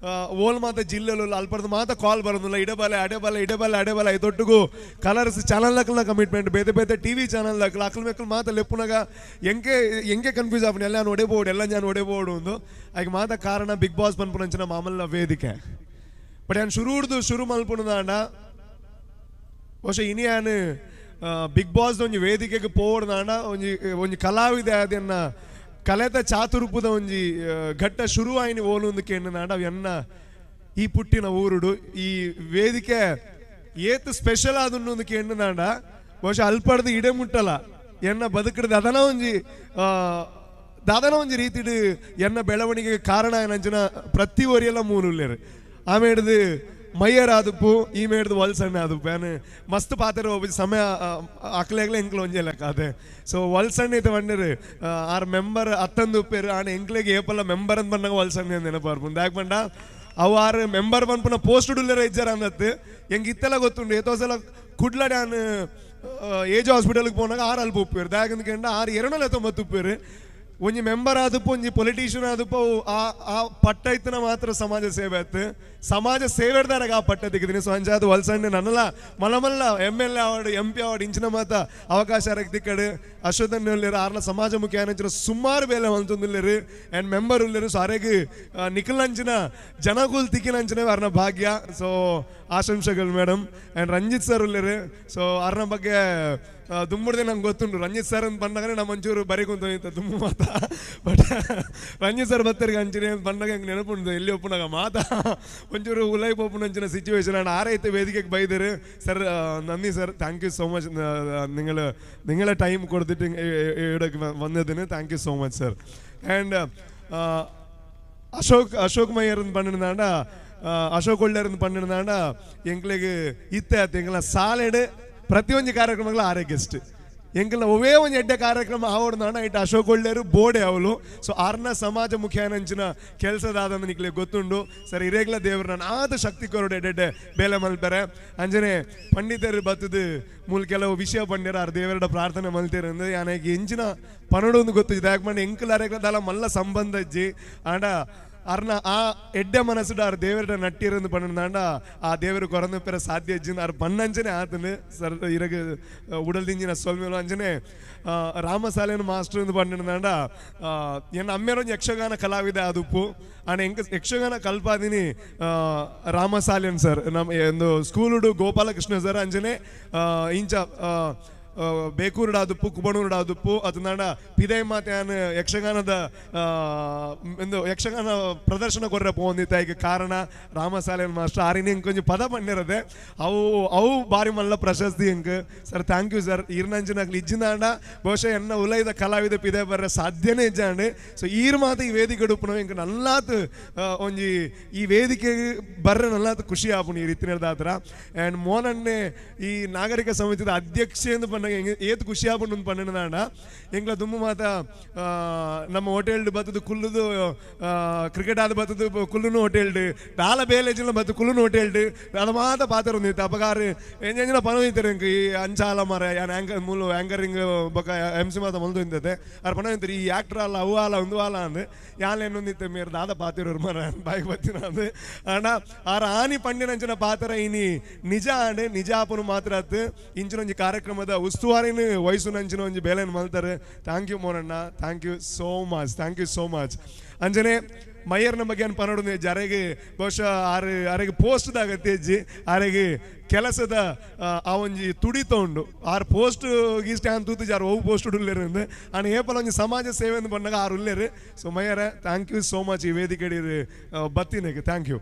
ಓಲ್ ಮಾತ ಜಿಲ್ಲೆಲು ಅಲ್ಪಡ್ದು ಮಾತ ಕಾಲ್ ಬರೋದಿಲ್ಲ ಇಡಬಲೆ ಅಡೆಬಲೆ ಇಡಬಲೆ ಅಡೆಬಲೆ ಐತೊಟ್ಟುಗು ಕಲರ್ಸ್ ಚಾನಲ್ ದಾಕಲ್ನ ಕಮಿಟ್ಮೆಂಟ್ ಬೇತೆ ಬೇತೆ ಟಿವಿ ಚಾನಲ್ ದಾಕಲ್ ಅಕ್ಲ ಮೆಕ್ಲ್ ಮಾತ ಲೆಪ್ಪುನಾಗ ಎಂಕೆ ಎಂಕೆ ಕನ್ಫ್ಯೂಸ್ ಆಪುನಿ ಎಲ್ಲ ನಾನು ಒಡೆಬೋಡು ಎಲ್ಲ ನಾನು ಒಡೆಬೋಡು ಅಂದು ಐಕ್ ಮಾತ ಕಾರಣ ಬಿಗ್ ಬಾಸ್ ಪನ್ಪುನಂಚಿನ ಮಾಮಲ್ಲ ವೇದಿಕೆ ಬಟ್ ಯಾನ್ ಶುರುಡ್ದು ಶುರು ಮಲ್ಪುನದಾಂಡ ಬಹುಶಃ ಇನಿ ಯಾನ್ ಬಿಗ್ ಬಾಸ್ ಒಂಜಿ ವೇದಿಕೆಗೆ ಪೋವಡ್ದಾಂಡ ಒಂಜಿ ಒಂಜಿ ಕಲಾವಿದೆ ಅದನ್ನ ಕಲೆತ ಚಾತುರುಪುದ ಒಂಜಿ ಘಟ್ಟ ಶುರು ಆಯಿನಿ ಓಲುಂದು ಕೇಂದ್ರದಾಂಡ ಅವೆನ್ನ ಈ ಪುಟ್ಟಿನ ಊರುಡು ಈ ವೇದಿಕೆ ಏತ್ ಸ್ಪೆಷಲ್ ಆದುಂಡು ಕೇಂದ್ರದಾಂಡ ಬಹುಶಃ ಅಲ್ಪಡ್ದು ಇಡೆ ಮುಟ್ಟಲ್ಲ ಎನ್ನ ಬದುಕಡ್ದು ಅದನ ಒಂಜಿ ದಾದನ ಒಂಜಿ ರೀತಿಡು ಎನ್ನ ಬೆಳವಣಿಗೆಗೆ ಕಾರಣ ಏನಂಚಿನ ಪ್ರತಿ ಒರಿಯೆಲ್ಲ ಮೂನುಲ್ಲೇರು ಆಮೇಡ್ದು ಮೈಯರ್ ಆದುಪ್ಪು ಈ ಮೇಡ್ದು ವಲ್ಸಣ್ಣ ಆದುಪ್ಪು ಯಾನ್ ಮಸ್ತ್ ಪಾತ್ರ ಒಬ್ಬ ಸಮಯ ಅಕ್ಲೆಗ್ಲೆ ಎಂಕ್ಲು ಒಂಜೆ ಲೆಕ್ಕ ಅದೇ ಸೊ ವಲ್ಸಣ್ಣ ಇತ್ತ ಬಂದಿರು ಆರ್ ಮೆಂಬರ್ ಅತ್ತಂದು ಉಪ್ಪೇರು ಆಣ ಎಂಕ್ಲೆಗ್ ಏಪಲ್ಲ ಮೆಂಬರ್ ಅಂತ ಬಂದಾಗ ವಲ್ಸಣ್ಣ ಅಂತ ನೆನಪಾರ್ಪುಂಡು ಯಾಕೆ ಬಂಡ ಅವು ಆರು ಮೆಂಬರ್ ಪನ್ಪುನ ಪೋಸ್ಟ್ ಉಲ್ಲೇರ ಇಜ್ಜಾರ ಅಂದತ್ತು ಎಂಕ್ ಇತ್ತೆಲ್ಲ ಗೊತ್ತುಂಡು ಏತೋ ಸಲ ಕುಡ್ಲ ಡ್ಯಾನ್ ಏಜ್ ಹಾಸ್ಪಿಟಲ್ಗೆ ಪೋನಾಗ ಆರು ಅಲ್ಪ ಉಪ್ಪೇರು ದಾಯಕಂದ ಆರು ಎರಡಲ್ಲ ತೊಂಬತ್ತು ಉಪ್ಪೇರು ಒಂಜಿ ಮೆಂಬರ್ ಆದಪ್ಪ ಒಂಜಿ ಪೊಲಿಟಿಷಿಯನ್ ಆದಪ್ಪ ಆ ಆ ಪಟ್ಟ ಇತ್ತನ ಮಾತ್ರ ಸಮಾಜ ಸೇವೆ ಆಯ್ತು ಸಮಾಜ ಸೇವೆಡ್ದಾರಾಗ ಆ ಪಟ್ಟ ತೆಗೆದಿನಿ ಸೊ ಅಂಚಾದ ವಲ್ಸಣ್ಣ ನನ್ನಲ್ಲ ಮಲಮಲ್ಲ M L A award M P award ಇಂಚಿನ ಮಾತ ಅವಕಾಶ ತಿಕ್ಕಡು ಅಶ್ವಥನ್ ಉಲ್ಲೇರು ಆರ್ನ ಸಮಾಜಮುಖಿ ಆನಂಚಿನ ಸುಮಾರು ಬೇಲೆ ಮಲ್ತೊಂದುಲ್ಲೇರು ಆ್ಯಂಡ್ ಮೆಂಬರ್ ಉಲ್ಲೇರು ಸೊ ಅರೆಗ್ ನಿಖಿಲಂಚಿನ ಜನಕುಲ್ ತಿಕ್ಕಿನಂಚಿನ ಅರ್ನ ಭಾಗ್ಯ ಸೊ ಆಶಂಸೆಗಳು ಮೇಡಮ್ ಆ್ಯಂಡ್ ರಂಜಿತ್ ಸರ್ ಉಲ್ಲೇರು ಸೊ ಅರ್ನ ಬಗ್ಗೆ ದುಮ್ಮುಡ್ದೆ ನಂಗೆ ಗೊತ್ತುಂಟು ರಂಜಿತ್ ಸರ್ ಅಂತ ಬಂದಾಗನೇ ನಮ್ಮ ಒಂಚೂರು ಬರಿ ಕುಂತ ದುಮ್ಮು ಮಾತ ಬಟ್ ರಂಜಿತ್ ಸರ್ ಬತ್ತರಿಗೆ ಅಂಚಿನ ಬಂದಾಗ ಹೆಂಗೆ ನೆನಪುಂಟು ಎಲ್ಲಿ ಒಪ್ಪುನಾಗ ಮಾತ ಒಂಚೂರು ಉಲೈ ಪೋಪುನಂಚಿನ ಸಿಚುವೇಶನ್ ಆ್ಯಂಡ್ ಆರೈತೆ ವೇದಿಕೆಗೆ ಬೈದರು ಸರ್ നന്ദി sir thank you so much നിങ്ങൾ നിങ്ങളെ ടൈം കൊടുത്തിട്ട് ഇവിടെ വന്നതിന് thank you so much sir and Ashok Ashok Mayyar ಅಂತ ಪಂಡಿನಾಂಡ ಅಶೋಕ್ ಒಳ್ಳೆರ್ ಅಂತ ಪಂಡಿನಾಂಡ ಎಂಕ್ಲೆಗ್ ಇತ್ತೆ ಆತು ಎಂಕ್ಲ ಸಾಲೆಡ್ ಪ್ರತಿಯೊಂದು ಕಾರ್ಯಕ್ರಮಗಳ ಆರೆ ಗೆಸ್ಟ್ ಎಂಕಲ್ನ ಒವೇ ಒಂದು ಎಡ್ಡೆ ಕಾರ್ಯಕ್ರಮ ಆವಡ್ದಾಂಡ ಇಟ್ಟು ಅಶೋಕ್ ಒಳ್ಳೆಯರು ಬೋಡೆ ಅವಳು ಸೊ ಆರ್ನ ಸಮಾಜ ಮುಖ್ಯಾನಂಚಿನ ಕೆಲಸದಾದ ನಿಕ್ಲೆ ಗೊತ್ತುಂಡು ಸರ್ ಇರೇಗ್ಲ ದೇವರು ನಾನು ಆದ ಶಕ್ತಿ ಕೊರಡು ಎಡ್ಡೆಡ್ಡೆ ಬೇಲೆ ಮಲ್ಪೆರೆ ಅಂಜನೆ ಪಂಡಿತರು ಬತ್ತದು ಮೂಲ ಕೆಲವು ವಿಷಯ ಪಂಡ್ಯರ ಆರ್ ದೇವರ ಪ್ರಾರ್ಥನೆ ಮಲ್ತಿರಂದು ಯಾನಾಗಿ ಎಂಚಿನ ಪನಡು ಒಂದು ಗೊತ್ತಿದೆ ಯಾಕೆ ಮಾಡಿ ಎಂಕಲ್ ಅರೆಗ್ಲ ದಾಲ ಮಲ್ಲ ಸಂಬಂಧ ಅಜ್ಜಿ ಆಂಡ ಅರ್ನ ಆ ಎಡ್ಡೆ ಮನಸ್ಸುಡು ಆರ್ ದೇವರ ನಟ್ಟಿರಂದು ಪಂಡಾಂಡ ಆ ದೇವರು ಕೊರಂದು ಪೆರ ಸಾಧ್ಯ ಅಜ್ಜಿನ ಆರ್ ಬಣ್ಣಂಚನೆ ಆತನು ಸರ್ ಇರಗ ಉಡಲ್ದಿಂಜಿನ ಸೊಲ್ಮೇಲು ಅಂಚನೆ ರಾಮಸಾಲೇನು ಮಾಸ್ಟರ್ ಎಂದು ಪಂಡಾಂಡ ಎನ್ನ ಅಮ್ಮೇರೊಂದು ಯಕ್ಷಗಾನ ಕಲಾವಿದ ಆದುಪ್ಪು ಆಂಡ ಎಂಕ ಯಕ್ಷಗಾನ ಕಲ್ಪಾದಿನಿ ರಾಮಸಾಲೇನ್ ಸರ್ ನಮ್ಮ ಒಂದು ಸ್ಕೂಲುಡು ಗೋಪಾಲಕೃಷ್ಣ ಸರ್ ಅಂಚನೆ ಇಂಚ ಬೇಕೂರುಡಾದುಪ್ಪು ಕುಬಣೂರುಡಾದುಪ್ಪು ಅದನ್ನ ಪಿದೈ ಮಾತೆ ಯಕ್ಷಗಾನದ ಒಂದು ಯಕ್ಷಗಾನ ಪ್ರದರ್ಶನ ಕೊರ್ರೆ ಪೋಂದಿತ್ತ ಈಗ ಕಾರಣ ರಾಮಸಾಲೇನ್ ಮಾಸ್ಟರ್ ಆರಿನ ಇಂಕ್ ಕೊಂಚ ಪದ ಪಂಡಿರದೆ ಅವು ಅವು ಬಾರಿ ಮಲ್ಲ ಪ್ರಶಸ್ತಿ ಇಂಕ್ ಸರ್ thank you sir ಈರ್ನಂಚಿನ ಇಜ್ಜಿನಾಂಡ ಬಹುಶಃ ಎನ್ನ ಉಲೈದ ಕಲಾವಿದ ಪಿದೆ ಬರ್ರೆ ಸಾಧ್ಯನೇ ಇಜ್ಜಾಂಡ್ ಸೊ ಈರ್ ಮಾತು ಈ ವೇದಿಕೆ ಉಪ್ಪುನವು ಇಂಕ್ ನಲ್ಲಾತ್ ಒಂಜಿ ಈ ವೇದಿಕೆ ಬರ್ರೆ ನಲ್ಲಾತ್ ಖುಷಿ ಆಪುಣಿ ಈ ರೀತಿನ ಆ್ಯಂಡ್ ಮೋನನ್ನೇ ಈ ನಾಗರಿಕ ಸಮಿತಿದ ಅಧ್ಯಕ್ಷ ಎಂದು ಪಂಡ ಏತ್ ಖುಷಿ ಆಪುಂಡು ಪಂಡನಾಂಡ ಎಂಗ್ಲ ದುಮ್ಮು ಮಾತ ನಮ್ಮ ಹೋಟೆಲ್ಡ್ ಬತ್ತದು ಕುಲ್ಲುದು ಕ್ರಿಕೆಟ್ ಆದ ಬತ್ತದು ಕುಲ್ಲುನು ಹೋಟೆಲ್ಡ್ ದಾಲ ಬೇಲೇಜಿನ ಬತ್ತು ಕುಲ್ಲುನು ಹೋಟೆಲ್ಡ್ ಅದ ಮಾತ ಪಾತ್ರ ಒಂದಿತ್ತು ಅಪಗಾರು ಎಂಜನ ಪನ ಇತ್ತಾರೆ ಎಂಕ್ ಈ ಅಂಚಾಲ ಮರ ಯಾನ್ ಆ್ಯಂಕರ್ ಮೂಲು ಆ್ಯಂಕರಿಂಗ್ ಬೊಕ ಎಮ್ ಸಿ ಮಾತ ಮಲ್ದು ಇಂತತೆ ಆರ್ ಪನ ಇಂತಾರೆ ಈ ಆ್ಯಕ್ಟರ್ ಅಲ್ಲ ಅವು ಅಲ್ಲ ಒಂದು ಅಲ್ಲ ಅಂದು ಯಾನ್ ಏನೊಂದಿತ್ತೆ ಮೇರ್ ದಾದ ಪಾತಿರೋರು ಮರ ಬಾಯಿಗೆ ಬತ್ತಿನ ಅಂದು ಆಂಡ ಆರ್ ಆನಿ ಪಂಡಿನಂಚಿನ ಪಾತ್ರ ಇನಿ ನಿಜ ಆಂಡ್ ನಿಜ ಆಪುನು ಮಾತ್ರ ಆತು ಇಂಚಿನೊಂಜಿ ಕಾರ್ಯಕ್ರಮದ ಉಸ್ತುವಾರಿನ ವಯಸ್ಸು ನಂಚಿನ ಒಂಜಿ ಬೇಲೆನ್ ಮಲ್ತಾರೆ thank you ಮೋನಣ್ಣ thank you so much thank you so much ಅಂಜನೆ ಮಯ್ಯರ್ನ ಬಗ್ಗೆ ಪನಡು ಜರೆಗೆ ಬಹುಶಃ ಆರು ಅರೆಗೆ ಪೋಸ್ಟ್ದಾಗ ತೇಜಿ ಅರೆಗೆ ಕೆಲಸದ ಆ ಒಂಜಿ ತುಡಿತ ಉಂಡು ಆರು ಪೋಸ್ಟ್ ಗೀಸ್ಟ್ ಆನ್ ತೂತು ಜಾರು ಒವು ಪೋಸ್ಟ್ ಉಲ್ಲೇರು ಅಂದು ಆಣ ಏಪಲ ಒಂಜಿ ಸಮಾಜ ಸೇವೆ ಅಂತ ಬಂದಾಗ ಆರು ಉಲ್ಲೇರು ಸೊ ಮಯ್ಯರ thank you so much ಈ ವೇದಿಕೆ ಬತ್ತಿನಕ್ಕೆ thank you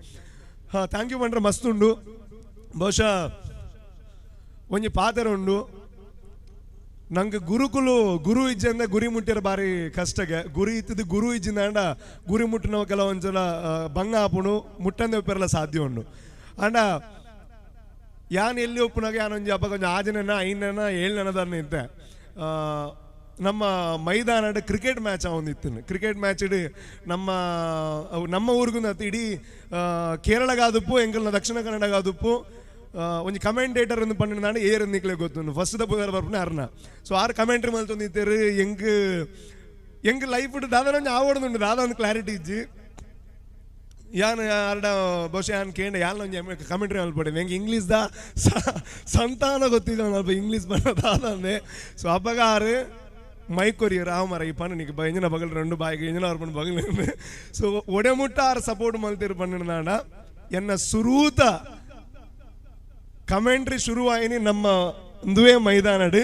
ಹಾಂ thank you ಪಂಡ್ರೆ ಮಸ್ತ್ ಉಂಡು ಬಹುಶಃ ಒಂಜಿ ಪಾತ್ರ ಉಂಡು ನಂಗೆ ಗುರುಕುಲು ಗುರು ಇಜ್ಜಂದ ಗುರಿ ಮುಟ್ಟಿರ ಬಾರಿ ಕಷ್ಟಗೆ ಗುರಿ ಇತ್ತದ ಗುರು ಇಜ್ಜಿಂದ ಗುರಿ ಮುಟ್ಟಿನವ ಕೆಲವೊಂದ್ಸಲ ಬಂಗ ಆಪುಣು ಮುಟ್ಟಂದೆ ಒಪ್ಪಿರಲ್ಲ ಸಾಧ್ಯ ಉಂಡು ಅಂಡ ಯಾನ್ ಎಲ್ಲಿ ಒಪ್ಪುನಾಗ ಯಾನೊಂಜಿ ಹಬ್ಬ ಕೊಂಚ ಆಜನನ ಐನನ ಏಳ್ನನದನ್ನ ಇತ್ತೆ ನಮ್ಮ ಮೈದಾನಡ್ ಕ್ರಿಕೆಟ್ ಮ್ಯಾಚ್ ಅವೊಂದಿತ್ತು ಕ್ರಿಕೆಟ್ ಮ್ಯಾಚ್ ಇಡೀ ನಮ್ಮ ನಮ್ಮ ಊರಿಗೂ ಇಡೀ ಕೇರಳಗಾದುಪ್ಪು ಎಂಕಲ್ನ ದಕ್ಷಿಣ ಕನ್ನಡಗಾದುಪ್ಪು ಒಂಜಿ ಕಮೆಂಟೇಟರ್ ಎಂದು ಪಂಡಿನಾಂಡ ಏರ್ ನಿಕ್ಲೆ ಗೊತ್ತು ಫಸ್ಟ್ the ಪುದರ್ ಬರ್ಪುನ ಅರ್ನ ಸೊ ಆರು ಕಮೆಂಟ್ರಿ ಮಲ್ತೊಂದಿತ್ತೇರು ಎಂಗ್ ಎಂಗ್ ಲೈಫ್ ದಾದನ ಒಂಜಿ ಆವೊಡುಂಡು ದಾದ ಒಂದು ಕ್ಲಾರಿಟಿ ಇಜ್ಜಿ ಯಾನ್ ಆರ್ಡ ಬಹುಶಃ ಯಾನ್ ಕೇಂಡ ಯಾನ್ ಒಂಜಿ ಕಮೆಂಟ್ರಿ ಮಲ್ಪಡೆ ಎಂಕ್ ಇಂಗ್ಲೀಷ್ ದ ಸಂತಾನ ಗೊತ್ತಿದ್ದ ಅಲ್ಪ ಇಂಗ್ಲೀಷ್ ಬಣ್ಣ ದಾದಂದೆ ಸೊ ಅಪ್ಪಗ ಆರು ಮೈಕ್ ಕೊರಿಯರ್ ಆವ ಮರ ಈ ಪಣ್ಣ ನಿಕ್ ಇಂಜಿನ ಬಗಲ್ రెండు ಬಾಯಿಗೆ ಇಂಜಿನ ಅವ್ರ ಪಣ್ಣ ಬಗಲ್ ಸೊ ಒಡೆಮುಟ್ಟ ಆರು ಸಪೋರ್ಟ್ ಮಲ್ತಿರು ಪಣ್ಣಿನಾಂಡ ಎನ್ನ ಸುರೂತ ಕಮೆಂಟ್ರಿ ಶುರುವಾಯಿನಿ ನಮ್ಮ ಇಂದುವೇ ಮೈದಾನಡು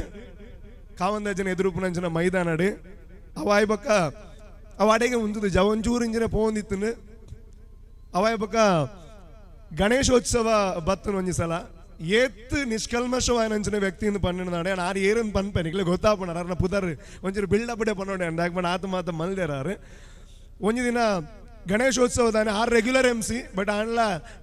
ಕಾವಂದಜನ ಎದುರುಪುನಂಚಿನ ಮೈದಾನಡು ಅವಾಯ್ ಬಕ್ಕ ಅವ ಅಡೆಗೆ ಉಂತುದು ಜವಂಚೂರು ಇಂಜಿನ ಪೋಂದಿತ್ತನು ಅವಾಯ್ ಬಕ್ಕ ಗಣೇಶೋತ್ಸವ ಬತ್ತನು ಒಂಜಿ ಸಲ ಏತ್ ನಿಷ್ಕಲ್ಮಶವಾಯನಂಚಿನ ವ್ಯಕ್ತಿಯಿಂದ ಪನ್ನಿನಾಡೆ ಆರು ಏರನ್ ಪನ್ಪೆ ನಿಕ್ಲೆ ಗೊತ್ತಾಪಣ ಅರ್ನ ಪುದರ್ ಒಂಚೂರು ಬಿಲ್ಡಪ್ ಡೇ ಪನ್ನೋಡೆ ಅಂಡ್ ಪಂಡ ಆತ ಮಾತ ಮಲ್ದೇರಾರು ಒಂಜಿ ದಿನ ಗಣೇಶೋತ್ಸವದಾನೆ ಆರು ರೆಗ್ಯುಲರ್ ಎಮ್ ಸಿ ಬಟ್ ಆಂಡ್ಲ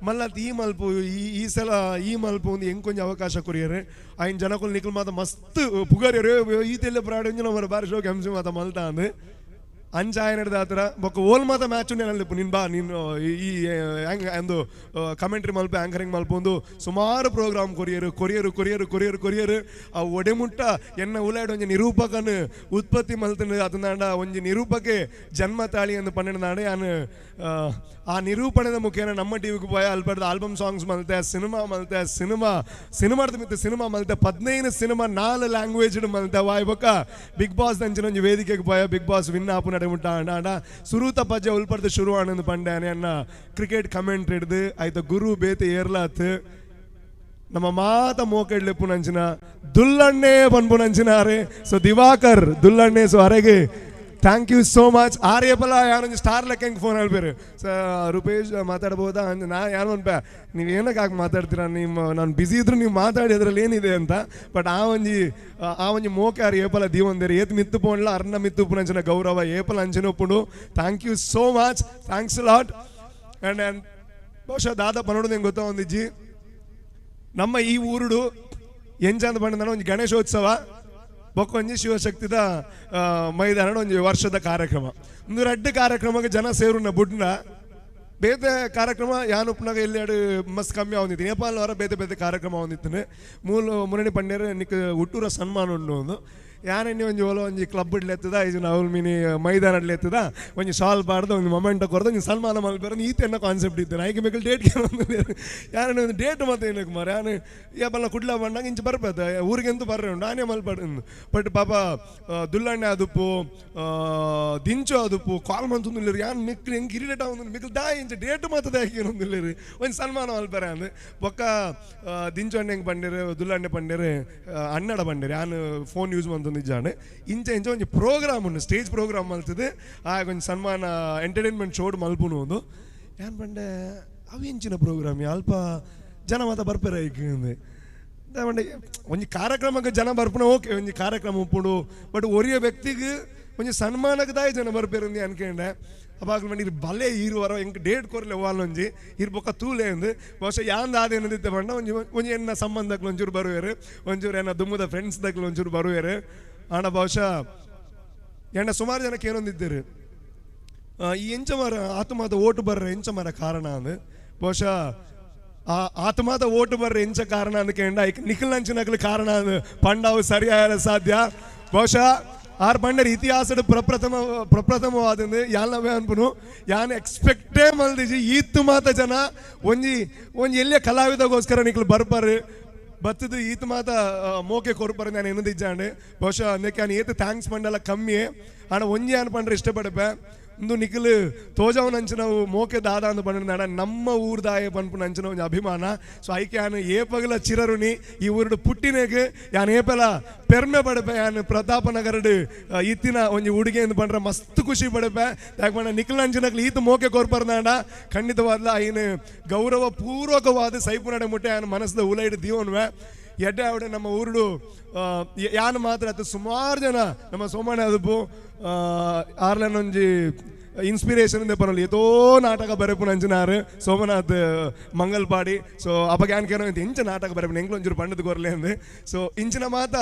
ಮಲ್ಲ ಈ ಮಲ್ಪು ಈ ಈ ಸಲ ಈ ಮಲ್ಪು ಒಂದು ಹೆಂಗೆ ಕೊಂಚ ಅವಕಾಶ ಕೊರಿಯರು ಆಯ್ನ ಜನಕುಲ್ ನಿಕ್ಲು ಮಾತ ಮಸ್ತ್ ಪುಗರಿಯರು ಈ ತೆಲ್ಲ ಪ್ರಾಡ ಒಂಜಿನ ಮರ ಬಾರಿ ಶೋಕ್ ಎಮ್ ಸಿ ಮಾತ ಮಲ್ತಾ ಅಂದು ಅಂಚಾಯನದ ಆತರ ಬೊಕ್ಕ ಓಲ್ ಮಾತ ಮ್ಯಾಚ್ ನೆನಲ್ಲಿಪ್ಪು ನಿನ್ ಬಾ ನೀನು ಈ ಒಂದು ಕಮೆಂಟ್ರಿ ಮಲ್ಪ ಆ್ಯಂಕರಿಂಗ್ ಮಲ್ಪ ಒಂದು ಸುಮಾರು ಪ್ರೋಗ್ರಾಮ್ ಕೊರಿಯರು ಕೊರಿಯರು ಕೊರಿಯರು ಕೊರಿಯರು ಕೊರಿಯರು ಆ ಒಡೆಮುಟ್ಟ ಎನ್ನ ಉಲಾಡ್ ಒಂಜಿ ನಿರೂಪಕನು ಉತ್ಪತ್ತಿ ಮಲ್ತನು ಅದನ್ನಾಂಡ ಒಂಜಿ ನಿರೂಪಕ್ಕೆ ಜನ್ಮ ತಾಳಿ ಎಂದು ಪನ್ನೆಂಡು ಯಾನು ಆ ನಿರೂಪಣೆದ ಮುಖೇನ ನಮ್ಮ ಟಿವಿಗೆ ಪೋಯ ಅಲ್ಪಡ್ದ ಆಲ್ಬಮ್ ಸಾಂಗ್ಸ್ ಮಲ್ತೆ ಸಿನಿಮಾ ಮಲ್ತೆ ಸಿನಿಮಾ ಸಿನಿಮಾದ ಮಿತ್ತ ಸಿನಿಮಾ ಮಲ್ತೆ 15 ಸಿನಿಮಾ 4 ಲ್ಯಾಂಗ್ವೇಜ್ ಮಲ್ತೆ ವಾಯ್ ಬೊಕ್ಕ ಬಿಗ್ ಬಾಸ್ ದಂಚಿನ ಒಂಜಿ ವೇದಿಕೆಗೆ ಪೋಯ ಬಿಗ್ ಬಾಸ್ ವಿನ್ ಆಪು ಮುಟ್ಟ ಅಂಡ ಸುರೂತ ಪಜ್ಜೆ ಉಲ್ಪಡ್ದು ಶುರು ಆನಂದ್ ಪಂಡ್ಯಾನೆ ಅನ್ನ ಕ್ರಿಕೆಟ್ ಕಮೆಂಟ್ ಹಿಡ್ದು ಆಯ್ತ ಗುರು ಬೇತೆ ಏರ್ಲಾತ್ ನಮ್ಮ ಮಾತ ಮೋಕೆಡ್ಲೆಪ್ಪು ನಂಚಿನ ದುಲ್ಲಣ್ಣೆ ಪನ್ಪು ನಂಚಿನಾರೆ ಸೊ ದಿವಾಕರ್ ದುಲ್ಲಣ್ಣೆ ಸೊ ಅರೆಗೆ thank you so much ಆರ್ಯಪಲ ಯಾರೊಂದು ಸ್ಟಾರ್ ಲೆಕ್ಕ ಹೆಂಗೆ ಫೋನ್ ಹೇಳ್ಬೇರು ಸೊ ರೂಪೇಶ್ ಮಾತಾಡ್ಬೋದಾ ಅಂದ್ ನಾ ಯಾರು ಅನ್ಪ ನೀವು ಏನಕ್ಕೆ ಮಾತಾಡ್ತೀರಾ ನಿಮ್ಮ ನಾನು ಬ್ಯುಸಿ ಇದ್ರು ನೀವು ಮಾತಾಡಿ ಅದ್ರಲ್ಲಿ ಏನಿದೆ ಅಂತ ಬಟ್ ಆ ಒಂಜಿ ಮೋಕೆ ಆರ್ ಏಪಲ ದೀವಂದೇರು ಏತ್ ಮಿತ್ತು ಪೋಣ್ಲ ಅರ್ನ ಮಿತ್ತು ಉಪ್ಪುನಂಚಿನ ಗೌರವ ಏಪಲ ಅಂಚಿನ ಉಪ್ಪುಂಡು thank you so much thanks lot and and ಬಹುಶಃ ದಾದಾ ಪನೋಡು ನಿಂಗೆ ಗೊತ್ತಾ ಒಂದಿಜ್ಜಿ ನಮ್ಮ ಈ ಊರುಡು ಎಂಜಾಂದ ಬಣ್ಣದ ಒಂಜಿ ಗಣೇಶೋತ್ಸವ ಬೊಕ್ಕೊಂಜಿ ಶಿವಶಕ್ತಿದ ಮೈದಾನ ಒಂಜಿ ವರ್ಷದ ಕಾರ್ಯಕ್ರಮ ಒಂದು ರಡ್ಡು ಕಾರ್ಯಕ್ರಮಕ್ಕೆ ಜನ ಸೇರುನ ಬುಡ್ನ ಬೇತೆ ಕಾರ್ಯಕ್ರಮ ಯಾನುಪ್ನಾಗ ಎಲ್ಲೆರಡು ಮಸ್ತ್ ಕಮ್ಮಿ ಅವನಿತ್ತು ನೇಪಾಳ ವಾರ ಬೇತೆ ಬೇತೆ ಕಾರ್ಯಕ್ರಮ ಅವನಿತ್ತು ಮೂಲ ಮುರಣಿ ಪಂಡ್ಯರು ನಿಕ್ ಹುಟ್ಟೂರ ಸನ್ಮಾನ ಉಂಡು ಒಂದು ಯಾನೆಣ್ಣೆ ಒಂಜಿ ಓಲ ಒಂಜಿ ಕ್ಲಬ್ ಇಡ್ಲೆತ್ತದ ಇದು ನಾವು ಮಿನಿ ಮೈದಾನ ಇಡ್ಲೆತ್ತದ ಒಂಜಿ ಶಾಲ್ ಪಾಡ್ದು ಒಂದು ಮೊಮೆಂಟ್ ಕೊರ್ದು ಒಂಜಿ ಸನ್ಮಾನ ಮಲ್ಪೇರ ಈತ ಎನ್ನ ಕಾನ್ಸೆಪ್ಟ್ ಇತ್ತು ಐಕೆ ಮೇಕಲ್ ಡೇಟ್ ಯಾರನ್ನ ಒಂದು ಡೇಟ್ ಮತ್ತೆ ಏನಕ್ಕೆ ಮಾರ ಯಾನು ಯಾಪಲ್ಲ ಕುಡ್ಲ ಬಂದಾಗ ಇಂಚ ಬರ್ಬೇತ ಊರಿಗೆಂತೂ ಬರ್ರೆ ಉಂಟು ಆನೆ ಮಲ್ಪಾಡು ಬಟ್ ಪಾಪ ದುಲ್ಲಣ್ಣೆ ಅದುಪ್ಪು ದಿಂಚು ಅದುಪ್ಪು ಕಾಲ್ ಮಂತೊಂದಿಲ್ಲರು ಯಾನ್ ಮಿಕ್ಲು ಹೆಂಗೆ ಇರಿಟೇಟ್ ಆವೊಂದು ಮಿಕ್ಲು ದಾ ಇಂಚ ಡೇಟ್ ಮಾತದ ಹಾಕಿ ಒಂಜಿ ಸನ್ಮಾನ ಮಲ್ಪರೆ ಅಂದ್ ಬೊಕ್ಕ ದಿಂಚು ಅಣ್ಣೆ ಹೆಂಗೆ ಪಂಡೇರು ದುಲ್ಲಣ್ಣೆ ಪಂಡೇರು ಅಣ್ಣಡ ಪಂಡೇರು ಯಾನ್ ಫೋನ್ ಯೂಸ್ ಮಂತ ನಿಜಾನೆ ಇಂಚ ಇಂಚ ಒಂಜಿ ಪ್ರೋಗ್ರಾಮ್ ಉಂಡು ಸ್ಟೇಜ್ ಪ್ರೋಗ್ರಾಮ್ ಮಲ್ತದೆ ಆ ಒಂಜಿ ಸನ್ಮಾನ ಎಂಟರ್ಟೈನ್ಮೆಂಟ್ ಶೋಡ್ ಮಲ್ಪುನು ಒಂದು ಯಾನ್ ಪಂಡೆ ಅವು ಎಂಚಿನ ಪ್ರೋಗ್ರಾಮ್ ಅಲ್ಪ ಜನ ಮಾತ ಬರ್ಪೆರ ಐಕ್ ಪಂಡೆ ಒಂಜಿ ಕಾರ್ಯಕ್ರಮಕ್ಕೆ ಜನ ಬರ್ಪುನ ಓಕೆ ಒಂಜಿ ಕಾರ್ಯಕ್ರಮ ಉಪ್ಪುಂಡು ಬಟ್ ಒರಿಯ ವ್ಯಕ್ತಿಗೆ ಒಂಜಿ ಸನ್ಮಾನಕ್ಕೆ ದಾಯಿ ಜನ ಬರ್ಪೇರು ಅನ್ಕೊಂಡೆ ಅವಾಗ ಮಂಡಿ ಬಲೆ ಈರುವರ ಎಂಕ್ ಡೇಟ್ ಕೊರ್ಲೆ ಒಂಜಿ ಇರ್ ಬೊಕ್ಕ ತೂಲೆ ಅಂದು ಬಹುಶಃ ಯಾಂದ ಆದೇನದಿತ್ತೆ ಪಂಡ ಒಂಜಿ ಒಂಜಿ ಎನ್ನ ಸಂಬಂಧಕ್ಲು ಒಂಚೂರು ಬರುವೇರು ಒಂಚೂರು ಎನ್ನ ದುಮ್ಮದ ಫ್ರೆಂಡ್ಸ್ ದಕ್ಲು ಒಂಚೂರು ಬರುವೇರು ಆಂಡ ಬಹುಶಃ ಎಣ್ಣ ಸುಮಾರು ಜನಕ್ಕೆ ಏನೊಂದಿದ್ದೀರಿ ಈ ಎಂಚ ಮರ ಆತ್ಮಾದ ಓಟು ಬರ್ರೆ ಎಂಚ ಮರ ಕಾರಣ ಅಂದು ಬಹುಶಃ ಆ ಆತ್ಮಾದ ಓಟು ಬರ್ರೆ ಎಂಚ ಕಾರಣ ಅಂದ್ಕೊಂಡ ಐಕ್ ನಿಖಿಲ್ ಕಾರಣ ಅಂದು ಪಂಡಾವು ಸರಿಯಾದ ಸಾಧ್ಯ ಬಹುಶಃ ಆರ್ ಪಂಡರ್ ಇತಿಹಾಸದ ಪ್ರಪ್ರಥಮವಾದಂದು ಯಾನ್ ಅನ್ಪುನು ಯಾನ್ ಎಕ್ಸ್ಪೆಕ್ಟೇ ಮಲ್ದಿಜಿ ಈತ್ ಮಾತ ಜನ ಒಂಜಿ ಒಂಜಿ ಎಲ್ಲೇ ಕಲಾವಿದಗೋಸ್ಕರ ನಿಕ್ಲು ಬರ್ಪಾರು ಬತ್ತದು ಈತ ಮಾತ ಮೋಕೆ ಕೊರ್ಪರು ನಾನು ಎನ್ನದಿಜ್ಜಾಂಡೆ ಬಹುಶಃ ಅಂದಕ್ಕೆ ನಾನು ಏತ್ thanks ಮಂಡಲ ಕಮ್ಮಿಯೇ ಆಣ ಒಂಜಿ ಅನ್ ಪಂಡ್ರೆ ಇಷ್ಟಪಡಪೆ ಇಂದು ನಿಖಿಲ್ ತೋಜವನ ಅಂಚಿನವು ಮೋಕೆ ದಾದ ಅಂದು ಪಂಡ ನಮ್ಮ ಊರ್ದಾಯ ಪನ್ಪುನ ಅಂಚಿನ ಒಂಜಿ ಅಭಿಮಾನ ಸೊ ಐಕೆ ಯಾನ್ ಏಪಗಲ ಚಿರರುಣಿ ಈ ಊರುಡು ಪುಟ್ಟಿನೇಗ್ ಯಾನ್ ಏಪಲ ಪೆರ್ಮೆ ಪಡಪೆ ಯಾನ್ ಪ್ರತಾಪನಗರಡು ಇತ್ತಿನ ಒಂಜಿ ಉಡುಗೆ ಅಂದು ಪಂಡ್ರೆ ಮಸ್ತ್ ಖುಷಿ ಪಡಪೆ ಯಾಕೆ ಪಂಡ ನಿಖಿಲ್ ಅಂಚಿನಕ್ಲು ಈತ ಮೋಕೆ ಕೊರ್ಪರ್ನಾಂಡ ಖಂಡಿತವಾದ್ಲ ಐನು ಗೌರವ ಪೂರ್ವಕವಾದ ಸೈಪುನಡೆ ಮುಟ್ಟೆ ಯಾನ್ ಮನಸ್ಸದ ಉಲೈಡು ದೀವನ್ವೆ ಎಡ್ಡೆ ಅವಡೆ ನಮ್ಮ ಊರುಡು ಯಾನ್ ಮಾತ್ರ ಅದು ಸುಮಾರು ಜನ ನಮ್ಮ ಸೋಮಣ್ಣ ಅದುಪು ಆರ್ಲನೊಂಜಿ ಇನ್ಸ್ಪಿರೇಷನ್ ಪನೊಲಿ ಏತೋ ನಾಟಕ ಬರೆಪುನ ಅಂಚಿನಾರು ಸೋಮನಾಥ್ ಮಂಗಲ್ಪಾಡಿ ಸೊ ಅಪಗ ಯಾನ್ ಕೇನೋ ಎಂಚ ನಾಟಕ ಬರೆಪುನ ಎಂಕ್ಲು ಒಂಚೂರು ಪಂಡದ ಕೊರ್ಲೆ ಅಂದು ಸೊ ಇಂಚಿನ ಮಾತ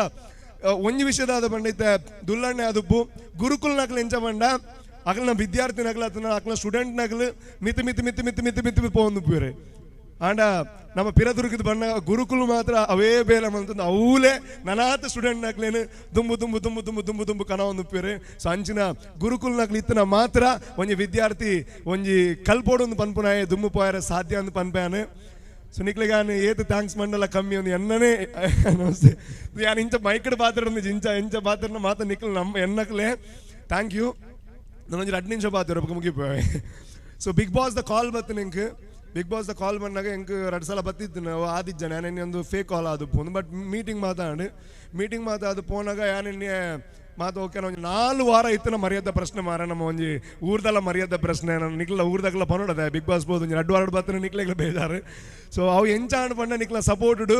ಒಂಜಿ ವಿಷಯದಾದ ಪಂಡಿತ ದುಲ್ಲಣ್ಣೆ ಅದುಪ್ಪು ಗುರುಕುಲ್ ನಕಲು ಎಂಚ ಪಂಡ ಅಕಲ್ನ ವಿದ್ಯಾರ್ಥಿ ನಕಲು ಅತನ ಅಕಲ್ನ ಸ್ಟೂಡೆಂಟ್ ನಕಲು ಮಿತಿ ಮಿತಿ ಮಿತಿ ಮಿತಿ ಮಿತಿ ಮಿತಿ ಪೋಂದು ಪೂರೆ. ಆಂಡ ನಮ್ಮ ಪಿರದುರ್ಗದ ಬಣ್ಣ ಗುರುಕುಲು ಮಾತ್ರ ಅವೇ ಬೇಲೆ ಮಂತಂದು ಅವಲೇ ನನಾತ ಸ್ಟೂಡೆಂಟ್ ನಕ್ಲೇನು ದುಂಬು ದುಂಬು ದುಂಬು ದುಂಬು ದುಂಬು ದುಂಬು ಕನ ಒಂದು ಪೇರು. ಸೊ ಅಂಚಿನ ಗುರುಕುಲ್ನಕ್ಲು ಇತ್ತನ ಮಾತ್ರ ಒಂಜಿ ವಿದ್ಯಾರ್ಥಿ ಒಂಜಿ ಕಲ್ಪೋಡೊಂದು ಪನ್ಪುನಾಯ ದುಂಬು ಪೋಯರ ಸಾಧ್ಯ ಅಂದ್ ಪನ್ಪಯಾನು. ಸೊ ನಿಕ್ಲಿಗಾನು ಏತು thanks ಮಂಡಲ ಕಮ್ಮಿ ಒಂದು ಎನ್ನನೇ ನಮಸ್ತೆ. ಯಾನು ಇಂಚ ಮೈಕಡ್ ಪಾತ್ರ ಇಂಚ ಇಂಚ ಪಾತ್ರನ ಮಾತ್ರ ನಿಕ್ಲು ನಮ್ಮ ಎನ್ನಕ್ಲೆ thank you. ನಾನೊಂದು 2 ನಿಮಿಷ ಪಾತ್ರ ಮುಗಿಪೋವೆ. ಸೊ ಬಿಗ್ ಬಾಸ್ the ಕಾಲ್ ಬತ್ತು ನಿಂಗೆ, ಬಿಗ್ ಬಾಸ್ the ಕಾಲ್ ಬಂದಾಗ ಎಂಕ್ 2 ಸಲ ಬತ್ತಿತ್ತು ನಾವು ಆದಿಜ್ಜ ನಾನು ಒಂದು ಫೇಕ್ ಕಾಲ್ ಅದು ಪೋನು. ಬಟ್ ಮೀಟಿಂಗ್ ಮಾತಾಡು ಮೀಟಿಂಗ್ ಮಾತಾದು ಪೋನಾಗ ಯಾನೆನ್ನೆ ಮಾತು ಓಕೆ ಒಂಜಿ 4 ವಾರ ಇತ್ತು ನಮ್ಮ ಮರ್ಯಾದ ಪ್ರಶ್ನೆ ಮಾರ ನಮ್ಮ ಒಂಜಿ ಊರ್ದಲ್ಲ ಮರ್ಯಾದ ಪ್ರಶ್ನೆ ನಾನು ನಿಕ್ಲ ಊರ್ದಾಗಲ ಪನೋಡದೆ ಬಿಗ್ ಬಾಸ್ ಬೋದು ಒಂಜಿ 2 ವಾರ ಬತ್ತನ ನಿಕ್ಲೆಗ್ಲ ಬೇಜಾರು. ಸೊ ಅವು ಎಂಚಾಂಡ್ ಪಂಡ ನಿಕ್ಲ ಸಪೋರ್ಟುಡು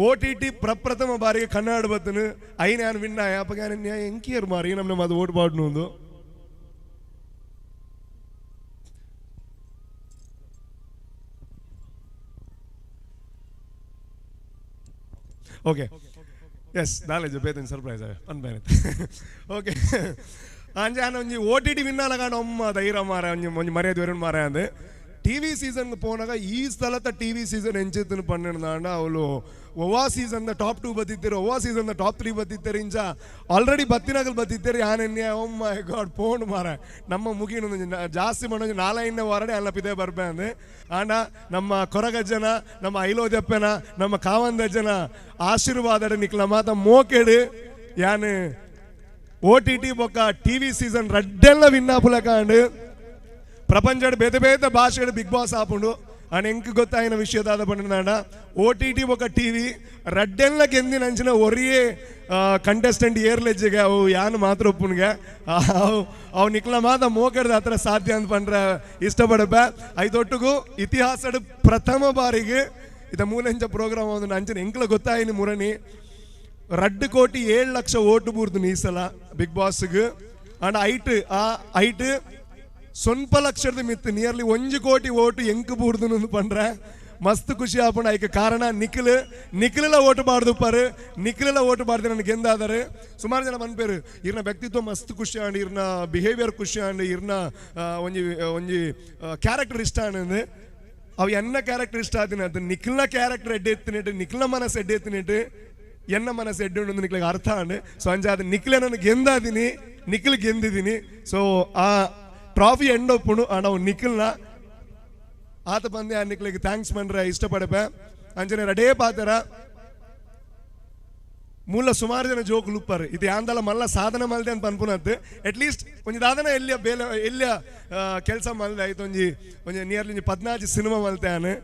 ಓ ಟಿ ಟಿ ಪ್ರಪ್ರಥಮ ಬಾರಿಗೆ ಕನ್ನಡ ಬತ್ತನು ಐನ್ ಯಾನ್ ವಿನ್ ಆಯ ಅಪ್ಪಗ ಯಾನ್ ಎಂಕಿಯರ್ ಮಾರಿ ನಮ್ಮ ಅದು ಓಟ್ ಪಾಡ್ನು. ಓಕೆ ಎಸ್ ನಾಲೆಜ್ ಬೇತನ್ ಸರ್ಪ್ರೈಸ್ ಅನ್ಬೇನೆ. ಓಕೆ ಅಂಜೆ ಆನ ಒಂಜಿ ಓ ಟಿ ಟಿ ವಿನ್ನಾಲ ಕಾಣ ಒಮ್ಮ ಧೈರ್ಯ ಮಾರ ಒಂಜಿ ಒಂಜಿ ಮರ್ಯಾದೆ ವರುಣ್ ಮಾರ ಅಂದೆ. ಟಿ ವಿ ಸೀಸನ್ಗೆ ಪೋನಾಗ ಈ ಸ್ಥಳದ ಟಿ ವಿ ಸೀಸನ್ ಎಂಚಿತ್ತನು ಪನ್ನೆಂಡ ಅವಳು ಒವ್ವಾ ಸೀಸನ್ ಟಾಪ್ 2 ಬತ್ತಿತ್ತಾರೆ, ಒವ್ವಾ ಸೀಸನ್ ಟಾಪ್ 3 ಬತ್ತಿತ್ತಾರೆ, ಇಂಚ ಆಲ್ರೆಡಿ ಬತ್ತಿನಾಗಲು ಬತ್ತಿತ್ತಾರೆ. ಯಾನೆನ್ನೆ ಓ ಮೈ ಗಾಡ್ ಪೋಣ್ ಮಾರ ನಮ್ಮ ಮುಗಿನ ಜಾಸ್ತಿ ಮಾಡೋ 4-5 ವಾರಡೆ ಅಲ್ಲ ಪಿದೆ ಬರ್ಬೆ ಅಂದೆ. ಆಂಡ ನಮ್ಮ ಕೊರಗಜ್ಜನ ನಮ್ಮ ಐಲೋದಪ್ಪನ ನಮ್ಮ ಕಾವಂದಜ್ಜನ ಆಶೀರ್ವಾದ ನಿಕ್ಲ ಮಾತ ಮೋಕೆಡು ಯಾನು ಓ ಟಿ ಟಿ ಬೊಕ್ಕ ಟಿ ವಿ ಸೀಸನ್ ರಡ್ಡೆಲ್ಲ ವಿನ್ನಾಪುಲಕಾಂಡು ಪ್ರಪಂಚಡ್ ಬೇತೆ ಬೇತೆ ಭಾಷೆಡು ಬಿಗ್ ಬಾಸ್ ಆಪುಂಡು. ಅಂಡ್ ಎಂಕ್ ಗೊತ್ತಾಯಿನ ವಿಷಯದಾದ ಪಂಡ ಓ ಟಿ ಟಿ ಬೊಕ್ಕ ಟಿ ವಿ ರಡ್ಡೆಲ್ಲ ಗೆಂದಿನ ಅಂಚಿನ ಒರಿಯೇ ಕಂಟೆಸ್ಟೆಂಟ್ ಏರ್ಲೆಜ್ಜಿಗೆ ಅವು ಯಾನು ಮಾತ್ರ ಒಪ್ಪುನ್ಗೆ ಅವು ಅವು ನಿಕ್ಲ ಮಾತ ಮೋಕರ್ದ ಹತ್ರ ಸಾಧ್ಯ ಅಂತ ಪಂಡ್ರೆ ಇಷ್ಟಪಡಪ್ಪ. ಐದೊಟ್ಟಿಗೂ ಇತಿಹಾಸದ ಪ್ರಥಮ ಬಾರಿಗೆ ಇದ ಮೂಲೆಂಚ ಪ್ರೋಗ್ರಾಮ್ ಒಂದು ಅಂಚಿನ ಎಂಕ್ಲ ಗೊತ್ತಾಯಿನಿ ಮುರಣಿ 2 ಕೋಟಿ 7 ಲಕ್ಷ ಓಟು ಬೂರ್ದು ಈ ಸಲ ಬಿಗ್ ಬಾಸ್ಗೆ. ಅಂಡ್ ಐಟ್ ಆ ಐಟ್ ಸ್ವಲ್ಪ ಲಕ್ಷದ ಮಿತ್ತು ನಿಯರ್ಲಿ 1 ಕೋಟಿ ಓಟು ಎಂಕ್ ಬೂರ್ದು ಪಂಡ್ರೆ ಮಸ್ತ್ ಖುಷಿ ಆಪುಂಡು. ಐಕೆ ಕಾರಣ ನಿಖಿಲ್ ನಿಖಿಲೆಲ್ಲ ಓಟು ಬಾರ್ದುಪ್ಪಾರು, ನಿಖಿಲೆಲ್ಲ ಓಟು ಬಾರ್ದು ನನಗೆ ಗೆಂದಾದರೆ ಸುಮಾರು ಜನ ಮನ್ಪೇರು ಇರ್ನ ವ್ಯಕ್ತಿತ್ವ ಮಸ್ತ್ ಖುಷಿ ಆಂಡ್ ಇರ್ನ ಬಿಹೇವಿಯರ್ ಖುಷಿ ಆಂಡ್ ಇರ್ನ ಒಂಜಿ ಒಂಜಿ ಕ್ಯಾರೆಕ್ಟರ್ ಇಷ್ಟ ಆಂಡ್ ಅವು ಎನ್ನ ಕ್ಯಾರೆಕ್ಟರ್ ಇಷ್ಟ ಆದಿನ ಅದು ನಿಖಿಲ್ನ ಕ್ಯಾರೆಕ್ಟರ್ ಎಡ್ಡೆ ಎತ್ತಿನಿಟ್ಟು ನಿಖಿಲ್ನ ಮನಸ್ಸು ಎಡ್ಡೆ ಎತ್ತಿನಿಟ್ಟು ಎನ್ನ ಮನಸ್ಸು ಎಡ್ಡೆ ಉಂಡು ನಿಖಿಲಿಗೆ ಅರ್ಥ ಆಂಡ್. ಸೊ ಅಂಜ ಅದು ನಿಖಿಲೆ ನಾನು ಗೆಂದಾದೀನಿ, ನಿಖಿಲ್ ಗೆಂದಿದ್ದೀನಿ. ಸೊ ಆ ಟ್ರಾಫಿ ಎಂಡ್ ಒಪ್ಪುಂಡು ನಾವು ನಿಖಿಲ್ನ ಆತ ಬಂದೆ ಆ ನಿಖಿಲಿಗೆ thanks ಪಂಡ್ರೆ ಇಷ್ಟಪಡಪೆ. ಅಂಚನೆ ರಡೇ ಪಾತರ ಮೂಲ ಸುಮಾರು ಜನ ಜೋಕ್ ಲುಪ್ಪರು ಇದು ಯಾಂದಲ ಮಲ್ಲ ಸಾಧನೆ ಮಲ್ದೆ ಅಂತ ಪನ್ಪುನತ್ತು. ಅಟ್ಲೀಸ್ಟ್ ಒಂಜಿ ದಾದನ ಎಲ್ಲಿಯ ಬೇಲೆ ಎಲ್ಲಿಯ ಕೆಲಸ ಮಲ್ದೆ ಆಯ್ತು ಒಂಜಿ ಒಂಜಿ ನಿಯರ್ಲಿ ಒಂಜಿ 14 ಸಿನಿಮಾ ಮಲ್ತೆ ಆನು.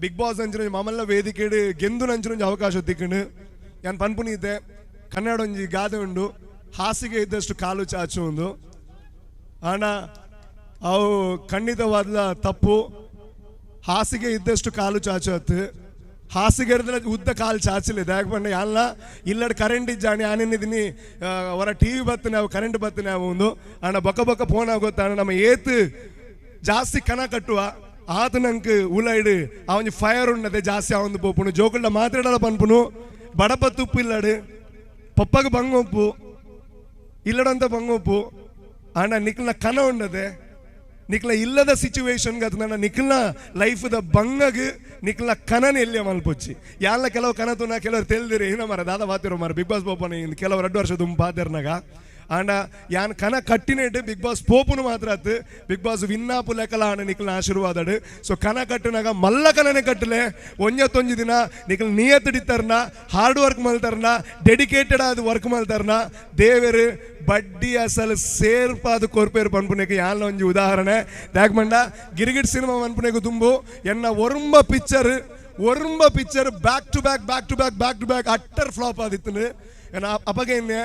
ಬಿಗ್ ಬಾಸ್ ಅಂಚಿನ ಮಾಮಲ್ಲ ವೇದಿಕೆಡು ಗೆಂದು ನಂಚಿನ ಒಂಜಿ ಅವಕಾಶ ತಿಕ್ಕಂಡು ಯಾನ್ ಪನ್ಪುನಿದ್ದೆ. ಕನ್ನಡ ಒಂಜಿ ಗಾದೆ ಉಂಡು, ಹಾಸಿಗೆ ಇದ್ದಷ್ಟು ಕಾಲು ಚಾಚು ಒಂದು. ಆಂಡ ಅವು ಖಂಡಿತವಾದ ತಪ್ಪು. ಹಾಸಿಗೆ ಇದ್ದಷ್ಟು ಕಾಲು ಚಾಚು ಹತ್ತು ಹಾಸಿಗೆ ಹಿಡಿದ್ರೆ ಉದ್ದ ಕಾಲು ಚಾಚಲಿದೆ. ಯಾಕೆ ಪಂಡ ಯಾಲ್ಲ ಇಲ್ಲಡ್ ಕರೆಂಟ್ ಇಜ್ಜಾಣಿ ಆನೆನ್ನಿದ್ದೀನಿ ಹೊರ ಟಿ ವಿ ಬತ್ತು ನಾವು ಕರೆಂಟ್ ಬತ್ತು ನಾವು ಒಂದು ಆಂಡ ಬೊಕ್ಕ ಬೊಕ್ಕ ಫೋನ್ ಆಗೋತ್ತಾಣ ನಮ್ಮ ಏತು ಜಾಸ್ತಿ ಕಣ ಕಟ್ಟುವ ಆತ ನಂಗೆ ಉಲೈಡು ಅವನ ಫೈರ್ ಉಣ್ಣದೆ ಜಾಸ್ತಿ ಅವನು ಪೋಪುನು ಜೋಕುಳ್ಳ ಮಾತಾಡಲ್ಲ ಪನ್ಪುನು ಬಡಪ ತುಪ್ಪು ಇಲ್ಲಡು ಪಪ್ಪಗೆ ಬಂಗೊಪ್ಪು ಇಲ್ಲಡಂತ ಬಂಗೊಪ್ಪು. ಆಂಡ ನಿಖಿಲ್ನ ಕನ ಉಂಡದೆ ನಿಖಿಲ ಇಲ್ಲದ ಸಿಚುವೇಶನ್ಗೆ ಅದು ನನ್ನ ನಿಖಿಲ್ನ ಲೈಫ್ದ ಬಂಗಗೆ ನಿಖಿಲ್ನ ಕನನ ಎಲ್ಲಿಯ ಮಲ್ಪೊಚ್ಚಿ ಯಾಲ್ಲ ಕೆಲವು ಕನ ತುನ ಕೆಲವರು ತೆಲ್ದಿರಿ ಏನ ಮಾರ ದಾದ ಬಾತಿರೋ ಮಾರ ಬಿಗ್ ಬಾಸ್ ಪೋಪನ ಕೆಲವು 2 ವರ್ಷ ದುಂಬು ಬಾತಿರ್ನಾಗ. ಆಂಡ ಯಾನ್ ಕನ ಕಟ್ಟಿನೇಟು ಬಿಗ್ ಬಾಸ್ ಪೋಪುನು ಮಾತ್ರ ಆತು ಬಿಗ್ ಬಾಸ್ ವಿನ್ನಾಪು ಲೆಕ್ಕಲ ಆಂಡ ನಿಖಿಲ್ನ ಆಶೀರ್ವಾದಡು. ಸೊ ಕನ ಕಟ್ಟುನಾಗ ಮಲ್ಲ ಕನನೆ ಕಟ್ಟಲೆ ಒಂಜತ್ತೊಂಜಿ ದಿನ ನಿಖಿಲ್ ನಿಯತ್ತಿಡಿತ್ತಾರನ ಹಾರ್ಡ್ ವರ್ಕ್ ಮಲ್ತಾರನ ಡೆಡಿಕೇಟೆಡ್ ಆದ ವರ್ಕ್ ಮಲ್ತಾರನ ದೇವರು ಬಡ್ಡಿ ಅಸಲು ಸೇರ್ಪಾದ ಕೊರ್ಪೇರು ಪನ್ಪುನೆಗೆ ಯಾಲ ಒಂಜಿ ಉದಾಹರಣೆ. ದಾಕ್ಮಂಡ ಗಿರಿಗಿಟ್ ಸಿನಿಮಾ ಮನ್ಪುನೆಗೆ ದುಂಬು ಎನ್ನ ಒರುಂಬ picture ಒರುಂಬ picture back to back back to back back to back utter flop ಆದಿತ್ತು. ಅಪ್ಪಗೆ ಇನ್ನೆ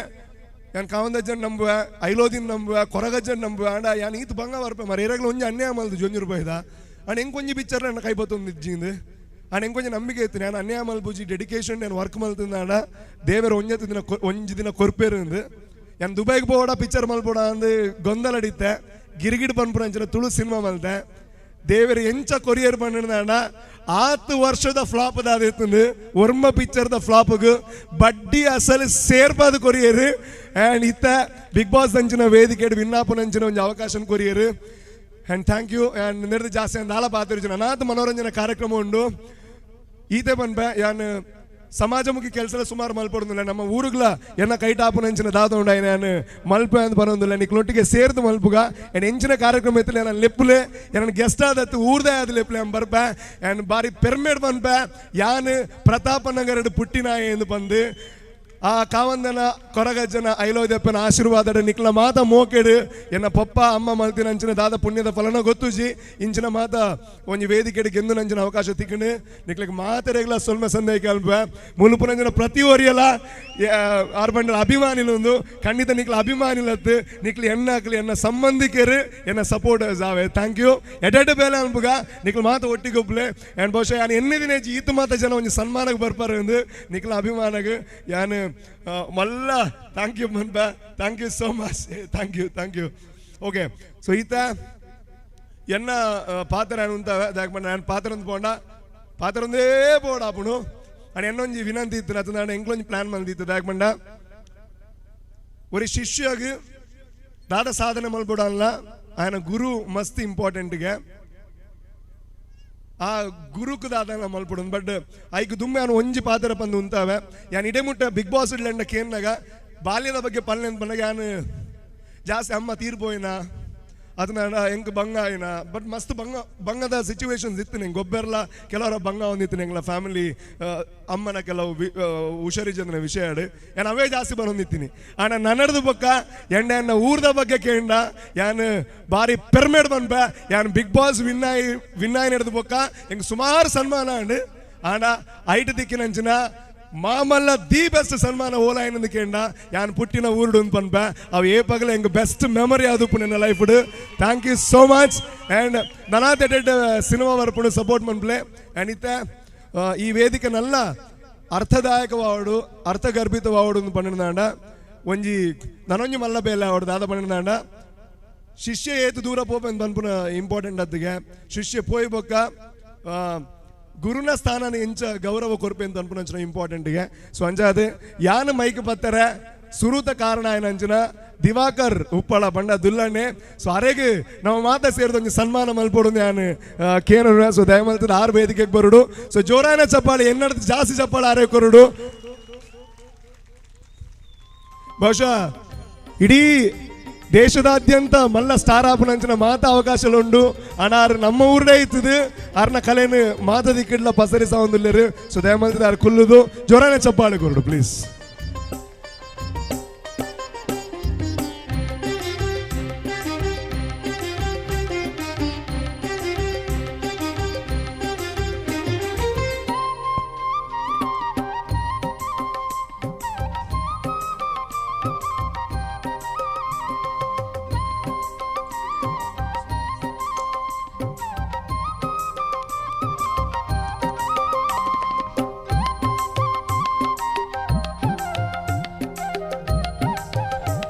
ಯಾನ್ ಕಾವಂದಜ್ಜನ್ ನಂಬುವೆ, ಐಲೋದಿನ್ ನಂಬುವೆ, ಕೊರಗಜ್ಜನ್ ನಂಬುವೆ. ಆಂಡ ಯಾನ್ ಈತ್ ಬಂಗ ಬರ್ಪೆ ಮರ ಏರಾಗ್ಲ ಒಂಜಿ ಅನ್ಯಾಯ ಮಲ್ದು ಜೊಂಜಿ ರೂಪಾಯಿದ. ಅಂಡ್ ಎಂಕ್ ಒಂಜಿ ಪಿಕ್ಚರ್ ನನ್ನ ಕೈ ಬತ್ತೊಂದು ಇಜ್ಜಿಂದು. ಅಂಡ್ ಎಂಕ್ ಒಂಜಿ ನಂಬಿಕೆ ಇತ್ತು ನಾನು ಅನ್ಯಾಯ ಮಲ್ಪುಜಿ ಡೆಡಿಕೇಶನ್ ನಾನು ವರ್ಕ್ ಮಲ್ತಿಂದ ದೇವರ ಒಂಜತ್ತು ದಿನ ಒಂಜಿ ದಿನ ಕೊರ್ಪೇರು ಅಂದು. ಯಾನ್ ದುಬೈಗೆ ಪೋಡ ಪಿಕ್ಚರ್ ಮಲ್ಪೋಡ ಅಂದು ಗೊಂದಲ ಅಡಿತ್ತೆ ಗಿರಿಗಿಡ್ ಪನ್ಪುನ ಅಂಚಿನ ತುಳು ಸಿನಿಮಾ ಮಲ್ತೆ. ದೇವರು ಎಂಚ ಕೊರಿಯರ್ ಪಂಡ 10 ವರ್ಷದ ಫ್ಲಾಪ್ ದಾದಿತ್ತಂದು ಒರ್ಮ ಪಿಕ್ಚರ್ದ ಫ್ಲಾಪ್ಗೆ ಬಡ್ಡಿ ಅಸಲು ಸೇರ್ಪಾದ ಕೊರಿಯರ್. ಆ್ಯಂಡ್ ಇತ್ತ ಬಿಗ್ ಬಾಸ್ ಅಂಚಿನ ವೇದಿಕೆ ವಿನ್ನಾಪನ ಅಂಚಿನ ಒಂಜಿ ಅವಕಾಶ courier. And thank you. And ನಿರ್ದ ಜಾಸ್ತಿ ದಾಳ ಪಾತಿರುಜಿನ ಅನಾಥ ಮನೋರಂಜನೆ ಕಾರ್ಯಕ್ರಮ ಉಂಡು. ಈತೆ ಪನ್ಪೆ ಯಾನ್ ಸಮಾಜಮುಖಿ ಕೆಲಸ ಸುಮಾರು ಮಲ್ಪೊಡೊಂದುಲ್ಲ, ನಮ್ಮ ಊರುಗ್ಲ ಎನ್ನ ಕೈಟಾಪುನ ಎಂಚಿನ ದಾದ ಉಂಡು ಆಯ್ನ ಯಾನ್ ಮಲ್ಪೆ ಅಂದ್ ಪನೊಂದುಲ್ಲ, ನಿಕ್ಲೊಟ್ಟಿಗೆ ಸೇರ್ದು ಮಲ್ಪುಗ. ಆ್ಯಂಡ್ ಎಂಚಿನ ಕಾರ್ಯಕ್ರಮ ಇತ್ತಲೆ ನಾನು ಲೆಪ್ಪುಲೆ, ಯಾನ್ ಗೆಸ್ಟ್ ಆದತ್ತು ಊರ್ದೇ ಆದ ಲೆಪ್ಪುಲೆ ಯಾನ್ ಬರ್ಪೆ. ಆ್ಯಂಡ್ ಬಾರಿ ಪೆರ್ಮೇಡ್ ಪನ್ಪೆ ಯಾನ್ ಪ್ರತಾಪನಗರಡ್ ಪುಟ್ಟಿನಾಯ ಎಂದು ಬಂದು ಆ ಕಾವಂದನ ಕೊರಗಜ್ಜನ ಐಲೋದಪ್ಪನ ಆಶೀರ್ವಾದಡ ನಿಕ್ಲ ಮಾತ ಮೋಕೆಡು ಎನ್ನ ಪಪ್ಪ ಅಮ್ಮ ಮಲ್ತಿನ ಅಂಚಿನ ದಾದ ಪುಣ್ಯದ ಫಲನ ಗೊತ್ತುಜಿ ಇಂಚಿನ ಮಾತ ಒಂಜಿ ವೇದಿಕೆಡು ಗೆಂದು ನಂಚಿನ ಅವಕಾಶ ತಿಕ್ಕಣು ನಿಕ್ಲಕ್ಕೆ ಮಾತೆರೆಗ್ಲ ಸೊಲ್ಮೆ ಸಂದೇಹ ಕಲ್ಪ ಮುಲುಪುನಂಚಿನ ಪ್ರತಿ ಒರಿಯಲ ಆರ್ಬಂಡಲ ಅಭಿಮಾನಿಲೊಂದು ಖಂಡಿತ ನಿಕ್ಲ ಅಭಿಮಾನಿಲತ್ತು ನಿಕ್ಲು ಎನ್ನಾಕ್ಲಿ ಎನ್ನ ಸಂಬಂಧಿಕರು ಎನ್ನ ಸಪೋರ್ಟರ್ಸ್ ಆವೆ. Thank you. ಎಡೆಡ್ ಬೇಲೆ ಅನ್ಪುಗ ನಿಕ್ಲು ಮಾತ ಒಟ್ಟಿಗೊಬ್ಲೆ. ಆ್ಯಂಡ್ ಬಹುಶಃ ಯಾನ್ ಎನ್ನೆ ದಿನ ಈತ ಮಾತ ಜನ ಒಂಜಿ ಸನ್ಮಾನಕ್ಕೆ ಬರ್ಪಾರೆ ಅಂದು ನಿಕ್ಲ ಅಭಿಮಾನಗ್ ಯಾನ್ ಮಲ್ಲ thank you ಮನ್ಪ. Thank you so much. Thank you, thank you. Okay, so ಈತ ಎನ್ನ ಪಾತ್ರ ಉಂತವೆ ನಾನು ಪಾತ್ರ ಒಂದು ಪೋಂಡ ಪಾತ್ರ ಒಂದೇ ಪೋಡ ಆಪುಣು. ಅಂಡ್ ಎನ್ನೊಂಜಿ ವಿನಂತಿ ಇತ್ತು ಅದು ನಾನು ಎಂಕ್ಲೊಂಜಿ ಪ್ಲಾನ್ ಬಂದಿತ್ತು ದಾಕ್ ಒರಿ ಶಿಷ್ಯಗ್ ದಾದ ಸಾಧನೆ ಮಲ್ಪಡಲ್ಲ ಆಯನ ಗುರು ಮಸ್ತ್ ಇಂಪಾರ್ಟೆಂಟ್ಗೆ ಆ ಗುರುಕು ದಾದ ಮಲ್ಪಡು. ಬಟ್ ಐಕ್ ದುಮ್ಮೆ ಅವನು ಒಂಜಿ ಪಾತ್ರ ಬಂದು ಉಂತಾವೆ. ಯಾನ್ ಇಡೇ ಮುಟ್ಟ ಬಿಗ್ ಬಾಸ್ ಇಡ್ಲಂಡ ಕೇನ್ನಾಗ ಬಾಲ್ಯದ ಬಗ್ಗೆ ಪಲ್ಲೆ ಅಂತ ಬಂದಾಗ ಯಾನು ಜಾಸ್ತಿ ಅಮ್ಮ ತೀರ್ಪೋಯಿನ ಅದನ್ನ ಹೆಂಗೆ ಬಂಗ ಆಯಿನ. ಬಟ್ ಮಸ್ತ್ ಬಂಗ ಬಂಗದ ಸಿಚುವೇಶನ್ಸ್ ಇತ್ತು ನಿಂಗೆ ಗೊಬ್ಬೆರ್ಲ ಕೆಲವರ ಬಂಗ ಒಂದಿತ್ತು ಎಂಗ್ಲ ಫ್ಯಾಮಿಲಿ ಅಮ್ಮನ ಕೆಲವು ಹುಷಾರಿಜನ ವಿಷಯ ಯಾನ್ ಅವೇ ಜಾಸ್ತಿ ಬರೋಂದಿತ್ತೀನಿ. ಆಣ ನನ್ನದು ಬೊಕ್ಕ ಎಂಡೆ ಎನ್ನ ಊರ್ದ ಬಗ್ಗೆ ಕೇಂಡ ಯಾನ್ ಬಾರಿ ಪೆರ್ಮೇಡ್ ಬಂದ್ಪೆ ಯಾನ್ ಬಿಗ್ ಬಾಸ್ ವಿನ್ನಾಯಿ ವಿನ್ನಾಯಿ ನಡೆದು ಬೊಕ್ಕ ಎಂಗ್ ಸುಮಾರು ಸನ್ಮಾನ ಅಂಡ್ ಆಣ ಐಟ್ ದಿಕ್ಕಿನಂಚಿನ ಮಾಮಲ್ಲ the best ಸನ್ಮಾನ ಓಲಾಯಿನಂದು ಕೇಂಡ ಯಾನ್ ಪುಟ್ಟಿನ ಊರುಡು ಅಂತ ಪನ್ಪೆ ಅವು ಏ ಪಗಲ ಎಂಗ್ ಬೆಸ್ಟ್ ಮೆಮೊರಿ ಆದುಪ್ಪು ನನ್ನ life. Thank you so much. And ನನಾತ್ ಎಡೆಡ್ cinema ಬರ್ಪುಡು support ಮನ್ಪ್ಲೆ. And ಇತ್ತ ಈ ವೇದಿಕೆ ನಲ್ಲ ಅರ್ಥದಾಯಕವಾವಡು ಅರ್ಥಗರ್ಭಿತವಾವಡು ಅಂತ ಪಂಡಿನಾಂಡ ಒಂಜಿ ನನೊಂಜಿ ಮಲ್ಲ ಬೇಲೆ ಆವಡು ದಾದ ಪಂಡಿನಾಂಡ ಶಿಷ್ಯ ಏತು ದೂರ ಪೋಪೆ ಅಂತ ಪನ್ಪುನ ಇಂಪಾರ್ಟೆಂಟ್ ಅತ್ತಿಗೆ ಶಿಷ್ಯ ಪೋಯ್ ಬೊಕ್ಕ ಗುರುನ ಸ್ಥಾನನ ಎಂಚ ಗೌರವ ಕೊರ್ಪೆ ಅಂತ ಅನ್ಪುನಂಚಿನ ಇಂಪಾರ್ಟೆಂಟ್ಗೆ. ಸೊ ಅಂಚಾದ ಯಾನ ಮೈಕ್ ಪತ್ತಾರೆ ಸುರುತ ಕಾರಣ ಏನಂಚಿನ ದಿವಾಕರ್ ಉಪ್ಪಳ ಬಂಡ ದುಲ್ಲಣ್ಣೆ. ಸೊ ಅರೆಗೆ ನಮ್ಮ ಮಾತ ಸೇರಿದ ಒಂಜಿ ಸನ್ಮಾನ ಮಲ್ಪೊಡು ಯಾನ್ ಕೇನರು. ಸೊ ದಯಮಲ್ತದ ಆರು ವೇದಿಕೆಗೆ ಬರುಡು. ಸೊ ಜೋರಾನ ಚಪ್ಪಾಳೆ ಎನ್ನಡದ ಜಾಸ್ತಿ ಚಪ್ಪಾಳೆ ಆರೆ ಕೊರಡು. ಬಹುಶಃ ಇಡೀ ದೇಶದಾದ್ಯಂತ ಮಲ್ಲ ಸ್ಟಾರ್ ಆಪುನಂಚಿನ ಮಾತ ಅವಕಾಶಲುಂಡು ಅನಾರು ನಮ್ಮ ಊರೇ ಇತ್ತದು ಅರ್ನ ಕಲೆನು ಮಾತ ದಿಕ್ಕಿಡ್ಲ ಪಸರಿಸ ಒಂದುಲ್ಲೇರು. ಸೊ ದಯಮಲ್ತದ ಆರು ಕುಲ್ಲುದು ಜೋರಾನ ಚಪ್ಪಾಳೆ ಕೊರಡು ಪ್ಲೀಸ್.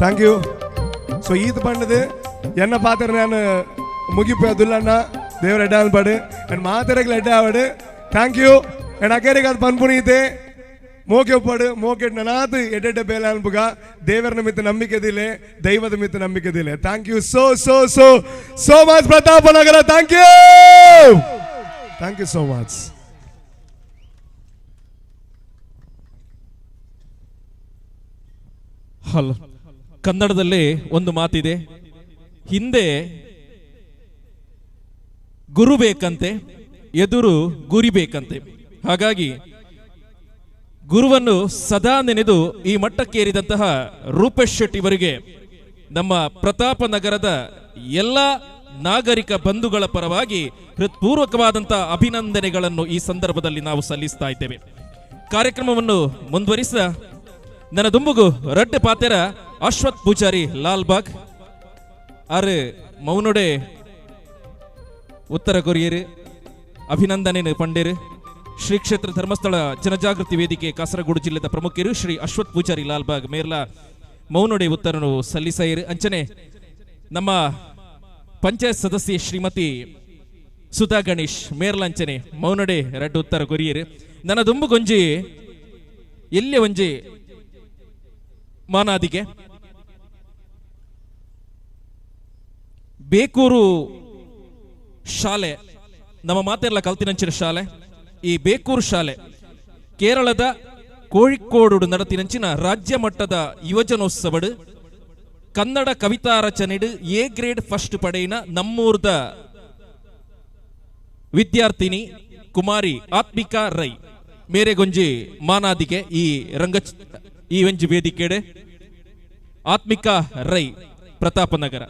Thank you. So ಈತ ಬಣ್ಣದು ಎನ್ನ ಪಾತ್ರ ನಾನು ಮುಗಿಪು ಅದುಲ್ಲಣ್ಣ ದೇವರ ಎಡ್ಡ ಅನ್ಪಾಡು ಆ್ಯಂಡ್ ಮಾತೆರೆಗ್ಲ ಎಡ್ಡ ಆವಡು. Thank you. And ಅಕೇರಿಗೆ ಅದು ಪನ್ಪುನೀತೆ ಮೋಕೆ ಒಪ್ಪಾಡು ಮೋಕೆ ನನಾತ್ ಎಡ್ಡೆಡ್ಡ ಬೇಲೆ ಅನ್ಪುಗ ದೇವರ ಮಿತ್ತ ನಂಬಿಕೆದಿಲ್ಲ ದೈವದ ಮಿತ್ತ ನಂಬಿಕೆದಿಲ್ಲ. Thank you so so so so much Pratapnagar. Thank you, thank you so much. Hello, ಕನ್ನಡದಲ್ಲಿ ಒಂದು ಮಾತಿದೆ, ಹಿಂದೆ ಗುರು ಬೇಕಂತೆ ಎದುರು ಗುರಿ ಬೇಕಂತೆ. ಹಾಗಾಗಿ ಗುರುವನ್ನು ಸದಾ ನೆನೆದು ಈ ಮಟ್ಟಕ್ಕೇರಿದಂತಹ ರೂಪೇಶ್ ಶೆಟ್ಟಿ ಅವರಿಗೆ ನಮ್ಮ ಪ್ರತಾಪನಗರದ ಎಲ್ಲ ನಾಗರಿಕ ಬಂಧುಗಳ ಪರವಾಗಿ ಹೃತ್ಪೂರ್ವಕವಾದಂತಹ ಅಭಿನಂದನೆಗಳನ್ನು ಈ ಸಂದರ್ಭದಲ್ಲಿ ನಾವು ಸಲ್ಲಿಸ್ತಾ ಇದ್ದೇವೆ. ಕಾರ್ಯಕ್ರಮವನ್ನು ಮುಂದುವರಿಸ ನನ್ನ ದುಂಬುಗು ರಡ್ಡೆ ಪಾತೆರ ಅಶ್ವಥ್ ಪೂಜಾರಿ ಲಾಲ್ಬಾಗ್ ಆರು ಮೌನೊಡೆ ಉತ್ತರ ಕೊರಿಯರು ಅಭಿನಂದನೆ ಪಂಡೇರು. ಶ್ರೀ ಕ್ಷೇತ್ರ ಧರ್ಮಸ್ಥಳ ಜನಜಾಗೃತಿ ವೇದಿಕೆ ಕಾಸರಗೋಡು ಜಿಲ್ಲೆದ ಪ್ರಮುಖರು ಶ್ರೀ ಅಶ್ವಥ್ ಪೂಜಾರಿ ಲಾಲ್ಬಾಗ್ ಮೇರ್ಲ ಮೌನೊಡೆ ಉತ್ತರನು ಸಲ್ಲಿಸೈರು. ಅಂಚನೆ ನಮ್ಮ ಪಂಚಾಯತ್ ಸದಸ್ಯೆ ಶ್ರೀಮತಿ ಸುಧಾ ಗಣೇಶ್ ಮೇರ್ಲಂಚನೆ ಮೌನೊಡೆ ರಡ್ಡು ಉತ್ತರ ಕೊರಿಯರು. ನನ್ನ ದುಂಬುಗೊಂಜಿ ಎಲ್ಲೆ ಒಂಜಿ ಮಾನಾದಿಗೆ ಬೇಕೂರು ಶಾಲೆ, ನಮ್ಮ ಮಾತೆಲ್ಲ ಕಲ್ತಿನಂಚಿನ ಶಾಲೆ ಈ ಬೇಕೂರು ಶಾಲೆ. ಕೇರಳದ ಕೋഴിಕೋಡು ನಡತಿನಂಚಿನ ರಾಜ್ಯ ಮಟ್ಟದ ಯುವಜನೋತ್ಸವಡು ಕನ್ನಡ ಕವಿತಾ ರಚನೆಡು ಎ ಗ್ರೇಡ್ ಫಸ್ಟ್ ಪಡೆಯಿನ ನಮ್ಮೂರ್ದ ವಿದ್ಯಾರ್ಥಿನಿ ಕುಮಾರಿ ಆತ್ಮಿಕಾ ರೈ ಮೇರೆಗೊಂಜಿ ಮಾನಾದಿಗೆ ಈ ರಂಗ ಈ ಒಂಜಿ ವೇದಿಕೆಡೆ ಆತ್ಮಿಕಾ ರೈ ಪ್ರತಾಪನಗರ.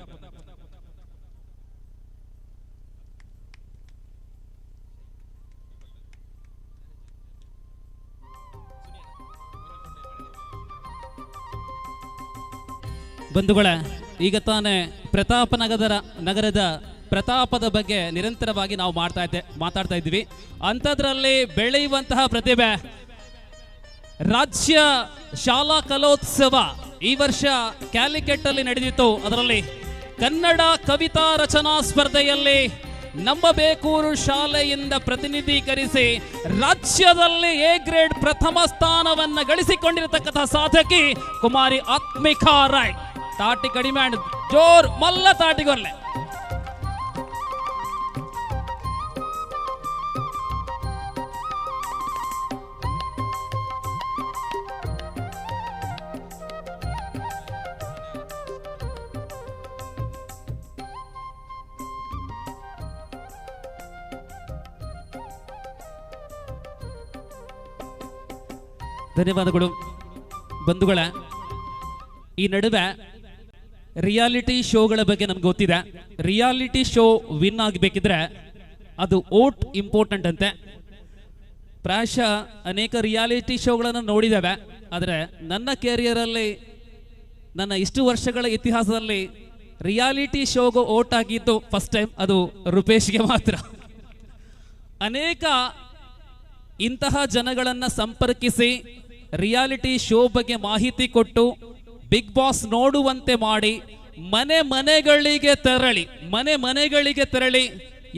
ಬಂಧುಗಳೇ, ಈಗ ತಾನೇ ಪ್ರತಾಪನಗರ ನಗರದ ಪ್ರತಾಪದ ಬಗ್ಗೆ ನಿರಂತರವಾಗಿ ನಾವು ಮಾತಾಡ್ತಾ ಇದ್ದೀವಿ. ಅಂಥದ್ರಲ್ಲಿ ಬೆಳೆಯುವಂತಹ ಪ್ರತಿಭೆ ರಾಜ್ಯ ಶಾಲಾ ಕಲೋತ್ಸವ ಈ ವರ್ಷ ಕ್ಯಾಲಿಕೆಟ್ ಅಲ್ಲಿ ನಡೆದಿತ್ತು. ಅದರಲ್ಲಿ ಕನ್ನಡ ಕವಿತಾ ರಚನಾ ಸ್ಪರ್ಧೆಯಲ್ಲಿ ನಮ್ಮ ಬೇಕೂರು ಶಾಲೆಯಿಂದ ಪ್ರತಿನಿಧೀಕರಿಸಿ ರಾಜ್ಯದಲ್ಲಿ ಎ ಗ್ರೇಡ್ ಪ್ರಥಮ ಸ್ಥಾನವನ್ನು ಗಳಿಸಿಕೊಂಡಿರತಕ್ಕಂತಹ ಸಾಧಕಿ ಕುಮಾರಿ ಆತ್ಮಿಕಾ ರಾಯ್. ತಾಟಿ ಕಡಿಮೆ ಜೋರ್ ಮಲ್ಲ ತಾಟಿಗೊರ್ಲೆ. ಧನ್ಯವಾದಗಳು ಬಂಧುಗಳೇ. ಈ ನಡುವೆ ರಿಯಾಲಿಟಿ ಶೋಗಳ ಬಗ್ಗೆ ನಮ್ಗೆ ಗೊತ್ತಿದೆ. ರಿಯಾಲಿಟಿ ಶೋ ವಿನ್ ಆಗಬೇಕಿದ್ರೆ ಅದು ಓಟ್ ಇಂಪಾರ್ಟೆಂಟ್ ಅಂತೆ. ಪ್ರಾಯಶಃ ಅನೇಕ ರಿಯಾಲಿಟಿ ಶೋಗಳನ್ನು ನೋಡಿದ್ದೇವೆ, ಆದರೆ ನನ್ನ ಕೆರಿಯರಲ್ಲಿ ನನ್ನ ಇಷ್ಟು ವರ್ಷಗಳ ಇತಿಹಾಸದಲ್ಲಿ ರಿಯಾಲಿಟಿ ಶೋಗೂ ಓಟ್ ಆಗಿದ್ದು ಫಸ್ಟ್ ಟೈಮ್, ಅದು ರೂಪೇಶ್ಗೆ ಮಾತ್ರ. ಅನೇಕ ಇಂತಹ ಜನಗಳನ್ನು ಸಂಪರ್ಕಿಸಿ ರಿಯಾಲಿಟಿ ಶೋ ಬಗ್ಗೆ ಮಾಹಿತಿ ಕೊಟ್ಟು ಬಿಗ್ ಬಾಸ್ ನೋಡುವಂತೆ ಮಾಡಿ ಮನೆ ಮನೆಗಳಿಗೆ ತೆರಳಿ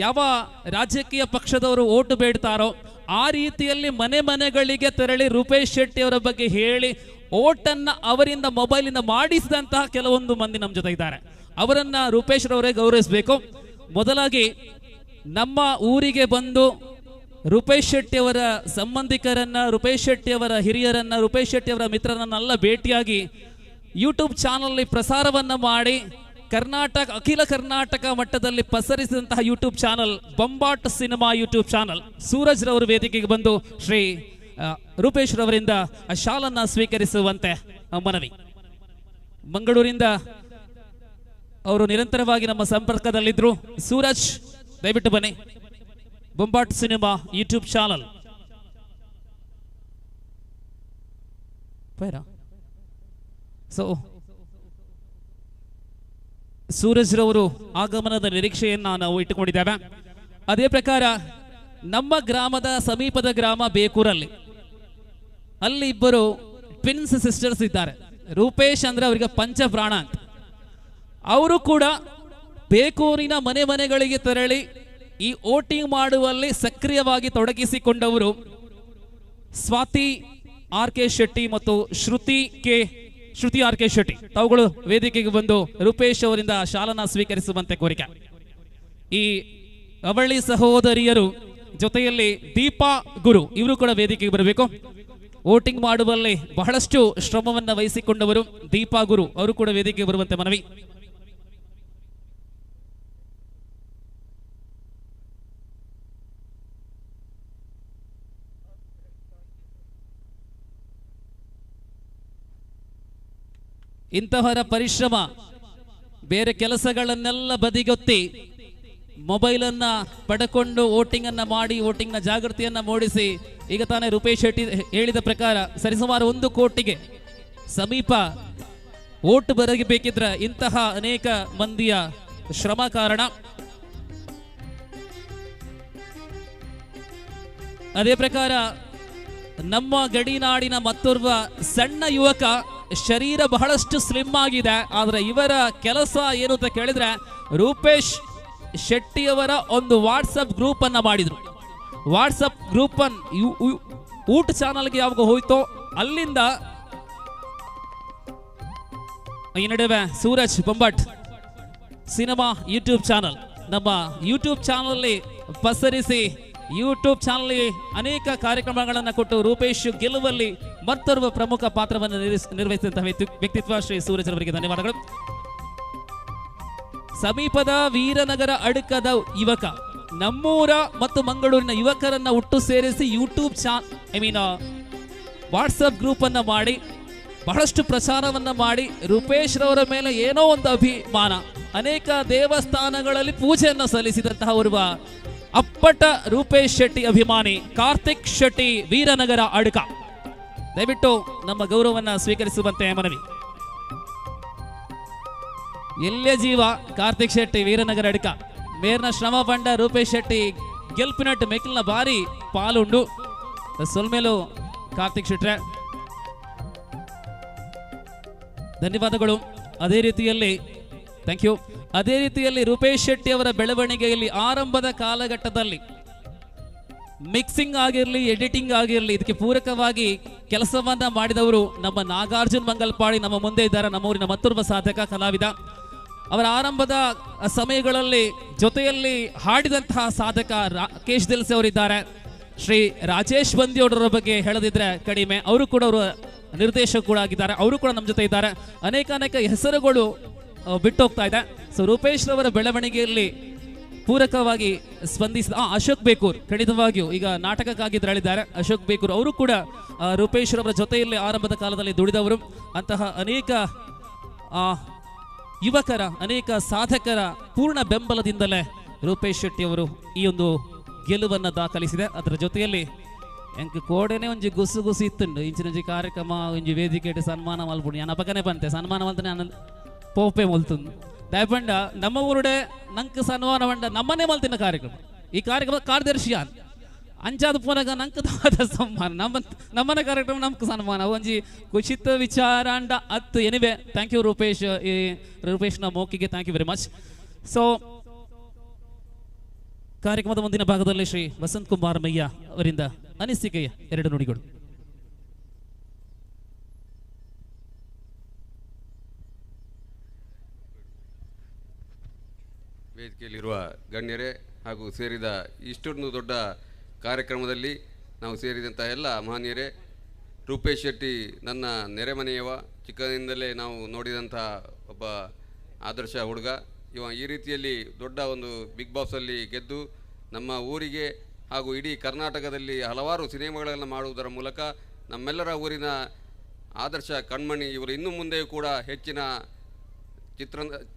ಯಾವ ರಾಜಕೀಯ ಪಕ್ಷದವರು ಓಟು ಬೇಡ್ತಾರೋ ಆ ರೀತಿಯಲ್ಲಿ ಮನೆ ಮನೆಗಳಿಗೆ ತೆರಳಿ ರೂಪೇಶ್ ಶೆಟ್ಟಿ ಅವರ ಬಗ್ಗೆ ಹೇಳಿ ಓಟನ್ನು ಅವರಿಂದ ಮೊಬೈಲಿಂದ ಮಾಡಿಸಿದಂತಹ ಕೆಲವೊಂದು ಮಂದಿ ನಮ್ಮ ಜೊತೆ ಇದ್ದಾರೆ. ಅವರನ್ನು ರೂಪೇಶ್ ರವರೇ ಗೌರವಿಸಬೇಕು. ಮೊದಲಾಗಿ ನಮ್ಮ ಊರಿಗೆ ಬಂದು ರೂಪೇಶ್ ಶೆಟ್ಟಿ ಅವರ ಸಂಬಂಧಿಕರನ್ನ, ರೂಪೇಶ್ ಶೆಟ್ಟಿ ಅವರ ಹಿರಿಯರನ್ನ, ರೂಪೇಶ್ ಶೆಟ್ಟಿ ಅವರ ಮಿತ್ರರನ್ನೆಲ್ಲ ಭೇಟಿಯಾಗಿ ಯೂಟ್ಯೂಬ್ ಚಾನಲ್ ಪ್ರಸಾರವನ್ನು ಮಾಡಿ ಕರ್ನಾಟಕ ಅಖಿಲ ಕರ್ನಾಟಕ ಮಟ್ಟದಲ್ಲಿ ಪಸರಿಸಿದಂತಹ YouTube channel Bombat cinema YouTube channel Suraj ರವರು ವೇದಿಕೆಗೆ ಬಂದು ಶ್ರೀ ರೂಪೇಶ್ ರವರಿಂದ ಆ ಶಾಲನ್ನು ಸ್ವೀಕರಿಸುವಂತೆ ಮನವಿ. ಮಂಗಳೂರಿಂದ ಅವರು ನಿರಂತರವಾಗಿ ನಮ್ಮ ಸಂಪರ್ಕದಲ್ಲಿದ್ದರು. ಸೂರಜ್, ದಯವಿಟ್ಟು ಬನ್ನಿ. ಬೊಂಬಾಟ್ ಸಿನಿಮಾ ಯೂಟ್ಯೂಬ್ ಚಾನಲ್ ಸೊ ಸೂರಜ್ ರವರು ಆಗಮನದ ನಿರೀಕ್ಷೆಯನ್ನ ನಾವು ಇಟ್ಟುಕೊಂಡಿದ್ದೇವೆ. ಅದೇ ಪ್ರಕಾರ ನಮ್ಮ ಗ್ರಾಮದ ಸಮೀಪದ ಗ್ರಾಮ ಬೇಕೂರಲ್ಲಿ ಅಲ್ಲಿ ಇಬ್ಬರು ಟ್ವಿನ್ಸ್ ಸಿಸ್ಟರ್ಸ್ ಇದ್ದಾರೆ. ರೂಪೇಶ್ ಅಂದ್ರೆ ಅವರಿಗೆ ಪಂಚಪ್ರಾಣ ಅಂತ. ಅವರು ಕೂಡ ಬೇಕೂರಿನ ಮನೆ ಮನೆಗಳಿಗೆ ತೆರಳಿ ಈ ವೋಟಿಂಗ್ ಮಾಡುವಲ್ಲಿ ಸಕ್ರಿಯವಾಗಿ ತೊಡಗಿಸಿಕೊಂಡವರು ಸ್ವಾತಿ ಆರ್ ಕೆ ಶೆಟ್ಟಿ ಮತ್ತು ಶ್ರುತಿ ಆರ್ ಕೆ ಶೆಟ್ಟಿ. ತಾವುಗಳು ವೇದಿಕೆಗೆ ಬಂದು ರೂಪೇಶ್ ಅವರಿಂದ ಶಾಲನ ಸ್ವೀಕರಿಸುವಂತೆ ಕೋರಿಕೆ. ಈ ಅವಳಿ ಸಹೋದರಿಯರು ಜೊತೆಯಲ್ಲಿ ದೀಪಾ ಗುರು ಇವರು ಕೂಡ ವೇದಿಕೆಗೆ ಬರಬೇಕು. ವೋಟಿಂಗ್ ಮಾಡುವಲ್ಲಿ ಬಹಳಷ್ಟು ಶ್ರಮವನ್ನು ವಹಿಸಿಕೊಂಡವರು ದೀಪಾ ಗುರು ಅವರು ಕೂಡ ವೇದಿಕೆಗೆ ಬರುವಂತೆ ಮನವಿ. ಇಂತಹವರ ಪರಿಶ್ರಮ ಬೇರೆ ಕೆಲಸಗಳನ್ನೆಲ್ಲ ಬದಿಗೊತ್ತಿ ಮೊಬೈಲನ್ನು ಪಡ್ಕೊಂಡು ವೋಟಿಂಗನ್ನು ಮಾಡಿ ವೋಟಿಂಗ್ನ ಜಾಗೃತಿಯನ್ನು ಮೂಡಿಸಿ ಈಗ ತಾನೇ ರೂಪೇಶ್ ಶೆಟ್ಟಿ ಹೇಳಿದ ಪ್ರಕಾರ ಸರಿಸುಮಾರು 1 ಕೋಟಿಗೆ ಸಮೀಪ ವೋಟ್ ಬರಬೇಕಿದ್ರೆ ಇಂತಹ ಅನೇಕ ಮಂದಿಯ ಶ್ರಮ ಕಾರಣ. ಅದೇ ಪ್ರಕಾರ ನಮ್ಮ ಗಡಿನಾಡಿನ ಮತ್ತೋರ್ವ ಸಣ್ಣ ಯುವಕ, ಶರೀರ ಬಹಳಷ್ಟು ಸ್ಲಿಮ್ ಆಗಿದೆ, ಆದರೆ ಇವರ ಕೆಲಸ ಏನು ಅಂತ ಕೇಳಿದ್ರೆ ರೂಪೇಶ್ ಶೆಟ್ಟಿಯವರ ಒಂದು ವಾಟ್ಸಪ್ ಗ್ರೂಪ್ ಅನ್ನ ಮಾಡಿದ್ರು. ವಾಟ್ಸಪ್ ಗ್ರೂಪ್ ಅನ್ನು ಊಟ ಚಾನಲ್ಗೆ ಯಾವಾಗ ಹೋಯ್ತೋ ಅಲ್ಲಿಂದ ಈ ನಡುವೆ Suraj Bombat cinema YouTube channel ನಮ್ಮ ಯೂಟ್ಯೂಬ್ ಚಾನಲಲ್ಲಿ ಪಸರಿಸಿ ಯೂಟ್ಯೂಬ್ ಚಾನಲ್ ಅನೇಕ ಕಾರ್ಯಕ್ರಮಗಳನ್ನು ಕೊಟ್ಟು ರೂಪೇಶ್ ಗೆಲುವಲ್ಲಿ ಮತ್ತೋರ್ವ ಪ್ರಮುಖ ಪಾತ್ರವನ್ನು ನಿರ್ವಹಿಸಿದಂತಹ ವ್ಯಕ್ತಿತ್ವ ಶ್ರೀ ಸೂರಜ್ ಅವರಿಗೆ ಧನ್ಯವಾದಗಳು. ಸಮೀಪದ ವೀರನಗರ ಅಡಕದ ಯುವಕ, ನಮ್ಮೂರ ಮತ್ತು ಮಂಗಳೂರಿನ ಯುವಕರನ್ನ ಒಟ್ಟು ಸೇರಿಸಿ ಯೂಟ್ಯೂಬ್ ವಾಟ್ಸಪ್ ಗ್ರೂಪ್ ಅನ್ನ ಮಾಡಿ ಬಹಳಷ್ಟು ಪ್ರಚಾರವನ್ನ ಮಾಡಿ ರೂಪೇಶ್ ರವರ ಮೇಲೆ ಏನೋ ಒಂದು ಅಭಿಮಾನ, ಅನೇಕ ದೇವಸ್ಥಾನಗಳಲ್ಲಿ ಪೂಜೆಯನ್ನು ಸಲ್ಲಿಸಿದಂತಹ ಓರ್ವ ಅಪ್ಪಟ ರೂಪೇಶ್ ಶೆಟ್ಟಿ ಅಭಿಮಾನಿ ಕಾರ್ತಿಕ್ ಶೆಟ್ಟಿ, ವೀರನಗರ ಅಡ್ಕ. ದಯವಿಟ್ಟು ನಮ್ಮ ಗೌರವವನ್ನು ಸ್ವೀಕರಿಸುವಂತೆ ಮನವಿ. ಎಲ್ಲೇ ಜೀವ ಕಾರ್ತಿಕ್ ಶೆಟ್ಟಿ ವೀರನಗರ ಅಡ್ಕ ಮೇರ್ನ ಶ್ರಮ ಪಂಡ ರೂಪೇಶ್ ಶೆಟ್ಟಿ ಗೆಲ್ಪಿನಟ್ಟು ಮೆಕ್ಲಿನ ಭಾರಿ ಪಾಲುಂಡು. ಸೊಲ್ಮೇಲು ಕಾರ್ತಿಕ್ ಶೆಟ್ರೆ ಧನ್ಯವಾದಗಳು. ಅದೇ ರೀತಿಯಲ್ಲಿ thank you. ಅದೇ ರೀತಿಯಲ್ಲಿ ರೂಪೇಶ್ ಶೆಟ್ಟಿ ಅವರ ಬೆಳವಣಿಗೆಯಲ್ಲಿ ಆರಂಭದ ಕಾಲಘಟ್ಟದಲ್ಲಿ ಮಿಕ್ಸಿಂಗ್ ಆಗಿರಲಿ, ಎಡಿಟಿಂಗ್ ಆಗಿರಲಿ, ಇದಕ್ಕೆ ಪೂರಕವಾಗಿ ಕೆಲಸವನ್ನ ಮಾಡಿದವರು ನಮ್ಮ ನಾಗಾರ್ಜುನ್ ಮಂಗಲ್ಪಾಡಿ ನಮ್ಮ ಮುಂದೆ ಇದ್ದಾರೆ, ನಮ್ಮೂರಿನ ಮತ್ತೊಬ್ಬ ಸಾಧಕ ಕಲಾವಿದ. ಅವರ ಆರಂಭದ ಸಮಯಗಳಲ್ಲಿ ಜೊತೆಯಲ್ಲಿ ಹಾಡಿದಂತಹ ಸಾಧಕ ರಾಕೇಶ್ ದಿಲ್ಸೆ ಅವರಿದ್ದಾರೆ. ಶ್ರೀ ರಾಜೇಶ್ ಬಂದಿಯವರ ಬಗ್ಗೆ ಹೇಳದಿದ್ರೆ ಕಡಿಮೆ, ಅವರು ಕೂಡ ಅವರು ನಿರ್ದೇಶಕ ಕೂಡ ಆಗಿದ್ದಾರೆ, ಅವರು ಕೂಡ ನಮ್ಮ ಜೊತೆ ಇದ್ದಾರೆ. ಅನೇಕ ಅನೇಕ ಹೆಸರುಗಳು ಬಿಟ್ಟೋಗ್ತಾ ಇದೆ. ಸೊ ರೂಪೇಶ್ ರವರ ಬೆಳವಣಿಗೆಯಲ್ಲಿ ಪೂರಕವಾಗಿ ಸ್ಪಂದಿಸಿದ ಅಶೋಕ್ ಬೇಕೂರ್ ಖಂಡಿತವಾಗಿಯೂ ಈಗ ನಾಟಕಕ್ಕಾಗಿ ತೆರಳಿದ್ದಾರೆ. ಅಶೋಕ್ ಬೇಕೂರ್ ಅವರು ಕೂಡ ರೂಪೇಶ್ ರವರ ಜೊತೆಯಲ್ಲಿ ಆರಂಭದ ಕಾಲದಲ್ಲಿ ದುಡಿದವರು. ಅಂತಹ ಅನೇಕ ಯುವಕರ, ಅನೇಕ ಸಾಧಕರ ಪೂರ್ಣ ಬೆಂಬಲದಿಂದಲೇ ರೂಪೇಶ್ ಶೆಟ್ಟಿ ಅವರು ಈ ಒಂದು ಗೆಲುವನ್ನು ದಾಖಲಿಸಿದೆ. ಅದರ ಜೊತೆಯಲ್ಲಿ ಎಂಕ್ ಕೋಡೆನೆ ಒಂಜಿ ಗುಸು ಗುಸು ಇತ್ತುಂಡು ಇಂಚಿನೊಂಜಿ ಕಾರ್ಯಕ್ರಮ ಒಂಜಿ ವೇದಿಕೆ ಸನ್ಮಾನ ಮಲ್ಪುಂಡು ಯಾನ್ ಅಪಕನೆ ಬಂತೆ ಸನ್ಮಾನ ಮಲ್ತನೆ ನಾನು ಪೋಪೆ ಮಲ್ತುಂದು ದಯಪಂಡ ನಮ್ಮ ಊರುಡೆ ನಂಕ್ ಸನ್ಮಾನ ಪಂಡ ನಮ್ಮನೆ ಮಲ್ತಿನ ಕಾರ್ಯಕ್ರಮ. ಈ ಕಾರ್ಯಕ್ರಮ ಕಾರ್ಯದರ್ಶಿ ಯಾನ್ ಅಂಚಾದ ಪೋನಗ ನಂಕ್ ದಾದ ಸನ್ಮಾನ ನಮ್ಮನೆ ಕಾರ್ಯಕ್ರಮ ನಮ್ಗೆ ಸನ್ಮಾನ ಒಂಜಿ ಕುಚಿತ ವಿಚಾರಾಂಡ ಅತ್ತು. ಎನಿವೆ thank you Rupesh, ಈ ರೂಪೇಶ್ನ ಮೌಖಿಗೆ thank you very much. So ಕಾರ್ಯಕ್ರಮದ ಮುಂದಿನ ಭಾಗದಲ್ಲಿ ಶ್ರೀ ವಸಂತ್ ಕುಮಾರ್ ಮಯ್ಯ ಅವರಿಂದ ಅನಿಸಿಕೆಯ ಎರಡು ನುಡಿಗಳು. ವೇದಿಕೆಯಲ್ಲಿರುವ ಗಣ್ಯರೇ ಹಾಗೂ ಸೇರಿದ ಇಷ್ಟೊಂದು ದೊಡ್ಡ ಕಾರ್ಯಕ್ರಮದಲ್ಲಿ ನಾವು ಸೇರಿದಂಥ ಎಲ್ಲ ಮಹನೀಯರೇ, ರೂಪೇಶ್ ಶೆಟ್ಟಿ ನನ್ನ ನೆರೆಮನೆಯವ, ಚಿಕ್ಕಂದಿನಿಂದಲೇ ನಾವು ನೋಡಿದಂಥ ಒಬ್ಬ ಆದರ್ಶ ಹುಡುಗ. ಇವ ಈ ರೀತಿಯಲ್ಲಿ ದೊಡ್ಡ ಒಂದು ಬಿಗ್ ಬಾಸಲ್ಲಿ ಗೆದ್ದು ನಮ್ಮ ಊರಿಗೆ ಹಾಗೂ ಇಡೀ ಕರ್ನಾಟಕದಲ್ಲಿ ಹಲವಾರು ಸಿನಿಮಾಗಳನ್ನು ಮಾಡುವುದರ ಮೂಲಕ ನಮ್ಮೆಲ್ಲರ ಊರಿನ ಆದರ್ಶ ಕಣ್ಮಣಿ. ಇವರು ಇನ್ನು ಮುಂದೆಯೂ ಕೂಡ ಹೆಚ್ಚಿನ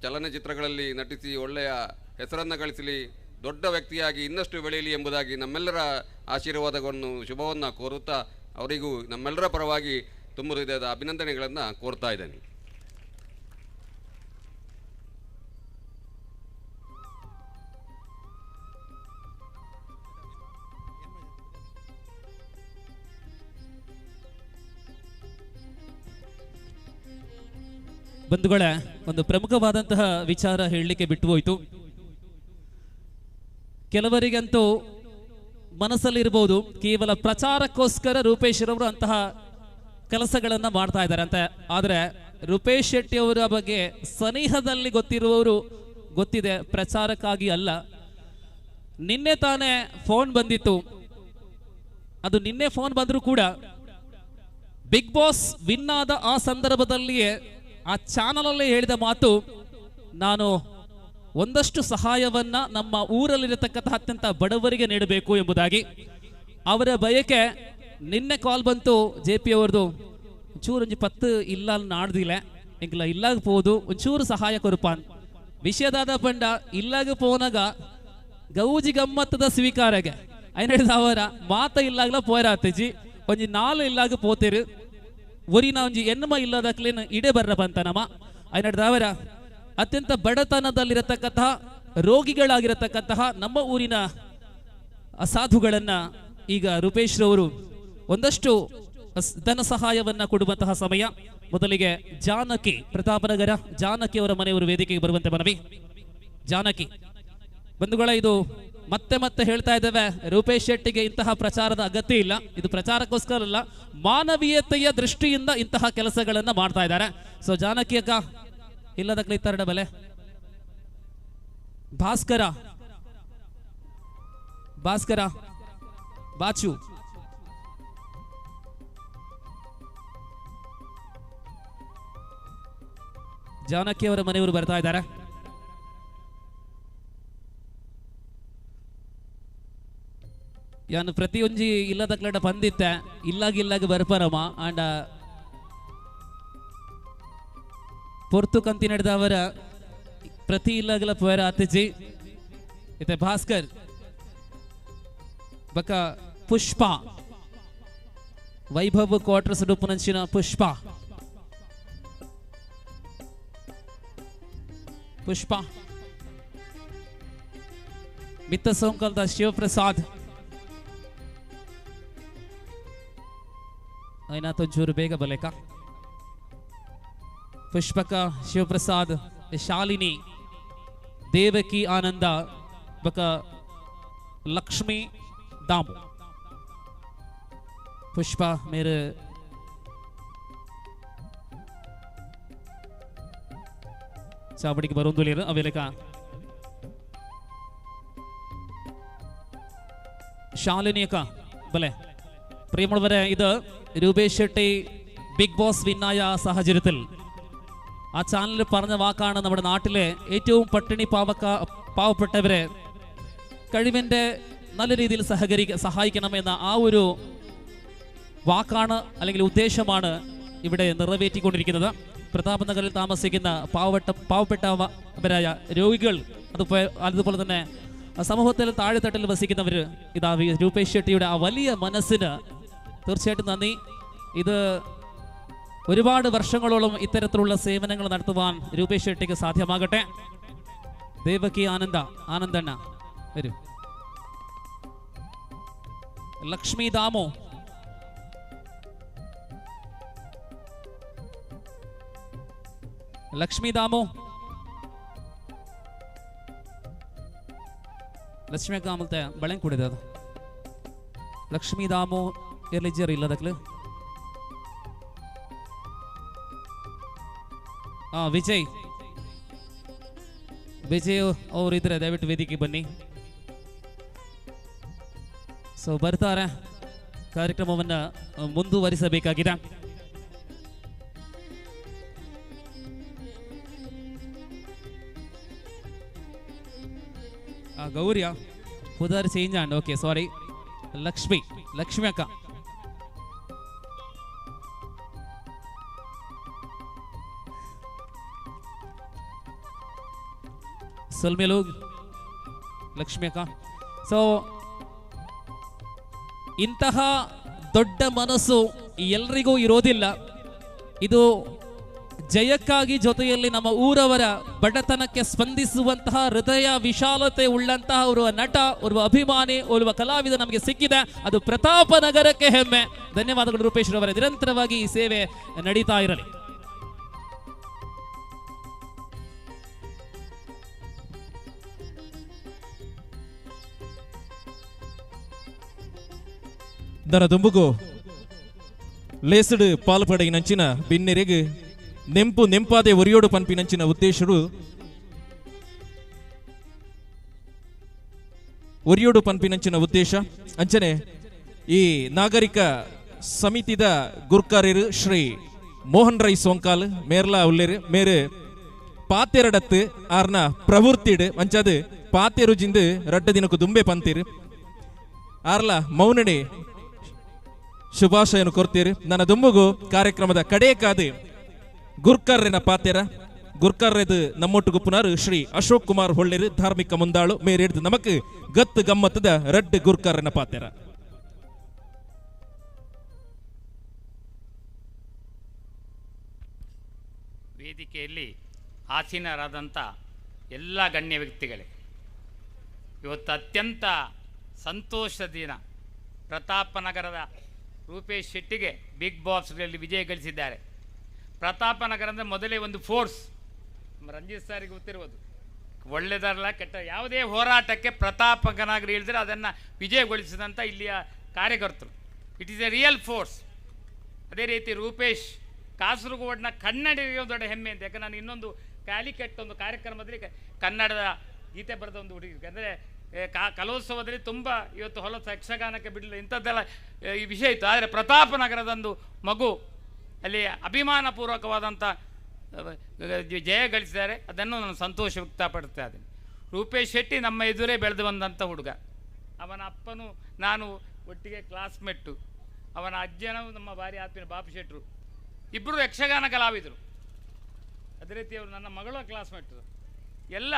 ಚಲನಚಿತ್ರಗಳಲ್ಲಿ ನಟಿಸಿ ಒಳ್ಳೆಯ ಹೆಸರನ್ನು ಗಳಿಸಲಿ, ದೊಡ್ಡ ವ್ಯಕ್ತಿಯಾಗಿ ಇನ್ನಷ್ಟು ಬೆಳೆಯಲಿ ಎಂಬುದಾಗಿ ನಮ್ಮೆಲ್ಲರ ಆಶೀರ್ವಾದವನ್ನು ಶುಭವನ್ನು ಕೋರುತ್ತಾ ಅವರಿಗೂ ನಮ್ಮೆಲ್ಲರ ಪರವಾಗಿ ತುಂಬ ಹೃದಯದ ಅಭಿನಂದನೆಗಳನ್ನು ಕೋರ್ತಾ ಇದ್ದೇನೆ. ಬಂಧುಗಳೇ, ಒಂದು ಪ್ರಮುಖವಾದಂತಹ ವಿಚಾರ ಹೇಳಲಿಕ್ಕೆ ಬಿಟ್ಟು ಹೋಯಿತು. ಕೆಲವರಿಗಂತೂ ಮನಸ್ಸಲ್ಲಿರ್ಬೋದು ಕೇವಲ ಪ್ರಚಾರಕ್ಕೋಸ್ಕರ ರೂಪೇಶ್ ರವರು ಅಂತಹ ಕೆಲಸಗಳನ್ನು ಮಾಡ್ತಾ ಇದ್ದಾರೆ ಅಂತ. ಆದರೆ ರೂಪೇಶ್ ಶೆಟ್ಟಿ ಅವರ ಬಗ್ಗೆ ಸನಿಹದಲ್ಲಿ ಗೊತ್ತಿರುವವರು ಗೊತ್ತಿದೆ, ಪ್ರಚಾರಕ್ಕಾಗಿ ಅಲ್ಲ. ನಿನ್ನೆ ತಾನೇ ಫೋನ್ ಬಂದಿತ್ತು, ಅದು ನಿನ್ನೆ ಫೋನ್ ಬಂದರೂ ಕೂಡ ಬಿಗ್ ಬಾಸ್ ವಿನ್ ಆದ ಆ ಸಂದರ್ಭದಲ್ಲಿಯೇ ಆ ಚಾನಲಲ್ಲೇ ಹೇಳಿದ ಮಾತು, ನಾನು ಒಂದಷ್ಟು ಸಹಾಯವನ್ನ ನಮ್ಮ ಊರಲ್ಲಿರತಕ್ಕಂತಹ ಅತ್ಯಂತ ಬಡವರಿಗೆ ನೀಡಬೇಕು ಎಂಬುದಾಗಿ. ಅವರ ಬಯಕೆ ನಿನ್ನೆ ಕಾಲ್ ಬಂತು ಜೆ ಪಿ ಅವರದು, ಒಂಚೂರು ಒಂಜಿ 10 ಇಲ್ಲ ನಾಡ್ದಿಲ್ಲ ಎಂಕ್ಲ ಇಲ್ಲಾಗ ಪೋದು ಒಂಚೂರು ಸಹಾಯ ಕೊರುಪಾನ್ ವಿಷಯದಾದ ಪಂಡ ಇಲ್ಲಾಗ ಪೋನಾಗ ಗೌಜಿ ಗಮ್ಮತ್ತದ ಸ್ವೀಕಾರಗೆ ಐನಡಿದ ಅವರ ಮಾತ ಇಲ್ಲಾಗ್ಲ ಪೋಯರಾತಜಿ ಒಂಜಿ 4 ಇಲ್ಲಾಗ ಪೋತಿರು ಒರಿನ ಒಂಜಿ ಎನ್ಮ ಇಲ್ಲದಕ್ಲೇನು ಇಡೆ ಬರ್ರ ಬಂತ ನಮ್ಮ ಐನಡಿದ ಅವರ ಅತ್ಯಂತ ಬಡತನದಲ್ಲಿರತಕ್ಕಂತಹ ರೋಗಿಗಳಾಗಿರತಕ್ಕಂತಹ ನಮ್ಮ ಊರಿನ ಸಾಧುಗಳನ್ನು ಈಗ ರೂಪೇಶ್ ರವರು ಒಂದಷ್ಟು ಧನ ಸಹಾಯವನ್ನು ಕೊಡುವಂತಹ ಸಮಯ. ಮೊದಲಿಗೆ ಜಾನಕಿ, ಪ್ರತಾಪನಗರ ಜಾನಕಿ ಅವರ ಮನೆಯವರು ವೇದಿಕೆಗೆ ಬರುವಂತೆ ಮನವಿ. ಜಾನಕಿ ಬಂಧುಗಳ, ಇದು ಮತ್ತೆ ಮತ್ತೆ ಹೇಳ್ತಾ ಇದ್ದೇವೆ, ರೂಪೇಶ್ ಶೆಟ್ಟಿಗೆ ಇಂತಹ ಪ್ರಚಾರದ ಅಗತ್ಯ ಇಲ್ಲ. ಇದು ಪ್ರಚಾರಕ್ಕೋಸ್ಕರ ಅಲ್ಲ, ಮಾನವೀಯತೆಯ ದೃಷ್ಟಿಯಿಂದ ಇಂತಹ ಕೆಲಸಗಳನ್ನು ಮಾಡ್ತಾ ಇದ್ದಾರೆ. ಸೊ ಜಾನಕಿ ಅಕ್ಕ ಇಲ್ಲದಕ್ಕೆ ತರಡ ಬಲೆ. ಭಾಸ್ಕರ ಭಾಸ್ಕರ ಬಾಚು ಜಾನಕಿ ಅವರ ಮನೆಯವರು ಬರ್ತಾ ಇದ್ದಾರೆ. ಯಾನು ಪ್ರತಿಯೊಂಜಿ ಇಲ್ಲದ ಕ್ಲಡ ಬಂದಿತ್ತೆ ಇಲ್ಲಾಗ ಇಲ್ಲಾಗ ಬರ್ಪರಮ್ಮ ಆಂಡ ಪೊರ್ತು ಕಂತಿ ನಡೆದವರ ಪ್ರತಿ ಇಲ್ಲಾಗಲ ಪೋಯರ ಅತ್ತಿಜಿ ಇತ್ತೆ ಭಾಸ್ಕರ್ ಬಕ ಪುಷ್ಪ ವೈಭವ್ ಕ್ವಾರ್ಟರ್ಸ್ ಡುಪ್ಪುನಂಚಿನ ಪುಷ್ಪ ಪುಷ್ಪ ಮಿತ್ತ ಸೋಂಕಲ್ದ ಶಿವಪ್ರಸಾದ್ ಐನಾತೊಂಚೂರು ಬೇಗ ಬಲೇಕ ಪುಷ್ಪಕ ಶಿವಪ್ರಸಾದ್ ಶಾಲಿನಿ ದೇವಕಿ ಆನಂದ ಬಕ ಲಕ್ಷ್ಮಿ ದಾಮು ಪುಷ್ಪ ಮೇರೆ ಚಾವಡಿಗೆ ಬರೋಂದುಲೇರು ಅವೇಲಕ ಶಾಲಿನಿ ಅಕ್ಕ ಬಲೆ പ്രിയമുള്ളവരെ, ഇത് രൂപേഷ് ഷെട്ടി ബിഗ് ബോസ് വിന്നായ സാഹചര്യത്തിൽ ആ ചാനലിൽ പറഞ്ഞ വാക്കാണ് നമ്മുടെ നാട്ടിലെ ഏറ്റവും പട്ടിണി പാവപ്പെട്ടവരെ കഴിവിൻ്റെ നല്ല രീതിയിൽ സഹായിക്കണമെന്ന ആ ഒരു വാക്കാണ് അല്ലെങ്കിൽ ഉദ്ദേശമാണ് ഇവിടെ നിറവേറ്റിക്കൊണ്ടിരിക്കുന്നത്. പ്രതാപ് നഗറിൽ താമസിക്കുന്ന പാവപ്പെട്ടവരായ രോഗികൾ, അതുപോലെ തന്നെ സമൂഹത്തിൽ താഴെത്തട്ടിൽ വസിക്കുന്നവർ, ഇതാ രൂപേഷ് ഷെട്ടിയുടെ ആ വലിയ മനസ്സിന് തീർച്ചയായിട്ടും നന്ദി. ഇത് ഒരുപാട് വർഷങ്ങളോളം ഇത്തരത്തിലുള്ള സേവനങ്ങൾ നടത്തുവാൻ രൂപേഷ് ഷെട്ടിക്ക് സാധ്യമാകട്ടെ. ദേവകി ആനന്ദണ്ണ വരൂ. ലക്ഷ്മി ദാമോ ലക്ഷ്മി ദാമോ ಲಕ್ಷ್ಮಿ ಕಾಮಲ್ತೆ ಬಳೆಂಗ್ ಕೂಡಿದೆ ಅದು. ಲಕ್ಷ್ಮೀ ದಾಮು ಎರ್ಲಿಜ್ಜರ್ ಇಲ್ಲ ಅದಕ್ಕೆ. ವಿಜಯ್ ವಿಜಯ್ ಅವರಿದ್ರೆ ದಯವಿಟ್ಟು ವೇದಿಕೆ ಬನ್ನಿ. ಸೊ ಬರ್ತಾರೆ, ಕಾರ್ಯಕ್ರಮವನ್ನು ಮುಂದುವರಿಸಬೇಕಾಗಿದೆ. ಗೌರಿಯ ಪುದರ್ change and okay sorry Lakshmi Lakshmi ಅಕ್ಕ ಸೊಲ್ಮೇಲು ಲಕ್ಷ್ಮಿ ಅಕ್ಕ. ಸೊ ಇಂತಹ ದೊಡ್ಡ ಮನಸ್ಸು ಎಲ್ರಿಗೂ ಇರೋದಿಲ್ಲ. ಇದು ಜಯಕ್ಕಾಗಿ ಜೊತೆಯಲ್ಲಿ ನಮ್ಮ ಊರವರ ಬಡತನಕ್ಕೆ ಸ್ಪಂದಿಸುವಂತಹ ಹೃದಯ ವಿಶಾಲತೆ ಉಳ್ಳಂತಹ ಓರ್ವ ನಟ, ಓರ್ವ ಅಭಿಮಾನಿ, ಓರ್ವ ಕಲಾವಿದ ನಮಗೆ ಸಿಕ್ಕಿದೆ. ಅದು ಪ್ರತಾಪ ನಗರಕ್ಕೆ ಹೆಮ್ಮೆ. ಧನ್ಯವಾದಗಳು ರೂಪೇಶ್ ರವರೇ. ನಿರಂತರವಾಗಿ ಈ ಸೇವೆ ನಡೀತಾ ಇರಲಿ. ದರ ದುಂಬುಗು ಲೇಸಡು ಪಾಲ್ಪಡೆಗಿನಂಚಿನ ಬಿನ್ನೆರೆಗೆ ನೆಂಪು ನೆಂಪಾದೆ ಒರಿಯೋಡು ಪನ್ಪಿನಂಚಿನ ಉದ್ದೇಶರು ಒರಿಯೋಡು ಪನ್ಪಿನಂಚಿನ ಉದ್ದೇಶ ಅಂಚನೆ ಈ ನಾಗರಿಕ ಸಮಿತಿದ ಗುರ್ಕಾರ್ಯರು ಶ್ರೀ ಮೋಹನ್ ರೈ ಸೋಂಕಾಲ್ ಮೇರ್ಲಾ ಉಲ್ಲೇರು ಮೇರು ಪಾತೆರಡತ್ತು ಆರ್ನ ಪ್ರವೃತ್ತಿಡು ಅಂಚಾದು ಪಾತೆರು ಜಿಂದು ರಡ್ಡ ದಿನಕ್ಕೂ ದುಂಬೆ ಪಂತೀರು ಆರ್ಲ ಮೌನಣೆ ಶುಭಾಶಯನು ಕೊರ್ತೀರು. ನನ್ನ ದುಂಬುಗು ಕಾರ್ಯಕ್ರಮದ ಕಡೆಯಕಾದು ಗುರ್ಕರ್ರೆನ ಪಾತೆರ ಗುರ್ಕರ್ರೆದು ನಮ್ಮೊಟ್ಟು ಗುಪ್ಪುನಾರು ಶ್ರೀ ಅಶೋಕ್ ಕುಮಾರ್ ಹೊಳ್ಳೆರು ಧಾರ್ಮಿಕ ಮುಂದಾಳು ಮೇರೆಡ್ದು ನಮಕ್ ಗತ್ತು ಗಮ್ಮತ್ತದ ರಡ್ಡು ಗುರ್ಕರ್ರೆನ ಪಾತೆರ. ವೇದಿಕೆಯಲ್ಲಿ ಆಸೀನರಾದಂಥ ಎಲ್ಲ ಗಣ್ಯ ವ್ಯಕ್ತಿಗಳೇ, ಇವತ್ತು ಅತ್ಯಂತ ಸಂತೋಷದ ದಿನ. ಪ್ರತಾಪನಗರದ ರೂಪೇಶ್ ಶೆಟ್ಟಿಗೆ ಬಿಗ್ ಬಾಸ್ನಲ್ಲಿ ವಿಜಯ ಗಳಿಸಿದ್ದಾರೆ. ಪ್ರತಾಪನಗರ ಅಂದರೆ ಮೊದಲೇ ಒಂದು ಫೋರ್ಸ್, ರಂಜಿತ್ ಸಾರಿಗೆ ಗೊತ್ತಿರ್ಬೋದು, ಒಳ್ಳೆಯದಲ್ಲ ಕೆಟ್ಟ ಯಾವುದೇ ಹೋರಾಟಕ್ಕೆ ಪ್ರತಾಪನಗರ ಹೇಳಿದರೆ ಅದನ್ನು ವಿಜಯಗೊಳಿಸಿದಂಥ ಇಲ್ಲಿಯ ಕಾರ್ಯಕರ್ತರು. It is a real force. ಅದೇ ರೀತಿ ರೂಪೇಶ್ ಕಾಸರಗೋಡಿನ ಕನ್ನಡಿಗರಿಗೆ ಒಂದು ದೊಡ್ಡ ಹೆಮ್ಮೆ ಅಂತ. ಯಾಕಂದರೆ ನಾನು ಇನ್ನೊಂದು ಕ್ಯಾಲಿಕಟ್ ಒಂದು ಕಾರ್ಯಕ್ರಮದಲ್ಲಿ ಕನ್ನಡದ ಗೀತೆ ಬರೆದ ಒಂದು ಹುಡುಗಿ. ಅಂದರೆ ಕಲೋತ್ಸವದಲ್ಲಿ ತುಂಬ ಇವತ್ತು ಹೊಲಸು ಯಕ್ಷಗಾನಕ್ಕೆ ಬಿಡಲಿಲ್ಲ ಇಂಥದ್ದೆಲ್ಲ ಈ ವಿಷಯ ಇತ್ತು. ಆದರೆ ಪ್ರತಾಪನಗರದೊಂದು ಮಗು ಅಲ್ಲಿ ಅಭಿಮಾನಪೂರ್ವಕವಾದಂಥ ಜಯ ಗಳಿಸಿದ್ದಾರೆ, ಅದನ್ನು ನಾನು ಸಂತೋಷ ವ್ಯಕ್ತಪಡ್ತಾ ಇದ್ದೀನಿ. ರೂಪೇಶ್ ಶೆಟ್ಟಿ ನಮ್ಮ ಎದುರೇ ಬೆಳೆದು ಬಂದಂಥ ಹುಡುಗ. ಅವನ ಅಪ್ಪನು ನಾನು ಒಟ್ಟಿಗೆ ಕ್ಲಾಸ್ಮೇಟು. ಅವನ ಅಜ್ಜನೂ ನಮ್ಮ ಭಾರಿ ಆತ್ಮೀಯ ಬಾಪು ಶೆಟ್ಟರು. ಇಬ್ಬರು ಯಕ್ಷಗಾನ ಕಲಾವಿದರು. ಅದೇ ರೀತಿ ಅವರು ನನ್ನ ಮಗಳ ಕ್ಲಾಸ್ಮೇಟು. ಎಲ್ಲ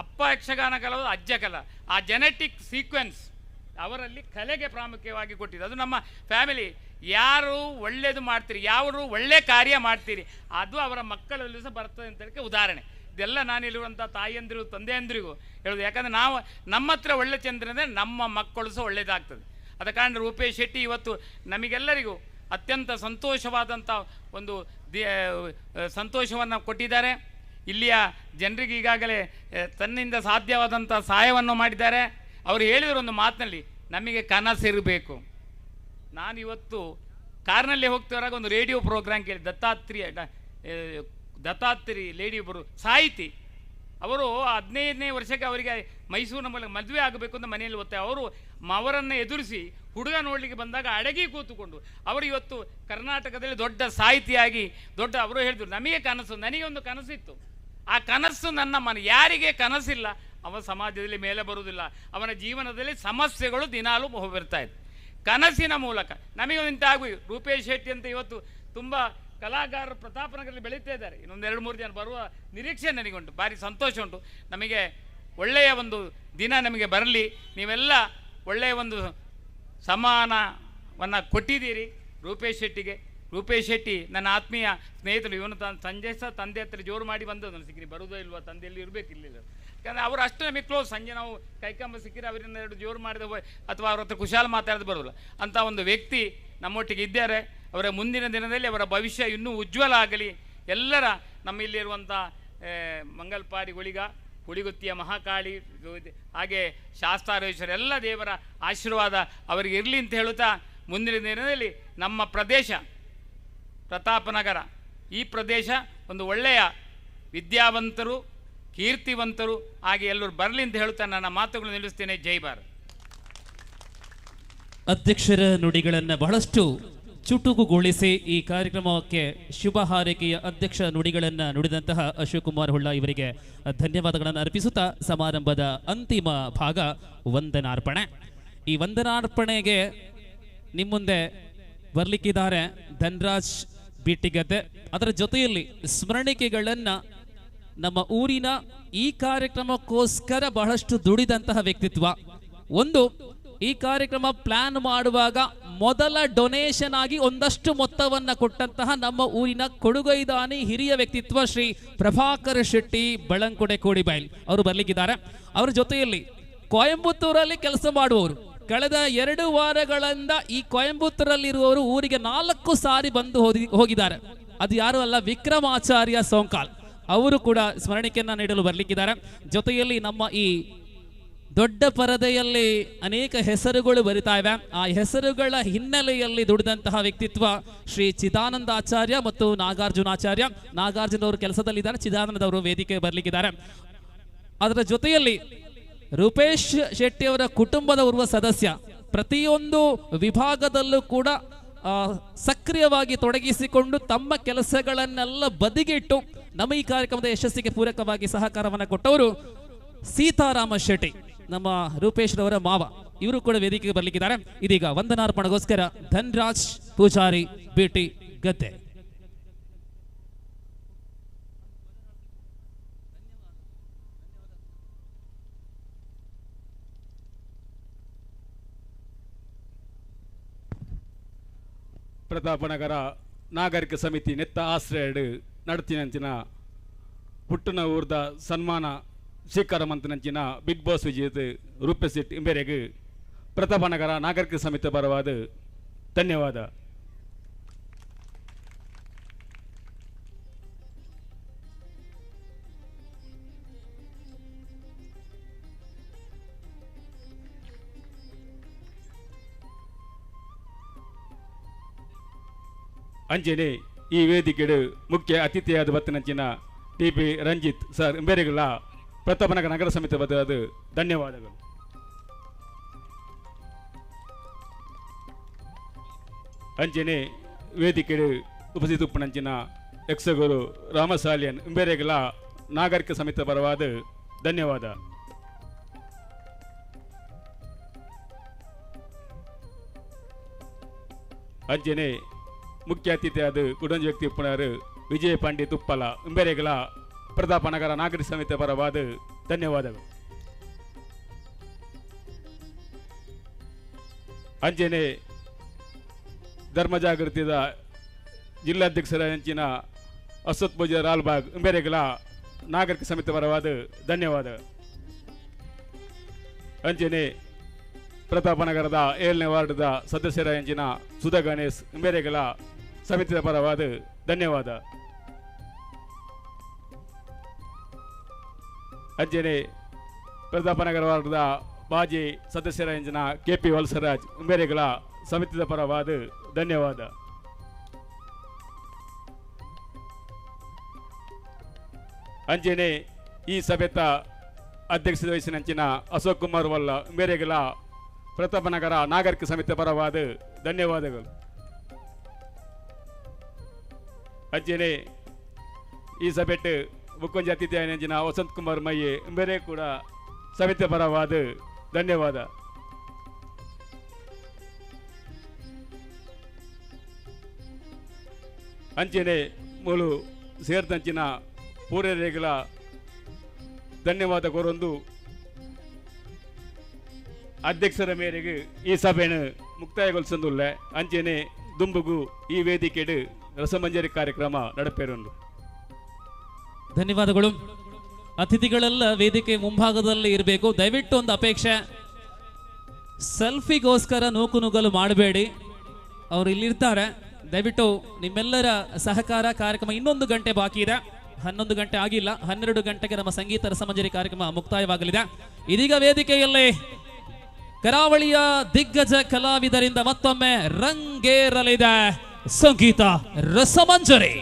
ಅಪ್ಪ ಯಕ್ಷಗಾನ ಕಲಾವಿದ, ಅಜ್ಜ ಕಲಾ, ಆ ಜೆನೆಟಿಕ್ ಸೀಕ್ವೆನ್ಸ್ ಅವರಲ್ಲಿ ಕಲೆಗೆ ಪ್ರಾಮುಖ್ಯವಾಗಿ ಕೊಟ್ಟಿದೆ. ಅದು ನಮ್ಮ ಫ್ಯಾಮಿಲಿ. ಯಾರು ಒಳ್ಳೆಯದು ಮಾಡ್ತೀರಿ, ಯಾರು ಒಳ್ಳೆಯ ಕಾರ್ಯ ಮಾಡ್ತೀರಿ, ಅದು ಅವರ ಮಕ್ಕಳಲ್ಲೂ ಸಹ ಬರ್ತದೆ ಅಂತ ಹೇಳಕ್ಕೆ ಉದಾಹರಣೆ. ಇದೆಲ್ಲ ನಾನಿಲ್ಲಿರುವಂಥ ತಾಯಿಯಂದಿರು ತಂದೆಯಂದಿರಿಗೂ ಹೇಳೋದು. ಯಾಕಂದರೆ ನಾವು ನಮ್ಮ ಹತ್ರ ಒಳ್ಳೆ ಚಂದ್ರ ಅಂದರೆ ನಮ್ಮ ಮಕ್ಕಳು ಸಹ ಒಳ್ಳೆಯದಾಗ್ತದೆ. ಅದ ಕಾರಣ ರೂಪೇಶ್ ಶೆಟ್ಟಿ ಇವತ್ತು ನಮಗೆಲ್ಲರಿಗೂ ಅತ್ಯಂತ ಸಂತೋಷವಾದಂಥ ಒಂದು ಸಂತೋಷವನ್ನು ಕೊಟ್ಟಿದ್ದಾರೆ. ಇಲ್ಲಿಯ ಜನರಿಗೆ ಈಗಾಗಲೇ ತನ್ನಿಂದ ಸಾಧ್ಯವಾದಂಥ ಸಹಾಯವನ್ನು ಮಾಡಿದ್ದಾರೆ. ಅವರು ಹೇಳಿದರು ಒಂದು ಮಾತಿನಲ್ಲಿ, ನಮಗೆ ಕನಸಿರಬೇಕು. ನಾನಿವತ್ತು ಕಾರ್ನಲ್ಲಿ ಹೋಗ್ತಿರುವಾಗ ಒಂದು ರೇಡಿಯೋ ಪ್ರೋಗ್ರಾಮ್ ಕೇಳಿ, ದತ್ತಾತ್ರಿ ಲೇಡಿ ಒಬ್ಬರು ಸಾಹಿತಿ, ಅವರು 15ನೇ ವರ್ಷಕ್ಕೆ ಅವರಿಗೆ ಮೈಸೂರಿನ ಮೂಲಕ ಮದುವೆ ಆಗಬೇಕು ಅಂತ ಮನೆಯಲ್ಲಿ ಒತ್ತಾಯ. ಅವರು ಅವರನ್ನು ಎದುರಿಸಿ ಹುಡುಗ ನೋಡಲಿಕ್ಕೆ ಬಂದಾಗ ಅಡಗಿ ಕೂತುಕೊಂಡು ಅವರು ಇವತ್ತು ಕರ್ನಾಟಕದಲ್ಲಿ ದೊಡ್ಡ ಸಾಹಿತಿಯಾಗಿ ದೊಡ್ಡ, ಅವರು ಹೇಳಿದರು ನಮಗೆ ಕನಸು, ನನಗೆ ಒಂದು ಕನಸಿತ್ತು, ಆ ಕನಸು ನನ್ನ ಮನೆ. ಯಾರಿಗೆ ಕನಸಿಲ್ಲ ಅವ ಸಮಾಜದಲ್ಲಿ ಮೇಲೆ ಬರುವುದಿಲ್ಲ, ಅವನ ಜೀವನದಲ್ಲಿ ಸಮಸ್ಯೆಗಳು ದಿನಾಲೂ ಬರ್ತಾ ಇದೆ. ಕನಸಿನ ಮೂಲಕ ನಮಗೆ ಇಂಥ ಆಗು ರೂಪೇಶ್ ಶೆಟ್ಟಿ ಅಂತ ಇವತ್ತು ತುಂಬ ಕಲಾಕಾರರು ಪ್ರತಾಪನಗರಲ್ಲಿ ಬೆಳೀತಾ ಇದ್ದಾರೆ. ಇನ್ನೊಂದು 2-3 ಜನ ಬರುವ ನಿರೀಕ್ಷೆ ನನಗುಂಟು, ಭಾರಿ ಸಂತೋಷ ಉಂಟು. ನಮಗೆ ಒಳ್ಳೆಯ ಒಂದು ದಿನ ನಮಗೆ ಬರಲಿ. ನೀವೆಲ್ಲ ಒಳ್ಳೆಯ ಒಂದು ಸಮಾನವನ್ನು ಕೊಟ್ಟಿದ್ದೀರಿ ರೂಪೇಶ್ ಶೆಟ್ಟಿಗೆ. ರೂಪೇಶ್ ಶೆಟ್ಟಿ ನನ್ನ ಆತ್ಮೀಯ ಸ್ನೇಹಿತರು. ಇವನು ಸಂಜೆ ಸಹ ತಂದೆ ಹತ್ರ ಜೋರು ಮಾಡಿ ಬಂದದ್ದು ನಾನು ಸಿಕ್ಕಿರಿ, ಬರುವುದೋ ಇಲ್ವಾ, ತಂದೆಯಲ್ಲಿ ಇರಬೇಕಿರಲಿಲ್ಲ, ಯಾಕಂದರೆ ಅವರು ಅಷ್ಟು ನಮಗೆ ಕ್ಲೋಸ್. ಸಂಜೆ ನಾವು ಕೈಕಂಬ ಸಿಕ್ಕಿರಿ ಅವರನ್ನ ಎರಡು ಜೋರು ಮಾಡಿದ ಅಥವಾ ಅವ್ರ ಹತ್ರ ಕುಶಾಲ ಮಾತಾಡೋದು ಬರೋಲ್ಲ. ಅಂಥ ಒಂದು ವ್ಯಕ್ತಿ ನಮ್ಮೊಟ್ಟಿಗೆ ಇದ್ದಾರೆ. ಅವರ ಮುಂದಿನ ದಿನದಲ್ಲಿ ಅವರ ಭವಿಷ್ಯ ಇನ್ನೂ ಉಜ್ವಲ ಆಗಲಿ. ಎಲ್ಲರ ನಮ್ಮ ಇಲ್ಲಿರುವಂಥ ಮಂಗಲ್ಪಾಡಿ ಗುಳಿಗ, ಹುಳಿಗುತ್ತಿಯ ಮಹಾಕಾಳಿ, ಹಾಗೆ ಶಾಸ್ತಾರೇಶ್ವರ ಎಲ್ಲ ದೇವರ ಆಶೀರ್ವಾದ ಅವರಿಗೆ ಇರಲಿ ಅಂತ ಹೇಳುತ್ತಾ, ಮುಂದಿನ ದಿನದಲ್ಲಿ ನಮ್ಮ ಪ್ರದೇಶ ಪ್ರತಾಪನಗರ, ಈ ಪ್ರದೇಶ ಒಂದು ಒಳ್ಳೆಯ ವಿದ್ಯಾವಂತರು, ಕೀರ್ತಿವಂತರು ಹಾಗೆ ಎಲ್ಲರೂ ಬರಲಿ ಅಂತ ಹೇಳುತ್ತಾ ನನ್ನ ಮಾತುಗಳು ನಿಲ್ಲಿಸ್ತೇನೆ. ಜೈ ಭಾರತ್. ಅಧ್ಯಕ್ಷರ ನುಡಿಗಳನ್ನು ಬಹಳಷ್ಟು ಚುಟುಕುಗೊಳಿಸಿ ಈ ಕಾರ್ಯಕ್ರಮಕ್ಕೆ ಶುಭ ಹಾರೈಕೆಯ ಅಧ್ಯಕ್ಷ ನುಡಿಗಳನ್ನು ನುಡಿದಂತಹ ಅಶೋಕ್ ಕುಮಾರ್ ಹೊಳ್ಳ ಇವರಿಗೆ ಧನ್ಯವಾದಗಳನ್ನು ಅರ್ಪಿಸುತ್ತಾ ಸಮಾರಂಭದ ಅಂತಿಮ ಭಾಗ ವಂದನಾರ್ಪಣೆ. ಈ ವಂದನಾರ್ಪಣೆಗೆ ನಿಮ್ಮ ಮುಂದೆ ಬರಲಿಕ್ಕಿದ್ದಾರೆ ಧನ್ರಾಜ್ ಬೀಟಿಗದ್ದೆ. ಅದರ ಜೊತೆಯಲ್ಲಿ ಸ್ಮರಣಿಕೆಗಳನ್ನು ನಮ್ಮ ಊರಿನ ಈ ಕಾರ್ಯಕ್ರಮಕ್ಕೋಸ್ಕರ ಬಹಳಷ್ಟು ದುಡಿದಂತಹ ವ್ಯಕ್ತಿತ್ವ. ಒಂದು, ಈ ಕಾರ್ಯಕ್ರಮ ಪ್ಲಾನ್ ಮಾಡುವಾಗ ಮೊದಲ ಡೊನೇಷನ್ ಆಗಿ ಒಂದಷ್ಟು ಮೊತ್ತವನ್ನು ಕೊಟ್ಟಂತಹ ನಮ್ಮ ಊರಿನ ಕೊಡುಗೈದಾನಿ ಹಿರಿಯ ವ್ಯಕ್ತಿತ್ವ ಶ್ರೀ ಪ್ರಭಾಕರ್ ಶೆಟ್ಟಿ ಬಳಂಕೊಡೆ ಕೋಡಿಬೈಲ್ ಅವರು ಬರಲಿಕ್ಕಿದ್ದಾರೆ. ಅವರ ಜೊತೆಯಲ್ಲಿ ಕೊಯಂಬತ್ತೂರಲ್ಲಿ ಕೆಲಸ ಮಾಡುವವರು, ಕಳೆದ 2 ವಾರಗಳಿಂದ ಈ ಕೊಯಂಬತ್ತೂರಲ್ಲಿರುವವರು ಊರಿಗೆ 4 ಸಾರಿ ಬಂದು ಹೋಗಿದ್ದಾರೆ. ಅದು ಯಾರು ಅಲ್ಲ, ವಿಕ್ರಮಾಚಾರ್ಯ ಸೋಂಕಾಲ್ ಅವರು ಕೂಡ ಸ್ಮರಣಿಕೆಯನ್ನು ನೀಡಲು ಬರಲಿಕ್ಕಿದ್ದಾರೆ. ಜೊತೆಯಲ್ಲಿ ನಮ್ಮ ಈ ದೊಡ್ಡ ಪರದೆಯಲ್ಲಿ ಅನೇಕ ಹೆಸರುಗಳು ಬರಿತಾ ಇವೆ. ಆ ಹೆಸರುಗಳ ಹಿನ್ನೆಲೆಯಲ್ಲಿ ದುಡಿದಂತಹ ವ್ಯಕ್ತಿತ್ವ ಶ್ರೀ ಚಿದಾನಂದ ಆಚಾರ್ಯ ಮತ್ತು ನಾಗಾರ್ಜುನಾಚಾರ್ಯ. ನಾಗಾರ್ಜುನವರು ಕೆಲಸದಲ್ಲಿದ್ದಾರೆ, ಚಿದಾನಂದವರು ವೇದಿಕೆ ಬರಲಿಕ್ಕಿದ್ದಾರೆ. ಅದರ ಜೊತೆಯಲ್ಲಿ ರೂಪೇಶ್ ಶೆಟ್ಟಿಯವರ ಕುಟುಂಬದ ಓರ್ವ ಸದಸ್ಯ, ಪ್ರತಿಯೊಂದು ವಿಭಾಗದಲ್ಲೂ ಕೂಡ ಸಕ್ರಿಯವಾಗಿ ತೊಡಗಿಸಿಕೊಂಡು ತಮ್ಮ ಕೆಲಸಗಳನ್ನೆಲ್ಲ ಬದಿಗಿಟ್ಟು ನಮ್ಮ ಈ ಕಾರ್ಯಕ್ರಮದ ಯಶಸ್ಸಿಗೆ ಪೂರಕವಾಗಿ ಸಹಕಾರವನ್ನು ಕೊಟ್ಟವರು ಸೀತಾರಾಮ ಶೆಟ್ಟಿ, ನಮ್ಮ ರೂಪೇಶ್ ರವರ ಮಾವ. ಇವರು ಕೂಡ ವೇದಿಕೆಗೆ ಬರಲಿಕ್ಕಿದ್ದಾರೆ. ಇದೀಗ ವಂದನಾರ್ಪಣೆಗೋಸ್ಕರ ಧನ್ರಾಜ್ ಪೂಜಾರಿ ಬಿಟಿ ಗದ್ದೆ. ಪ್ರತಾಪನಗರ ನಾಗರಿಕ ಸಮಿತಿ ನೆತ್ತ ಆಶ್ರಯಡು ನಡತಿನಂಚಿನ ಪುಟ್ಟನ ಊರ್ದ ಸನ್ಮಾನ ಸ್ವೀಕಾರ ಮಂತನಂಚಿನ ಬಿಗ್ ಬಾಸ್ ವಿಜೇತ ರೂಪೇಶ್ ಶೆಟ್ಟಿ ಇಂಬೆರೆಗೆ ಪ್ರತಾಪನಗರ ನಾಗರಿಕ ಸಮಿತಿ ಪರವಾದ ಧನ್ಯವಾದ. ಅಂಜನೆ ಈ ವೇದಿಕೆಡು ಮುಖ್ಯ ಅತಿಥಿಯಾದ ಬತ್ತನಂಚಿನ ಟಿ ಪಿ ರಂಜಿತ್ ಸರ್ ಇಂಬೆರೆಗಳ ಪ್ರತಾಪನಗರ ನಗರ ಸಮಿತಿ ಬದಲಾದ ಧನ್ಯವಾದಗಳು. ಅಂಚನೆ ವೇದಿಕೆ ಉಪಸ್ಥಿತ ಉಪ್ಪುನಂಚಿನ ಯಕ್ಷಗುರು ರಾಮಸಾಲಿಯನ್ ಇಂಬೇರೆಗಳ ನಾಗರಿಕ ಸಮಿತಿ ಪರವಾದ ಧನ್ಯವಾದ. ಅಂಚನೆ ಮುಖ್ಯ ಅತಿಥಿಯಾದ ಕುಡಂಜಿ ವ್ಯಕ್ತಿ ಉಪ್ಪುನರು ವಿಜಯ ಪಾಂಡಿ ತುಪ್ಪಲ ಇಂಬೇರೆಗಳ ಪ್ರತಾಪನಗರ ನಾಗರಿಕ ಸಮಿತಿ ಪರವಾದ ಧನ್ಯವಾದಗಳು. ಅಂಚನೆ ಧರ್ಮ ಜಾಗೃತಿದ ಜಿಲ್ಲಾಧ್ಯಕ್ಷರ ಅಂಚಿನ ಅಶ್ವಥ್ ಪೂಜಾರ್ ಲಾಲ್ಬಾಗ್ ಇಂಬೇರೆಗಳ ನಾಗರಿಕ ಸಮಿತಿ ಪರವಾದ ಧನ್ಯವಾದ. ಅಂಚನೆ ಪ್ರತಾಪನಗರದ 7ನೇ ವಾರ್ಡ್ದ ಸದಸ್ಯರ ಅಂಚಿನ ಸುಧಾ ಗಣೇಶ್ ಇಂಬೇರೆಗಳ ಸಮಿತಿಯ ಪರವಾದ ಧನ್ಯವಾದ. ಅಂಚನೆ ಪ್ರತಾಪನಗರ ವಾರ್ಡ್ದ ಮಾಜಿ ಸದಸ್ಯರ ಅಂಚಿನ ಕೆ ಪಿ ವಲ್ಸರಾಜ್ ಇಂಬೇರೆಗಳ ಸಮಿತಿಯ ಪರವಾದ ಧನ್ಯವಾದ. ಅಂಚನೆ ಈ ಸಭೆತ ಅಧ್ಯಕ್ಷತೆ ವಹಿಸಿನಂಚಿನ ಅಶೋಕ್ ಕುಮಾರ್ ವಲ್ಲ ಇಂಬೇರೆಗಳ ಪ್ರತಾಪನಗರ ನಾಗರಿಕ ಸಮಿತಿ ಪರವಾದ ಧನ್ಯವಾದಗಳು. ಅಂಚನೆ ಈ ಸಭೆಟ್ ಮುಕ್ಕೊಂಜಿ ಅತಿಥಿ ಅಂಚಿನ ವಸಂತ್ ಕುಮಾರ್ ಮಯ್ಯೆ ಇಂಬೇರೆ ಕೂಡ ಸಮಿತಿ ಪರವಾದ ಧನ್ಯವಾದ. ಅಂಚನೆ ಮೂಲು ಸೇರಿದಂಚಿನ ಪೂರೈಕೆಗಳ ಧನ್ಯವಾದ ಕೋರೊಂದು ಅಧ್ಯಕ್ಷರ ಮೇರೆಗೆ ಈ ಸಭೆಯನ್ನು ಮುಕ್ತಾಯಗೊಳಿಸೊಂದುಲ್ಲ. ಅಂಚನೆ ದುಂಬುಗು ಈ ವೇದಿಕೆಡು ರಸಮಂಜರಿ ಕಾರ್ಯಕ್ರಮ ನಡಪೇರೊಂದು. ಧನ್ಯವಾದಗಳು. ಅತಿಥಿಗಳೆಲ್ಲ ವೇದಿಕೆ ಮುಂಭಾಗದಲ್ಲಿ ಇರಬೇಕು. ದಯವಿಟ್ಟು ಒಂದು ಅಪೇಕ್ಷೆ, ಸೆಲ್ಫಿಗೋಸ್ಕರ ನೂಕುನುಗ್ಗಲು ಮಾಡಬೇಡಿ. ಅವರು ಇಲ್ಲಿರ್ತಾರೆ. ದಯವಿಟ್ಟು ನಿಮ್ಮೆಲ್ಲರ ಸಹಕಾರ. ಕಾರ್ಯಕ್ರಮ ಇನ್ನೊಂದು ಗಂಟೆ ಬಾಕಿ ಇದೆ, 11 ಗಂಟೆ ಆಗಿಲ್ಲ. 12 ಗಂಟೆಗೆ ನಮ್ಮ ಸಂಗೀತ ರಸಮಂಜರಿ ಕಾರ್ಯಕ್ರಮ ಮುಕ್ತಾಯವಾಗಲಿದೆ. ಇದೀಗ ವೇದಿಕೆಯಲ್ಲಿ ಕರಾವಳಿಯ ದಿಗ್ಗಜ ಕಲಾವಿದರಿಂದ ಮತ್ತೊಮ್ಮೆ ರಂಗೇರಲಿದೆ ಸಂಗೀತ ರಸಮಂಜರಿ.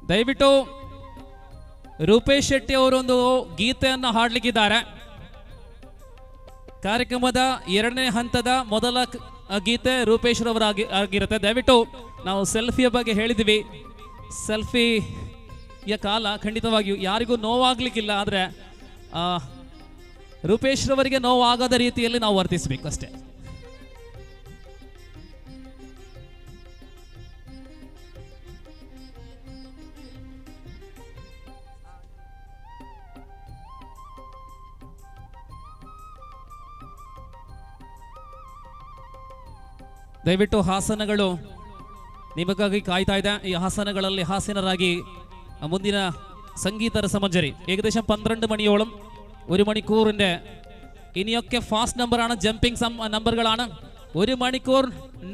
ದಯವಿಟ್ಟು ರೂಪೇಶ್ ಶೆಟ್ಟಿ ಅವರೊಂದು ಗೀತೆಯನ್ನು ಹಾಡಲಿಕ್ಕಿದ್ದಾರೆ. ಕಾರ್ಯಕ್ರಮದ ಎರಡನೇ ಹಂತದ ಮೊದಲ ಗೀತೆ ರೂಪೇಶ್ ರವರ ಆಗಿರುತ್ತೆ. ದಯವಿಟ್ಟು ನಾವು ಸೆಲ್ಫಿಯ ಬಗ್ಗೆ ಹೇಳಿದ್ವಿ. ಸೆಲ್ಫಿಯ ಕಾಲ ಖಂಡಿತವಾಗಿಯೂ ಯಾರಿಗೂ ನೋವಾಗ್ಲಿಕ್ಕಿಲ್ಲ, ಆದರೆ ರೂಪೇಶ್ ರವರಿಗೆ ನೋವಾಗದ ರೀತಿಯಲ್ಲಿ ನಾವು ವರ್ತಿಸಬೇಕು ಅಷ್ಟೇ. ದಯವಿಟ್ಟು ಹಾಸನಗಳು ನಿಮಗಾಗಿ ಕಾಯ್ತಾ ಇದೆ. ಈ ಹಾಸನಗಳಲ್ಲಿ ಹಾಸನರಾಗಿ ಮುಂದಿನ സംഗീത രസമഞ്ജരി ഏകദേശം 12 മണിയോളം 1 മണിക്കൂറിൻ്റെ ഇനിയൊക്കെ ഫാസ്റ്റ് നമ്പറാണ്, ജമ്പിങ് നമ്പറുകളാണ്. 1 മണിക്കൂർ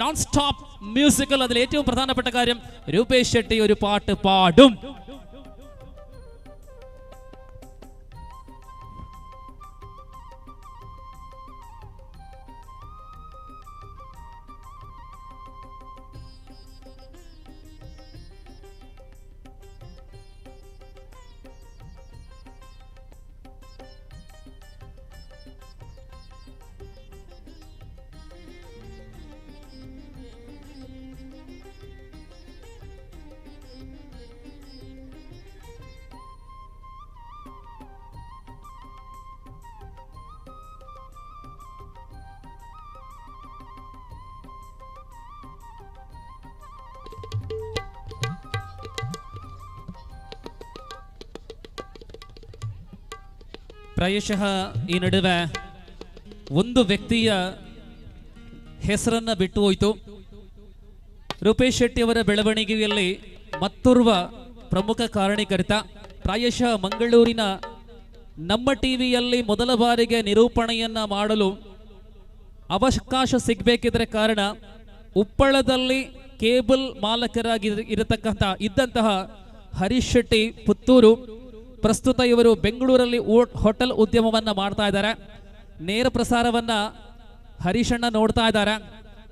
നോൺ സ്റ്റോപ്പ് മ്യൂസിക്കൽ. അതിൽ ഏറ്റവും പ്രധാനപ്പെട്ട കാര്യം രൂപേഷ് ഷെട്ടി ഒരു പാട്ട് പാടും. ಪ್ರಾಯಶಃ ಈ ನಡುವೆ ಒಂದು ವ್ಯಕ್ತಿಯ ಹೆಸರನ್ನ ಬಿಟ್ಟು ಹೋಯಿತು. ರೂಪೇಶ್ ಶೆಟ್ಟಿಯವರ ಬೆಳವಣಿಗೆಯಲ್ಲಿ ಮತ್ತೋರ್ವ ಪ್ರಮುಖ ಕಾರಣೀಕರ್ತ, ಪ್ರಾಯಶಃ ಮಂಗಳೂರಿನ ನಮ್ಮ ಟಿವಿಯಲ್ಲಿ ಮೊದಲ ಬಾರಿಗೆ ನಿರೂಪಣೆಯನ್ನ ಮಾಡಲು ಅವಕಾಶ ಸಿಗಬೇಕಿದ್ರೆ ಕಾರಣ ಉಪ್ಪಳದಲ್ಲಿ ಕೇಬಲ್ ಮಾಲಕರಾಗಿ ಇರತಕ್ಕಂಥ ಇದ್ದಂತಹ ಹರೀಶ್ ಶೆಟ್ಟಿ ಪುತ್ತೂರು. ಪ್ರಸ್ತುತ ಇವರು ಬೆಂಗಳೂರಲ್ಲಿ ಹೋಟೆಲ್ ಉದ್ಯಮವನ್ನು ಮಾಡ್ತಾ ಇದ್ದಾರೆ. ನೇರ ಪ್ರಸಾರವನ್ನು ಹರೀಶಣ್ಣ ನೋಡ್ತಾ ಇದ್ದಾರೆ.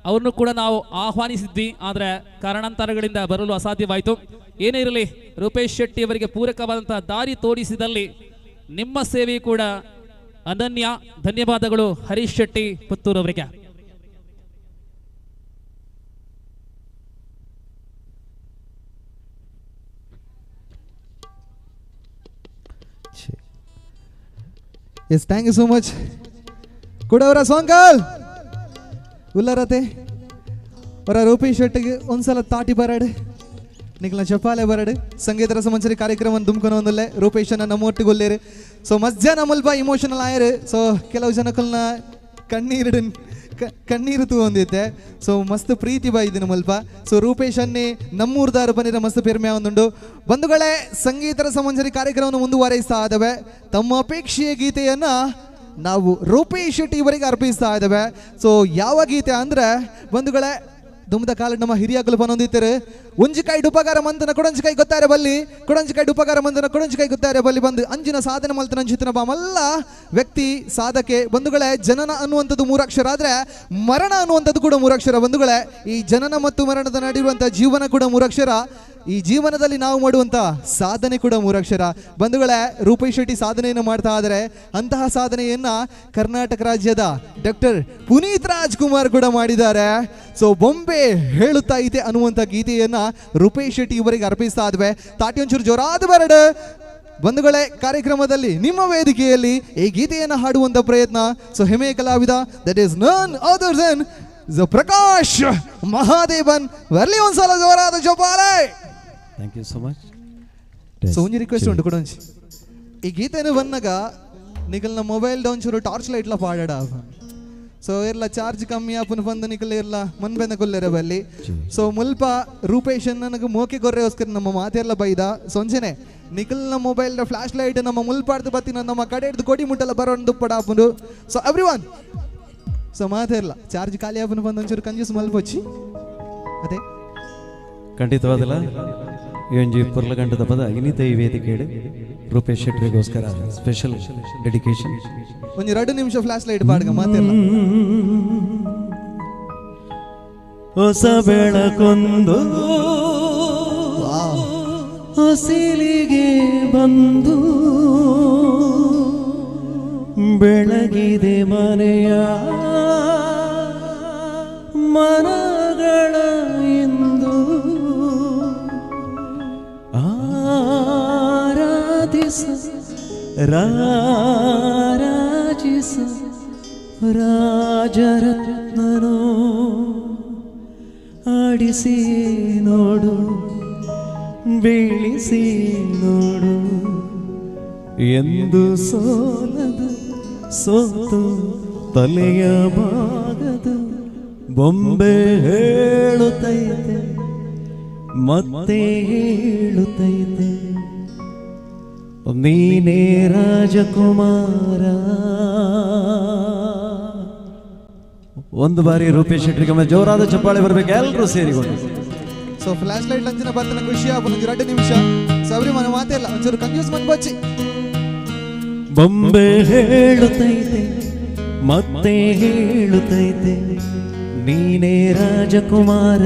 ಅವ್ರನ್ನು ಕೂಡ ನಾವು ಆಹ್ವಾನಿಸಿದ್ವಿ, ಆದರೆ ಕಾರಣಾಂತರಗಳಿಂದ ಬರಲು ಅಸಾಧ್ಯವಾಯಿತು. ಏನೇ ಇರಲಿ, ರೂಪೇಶ್ ಶೆಟ್ಟಿ ಅವರಿಗೆ ಪೂರಕವಾದಂತಹ ದಾರಿ ತೋರಿಸಿದಲ್ಲಿ ನಿಮ್ಮ ಸೇವೆ ಕೂಡ ಅನನ್ಯ. ಧನ್ಯವಾದಗಳು ಹರೀಶ್ ಶೆಟ್ಟಿ ಪುತ್ತೂರು ಅವರಿಗೆ. Yes, thank you so much. ಕುಡವರ ಸೋಂಕಲ್ ಉಲ್ಲರತೆ ಅವರ ರೂಪೇಶ್ ಶೆಟ್ಟಿಗೆ ಒಂದ್ಸಲ ತಾಟಿ ಬರಡು, ನಿಖಲ ಚಪ್ಪಾಲೆ ಬರಡು. ಸಂಗೀತ ರಸಮಂಚರಿ ಕಾರ್ಯಕ್ರಮ ದುಮ್ಕೊನ ಒಂದಲ್ಲೇ ರೂಪೇಶನ ನಮ್ಮೊಟ್ಟಿಗೆ ಒಲ್ಲೇರು. ಸೊ ಮಧ್ಯಾಹ್ನ ಮುಲ್ಪ ಇಮೋಷನಲ್ ಆಯರು. ಸೊ ಕೆಲವು ಜನಕ್ಕಲ್ನ ಕಣ್ಣೀರು ಕಣ್ಣೀರು ತೂವೊಂದಿತ್ತೆ. ಸೊ ಮಸ್ತ್ ಪ್ರೀತಿ ಬಾಯಿದಿನ ಮುಲ್ಪ. ಸೊ ರೂಪೇಶನ್ನೇ ನಮ್ಮೂರ್ದಾರು ಬನ್ನಿರ ಮಸ್ತ್ ಪೆರ್ಮೆ ಒಂದುಂಡು. ಬಂಧುಗಳೇ, ಸಂಗೀತ ರಸಮಂಜರಿ ಕಾರ್ಯಕ್ರಮವನ್ನು ಮುಂದುವರಿಸ್ತಾ ಇದ್ದಾವೆ. ತಮ್ಮ ಅಪೇಕ್ಷೆಯ ಗೀತೆಯನ್ನು ನಾವು ರೂಪೇಶ್ ಶೆಟ್ಟಿ ಇವರಿಗೆ ಅರ್ಪಿಸ್ತಾ ಇದ್ದೇವೆ. ಸೊ ಯಾವ ಗೀತೆ ಅಂದರೆ ಬಂಧುಗಳೇ, ದುಮ್ದ ಕಾಲ ನಮ್ಮ ಹಿರಿಯಾಗಲು ಬಂದಿತ್ತಾರೆ. ಒಂಜಿಕಾಯಿ ಉಪಕಾರ ಮಂದನ ಕೊಡಂಜಿಕಾಯಿ ಗೊತ್ತಾರೆ ಬಲ್ಲಿ, ಕೊಡಂಜಿಕಾಯಿ ಉಪಕಾರ ಮಂದನ ಕೊಡಂಜಿಕಾಯಿ ಗೊತ್ತಾರೆ ಬಲ್ಲಿ ಬಂದು ಅಂಜಿನ ಸಾಧನೆ ಮಲ್ತನ ಅಂಜಿತನ ಬಾಮಲ್ಲ ವ್ಯಕ್ತಿ ಸಾಧಕೆ. ಬಂಧುಗಳೇ, ಜನನ ಅನ್ನುವಂಥದ್ದು ಮೂರಕ್ಷರ ಆದರೆ ಮರಣ ಅನ್ನುವಂಥದ್ದು ಕೂಡ ಮೂರಕ್ಷರ. ಬಂಧುಗಳೇ, ಈ ಜನನ ಮತ್ತು ಮರಣದ ನಡುವಂಥ ಜೀವನ ಕೂಡ ಮೂರಕ್ಷರ. ಈ ಜೀವನದಲ್ಲಿ ನಾವು ಮಾಡುವಂಥ ಸಾಧನೆ ಕೂಡ ಮೂರಕ್ಷರ. ಬಂಧುಗಳೇ, ರೂಪೇಶ್ ಶೆಟ್ಟಿ ಸಾಧನೆಯನ್ನು ಮಾಡ್ತಾ ಆದರೆ ಅಂತಹ ಸಾಧನೆಯನ್ನು ಕರ್ನಾಟಕ ರಾಜ್ಯದ ಡಾಕ್ಟರ್ ಪುನೀತ್ ರಾಜ್ಕುಮಾರ್ ಕೂಡ ಮಾಡಿದ್ದಾರೆ. ಸೊ ಬೊಂಬೆ ಹೇಳುತ್ತಾ ಇದೆ ಅನ್ನುವಂಥ ಗೀತೆಯನ್ನು ರೂಪೇಶ್ ಶೆಟ್ಟಿ ಇವರಿಗೆ ಅರ್ಪಿಸ್ತಾ ಇದ್ವೆ. ತಾಟಿ ಒಂಚೂರು ಜೋರಾದ ಬರಡು. ಬಂಧುಗಳೇ, ಕಾರ್ಯಕ್ರಮದಲ್ಲಿ ನಿಮ್ಮ ವೇದಿಕೆಯಲ್ಲಿ ಈ ಗೀತೆಯನ್ನು ಹಾಡುವಂಥ ಪ್ರಯತ್ನ. ಸೊ ಹೆಮ್ಮೆಯ ಕಲಾವಿದ, that is none other than Prakash Mahadevan. ಬರ್ಲಿ ಒಂದ್ಸಲ ಜೋರಾದ ಜೋಪಾಲೆ. Thank you so much. So ಒಂಜಿ ರಿಕ್ವೆಸ್ಟ್ ಉಂಟು ಕೊಡೊಂಜಿ. ಈ ಗೀತೆನು ಬಂದಾಗ ನಿಕಲ್ನ ಮೊಬೈಲ್ ಡೌನ್ ಟಾರ್ಚ್ ಲೈಟ್ಲ ಪಾಡಡ. ಸೊ ಇರ್ಲ ಚಾರ್ಜ್ ಕಮ್ಮಿ ಆಪುನ ಬಂದು ನಿಕಲ್ ಇರ್ಲ ಮನ್ ಬೆಂದ ಕೊಲ್ಲೆರ ಬಲ್ಲಿ. ಸೊ ಮುಲ್ಪ ರೂಪೇಶ್ ನನಗೆ ಮೋಕೆ ಗೊರ್ರೆಗೋಸ್ಕರ ನಮ್ಮ ಮಾತೆಲ್ಲ ಬೈದ. ಸೊಂಜೆನೆ ನಿಕಲ್ನ ಮೊಬೈಲ್ ಫ್ಲಾಶ್ ಲೈಟ್ ನಮ್ಮ ಮುಲ್ಪಾಡ್ದು ಬತ್ತಿನ ನಮ್ಮ ಕಡೆ ಹಿಡ್ದು ಕೊಡಿ ಮುಟ್ಟಲ್ಲ ಬರೋಣ ದುಪ್ಪಡ ಆಪುನು. ಸೊ ಎವ್ರಿ ಒನ್, ಸೊ ಮಾತಿರಲ್ಲ ಚಾರ್ಜ್ ಖಾಲಿ ಆಪುನ ಬಂದು ಒಂಚೂರು ಕಂಜೂಸ್ ಮಲ್ಪೊಚ್ಚಿ. ಅದೇ ಖಂಡಿತವಾದಲ್ಲ. ಈ ಒಂಜಿ ಪೊರ್ಲಗಂಟದ ಪದ ಇನಿತ ಈ ವೇದಿಕೆಡು ರೂಪೇಶ್ ಶೆಟ್ಟರಿಗೋಸ್ಕರ ಸ್ಪೆಷಲ್ ಡೆಡಿಕೇಶನ್. ಒಂಜಿ 2 ನಿಮಿಷ ಫ್ಲಾಶ್ ಲೈಟ್ ಪಾಡ್ಗ ಮಾತಿಲ್ಲ. ಹೊಸ ಬೆಳಕೊಂದು ಹೊಸಿಲಿಗೆ ಬಂದು ಬೆಳಗಿದೆ ಮನೆಯ ಮನಗಳ ಇಂದು ಆರಾಧಿಸ ರಾರಾಜಿಸ ರಾಜರತ್ನನೋ ಆಡಿಸಿ ನೋಡು ಬೀಳಿಸಿ ನೋಡು ಎಂದು ಸೋಲದು ಸೋತು ತಲೆಯ ಬಾಗದು ಬೊಂಬೆ ಹೇಳುತ್ತೈತೆ ಮತ್ತೆ ಹೇಳುತ್ತೈತೆ ನೀನೇ ರಾಜಕುಮಾರ. ಒಂದು ಬಾರಿ ರೂಪೇಶ್ ಶೆಟ್ಟಿಗೆ ಜೋರಾದ ಚಪ್ಪಾಳೆ ಬರಬೇಕು ಎಲ್ಲರೂ ಸೇರಿಕೊಂಡು. ಸೊ ಫ್ಲಾಶ್ ಲೈಟ್ ಲಂಚಿನ ಬರ್ತಾನೆ ಖುಷಿ ಆಪುನ 2 ನಿಮಿಷ ಸಬರಿ ಮನೆ ಮಾತೇ ಇಲ್ಲ ಒಂಚೂರು ಕನ್ಫ್ಯೂಸ್ ಮನ್ ಬಚ್ಚಿ. ಬೊಂಬೆ ಹೇಳುತ್ತೈತೆ ಮತ್ತೆ ಹೇಳುತ್ತೈತೆ ನೀನೇ ರಾಜಕುಮಾರ.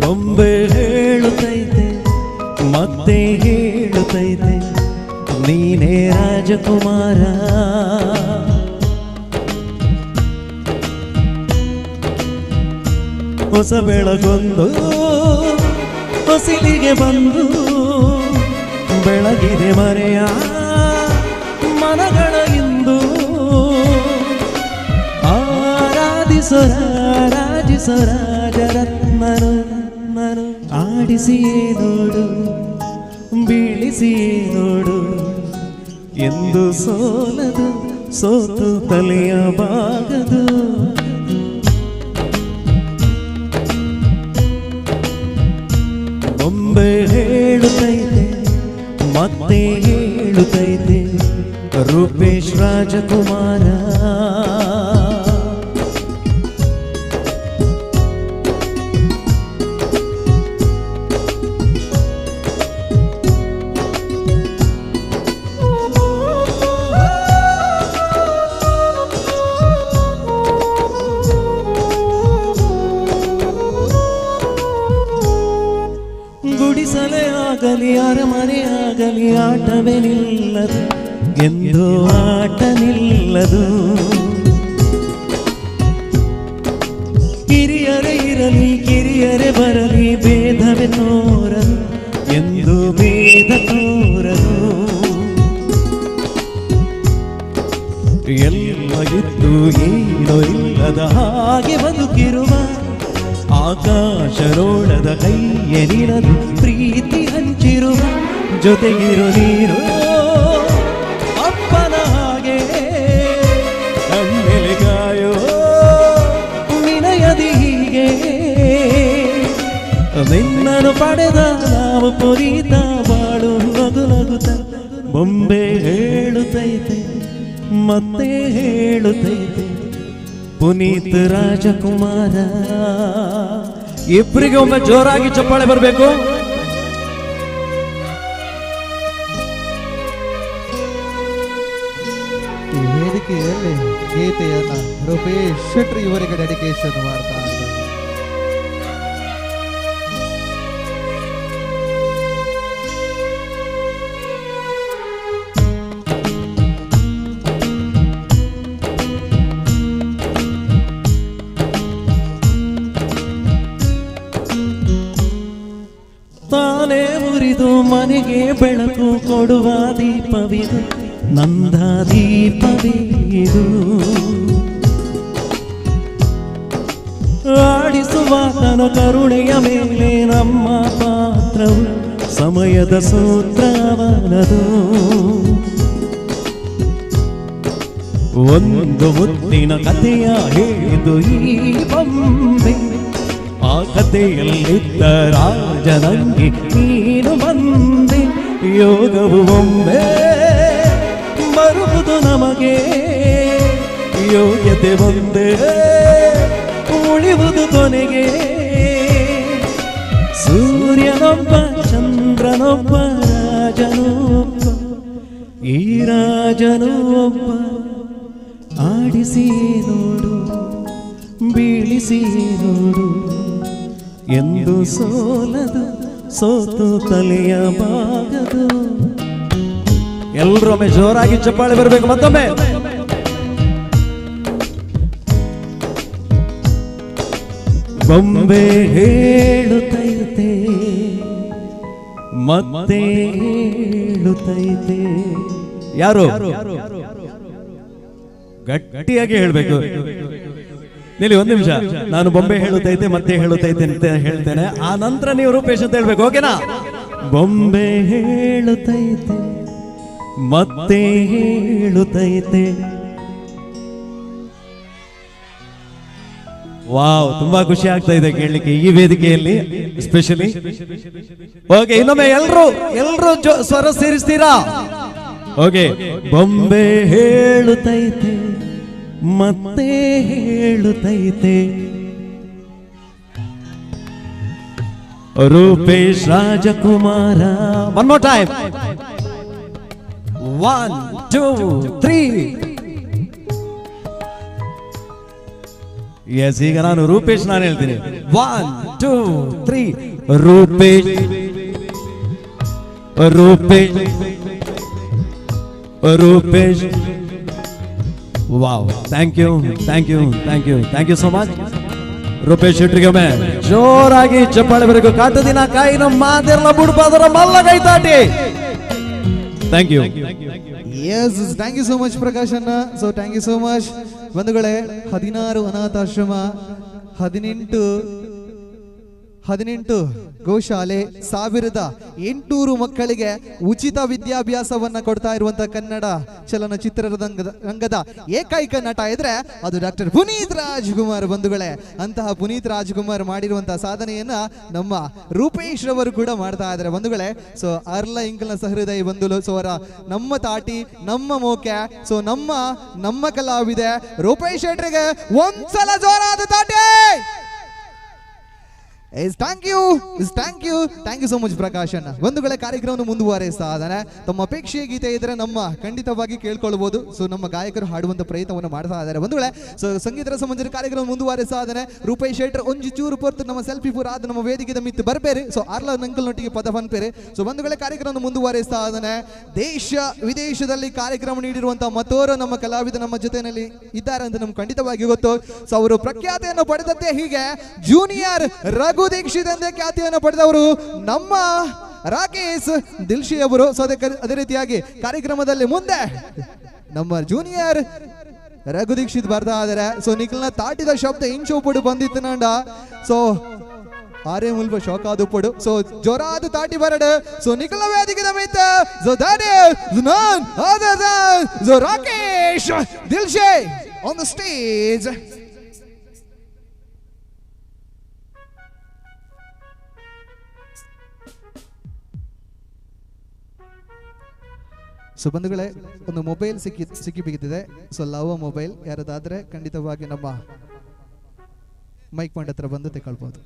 ಬೊಂಬೆ ಹೇಳುತ್ತೈತೆ ಮತ್ತೆ ಹೇಳುತ್ತೈತೆ ನೀನೇ ರಾಜಕುಮಾರ. ಹೊಸ ಬೆಳಗೊಂದು ಹೊಸಿಲಿಗೆ ಬಂದು ಬೆಳಗಿದೆ ಮರೆಯ ಮನಗಳ ಇಂದು ಆರಾಧಿಸೋ ರಾಜಿಸೋ ರಾಜರತ್ನನು ಆಡಿಸಿಯೇ ನೋಡು ಬೀಳಿಸಿಯೇ ನೋಡು ಎಂದು ಸೋಲದು ಸೋತು ತಲೆಯ ಬಾಗದು. ಬೊಂಬೆ ಹೇಳುತ್ತೈತೆ ಮತ್ತೆ ಹೇಳುತ್ತೈತೆ ರೂಪೇಶ್ ರಾಜಕುಮಾರ. ಗುಡಿಸಲೇ ಆಗಲಿ ಅರಮನೆ ಆಗಲಿ ಆಟವೇ ನಿಲ್ಲದು ಎಂದು ಆಟ ನಿಲ್ಲದು. ಕಿರಿಯರೇ ಇರಲಿ ಕಿರಿಯರೇ ಬರಲಿ ಭೇದವೇ ತೋರದು ಎಂದು ಭೇದ ತೋರದು. ಎಲ್ಲ ಇದ್ದು ಏನೋ ಇಲ್ಲದ ಹಾಗೆ ಬದುಕಿರುವ ಆಕಾಶರೋಳದ ಕೈಯ ನಿನದು ಪ್ರೀತಿ ಹಂಚಿರುವ ಜೊತೆಗಿರು ನೀನು ಅಪ್ಪನ ಹಾಗೆ ಕಣ್ಣೆಲೆ ಕಾಯೋ ವಿನಯದಿ ಹೀಗೆ ನಿನ್ನನ್ನು ಪಡೆದ ನಾವು ಪುನೀತ ಬಾಳು ನಗು ನಗುತ್ತ. ಬೊಂಬೆ ಹೇಳುತ್ತೈತೆ ಮತ್ತೆ ಹೇಳುತ್ತೈತೆ ಪುನೀತ್ ರಾಜಕುಮಾರ. ಇಬ್ಬರಿಗೆ ಒಮ್ಮೆ ಜೋರಾಗಿ ಚಪ್ಪಾಳೆ ಬರಬೇಕು. ಈ ವೇದಿಕೆಯಲ್ಲಿ ಗೀತೆಯನ್ನ ರೂಪೇಶ್ ಶೆಟ್ಟಿ ಇವರಿಗೆ ಡೆಡಿಕೇಶನ್ ಮಾಡ್ತಾ ಇದ್ದಾರೆ. ತಾನೇ ಮುರಿದು ಮನೆಗೆ ಬೆಳಕು ಕೊಡುವ ದೀಪವಿದು ನಂದ ದೀಪವಿದು. ಆಡಿಸುವಾತನ ಕರುಣೆಯ ಮೇಲೆ ನಮ್ಮ ಪಾತ್ರವು ಸಮಯದ ಸೂತ್ರವನದು. ಒಂದು ಮುತ್ತಿನ ಕಥೆಯ ಹೇಳಿದು ಈ ಬೊಂಬೆ ಆ ಕಥೆಯಲ್ಲಿದ್ದ ರಾಜನಂಗಿ ನೀನು ಬಂದೆ. ಯೋಗವು ಒಮ್ಮೆ ಬರುವುದು ನಮಗೆ ಯೋಗ್ಯತೆ ಒಂದೇ ಉಳಿಯುವುದು ಕೊನೆಗೆ. ಸೂರ್ಯನೊಬ್ಬ ಚಂದ್ರನೊಬ್ಬ ರಾಜನೊಬ್ಬ, ಈ ರಾಜನು ಒಬ್ಬ, ಆಡಿಸಿ ನೋಡು ಬೀಳಿಸಿ ನೋಡು, ಎಂದು ಸೋಲದು ಸೋತು ತಲೆಯ ಬಾಗದು. ಎಲ್ಲರೊಮ್ಮೆ ಜೋರಾಗಿ ಚಪ್ಪಾಳೆ ಬರಬೇಕು. ಮತ್ತೊಮ್ಮೆ ಬೊಂಬೆ ಹೇಳುತ್ತೈತೆ ಮತ್ತೆ ಹೇಳುತ್ತೈತೆ. ಯಾರು ಗಟ್ಟಿಯಾಗಿ ಹೇಳ್ಬೇಕು? ನಿಲ್ಲಿ ಒಂದು ನಿಮಿಷ, ನಾನು ಬೊಂಬೆ ಹೇಳುತ್ತೈತೆ ಮತ್ತೆ ಹೇಳುತ್ತೈತೆ ಅಂತ ಹೇಳ್ತೇನೆ, ಆ ನಂತರ ನೀವು ರೂಪೇಶ್ ಅಂತ ಹೇಳ್ಬೇಕು, ಓಕೆನಾ? ಬೊಂಬೆ ಹೇಳುತ್ತೈತೆ ಮತ್ತೆ ಹೇಳುತ್ತೈತೆ. ವಾವ್, ತುಂಬಾ ಖುಷಿ ಆಗ್ತಾ ಇದೆ ಕೇಳಲಿಕ್ಕೆ ಈ ವೇದಿಕೆಯಲ್ಲಿ ಸ್ಪೆಷಲಿ. ಓಕೆ, ಇನ್ನೊಮ್ಮೆ ಎಲ್ರು ಎಲ್ರು ಸ್ವರ ಸೇರಿಸ್ತೀರಾ? ಓಕೆ, ಬೊಂಬೆ ಹೇಳುತ್ತೈತೆ ಮತ್ತೆ ಹೇಳುತ್ತೈತೆ. Rupesh Rajkumar. One more time, 1 2 3. Yes, ಈಗ ನಾನು ರೂಪೇಶ್ ನಾನು ಹೇಳ್ತೀನಿ. 1 2 3. Rupesh Rupesh Rupesh. Wow, thank you thank you thank you thank you so much. Rupesh ಶೆಟ್ಟರಿಗೆ ಒಮ್ಮೆ ಜೋರಾಗಿ ಚಪ್ಪಾಳೆ ಬರಬೇಕು. ಕಾಟ ದಿನ ಕಾಯಿ ನಮ್ಮ ಮಾತೆಲ್ಲ ಬುಡ್ಪಾದರ ಮಲ್ಲ ಕೈತಾಟಿ. Thank you. Yes, thank you so much Prakash ಅಣ್ಣ. So thank you so much. ಬಂಧುಗಳೇ, 16 ಅನಾಥಾಶ್ರಮ, 18 ಗೋಶಾಲೆ, 1800 ಮಕ್ಕಳಿಗೆ ಉಚಿತ ವಿದ್ಯಾಭ್ಯಾಸವನ್ನ ಕೊಡ್ತಾ ಇರುವಂತಹ ಕನ್ನಡ ಚಲನಚಿತ್ರರಂಗದ ರಂಗದ ಏಕೈಕ ನಟ ಇದ್ರೆ ಅದು ಡಾಕ್ಟರ್ ಪುನೀತ್ ರಾಜ್ಕುಮಾರ್. ಬಂಧುಗಳೇ, ಅಂತಹ ಪುನೀತ್ ರಾಜ್ಕುಮಾರ್ ಮಾಡಿರುವಂತಹ ಸಾಧನೆಯನ್ನ ನಮ್ಮ ರೂಪೇಶ್ ರವರು ಕೂಡ ಮಾಡ್ತಾ ಇದ್ದಾರೆ ಬಂಧುಗಳೇ. ಸೊ ಅರ್ಲ ಇಂಕಲ್ನ ಸಹೃದಯ ಬಂಧುಲು, ಸೊ ಅವರ ನಮ್ಮ ತಾಟಿ, ನಮ್ಮ ಮೋಕೆ, ಸೊ ನಮ್ಮ ನಮ್ಮ ಕಲಾವಿದೆ ರೂಪೇಶ್ ಶೆಟ್ರಿಗೆ ಒಂದ್ಸಲ ಜೋರಾದ ತಾಟಿ. Thank you thank you thank you so much Prakash ಅಣ್ಣ. ಬಂಧುಗಳ, ಕಾರ್ಯಕ್ರಮವನ್ನು ಮುಂದುವರೆಸ್ತಾ ಇದ್ದಾನೆ. ತಮ್ಮ ಅಪೇಕ್ಷೆಯ ಗೀತೆ ಇದ್ರೆ ನಮ್ಮ ಖಂಡಿತವಾಗಿ ಕೇಳ್ಕೊಳ್ಬಹುದು. ಸೊ ನಮ್ಮ ಗಾಯಕರು ಹಾಡುವಂತ ಪ್ರಯತ್ನವನ್ನು ಮಾಡ್ತಾ ಇದ್ದಾರೆ ಬಂಧುಗಳೇ. ಸೊ ಸಂಗೀತ ರಸಮಂಜರಿ ಕಾರ್ಯಕ್ರಮ ಮುಂದುವರೆಸ್ತಾ ಇದ್ದಾನೆ. ರೂಪೇಶ್ ಶೆಟ್ಟರ್ ಒಂಜಿ ಚೂರು ಪೊರ್ತು ನಮ್ಮ ಸೆಲ್ಫಿ ಪೂರ ಆದ ನಮ್ಮ ವೇದಿಕೆ ಮಿತ್ತು ಬರ್ಬೇರೆ. ಸೊ ಆರ್ಲ ನಂಕಲ್ನೊಟ್ಟಿಗೆ ಪದ ಪನ್ಪೇರೆ. ಸೊ ಬಂಧುಗಳೇ, ಕಾರ್ಯಕ್ರಮವನ್ನು ಮುಂದುವರೆಸ್ತಾ ಇದ್ದಾನೆ. ದೇಶ ವಿದೇಶದಲ್ಲಿ ಕಾರ್ಯಕ್ರಮ ನೀಡಿರುವಂತಹ ಮತ್ತೋರು ನಮ್ಮ ಕಲಾವಿದ ನಮ್ಮ ಜೊತೆಯಲ್ಲಿ ಇದ್ದಾರೆ ಅಂತ ನಮ್ಗೆ ಖಂಡಿತವಾಗಿ ಗೊತ್ತು. ಸೊ ಅವರು ಪ್ರಖ್ಯಾತಿಯನ್ನು ಪಡೆದದ್ದೇ ಹೀಗೆ. ಜೂನಿಯರ್ ರಘು ದೀಕ್ಷಿತ್ ಎಂದೇ ಖ್ಯಾತಿಯನ್ನು ಪಡೆದವರು ನಮ್ಮ ರಾಕೇಶ್ ದಿಲ್ಶಿ ಅವರು. ಸೊ ಅದೇ ರೀತಿಯಾಗಿ ಕಾರ್ಯಕ್ರಮದಲ್ಲಿ ಮುಂದೆ ನಮ್ಮ ಜೂನಿಯರ್ ರಘು ದೀಕ್ಷಿತ್ ಬರ್ತಾ ಇದ್ದಾರೆ. ಸೊ ನಿಖಲ್ನ ತಾಟಿದ ಶಬ್ದ ಇಂಚೋಪುಡು ಬಂದಿತ್ತು ನಂಡ. ಸೊ ಆರೇ ಮುಲ್ಪ ಶೋಕ ಆದುಪುಡು. ಸೊ ಜೋರಾದ ತಾಟಿ ಬರಡು. ಸೊ ನಿಖಲ್ನ ವೇದಿಕೆ ಮಿತ್ತ so that is none other than so Rakesh Dilshi on the stage. So ಬಂಧುಗಳೇ, ಒಂದು ಮೊಬೈಲ್ ಸಿಕ್ಕಿ ಬಿದ್ದಿದೆ. ಸೊ ಲವ ಮೊಬೈಲ್ ಯಾರದಾದ್ರೆ ಖಂಡಿತವಾಗಿ ನಮ್ಮ ಮೈಕ್ ಪಾಯಿಂಟ್ ಹತ್ರ ಬಂದು ತಗೊಳ್ಬೋದು.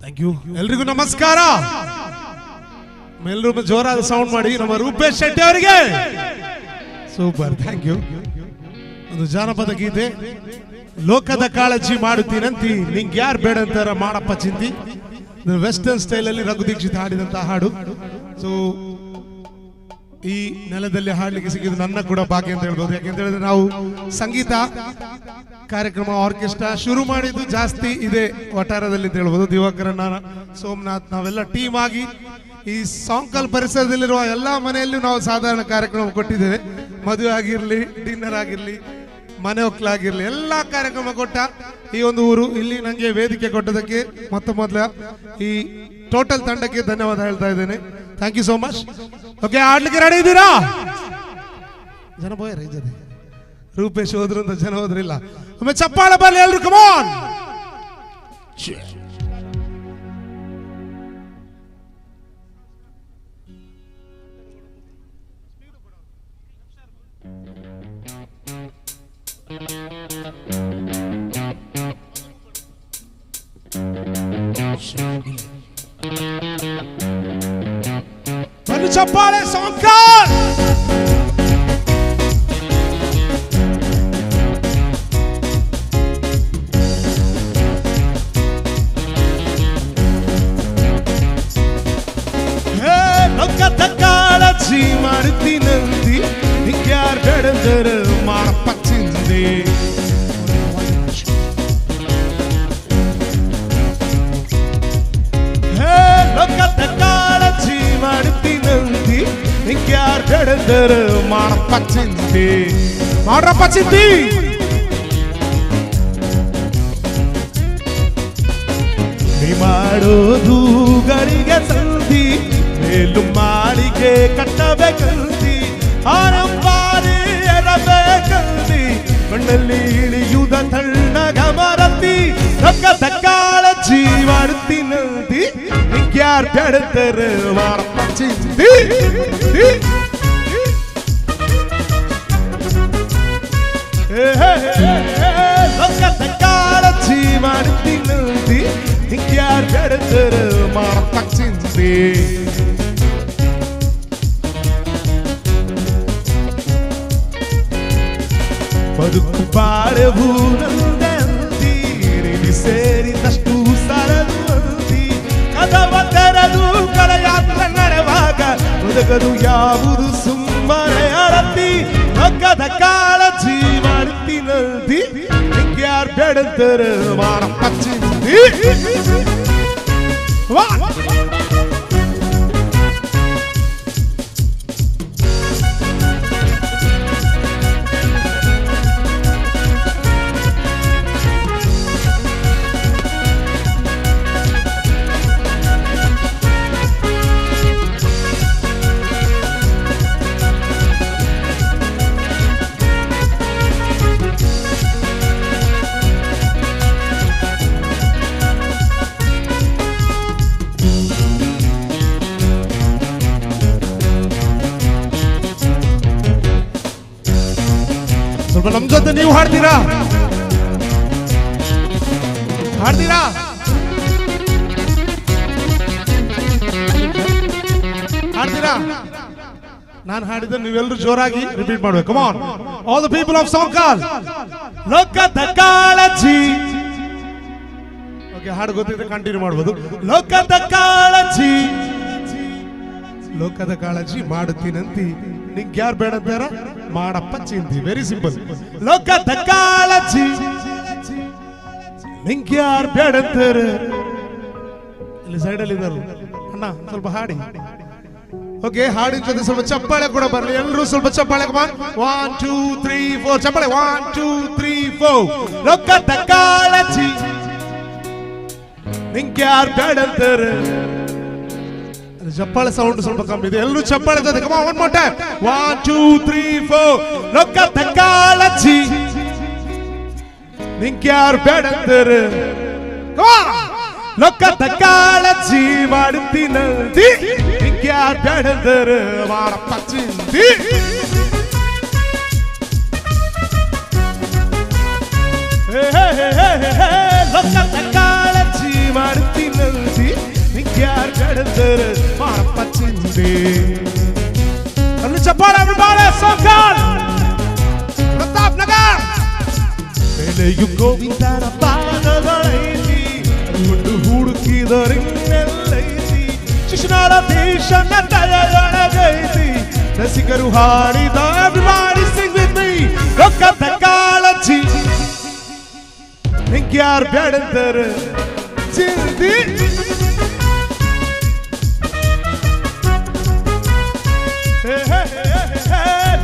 Thank you. ಎಲ್ರಿಗೂ ನಮಸ್ಕಾರ. ಎಲ್ಲರೂ ಜೋರಾದ ಸೌಂಡ್ ಮಾಡಿ ನಮ್ಮ ರೂಪೇಶ್ ಶೆಟ್ಟಿ ಅವರಿಗೆ. Super, thank you. ಒಂದು ಜಾನಪದ ಗೀತೆ, ಲೋಕದ ಕಾಳಜಿ ಮಾಡುತ್ತೀನಂತಿ, ನಿಂಗೆ ಯಾರು ಬೇಡ ಅಂತಾರ ಮಾಡಪ್ಪ ಚಿಂತಿ. ವೆಸ್ಟರ್ನ್ ಸ್ಟೈಲ್ ಅಲ್ಲಿ ರಘು ದೀಕ್ಷಿತ್ ಹಾಡಿದಂತಹ ಹಾಡು. ಸೊ ಈ ನೆಲದಲ್ಲಿ ಹಾಡಲಿಕ್ಕೆ ಸಿಕ್ಕಿದ್ದು ನನ್ನ ಕೂಡ ಭಾಗ್ಯ ಅಂತ ಹೇಳ್ಬೋದು. ಯಾಕೆಂತ ಹೇಳಿದ್ರೆ ನಾವು ಸಂಗೀತ ಕಾರ್ಯಕ್ರಮ ಆರ್ಕೆಸ್ಟ್ರಾ ಶುರು ಮಾಡಿದ್ದು ಜಾಸ್ತಿ ಇದೆ ವಠಾರದಲ್ಲಿ ಅಂತ ಹೇಳ್ಬೋದು. ದಿವಾಕರಣ್ಣ, ಸೋಮನಾಥ್, ನಾವೆಲ್ಲ ಟೀಮ್ ಆಗಿ ಈ ಸಾಂಕಲ್ ಪರಿಸರದಲ್ಲಿರುವ ಎಲ್ಲ ಮನೆಯಲ್ಲೂ ನಾವು ಸಾಧಾರಣ ಕಾರ್ಯಕ್ರಮ ಕೊಟ್ಟಿದ್ದೇವೆ. ಮದುವೆ ಆಗಿರಲಿ, ಡಿನ್ನರ್ ಆಗಿರಲಿ, ಮನೆ ಒಕ್ಕಲಾಗಿರಲಿ, ಎಲ್ಲ ಕಾರ್ಯಕ್ರಮ ಕೊಟ್ಟ ಈ ಒಂದು ಊರು. ಇಲ್ಲಿ ನನಗೆ ವೇದಿಕೆ ಕೊಟ್ಟದಕ್ಕೆ ಮೊತ್ತ ಮೊದಲ ಈ ಟೋಟಲ್ ತಂಡಕ್ಕೆ ಧನ್ಯವಾದ ಹೇಳ್ತಾ ಇದ್ದೇನೆ. Thank you so much. Okay, ಆಡ್ಲಿಕ್ಕೆ ರೆಡಿ ಇದ್ದೀರಾ? ಜನ ಬೋಯರ್ ಜೊತೆ ರೂಪೇಶ್ ಹೋದ್ರು ಅಂತ ಜನ ಹೋದ್ರಿಲ್ಲ. ಒಮ್ಮೆ ಚಪ್ಪಾಳೆ ಬರಲಿ ಎಲ್ರು, ಕಮಾನ್. ಬನ್ನಿ ಚಪ್ಪಾಳೆ ಸಾಂಕಲ್. ಕಾಳಜಿ ಮಾಡ್ತೀನಂತಿ ಯಾರು ಬೆಳೆದರು ಮಾಡಪ್ಪ ಚಿಂದಿ. ಹೇ ಲೋಕದ ಕಾಳಜಿ ಮಾಡ್ತೀನಂತಿ ಯಾರು ಬೆಳೆದರು ಮಾಡಪ್ಪ ಚಿಂತಿ, ಮಾಡ್ರಪ್ಪ ಚಿಂತಿ. ನೀ ಮಾಡೋದು ಗರಿಗೆ ಸಂಧಿ, ಮೇಲು ಮಾಳಿಗೆ ಕಟ್ಟಬೇಕಂತಿ, ಆರಂಭಾರಿ ಎರಬೇಕಂತಿ, ಕಣ್ಣಲ್ಲಿ ಇಳಿಯುವುದ ತಣ್ಣ ಗಮರತಿ. ರೊಕ್ಕದ ಕಾಳಜಿ ಮಾಡ್ತೀನಂತಿ ಯಾರು ಬೆಳೆದರೆ ಮಾಡಪ್ಪ ಚಿಂತಿ. ಲೋಕದ ಕಾಳಜಿ ಮಾಡ್ತೀನಂತಿ ಯಾರು ಬೆಳೆದರೆ ಮಾಡಪ್ಪ ಚಿಂತಿ. ಬದುಕು ಬಾಳೆವು ನಂದಿ ಸೇರಿದಷ್ಟು ಸರದು ಅಂತಿ, ಕದವ ತೆರೆದು ಕಳೆಯಾತ್ರ ನಡೆವಾಗ ಬದುಕದು ಯಾವುದು ಸುಮ್ಮನೆ ಅರತಿ. ರೊಕ್ಕದ ಕಾಳಜಿ ಮಾಡ್ತೀನಂತಿ ಯಾರು ಬೇಡಂತಾರೆ ಮಾಡಪ್ಪ ಚಿಂತಿ. ಸ್ವಲ್ಪ ನಮ್ ಜೊತೆ ನೀವು ಹಾಡ್ತೀರಾ? ಹಾಡ್ತೀರಾ? ಹಾಡ್ತೀರಾ? ನಾನು ಹಾಡಿದ್ರೆ ನೀವೆಲ್ಲರೂ ಜೋರಾಗಿ ರಿಪೀಟ್ ಮಾಡ್ಬೇಕು. Come on all the people of Sankal. ಲೋಕದ ಕಾಳಜಿ. ಓಕೆ, ಹಾಡು ಗೊತ್ತಿದ್ರೆ ಕಂಟಿನ್ಯೂ ಮಾಡ್ಬೋದು. ಲೋಕದ ಕಾಳಜಿ, ಲೋಕದ ಕಾಳಜಿ ಮಾಡುತ್ತೀನಂತಿ ನಿಂಗೆ ಯಾರು ಬೇಡ ಅಂತಾರ ಮಾಡಪ್ಪ ಚಿಂತಿ. Very simple. ಲೋಕದ ಕಾಳಜಿ ನಿಂಗೆ ಯಾರು ಬೇಡ ಅಂತಾರೆ. ಇಲ್ಲಿ ಸೈಡಲ್ಲಿ ಇದ್ದಾರೆ ಅಣ್ಣ, ಸ್ವಲ್ಪ ಹಾಡಿ. ಓಕೆ, ಹಾಡಿನ ಜೊತೆ ಸ್ವಲ್ಪ ಚಪ್ಪಾಳೆ ಕೂಡ ಬರಲಿ. ಎಲ್ಲರೂ ಸ್ವಲ್ಪ ಚಪ್ಪಾಳೆ. 1 2 3 4 ಚಪ್ಪಾಳೆ. 1 2 3 4. ಲೋಕದ ಕಾಳಜಿ ನಿಂಗೆ ಯಾರು ಬೇಡ ಅಂತಾರೆ. ಚಪ್ಪಾಳೆ ಸೌಂಡ್ ಸ್ವಲ್ಪ ಕಮ್ಮಿ ಇದೆ. ಎಲ್ಲರೂ ಚಪ್ಪಾಳೆ ಜೊತೆ. Come on, one more time. 1 2 3 4. ಲೋಕದ ಕಾಳಜಿ ನಿಂಗೆ ಯಾರು ಬೇಡ ಅಂತಾರೆ. ಲೋಕದ ಕಾಳಜಿ ಮಾಡ್ತೀನಂತಿ ನಿಂಗೆ ಯಾರು ಬೇಡ ಅಂತಾರೆ ಮಾಡಪ್ಪ ಚಿಂತಿ. ಲೋಕದ ಕಾಳಜಿ ಮಾಡ್ತೀನಂತಿ ನಿಂಗೆ ಯಾರು ಬೇಡ ಅಂತಾರೆ ಮಾಡಪ್ಪ ಚಿಂತಿ. ಅಲ್ಲಿ ಚಪ್ಪಾಳೆ everybody. Sankal, Pratap Nagar. ಬೆಲೆಯು ಗೋವಿಂದನ ಪಾದಗಳೈತಿ, ಕೊಂಡು ಹುಡುಕಿದರಿನ್ನೆಲ್ಲೈತಿ, ಶಿಶುನಾಳ ದೇಶನ ತಲೆಯೊಳಗೈತಿ, ರಸಿಕರು ಹಾಡಿದ. Everybody sing with me. ರೊಕ್ಕದ ಕಾಳಜಿ ನಿಂಗ್ಯಾರ್ ಬೇಡಂತಾರೆ ಚಿಂದಿ.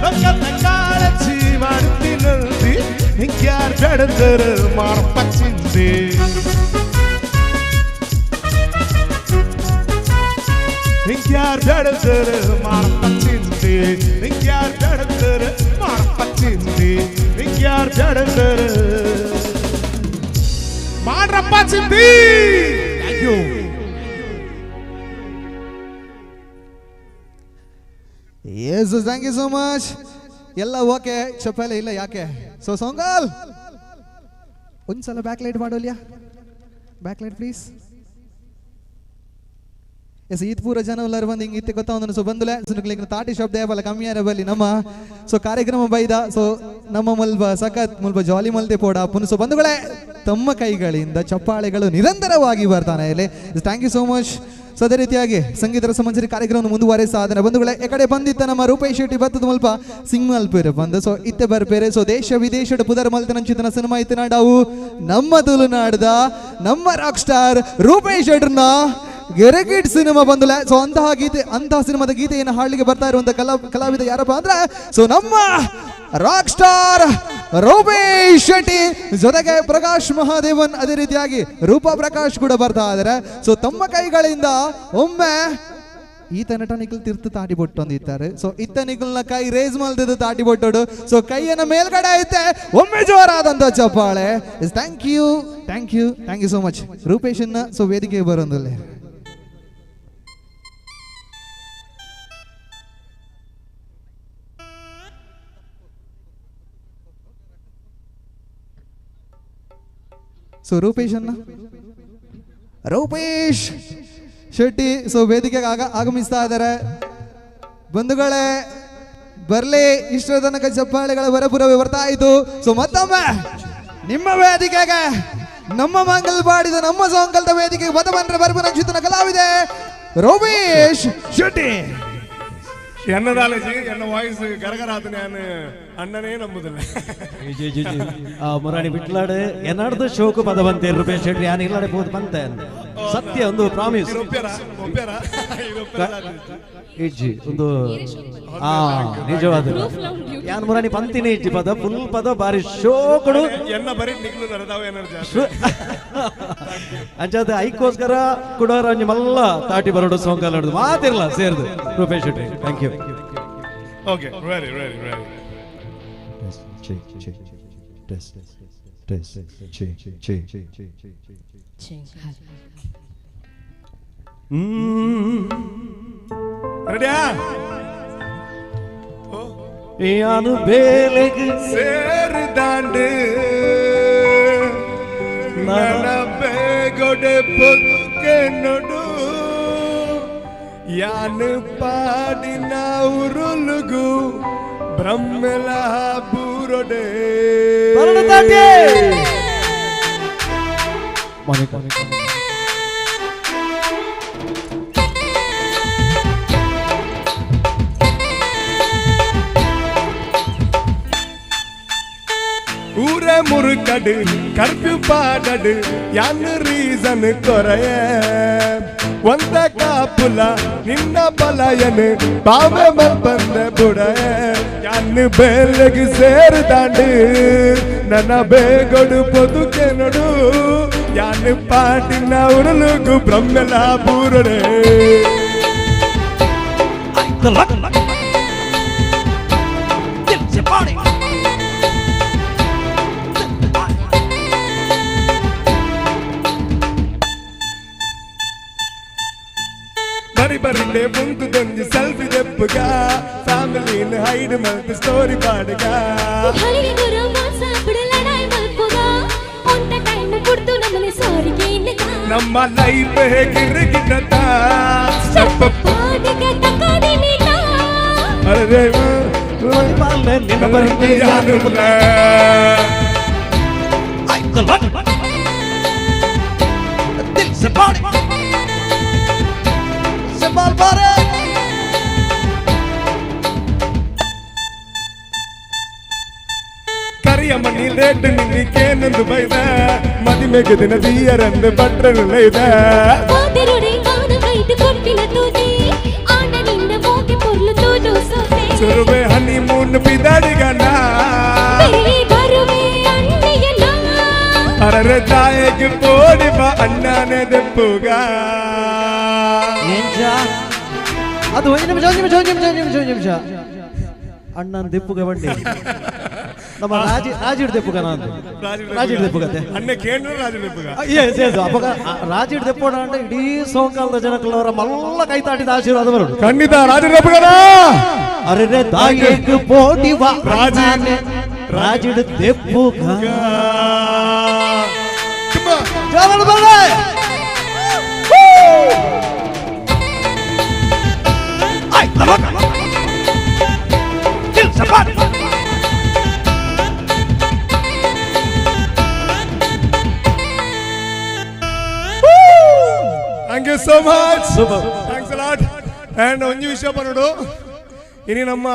ರೊಕ್ಕದ ಕಾಳಜಿ ಮಾಡ್ತೀನಲ್ರಿ, ನಿಂಗ್ಯಾರ್ ಬೇಡಂತಾರೆ ಮಾರಪ್ಪ ಚಿಂದಿ. ನಿಂಗ್ಯಾರ್ ಬೇಡಂತಾರೆ ಮಾರಪ್ಪ ಚಿಂದಿ. ನಿಂಗ್ಯಾರ್ ಬೇಡಂತಾರೆ ಮಾರಪ್ಪ ಚಿಂದಿ. ನಿಂಗ್ಯಾರ್ ಬೇಡಂತಾರೆ ಮಾಡ್ರಪ್ಪ ಚಿಂದಿ. Thank you. Yes, thank you so much. ಎಲ್ಲ ಓಕೆ, ಚಪ್ಪಾಳೆ ಇಲ್ಲ ಯಾಕೆ? ಸೊ ಸೋಂಗಲ್ ಒಂದ್ಸಲ ಬ್ಯಾಕ್ ಲೈಟ್ ಮಾಡೋಲ್ಯಾ? Back light please. S, ಈತ್ ಪೂರ ಜನ ಎಲ್ಲರೂ ಬಂದು ಹಿಂಗೆ ಇತ್ತೆ ಗೊತ್ತ. ಸೊ ಬಂದುಲೆ ಸುನುಕ್ಲಿಂಗ್ ತಾಟಿ ಶಬ್ದ ಬಲ್ಲ ಕಮ್ಮಿಯಾರ ಬಲ್ಲಿ ನಮ್ಮ. ಸೊ ಕಾರ್ಯಕ್ರಮ ಬೈದ. ಸೊ ನಮ್ಮ ಮುಲ್ಪ ಸಖತ್ ಮುಲ್ಪ ಜಾಲಿ ಮಲ್ತೆ ಪೋಡ ಪುನ್. ಸೊ ಬಂಧುಗಳೇ, ತಮ್ಮ ಕೈಗಳಿಂದ ಚಪ್ಪಾಳೆಗಳು ನಿರಂತರವಾಗಿ ಬರ್ತಾನೆ ಇಲ್ಲಿ. Thank you so much. So ಅದೇ ರೀತಿಯಾಗಿ ಸಂಗೀತ ರಸಮಂಜರಿ ಕಾರ್ಯಕ್ರಮವನ್ನು ಮುಂದುವರೆಸಾದನೆ ಬಂಧುಗಳೇ. ಈ ಕಡೆ ಬಂದಿತ್ತ ನಮ್ಮ ರೂಪೇಶ್ ಶೆಟ್ಟಿ ಬತ್ತದ ಮುಲ್ಪ ಸಿಂಗ್ ಪೇರೆ ಬಂದು. ಸೊ ಇತ್ತೆ ಬರ್ಪೇರೆ. ಸೊ ದೇಶ ವಿದೇಶದ ಪುದರ್ ಮಲ್ತನಂಚಿತನ ಸಿನಿಮಾ ಇತ್ತನಾಡವು ನಮ್ಮ ತುಳುನಾಡ್ದ ನಮ್ಮ ರಾಕ್ ಸ್ಟಾರ್ ರೂಪೇಶ್ ಶೆಟ್ಟರ್ನ ಗೆರೆಗಿಟ್ ಸಿನಿಮಾ ಬಂದುಲೆ. ಸೊ ಅಂತಹ ಗೀತೆ, ಅಂತಹ ಸಿನಿಮಾದ ಗೀತೆಯನ್ನು ಹಾಡ್ಲಿಕ್ಕೆ ಬರ್ತಾ ಇರುವಂತಹ ಕಲಾವಿದ ಯಾರಪ್ಪ ಅಂದ್ರೆ ಸೊ ನಮ್ಮ ರಾಕ್ ಸ್ಟಾರ್ ರೂಪೇಶ್ ಶೆಟ್ಟಿ ಜೊತೆಗೆ ಪ್ರಕಾಶ್ ಮಹಾದೇವನ್, ಅದೇ ರೀತಿಯಾಗಿ ರೂಪಾ ಪ್ರಕಾಶ್ ಕೂಡ ಬರ್ತಾ ಇದ್ದಾರೆ. ಸೊ ತಮ್ಮ ಕೈಗಳಿಂದ ಒಮ್ಮೆ ಈತ ನಟ ನಿಖಲ್ ತಿರ್ತು ತಾಟಿ ಬೊಟ್ಟೊಂದಿದ್ದಾರೆ. ಸೊ ಇತ್ತ ನಿಖಲ್ನ ಕೈ ರೇಸ್ ಮಲ್ದಿದ್ದು ತಾಟಿ ಬೊಟ್ಟೋಡು. ಸೊ ಕೈಯನ್ನು ಮೇಲ್ಗಡೆ ಐತೆ, ಒಮ್ಮೆ ಜೋರಾದಂತ ಚಪ್ಪಾಳೆ. Thank you, thank you, thank you so much ರೂಪೇಶನ್ನ. So ವೇದಿಕೆಗೆ ಬರೋದಿಲ್ಲ. ಸೊ ರೂಪೇಶ್ ಅನ್ನ, ರೂಪೇಶ್ ಶೆಟ್ಟಿ ಸೊ ವೇದಿಕೆಗೆ ಆಗಮಿಸ್ತಾ ಇದ್ದಾರೆ. ಬಂಧುಗಳೇ ಬರ್ಲಿ, ಇಷ್ಟರ ತನಕ ಚಪ್ಪಾಳೆಗಳ ಬರಪುರವೇ ಬರ್ತಾ ಇತ್ತು. ಸೊ ಮತ್ತೊಮ್ಮೆ ನಿಮ್ಮ ವೇದಿಕೆಗೆ ನಮ್ಮ ಮಂಗಲ್ಪಾಡಿದ ನಮ್ಮ ಸೋಂಕಲ್ದ ವೇದಿಕೆಗೆ ಬದ ಬಂದ್ರೆ ಬರಪುರ ಕಲಾವಿದೆ ರೂಪೇಶ್ ಶೆಟ್ಟಿ. എന്നതാലോചി എന്ന ವಾಯ್ಸ್ ಗರಗರ ಆತ ನಾನು ಅಣ್ಣನೇ ನಂಬುದಿಲ್ಲ. ಮುರಾಣಿ ಬಿಟ್ಲಾಡು ಎನ್ನಾಡ್ದು ಶೋಕು ಪದ ಬಂತೆ ರೂಪೇಶ್ ಶೆಟ್ಟಿ ಯಾನ್ ಇಲ್ಲಾಡೆ ಪೋದು ಬಂತೆ ಸತ್ಯ ಒಂದು ಪ್ರಾಮಿಸ್ ಇಜ್ಜಿ ಒಂದು ಆ ನಿಜವಾದ ಯಾನ್ ಮುರಾಣಿ ಪಂತಿನೇ ಇಜ್ಜಿ ಪದ ಫುಲ್ ಪದ ಬಾರಿ ಶೋಕಡು ಎನ್ನ ಬರೀ ನಿಗ್ಲು ನರದಾವ ಎನರ್ಜಿ ಅಂಚಾದ ಐಕೋಸ್ಕರ ಕೂಡ ಮಲ್ಲ ತಾಟಿ ಬರೋಡು ಸೋಂಕಾಲಾಡುದು ಮಾತಿರಲ್ಲ ಸೇರ್ದು Rupesh Shetty. Thank you. Okay, ready ready ready. Check check test test check check check. ರೆಡಿಯಾ? ಯಾನು ಬೇಲೆಗೆ ಸೇರಿದಾಂಡು ನನ್ನ ಬೇಗೊಡೆ ಪೊಕ್ಕೆ ನಡು ಯಾನು ಪಾಡಿನ ಉರುಲುಗು ಬ್ರಹ್ಮಲ ಬೂರೊಡೆ. ಊರ ಮುರುಕಡು ಕರ್ಫ್ಯೂ ಪಾಡಡು ಯಾನು ರೀಸನ್ ಕೊರೆಯ ಒಂದ ಕಾಪುಲ ನಿನ್ನ ಬಲಯನು ಬಾವೆ ಬಂದ ಬುಡಯ ಯಾನು ಬೇಲೆಗೆ ಸೇರಿದಾಂಡು ನನ್ನ ಬೇಗೊಡು ಬದುಕೆ ನಡು ಯಾನು ಪಾಟಿನ ಉರುಲುಗು ಬ್ರಹ್ಮಲ ಬೂರಡೆ. ಬರಿ ಬರಿಂಡೆ ಮುಂತು ದೊಂಜಿ ಸೆಲ್ಫಿ ದೆಪ್ಪುಗ ಫ್ಯಾಮಿಲಿನ ಹೈಡ್ ಮಲ್ತು ಸ್ಟೋರಿ ಪಾಡುಗ ನಮ್ಮ ಲೈಫ್ ಹೇಗಿರ್ಗಿಟ್ಟ ಅರೆ ಲೇಟ್ ನಿನ್ನಿಕೇನಂದು ಬೈದ ಮದಿಮೆಗೆ ದಿನ ದೀಯರಂದು ಭಟ್ರನು ಲೈದ ಪಾತೆರೊಡೆ ಆನ ಕೈಟ್ ಕೊರ್ಪಿನ ತೂತೆ ಆಂಡ ನಿನ್ನ ಮೋಕೆ ಪೊರ್ಲು ತೂದು ಸೋತೆ ಸುರುವೆ ಹನಿಮೂನ್ ಬಿದಾಡಿಗನ ಬೆರಿಯೇ ಬರುವೆ ಅಣ್ಣಯ್ಯನ ಅರರೆ ತಾಯಿಗೆ ಪೋಡಿ ಬಾ ಅಣ್ಣನೇ ದೆಪ್ಪುಗ ಎಂಚ ಅದು ಒಂದು ನಿಮಿಷ ಒಂದು ನಿಮಿಷ ಒಂದು ನಿಮಿಷ ಒಂದು ನಿಮಿಷ ಒಂದು ನಿಮಿಷ ಅಣ್ಣನ ದೆಪ್ಪುಗ ಬಂಡಿ ನಮ್ಮ ರಾಜಿ ರಾಜಿಡ್ ದೆಪ್ಪುಗ ನಾನು ರಾಜಿಡ್ ದೆಪ್ಪುಗತೆ ಅಣ್ಣ ಕೇಂದ್ರ ರಾಜು ದೆಪ್ಪುಗ ಎಸ್ ಎಸ್ ಅಪಗ ರಾಜಿಡ್ ದೆಪ್ಪೋಣ ಅಂದ್ರೆ ಇಡೀ ಸೋಂಕಾಲದ ಜನಕ್ಕಲವರ ಮಲ್ಲ ಕೈ ತಾಟಿದ ಆಶೀರ್ವಾದ ಬರೋದು ಖಂಡಿತ ರಾಜು ದೆಪ್ಪುಗನ ಅರೆ ತಾಯಿಗೆ ಪೋಟಿ ವಾ ರಾಜಿಡ್ ದೆಪ್ಪುಗ ಜೋರಾಗಿ ಬರ್ರೆ. Thank you so much thanks lot and ಒಂಜಿ ವಿಷಯ ಪನ್ನೋಡು ಇನಿ ನಮ್ಮ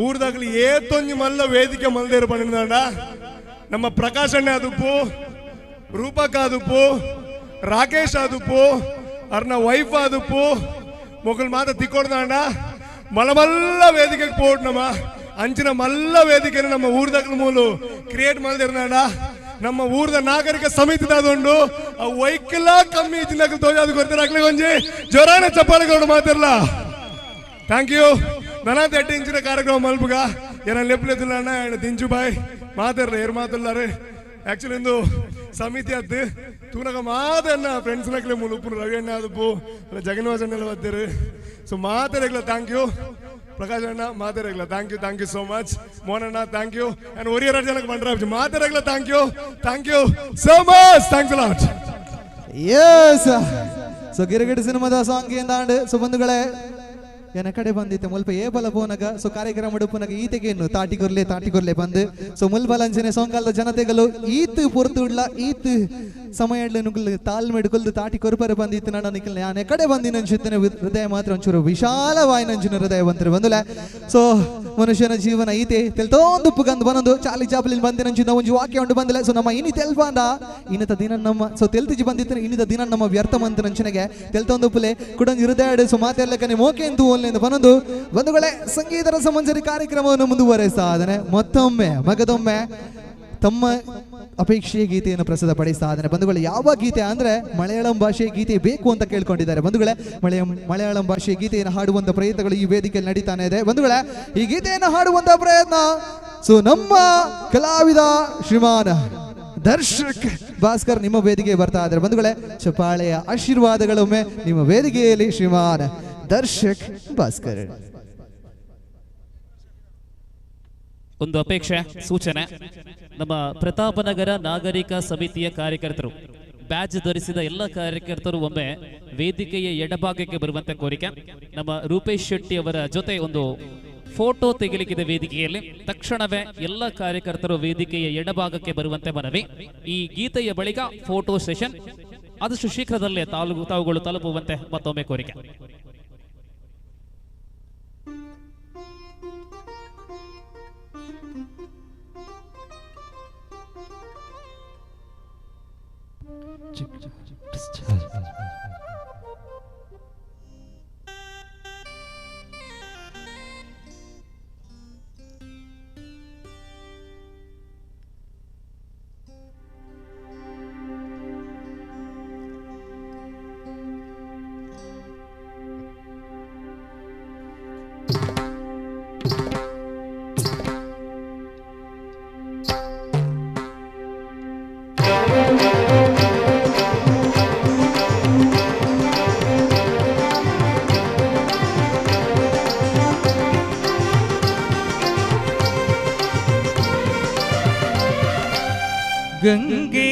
ಊರ್ದಾಗಲಿ ಏತೊಂಜಿ ಮಲ್ಲ ವೇದಿಕೆ ಮಲ್ದೇರು ಪಂಡಿಂದಾಂಡ ನಮ್ಮ ಪ್ರಕಾಶ್ ಅಣ್ಣೆ ಆದುಪ್ಪು ರೂಪಕ್ ಆದುಪ್ಪು ರಾಕೇಶ್ ಆದುಪ್ಪು ಅರ್ನ ವೈಫ್ ಆದುಪ್ಪು ಮೊಗಲ್ ಮಾತ ತಿಕ್ಕೊಡ್ದಾಂಡ ಮಲಮಲ್ಲ ವೇದಿಕೆಗೆ ಪೋಟ್ ನಮ್ಮ ಅಂಚಿನ ಮಲ್ಲ ವೇದಿಕೆನ ನಮ್ಮ ಊರ್ದಾಗಲ ಮೂಲು ಕ್ರಿಯೇಟ್ ಮಲ್ದಿರ್ದಾಂಡ ನಮ್ಮ ಊರ್ದ ನಾಗರಿಕ ಸಮಿತಿ ದಾದುಂಡು ಆ ವೈಕಲ ಕಮ್ಮಿ ಇಚ್ಚಿನ ತೋಜಾದ ಗೊತ್ತಿರಾಕ್ಲಿ ಒಂಜಿ ಜೋರಾನ ಚಪ್ಪಾಳೆ ಕೊಡು ಮಾತಿರ್ಲ thank you ನನಾತ್ ಎಡ್ಡು ಇಂಚಿನ ಕಾರ್ಯಕ್ರಮ ಮಲ್ಪುಗ ಏನ ಲೆಪ್ಲೆತ್ತಿಲ್ಲ ಅಣ್ಣ ದಿಂಚು ಬಾಯ್ ಮಾತಿರ್ಲ ಏರ್ ಮಾತಿಲ್ಲಾರೆ ಆಕ್ಚುಲಿ ಇಂದು ಸಮಿತಿ ಅತ್ತು ತೂನಗ ಮಾತನ್ನ ಫ್ರೆಂಡ್ಸ್ ನಕ್ಲೆ ಮೂಲು ಉಪ್ಪು ರವಿ ಅಣ್ಣ ಆದುಪ್ಪು ಅಲ್ಲ ಜಗನ್ವಾಸ್ ಅಣ್ಣೆಲ್ಲ ಬರ್ತೀರಿ ಸೊ ಮಾತಾಡಗ್ಲ thank you Prakash ಅಣ್ಣ ಮಾತಾಡಗ್ಲ thank you thank you so much Mohan ಅಣ್ಣ thank you and ಒರಿಯರ್ ಜನಕ್ಕೆ ಬಂಡ್ರ ಮಾತಾಡಗ್ಲ thank you thank you so much thanks lot yes so Girgit ಸಿನಿಮಾದ ಸಾಂಗ್ ಎಂದಾಂಡ್ ಸೊ ಬಂಧುಗಳೇ ಎನ ಕಡೆ ಬಂದಿತ್ತೆ ಮುಲ್ಪ ಏಬಲ ಪೋನಗ ಸೊ ಕಾರ್ಯಕ್ರಮ ಉಡುಪುನಗ ಈತೆಗೆ ಇನ್ನು ತಾಟಿಗೊರ್ಲೆ ತಾಟಿಗೊರ್ಲೆ ಬಂದು ಸೊ ಮುಲ್ಬಲಂಚನೆ ಸೋಂಗಾಲದ ಜನತೆಗಳು ಈತ್ ಪೊರ್ತು ಉಡ್ಲ ಈತ್ ಸಮಯ ನುಗ್ಲು ತಾಳ್ಮೆಡ್ ಕೊಲ್ದು ತಾಟಿ ಕೊರ್ಪರೆ ಬಂದಿತ್ತು ನಾನು ನಿಖಲ್ ಯಾನೆ ಕಡೆ ಬಂದಿನ ಅನ್ಸುತ್ತೇನೆ ಹೃದಯ ಮಾತ್ರ ಒಂಚೂರು ವಿಶಾಲವಾಯಿನಂಚಿನ ಹೃದಯ ಬಂತಾರೆ ಬಂದುಲೆ ಸೊ ಮನುಷ್ಯನ ಜೀವನ ಈತೆ ತೆಲ್ತೋಂದು ಪುಗಂದು ಬನೊಂದು ಚಾಲಿ ಚಾಪಲಿನ್ ಬಂದಿನಂಚಿನ ಒಂಜಿ ವಾಕ್ಯ ಉಂಡು ಬಂದಿಲ್ಲ ಸೊ ನಮ್ಮ ಇನಿ ತೆಲ್ಪಾಂದ ಇನ್ನಿತ ದಿನ ನಮ್ಮ ಸೊ ತೆಲ್ತಿಜಿ ಬಂದಿತ್ತು ಇನ್ನಿತ ದಿನ ನಮ್ಮ ವ್ಯರ್ಥ ಮಂತನಂಚಿನಗೆ ತೆಲ್ತೊಂದು ಪುಲೆ ಕುಡೊಂಜಿ ಹೃದಯ ಸೊ ಮಾತೆಲ್ಲಕನೆ ಮೋಕೆ ಎಂದು ಓಲ್ನೆಂದು ಬನೊಂದು ಬಂಧುಗಳೇ ಸಂಗೀತ ರಸಮಂಜರಿ ಕಾರ್ಯಕ್ರಮವನ್ನು ಮುಂದುವರೆಸಾದನೆ ಮತ್ತೊಮ್ಮೆ ಮಗದೊಮ್ಮೆ ತಮ್ಮ ಅಪೇಕ್ಷೆಯ ಗೀತೆಯನ್ನು ಪ್ರಸ್ತುತಪಡಿಸ್ತಾ ಇದ್ದಾರೆ. ಬಂಧುಗಳೇ ಯಾವ ಗೀತೆ ಅಂದ್ರೆ ಮಲಯಾಳಂ ಭಾಷೆಯ ಗೀತೆ ಬೇಕು ಅಂತ ಕೇಳ್ಕೊಂಡಿದ್ದಾರೆ. ಬಂಧುಗಳೇ ಮಲಯಾಳಂ ಭಾಷೆಯ ಗೀತೆಯನ್ನು ಹಾಡುವಂತ ಪ್ರಯತ್ನಗಳು ಈ ವೇದಿಕೆಯಲ್ಲಿ ನಡೀತಾನೆ ಇದೆ. ಬಂಧುಗಳೇ ಈ ಗೀತೆಯನ್ನು ಹಾಡುವಂತ ಪ್ರಯತ್ನ ಸೊ ನಮ್ಮ ಕಲಾವಿದ ಶ್ರೀಮಾನ್ ದರ್ಶಕ್ ಭಾಸ್ಕರ್ ನಿಮ್ಮ ವೇದಿಕೆಗೆ ಬರ್ತಾ ಇದ್ದಾರೆ. ಬಂಧುಗಳೇ ಚಪಾಳೆಯ ಆಶೀರ್ವಾದಗಳೊಮ್ಮೆ ನಿಮ್ಮ ವೇದಿಕೆಯಲ್ಲಿ ಶ್ರೀಮಾನ್ ದರ್ಶಕ್ ಭಾಸ್ಕರ್. ಒಂದು ಅಪೇಕ್ಷೆ ಸೂಚನೆ, ನಮ್ಮ ಪ್ರತಾಪನಗರ ನಾಗರಿಕ ಸಮಿತಿಯ ಕಾರ್ಯಕರ್ತರು ಬ್ಯಾಜ್ ಧರಿಸಿದ ಎಲ್ಲ ಕಾರ್ಯಕರ್ತರು ಒಮ್ಮೆ ವೇದಿಕೆಯ ಎಡಭಾಗಕ್ಕೆ ಬರುವಂತೆ ಕೋರಿಕೆ. ನಮ್ಮ ರೂಪೇಶ್ ಶೆಟ್ಟಿ ಅವರ ಜೊತೆ ಒಂದು ಫೋಟೋ ತೆಗೆಲಿಕ್ಕಿದೆ ವೇದಿಕೆಯಲ್ಲಿ. ತಕ್ಷಣವೇ ಎಲ್ಲ ಕಾರ್ಯಕರ್ತರು ವೇದಿಕೆಯ ಎಡಭಾಗಕ್ಕೆ ಬರುವಂತೆ ಮನವಿ. ಈ ಗೀತೆಯ ಬಳಿಕ ಫೋಟೋ ಸೆಷನ್ ಆದಷ್ಟು ಶೀಘ್ರದಲ್ಲೇ ತಾವುಗಳು ತಲುಪುವಂತೆ ಮತ್ತೊಮ್ಮೆ ಕೋರಿಕೆ. ಗಂಗೆ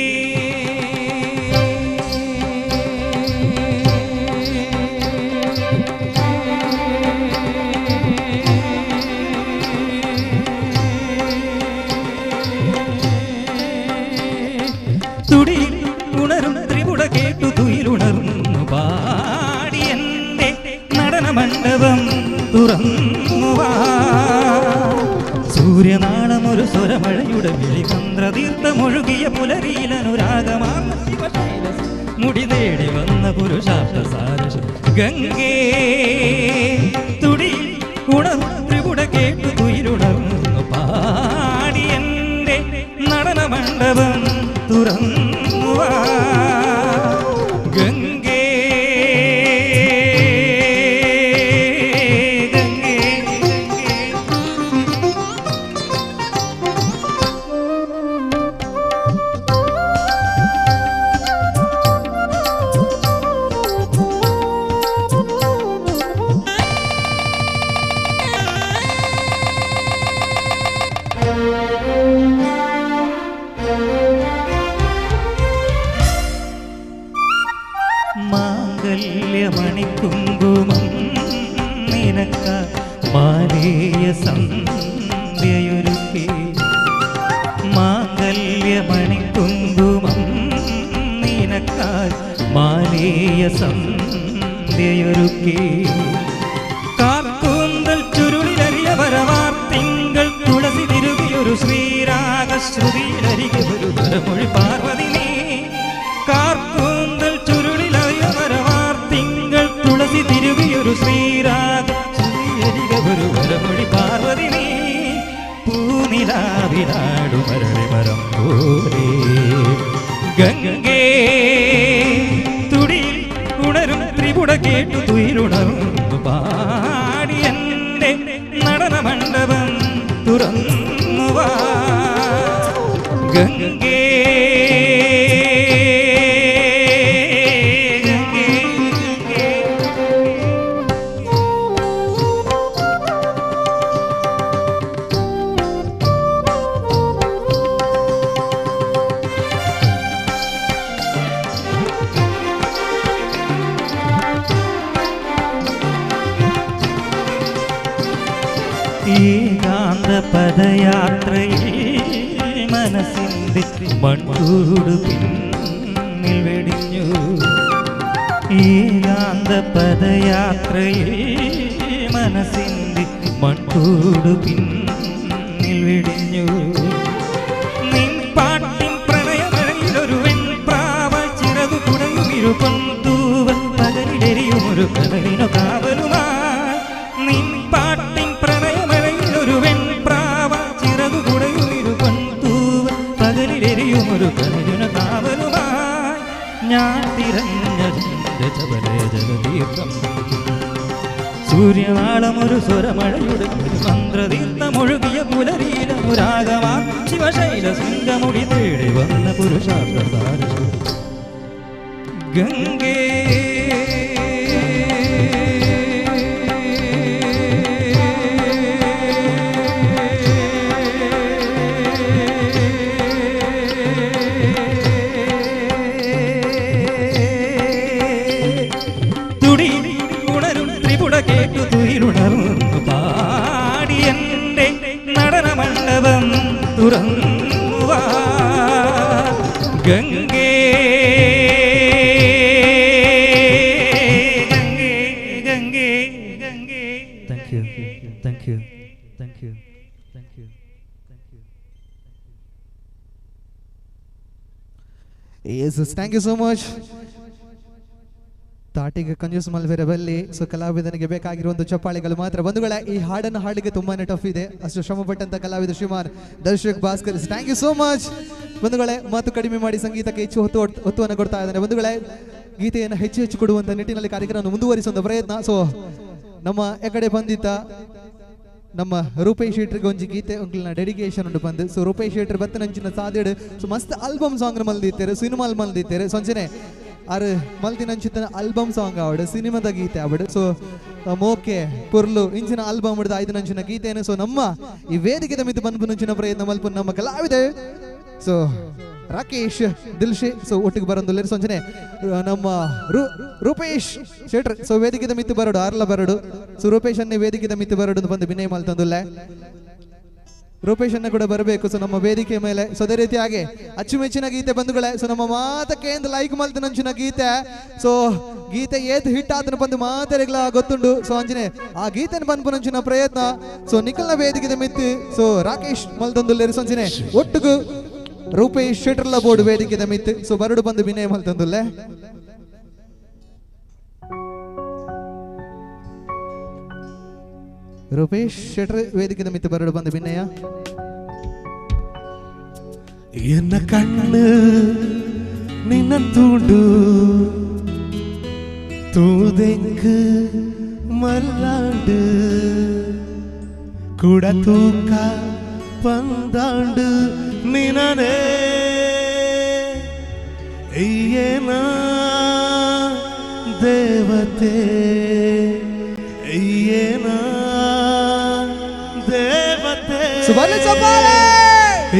തുടി ഉണരും ത്രിപുട കേട്ടു തുയിലുണർന്നു പാടി എൻ്റെ നടനമണ്ഡപം തുറന്നുവാ. സൂര്യനാളമൊരു സൂര്യനാളമൊരു സ്വരമഴയുടെ വിളി മന്ത്രതീർത്ഥമൊഴുകിയ പുലരിയിലനുരാഗമാർന്ന ശിവശൈല മുടി തേടി വന്ന പുരുഷാർത്ഥ സാരശ ഗംഗേ തുടിയിൽ ഉണർന്നു ത്രിപുട കേട്ടു തുയിലുണർന്നു പാടി എൻ്റെ നടനമണ്ഡപം തുറന്നു വാ. ഗംഗേ ഗംഗേ മാംഗല്യമണിക്കുങ്കുമം നിനക്ക മാലേയ സന്ധ്യയൊരുക്കി മാംഗല്യമണിക്കുങ്കുമം നിനക്കാൽ മാലേയ സന്ധ്യയൊരുക്കി കാർക്കൂന്തൽ ചുരുളിലരിയ വരവാർ തിങ്കൾ തുളസി തിരുകിയൊരു ശ്രീരാഗശ്രുതിയിലരികെ ഒരു വരമൊഴി പാർവതി നീ കാർക്കൂന്തൽ ചുരുളിലറിയ വരവാർ തിങ്കൾ തുളസി തിരുകിയൊരു ശ്രീരാഗ ശ്രുതിയിലരികെ ഒരു വരമൊഴി പാർവതി നീ പൂനിലാവിലാടുമരളി മരം പോലെ ഗംഗേ തുടിയിൽ ഉണരും ത്രിപുട കേട്ടു തുയിലുണർന്നു പാടി എൻ്റെ നടനമണ്ഡപം തുറന്നു വാ ഗംഗേ ഗംഗേ ഏകാന്ത പദയാത്രയിൽ മനസ്സിൻ്റെ മൺകൂട് പിന്നിൽ വെടിഞ്ഞു ഏകാന്ത പദയാത്രയിൽ മനസ്സിൻ്റെ മൺകൂട് പിന്നിൽ വെടിഞ്ഞു നിൻ പാട്ടിൻ പ്രണയമഴയിലൊരു വെൺപ്രാവ ചിറകു കുടയുമിരു പൊന്തൂവൽ പകലിലെരിയുമൊരു കടലിനു കാവലുമായി നിൻ പാട്ടിൻ പ്രണയമഴയിലൊരു വെൺപ്രാവ ചിറകു കുടയുമിരു പൊന്തൂവൽ പകലിലെരിയുമൊരു കടലിനു കാവലുമായി ഞാൻ തിരഞ്ഞതിൻ്റെ ചപലേ ജലതീർത്ഥം സൂര്യനാളമൊരു സ്വരമഴയുടെ ഒരു മന്ത്രതീർത്ഥമൊഴുകിയ പുലരീലമുരാഗമാ ശിവശൈല ശൃംഗമുടി തേടി വന്ന പുരുഷാർത്ഥ സാരശു ഗംഗേ തുടി ഉണരും ത്രിപുട കേട്ടു തുയിലുണർന്നു പാടി എൻ്റെ നടനമണ്ഡപം തുറന്നു വാ. ഗംഗേ ഗംഗേ ഗംഗേ ഗംഗേ thank you thank you thank you thank you yes thank you so much ತಾಟಿಗೆ ಕಂಜೂಸ್ ಮಲ್ವೆರ ಬಲ್ಲಿ ಸೊ ಕಲಾವಿದನಿಗೆ ಬೇಕಾಗಿರುವಂಥ ಚಪ್ಪಾಳೆಗಳು ಮಾತ್ರ. ಬಂಧುಗಳೇ, ಈ ಹಾಡನ್ನು ಹಾಡಲಿಕ್ಕೆ ತುಂಬಾನೇ ಟಫ್ ಇದೆ. ಅಷ್ಟು ಶ್ರಮಪಟ್ಟಂತ ಕಲಾವಿದ Shriman Darshak Bhaskar, thank you so much. ಬಂಧುಗಳೇ, ಮಾತು ಕಡಿಮೆ ಮಾಡಿ ಸಂಗೀತಕ್ಕೆ ಹೆಚ್ಚು ಒತ್ತುವನ್ನು ಕೊಡ್ತಾ ಇದ್ದಾನೆ. ಬಂಧುಗಳೇ, ಗೀತೆಯನ್ನು ಹೆಚ್ಚು ಹೆಚ್ಚು ಕೊಡುವಂಥ ನಿಟ್ಟಿನಲ್ಲಿ ಕಾರ್ಯಕ್ರಮವನ್ನು ಮುಂದುವರಿಸುವಂಥ ಪ್ರಯತ್ನ. ಸೊ ನಮ್ಮ ಎಕಡೆ ಬಂದಿದ್ದ ನಮ್ಮ ರೂಪೇಶ್ ಶೆಟ್ರಿಗೆ ಒಂಜಿ ಗೀತೆ ಉಂಕ್ಲಿನ ಡೆಡಿಕೇಶನ್ ಉಂಟು ಬಂದು. ಸೊ ರೂಪೇಶ್ ಶೆಟ್ರ್ ಬತ್ತನಂಚಿನ ಸಾದೇಡು ಸೊ ಮಸ್ತ್ ಆಲ್ಬಮ್ ಸಾಂಗ್ ಮಲ್ದಿತ್ತೇರು, ಸಿನಿಮಾ ಮಲ್ದಿತ್ತೇರು. ಸೊಂಚನೆ ಆರು ಮಲ್ದಿನಂಚಿತನ ಆಲ್ಬಮ್ ಸಾಂಗ್ ಆವಡು, ಸಿನಿಮಾದ ಗೀತೆ ಆವಡು. ಸೊ ಮೋಕೆ ಪುರ್ಲು ಇಂಚಿನ ಆಲ್ಬಮ್ ಹಿಡಿದು ಐದು ನಂಚಿನ ಗೀತೆಯನ್ನು ಸೊ ನಮ್ಮ ಈ ವೇದಿಕೆ ಮಿತ್ತು ಬಂದು ಪ್ರಯತ್ನ ಮಲ್ಪು ನಮ್ಮ ಕಲಾವಿದೆ ಸೊ ರಾಕೇಶ್ ದಿಲ್ಶೆ ಸೊ ಒಟ್ಟಿಗೆ ಬರೋದು ಸಂಜನೆ ನಮ್ಮ ರೂಪೇಶ್ ಶೆಟ್ರ್ ಸೊ ವೇದಿಕೆದ ಮಿತ್ತು ಬರಡು ಆರ್ಲ ಬರಡು. ಸೊ ರೂಪೇಶ್ ಅನ್ನೇ ವೇದಿಕೆದ ಮಿತ್ತು ಬರಡು ಅಂತ ಬಂದು ವಿನಯ್ ಮಲ್ತಂದುಲ್ಲ. ರೂಪೇಶ್ ಅನ್ನ ಕೂಡ ಬರಬೇಕು ಸೊ ನಮ್ಮ ವೇದಿಕೆ ಮೇಲೆ. ಸೊ ಅದೇ ರೀತಿಯಾಗಿ ಅಚ್ಚುಮೆಚ್ಚಿನ ಗೀತೆ ಬಂಧುಗಳೇ, ಸೊ ನಮ್ಮ ಮಾತಕ್ಕೆ ಲೈಕ್ ಮಲ್ತನಂಚಿನ ಗೀತೆ. ಸೊ ಗೀತೆ ಏತ್ ಹಿಟ್ ಆತನ ಬಂದು ಮಾತೆರೆಗ್ಲ ಗೊತ್ತುಂಡು. ಸೊ ಅಂಜನೆ ಆ ಗೀತೆನ ಬಂದ್ಪುನಂಚಿನ ಪ್ರಯತ್ನ ಸೊ ನಿಖಲ್ನ ವೇದಿಕೆ ಮಿತ್ತು ಸೊ ರಾಕೇಶ್ ಮಲ್ತೊಂದುಲ್ಲೇರು. ಸೊ ಅಂಜನೆ ಒಟ್ಟುಗು ರೂಪೇಶ್ ಶೆಟರ್ಲ ಬೋರ್ಡ್ ವೇದಿಕೆ ಮಿತ್ತು ಸೊ ಬರಡು ಬಂದು ವಿನಯ ಮಲ್ತೊಂದುಲ್ಲೆ. ರೂಪೇಶ್ ಶೆಟರ್ ವೇದಿಕೆ ಮಿತ್ತು ಬರಡು ಬಂದು ವಿನಯ. ಎನ್ನ ಕಣ್ಣು ನಿನ್ನ ತೂಂಡು ತೂದೆಂಕು ಮಲ್ಲಾಂಡು ಕೂಡ ತೂಕ ಪಂದಾಂಡು ನಿನನೇ ಏನ ದೇವತೆ ಏನ ದೇವತೆ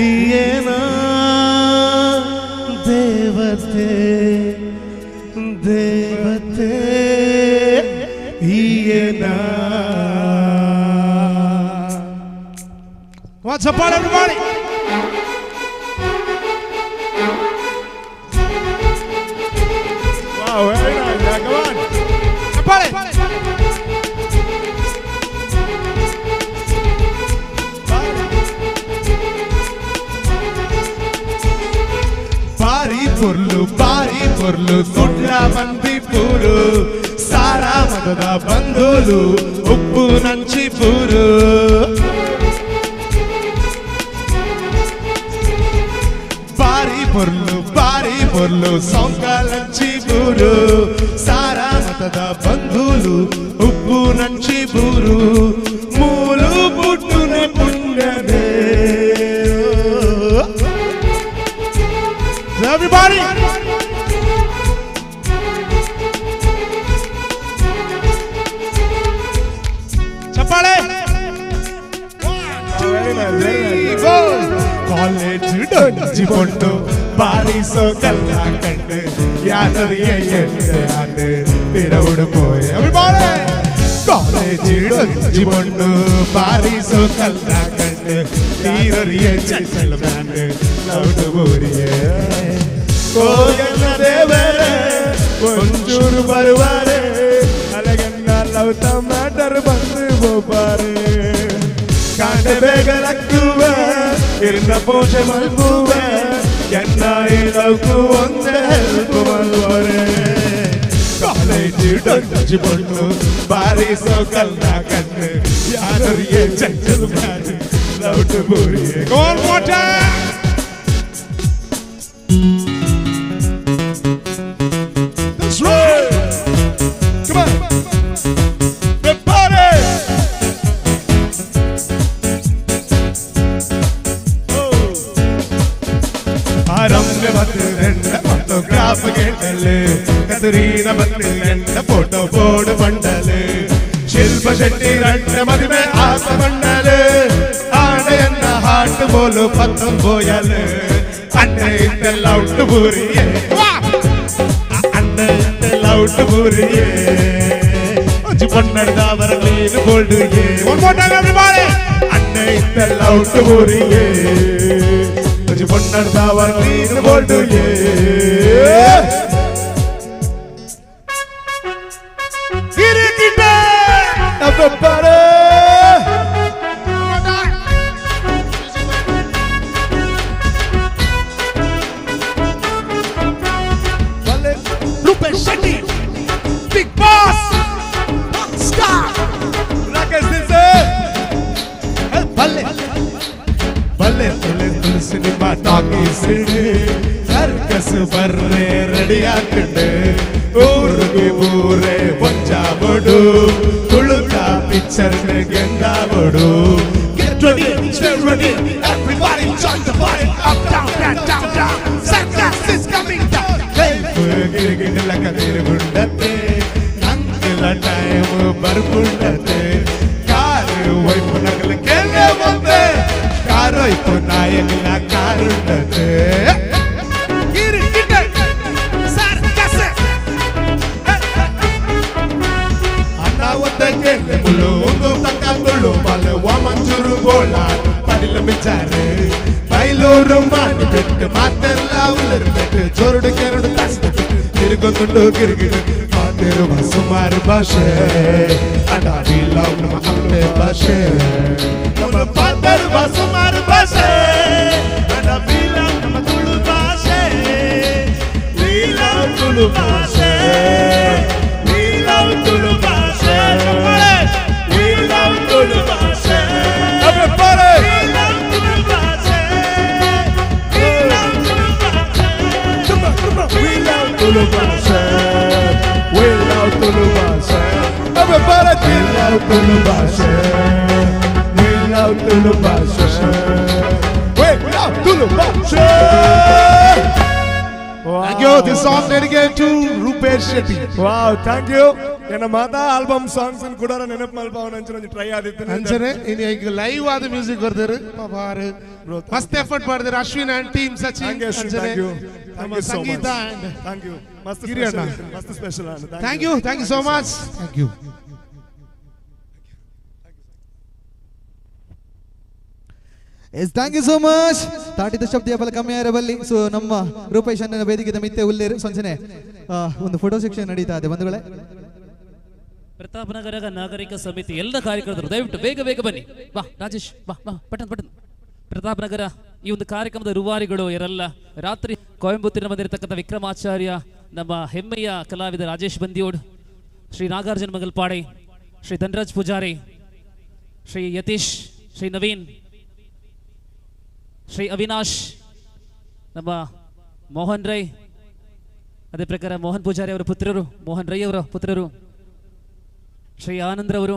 ಏನ ದೇವತೆ ದೇವತೆ ಏನ. Come on, support everybody. Wow, very nice. Yeah, come on. Support it. ಬಾರಿ ಪೊರ್ಲು ಬಾರಿ ಪೊರ್ಲು ಕುಡ್ಲ ಬಂದಿಪೂರು ಸಾರಾ ಮತದ ಬಂಧುಲು ಉಪ್ಪು ನಂಚಿಪೂರು ಬಾರಿ ಪೊರ್ಲು ಬಾರಿ ಪೊರ್ಲು ಸೊಂಕಲಂಚಿಪೂರು ಸಾರಾ ಮತದ ಬಂಧುಲು ಉಪ್ಪು ನಂಚಿಪೂರು ಮೂಲು ಪುಟ್ಟುನ ಪುಣ್ಯದೇ. Everybody! Chapale! 1, 2, 3, 4. College ಡೊಂಜಿ ಪೊಂಡು ಬಾರಿಸೋ ಕಲ್ಲ ಕಂಡು ಯಾತರಿಯ ಎಟ್ಟೆ ತಿರವುಡು ಪೋಯೆ. Everybody! College ಡೊಂಜಿ ಪೊಂಡು ಬಾರಿಸೋ ಕಲ್ಲ ಕಂಡು ತೀರರಿಯ ಚೆಲ್ಲ ಬ್ಯಾಂಡ್ ಲೌಡು ಊರಿಯೇ. ಕೋಯನ್ನ ದೇವರೇ ಒಂಚೂರು ಬರುವಾರೆ ಅಲಗನ್ನ ಲವ್ ಮ್ಯಾಟರ್ ಬಂದು ಹೋಗ್ಬಾರೆ ಕಾಂಡೆ ಬೇಗ ಲಕ್ಕುವೆ ಇರ್ನ ಪೂಜೆ ಮಲ್ಪುವೆ ಎನ್ನ ಈ ಲವ್ಕು ಒಂದೇ ಹೆಲ್ಪ್ ಮಲ್ವರೆ. ಕಾಲೇಜು ಡೊಂಜಿ ಪೊಣ್ಣು ಬಾರಿಸೋ ಕಲ್ಲ ಕಣ್ಣು ಯಾರಿಗೆ ಚಂಚಲು man ಲೌಟು ಬೂರಿಯೇ. Go on, water! That's right! Come on! Everybody! Ramya ಬತ್ತು ಎಂಡ ಫೋಟೋಗ್ರಾಫ್ ಕೇಟಲು ಕತರೀನ ಬತ್ತು ಎಂಡ ಫೋಟೋ ಬೋರ್ಡ್ ಬಂಡಲು ಶಿಲ್ಪ ಶೆಟ್ಟಿ ರಂಡ ಮದುವೆ ಆತ ಬಂಡಲು ಆಡೆಯನ್ನ ಹಾಟ್ ಬೋಲು ಪತ್ತೊಂಬೋಯಲು ಅಣ್ಣ ಇತ್ತೆಲ್ಲ ಉಟ್ಟು ಬೂರಿಯೇ ಅಣ್ಣ ಇತ್ತೆಲ್ಲ ಉಟ್ಟು ಬೂರಿಯೇ ಒಂಜಿ ಪೊನ್ನಡ್ದ ಅವರ clean bold One more time, everybody! ಅಣ್ಣ ಇತ್ತೆಲ್ಲ ಉಟ್ಟು ಬೂರಿಯೇ ಒಂಜಿ ಪೊನ್ನಡ್ದ ಅವರ ಕ್ಲೀನ್ ಬೋಲ್ಡ್ ಕಿರಿಕಿಟೆ! Everybody! Rupesh Shetty, Big Boss, Star, Rakesh ದಿಲ್ಸೆ ಬಲ್ಲೆ ಬಲ್ಲೆ ತುಳಿ ತುಳಸಿ ನಿಮ್ಮ ಟಾಕೀಸ್ ಸರ್ಕಸ್ ಬರ್ರೆ ರೆಡಿ ಆಗ್ತಂಡು ಊರಿಗೆ ಊರೇ ಒಂಜಾಬಡು ತುಳುಕ ಪಿಕ್ಚರ್ ಗೆಂದಾಬಡು. Get ready, stay ready, everybody join the party. Up, down, down, down, down. Circus is coming down. ಗಿರಿಗಿಡಲ ಕದಿರುಗುಂಡತೆ ನಂಗೆಲ್ಲ ಟೈಮ್ ಬರ್ಪುಂಡತೆ ಕಾರು ವೈಪು ನಗಲ ಕೇಳೆ ಬಂದೆ ಕಾರೊಯ್ಪು ನಾಯಕನ ಕಾರುಂಡತೆ. ಕಿರಿಕಿಟೆ! Circus! ಅಣ್ಣ ಒತ್ತ ಕೇಳೆ ಮುಳ್ಳು ಒಂದು ತಕ್ಕ ತುಳು ಬಲ ಮಂಜೂರು ಗೋಳ ಪಡಿಲ ಬಿಚಾರೆ ಬೈಲೂರು ಮಾಡಿ ಬಿಟ್ಟು ಮಾತೆಲ್ಲ ಉಲರು ಬಿಟ್ಟು ಜೋರುಡು ಕೆರಡು ತಾಸ್ತು ತಿರುಗೊಂದುಂಡು ಗಿರಿಗಿಡು ಮಾತಿರುವ ಸುಮಾರು ಭಾಷೆ ಅಡಾಡಿ ಲವ್ ನಮ್ಮ ಅಪ್ಪೆ ಭಾಷೆ ನಮ್ಮ ಪಾತರುವ ಸುಮಾರು ಭಾಷೆ ಅಡಾಡಿ ಲವ್ ನಮ್ಮ ತುಳು ಭಾಷೆ We love Tulu ಭಾಷೆ We love Tulu ಭಾಷೆ We love Tulu ಭಾಷೆ Everybody! We love Tulu ಭಾಷೆ We love Tulu ಭಾಷೆ We love Tulu ಭಾಷೆ We love Tulu ಭಾಷೆ Everybody! We love Tulu ಭಾಷೆ We love Tulu ಭಾಷೆ We love Tulu ಭಾಷೆ Thank you. This song dedicated to Rupesh Shetty. Wow, thank you. ಎನ್ನ ಮಾತಾ album songs ಕೂಡ ನೆನಪು ಮಲ್ಪಾವನ ಅಂಚನೆ ಒಂಜಿ ಟ್ರೈ ಆದಿತ್ತು ಅಂಚನೆ ಇನ್ನು ಈಗ ಲೈವ್ ಆದ ಮ್ಯೂಸಿಕ್ ಬರ್ದಾರು ಪಾಪ ಆರು ಮಸ್ತ್ ಎಫರ್ಟ್ ಮಾಡಿದ್ರು Ashwin and team Sachin Thank you, Ashwin. ಅಂಚನೆ Thank you. ನಮ್ಮ Thank you so much. Sangeetha and Thank you. ಮಸ್ತ್ ಗಿರಿ ಅಣ್ಣ. ಸ್ಪೆಷಲ್ ಮಸ್ತ್ ಸ್ಪೆಷಲ್ ಅಣ್ಣ. Thank you, thank you so much. Thank you. Yes, thank you so much. ತಾಟಿದ ಶಬ್ದ ಬಲ ಕಮ್ಮಿ ಬಲ್ಲಿ ಸೊ ನಮ್ಮ ರೂಪೇಶ್ ಅಣ್ಣನ ವೇದಿಕೆದ ಮಿತ್ತೆ ಉಲ್ಲೇರು ಸಂಜನೆ ಒಂದು ಫೋಟೋ ಸೆಕ್ಷನ್ ನಡೀತಾ ಇದೆ ಬಂಧುಗಳೇ. ಪ್ರತಾಪನಗರ ನಾಗರಿಕ ಸಮಿತಿ ಎಲ್ಲ ಕಾರ್ಯಕರ್ತರು ದಯವಿಟ್ಟು ಬೇಗ ಬೇಗ ಬನ್ನಿ. ಬಾ ರಾಜೇಶ್, ಬಾ ಬಾ, ಪಟನ್ ಪಟನ್. ಪ್ರತಾಪನಗರ ಈ ಒಂದು ಕಾರ್ಯಕ್ರಮದ ರೂವಾರಿಗಳು ಯಾರೆಲ್ಲ ರಾತ್ರಿ ಕೊಯಂಬತ್ತೂರಿನ ಬಂದಿರತಕ್ಕಂಥ ವಿಕ್ರಮಾಚಾರ್ಯ, ನಮ್ಮ ಹೆಮ್ಮೆಯ ಕಲಾವಿದ ರಾಜೇಶ್ ಬಂದಿಯೋಡ್, ಶ್ರೀ ನಾಗಾರ್ಜುನ ಮಂಗಲ್ಪಾಡಿ, ಶ್ರೀ ಧನರಾಜ್ ಪೂಜಾರಿ, ಶ್ರೀ ಯತೀಶ್, ಶ್ರೀ ನವೀನ್, ಶ್ರೀ ಅವಿನಾಶ್, ನಮ್ಮ ಮೋಹನ್ ರೈ, ಅದೇ ಪ್ರಕಾರ ಮೋಹನ್ ಪೂಜಾರಿ ಅವರ ಪುತ್ರರು, ಮೋಹನ್ ರೈ ಅವರ ಪುತ್ರರು, ಶ್ರೀ ಆನಂದ್ರವರು,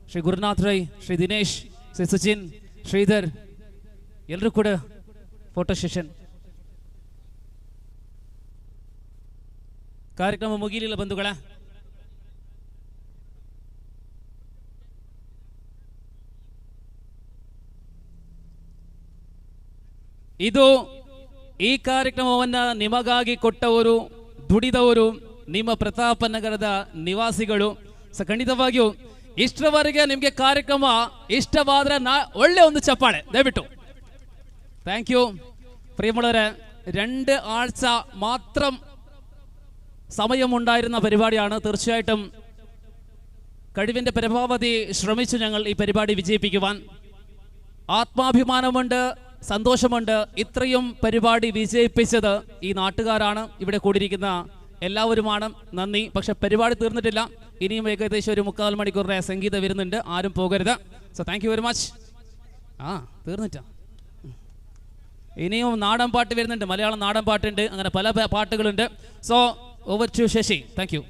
ಶ್ರೀ ಗುರುನಾಥ್ ರೈ, ಶ್ರೀ ದಿನೇಶ್, ಶ್ರೀ ಸಚಿನ್, ಶ್ರೀಧರ್, ಎಲ್ಲರೂ ಕೂಡ ಫೋಟೋ ಸೆಷನ್. ಕಾರ್ಯಕ್ರಮ ಮುಗಿಲಿಲ್ಲ ಬಂಧುಗಳ. ಇದು ಈ ಕಾರ್ಯಕ್ರಮವನ್ನು ನಿಮಗಾಗಿ ಕೊಟ್ಟವರು, ದುಡಿದವರು ನಿಮ್ಮ ಪ್ರತಾಪನಗರದ ನಿವಾಸಿಗಳು. ಸೊ ಖಂಡಿತವಾಗಿಯೂ ಇಷ್ಟರವರೆಗೆ ನಿಮಗೆ ಕಾರ್ಯಕ್ರಮ ಇಷ್ಟವಾದರೆ ಒಳ್ಳೆ ಒಂದು ಚಪ್ಪಾಳೆ ದಯವಿಟ್ಟು. Thank you പ്രിയമുള്ളവരെ. 2 ആഴ്ച മാത്രം സമയമുണ്ടായിരുന്ന പരിപാടിയാണ്. തീർച്ചയായിട്ടും കഴിവിൻ്റെ പരമാവധി ശ്രമിച്ചു ഞങ്ങൾ ഈ പരിപാടി വിജയിപ്പിക്കുവാൻ. ആത്മാഭിമാനമുണ്ട്, സന്തോഷമുണ്ട്. ഇത്രയും പരിപാടി വിജയിപ്പിച്ചത് ഈ നാട്ടുകാരാണ്, ഇവിടെ കൂടിയിരിക്കുന്ന എല്ലാവരുമാണ്. നന്ദി. പക്ഷെ പരിപാടി തീർന്നിട്ടില്ല, ഇനിയും ഏകദേശം ഒരു 3/4 മണിക്കൂറിന്റെ സംഗീതം വരുന്നുണ്ട്. ആരും പോകരുത്. So thank you very much. ആ തീർന്നിട്ടാ, ഇനിയും നാടൻ പാട്ട് വരുന്നുണ്ട്, മലയാളം നാടൻ പാട്ടുണ്ട്, അങ്ങനെ പല പാട്ടുകളുണ്ട്. So over to Sasi. Thank you.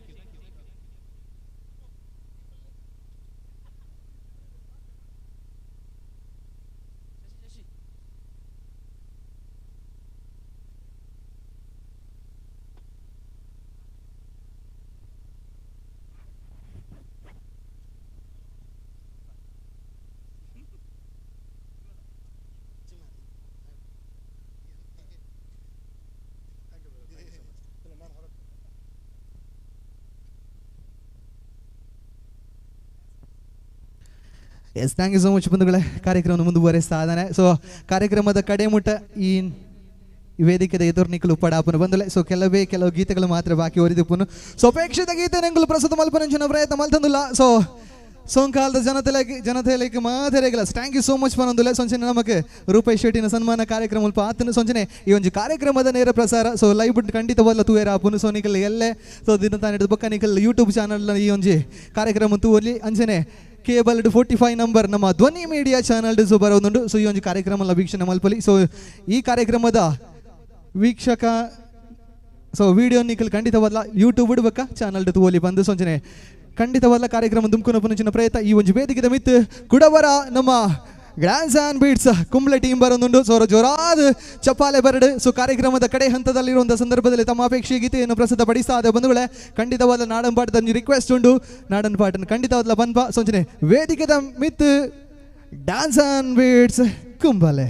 Yes, thank you so much ಬಂಧುಗಳೇ. ಕಾರ್ಯಕ್ರಮವನ್ನು ಮುಂದುವರೆಸ್ತಾ ಇದ್ದಾನೆ. ಸೊ ಕಾರ್ಯಕ್ರಮದ ಕಡೆ ಮುಟ್ಟ ಈ ವೇದಿಕೆದ ಎದುರು ನಿಕ್ಕಲು ಪಡಾಪನು ಬಂದಲೆ. ಸೊ ಕೆಲವು ಗೀತೆಗಳು ಮಾತ್ರ ಬಾಕಿ ಒರಿದುಪ್ಪನು. ಸೊ ಅಪೇಕ್ಷಿತ ಗೀತೆ ನಂಗಲು ಪ್ರಸ್ತುತ ಮಲ್ಪನಂಚಿನ ಪ್ರಯತ್ನ ಮಲ್ತಂದುಲ್ಲ. ಸೊ ಸೋಂಕಾಲದ ಜನತೆಗೆ ಮಾತೆರೆಗಲ thank you so much ಪನೊಂದುಲ್ಲ. ಸೊಂಚನೆ ನಮಗೆ ರೂಪೇಶ್ ಶೆಟ್ಟಿನ ಸನ್ಮಾನ ಕಾರ್ಯಕ್ರಮ ಅಲ್ಪ ಆತನ ಸೊಂಚನೆ ಈ ಒಂದು ಕಾರ್ಯಕ್ರಮದ ನೇರ ಪ್ರಸಾರ. ಸೊ ಲೈವ್ ಬಿಟ್ಟು ಖಂಡಿತವಲ್ಲ ತೂಯರ ಆಪುನು. ಸೊ ನಿಕಲ್ ಎಲ್ಲೇ ಸೊ ದಿನ ತಾನೆ ಬೊಕ್ಕ ನಿಕಲ್ ಯೂಟ್ಯೂಬ್ ಚಾನಲ್ ಈ ಒಂಜಿ ಕಾರ್ಯಕ್ರಮ ತೂವಲ್ಲಿ ಅಂಚನೆ ಕೇಬಲ್ 45 ನಂಬರ್ ನಮ್ಮ ಧ್ವನಿ ಮೀಡಿಯಾ ಚಾನಲ್ ಸೊ ಬರೋದುಂಟು. ಸೊ ಈ ಒಂದು ಕಾರ್ಯಕ್ರಮ ವೀಕ್ಷಣೆ ಮಲ್ಪಲಿ. ಸೊ ಈ ಕಾರ್ಯಕ್ರಮದ ವೀಕ್ಷಕ ಸೊ ವಿಡಿಯೋ ನಿಕಲ್ ಖಂಡಿತವಲ್ಲ ಯೂಟ್ಯೂಬ್ ಬಿಡ್ಬೇಕ ಚಾನಲ್ ತೂವಲ್ಲಿ ಬಂದು ಸೊಂಚನೆ ಖಂಡಿತವಲ್ಲ ಕಾರ್ಯಕ್ರಮ ದುಮ್ಕುನ ಪ್ರಯತ್ನ ಈ ಒಂದು ವೇದಿಕೆದ ಮಿತ್ ಕುಡವರ ನಮ್ಮ dance and beats Kumble team ಬರೋದುಂಟು. ಸೊ ಜೋರಾದ ಚಪ್ಪಾಲೆ ಬರಡು. ಸೊ ಕಾರ್ಯಕ್ರಮದ ಕಡೆ ಹಂತದಲ್ಲಿರುವಂಥ ಸಂದರ್ಭದಲ್ಲಿ ತಮ್ಮ ಅಪೇಕ್ಷೆ ಗೀತೆಯನ್ನು ಪ್ರಸ್ತುತಪಡಿಸ್ತಾ ಇದೆ ಬಂಧುಗಳೇ. ಖಂಡಿತವಾದ ನಾಡನ್ ಪಾಠದ ರಿಕ್ವೆಸ್ಟ್ ಉಂಟು, ನಾಡನ್ ಪಾಠನ ಖಂಡಿತವಾದ ಬಂದ್ಪ ಸೊಂಚನೆ ವೇದಿಕೆದ ಮಿತ್ dance and beats Kumble.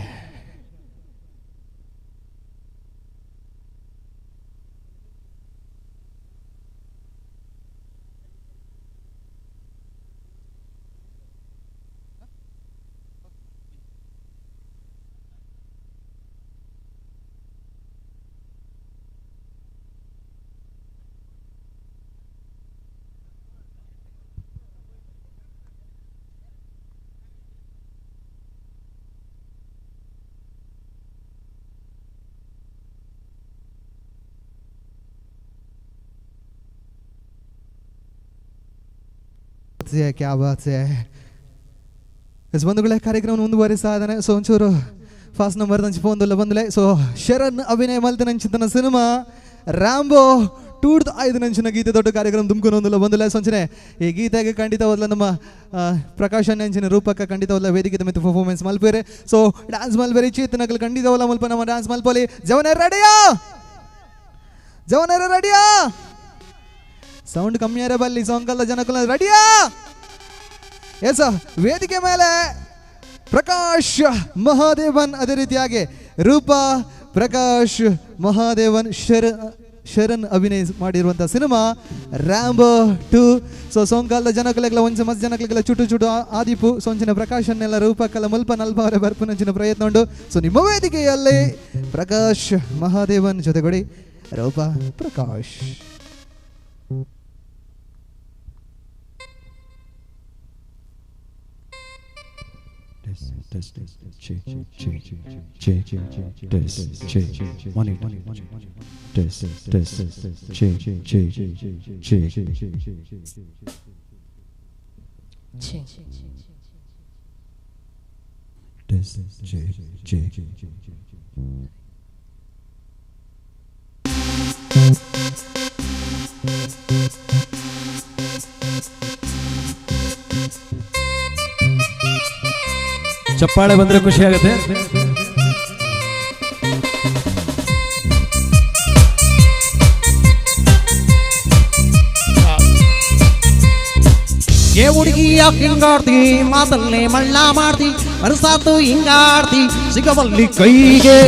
Baat ಸೆ ಕ್ಯಾ ಬಾತ್ ಸೆ. ಎಸ್ ಬಂಧುಗಳೇ, ಕಾರ್ಯಕ್ರಮ ಮುಂದುವರಿಸ್ತಾ ಇದ್ದಾನೆ. ಸೊ ಒಂಚೂರು ಫಾಸ್ಟ್ ನಂಬರ್ ನಂಚಿ ಫೋನ್ ಬಂದಲೆ. ಸೊ ಶರಣ್ ಅಭಿನಯ ಮಲ್ತನಂಚಿತನ ಸಿನಿಮಾ ರ್ಯಾಂಬೋ ಟೂರ್ದ 5 ನಂಚಿನ ಗೀತೆ ದೊಡ್ಡ ಕಾರ್ಯಕ್ರಮ ದುಮ್ಕೊಂಡು ಬಂದಲೆ. ಸೊಂಚನೆ ಈ ಗೀತೆಗೆ ಖಂಡಿತವಾದ ನಮ್ಮ ಪ್ರಕಾಶ್ ಅಂಚಿನ ರೂಪಕ ಖಂಡಿತವಲ್ಲ ವೇದಿಕೆ ಮತ್ತು ಪರ್ಫಾರ್ಮೆನ್ಸ್ ಮಲ್ಪೇರೆ. ಸೊ ಡ್ಯಾನ್ಸ್ ಮಲ್ಬೇರಿ ಚೇತನಗಳು ಖಂಡಿತವಲ್ಲ ಮಲ್ಪ ನಮ್ಮ ಡ್ಯಾನ್ಸ್ ಮಲ್ಪಲಿ. ಜವನ ರೆಡಿಯಾ? ಜವನರ ರೆಡಿಯಾ? ಸೌಂಡ್ ಕಮ್ಮಿ ಆರೆ ಬಲ್ಲಿ ಸೋಂಕಲ್ದ ಜನಕುಲ ರೆಡಿಯಾ? ಎಸ್, ವೇದಿಕೆ ಮೇಲೆ ಪ್ರಕಾಶ್ ಮಹಾದೇವನ್, ಅದೇ ರೀತಿಯಾಗಿ ರೂಪಾ ಪ್ರಕಾಶ್ ಮಹಾದೇವನ್ ಶರಣ್ ಅಭಿನಯ ಮಾಡಿರುವಂಥ ಸಿನಿಮಾ ರ್ಯಾಂಬೋ 2. ಸೊ ಸೋಂಕಾಲದ ಜನಕಲೆಗಳ ಒಂಚ ಮಸ್ತ್ ಜನಕಲೆಗಳ ಚುಟು ಚುಟು ಆದಿಪು ಸೊಂಚಿನ ಪ್ರಕಾಶನ್ನೆಲ್ಲ ರೂಪಕಲ ಮುಲ್ಪ ನಲ್ಪ ಅವರ ಬರ್ಪುನಂಚಿನ ಪ್ರಯತ್ನ ಉಂಟು. ಸೊ ನಿಮ್ಮ ವೇದಿಕೆಯಲ್ಲಿ ಪ್ರಕಾಶ್ ಮಹಾದೇವನ್ ಜೊತೆಗೂಡಿ ರೂಪಾ Prakash. Test, check, check, check, test, check, 1 8, test, test, check, check, check, test, check, check. ಚಪ್ಪಾಳೆ ಬಂದ್ರೆ ಖುಷಿ ಆಗುತ್ತೆ. ಏ ಹುಡುಗಿ ಯಾಕೆ ಹಿಂಗಾಡ್ತಿ, ಮಾತಲ್ಲೇ ಮಳ್ಳ ಮಾಡ್ತಿ, ಅರಸಾತು ಹಿಂಗಾಡ್ತಿ, ಸಿಗವಲ್ಲಿ ಕೈಗೆ.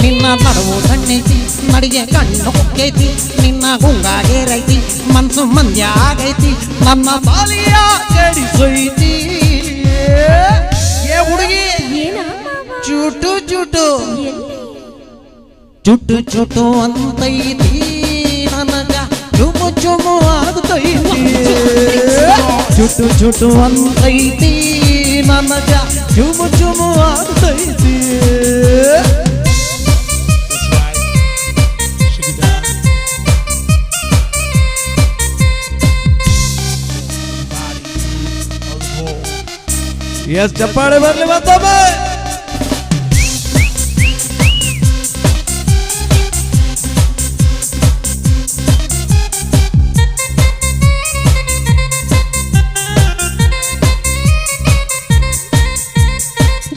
ನಿನ್ನ ನಡುವು ಸಣ್ಣೈತಿ, ನಡಿಗೆ ಕಣ್ಣು ಕುಕ್ಕೈತಿ, ನಿನ್ನ ಗುಂಗಾಗೇರೈತಿ, ಮನ್ಸು ಮಂದ್ಯ ಆಗೈತಿ, ನನ್ನ ತಾಲಿಯ ಕೆಡಿಸೈತಿ. ಏ ಹುಡುಗಿ ಚುಟು ಚುಟು ಚುಟು ಚುಟು ಅಂತೈತಿ, ನನಗ ಚುಮು ಚುಮು ಆಗತೈತಿ. ಚುಟು ಚುಟು ಅಂತೈತಿ, ನನಗ ಚುಮು ಚುಮು ಆಗತೈತಿ. ಎಸ್, ಚಪ್ಪಾಳೆ ಬರಲಿ ಮತ್ತೊಮ್ಮೆ.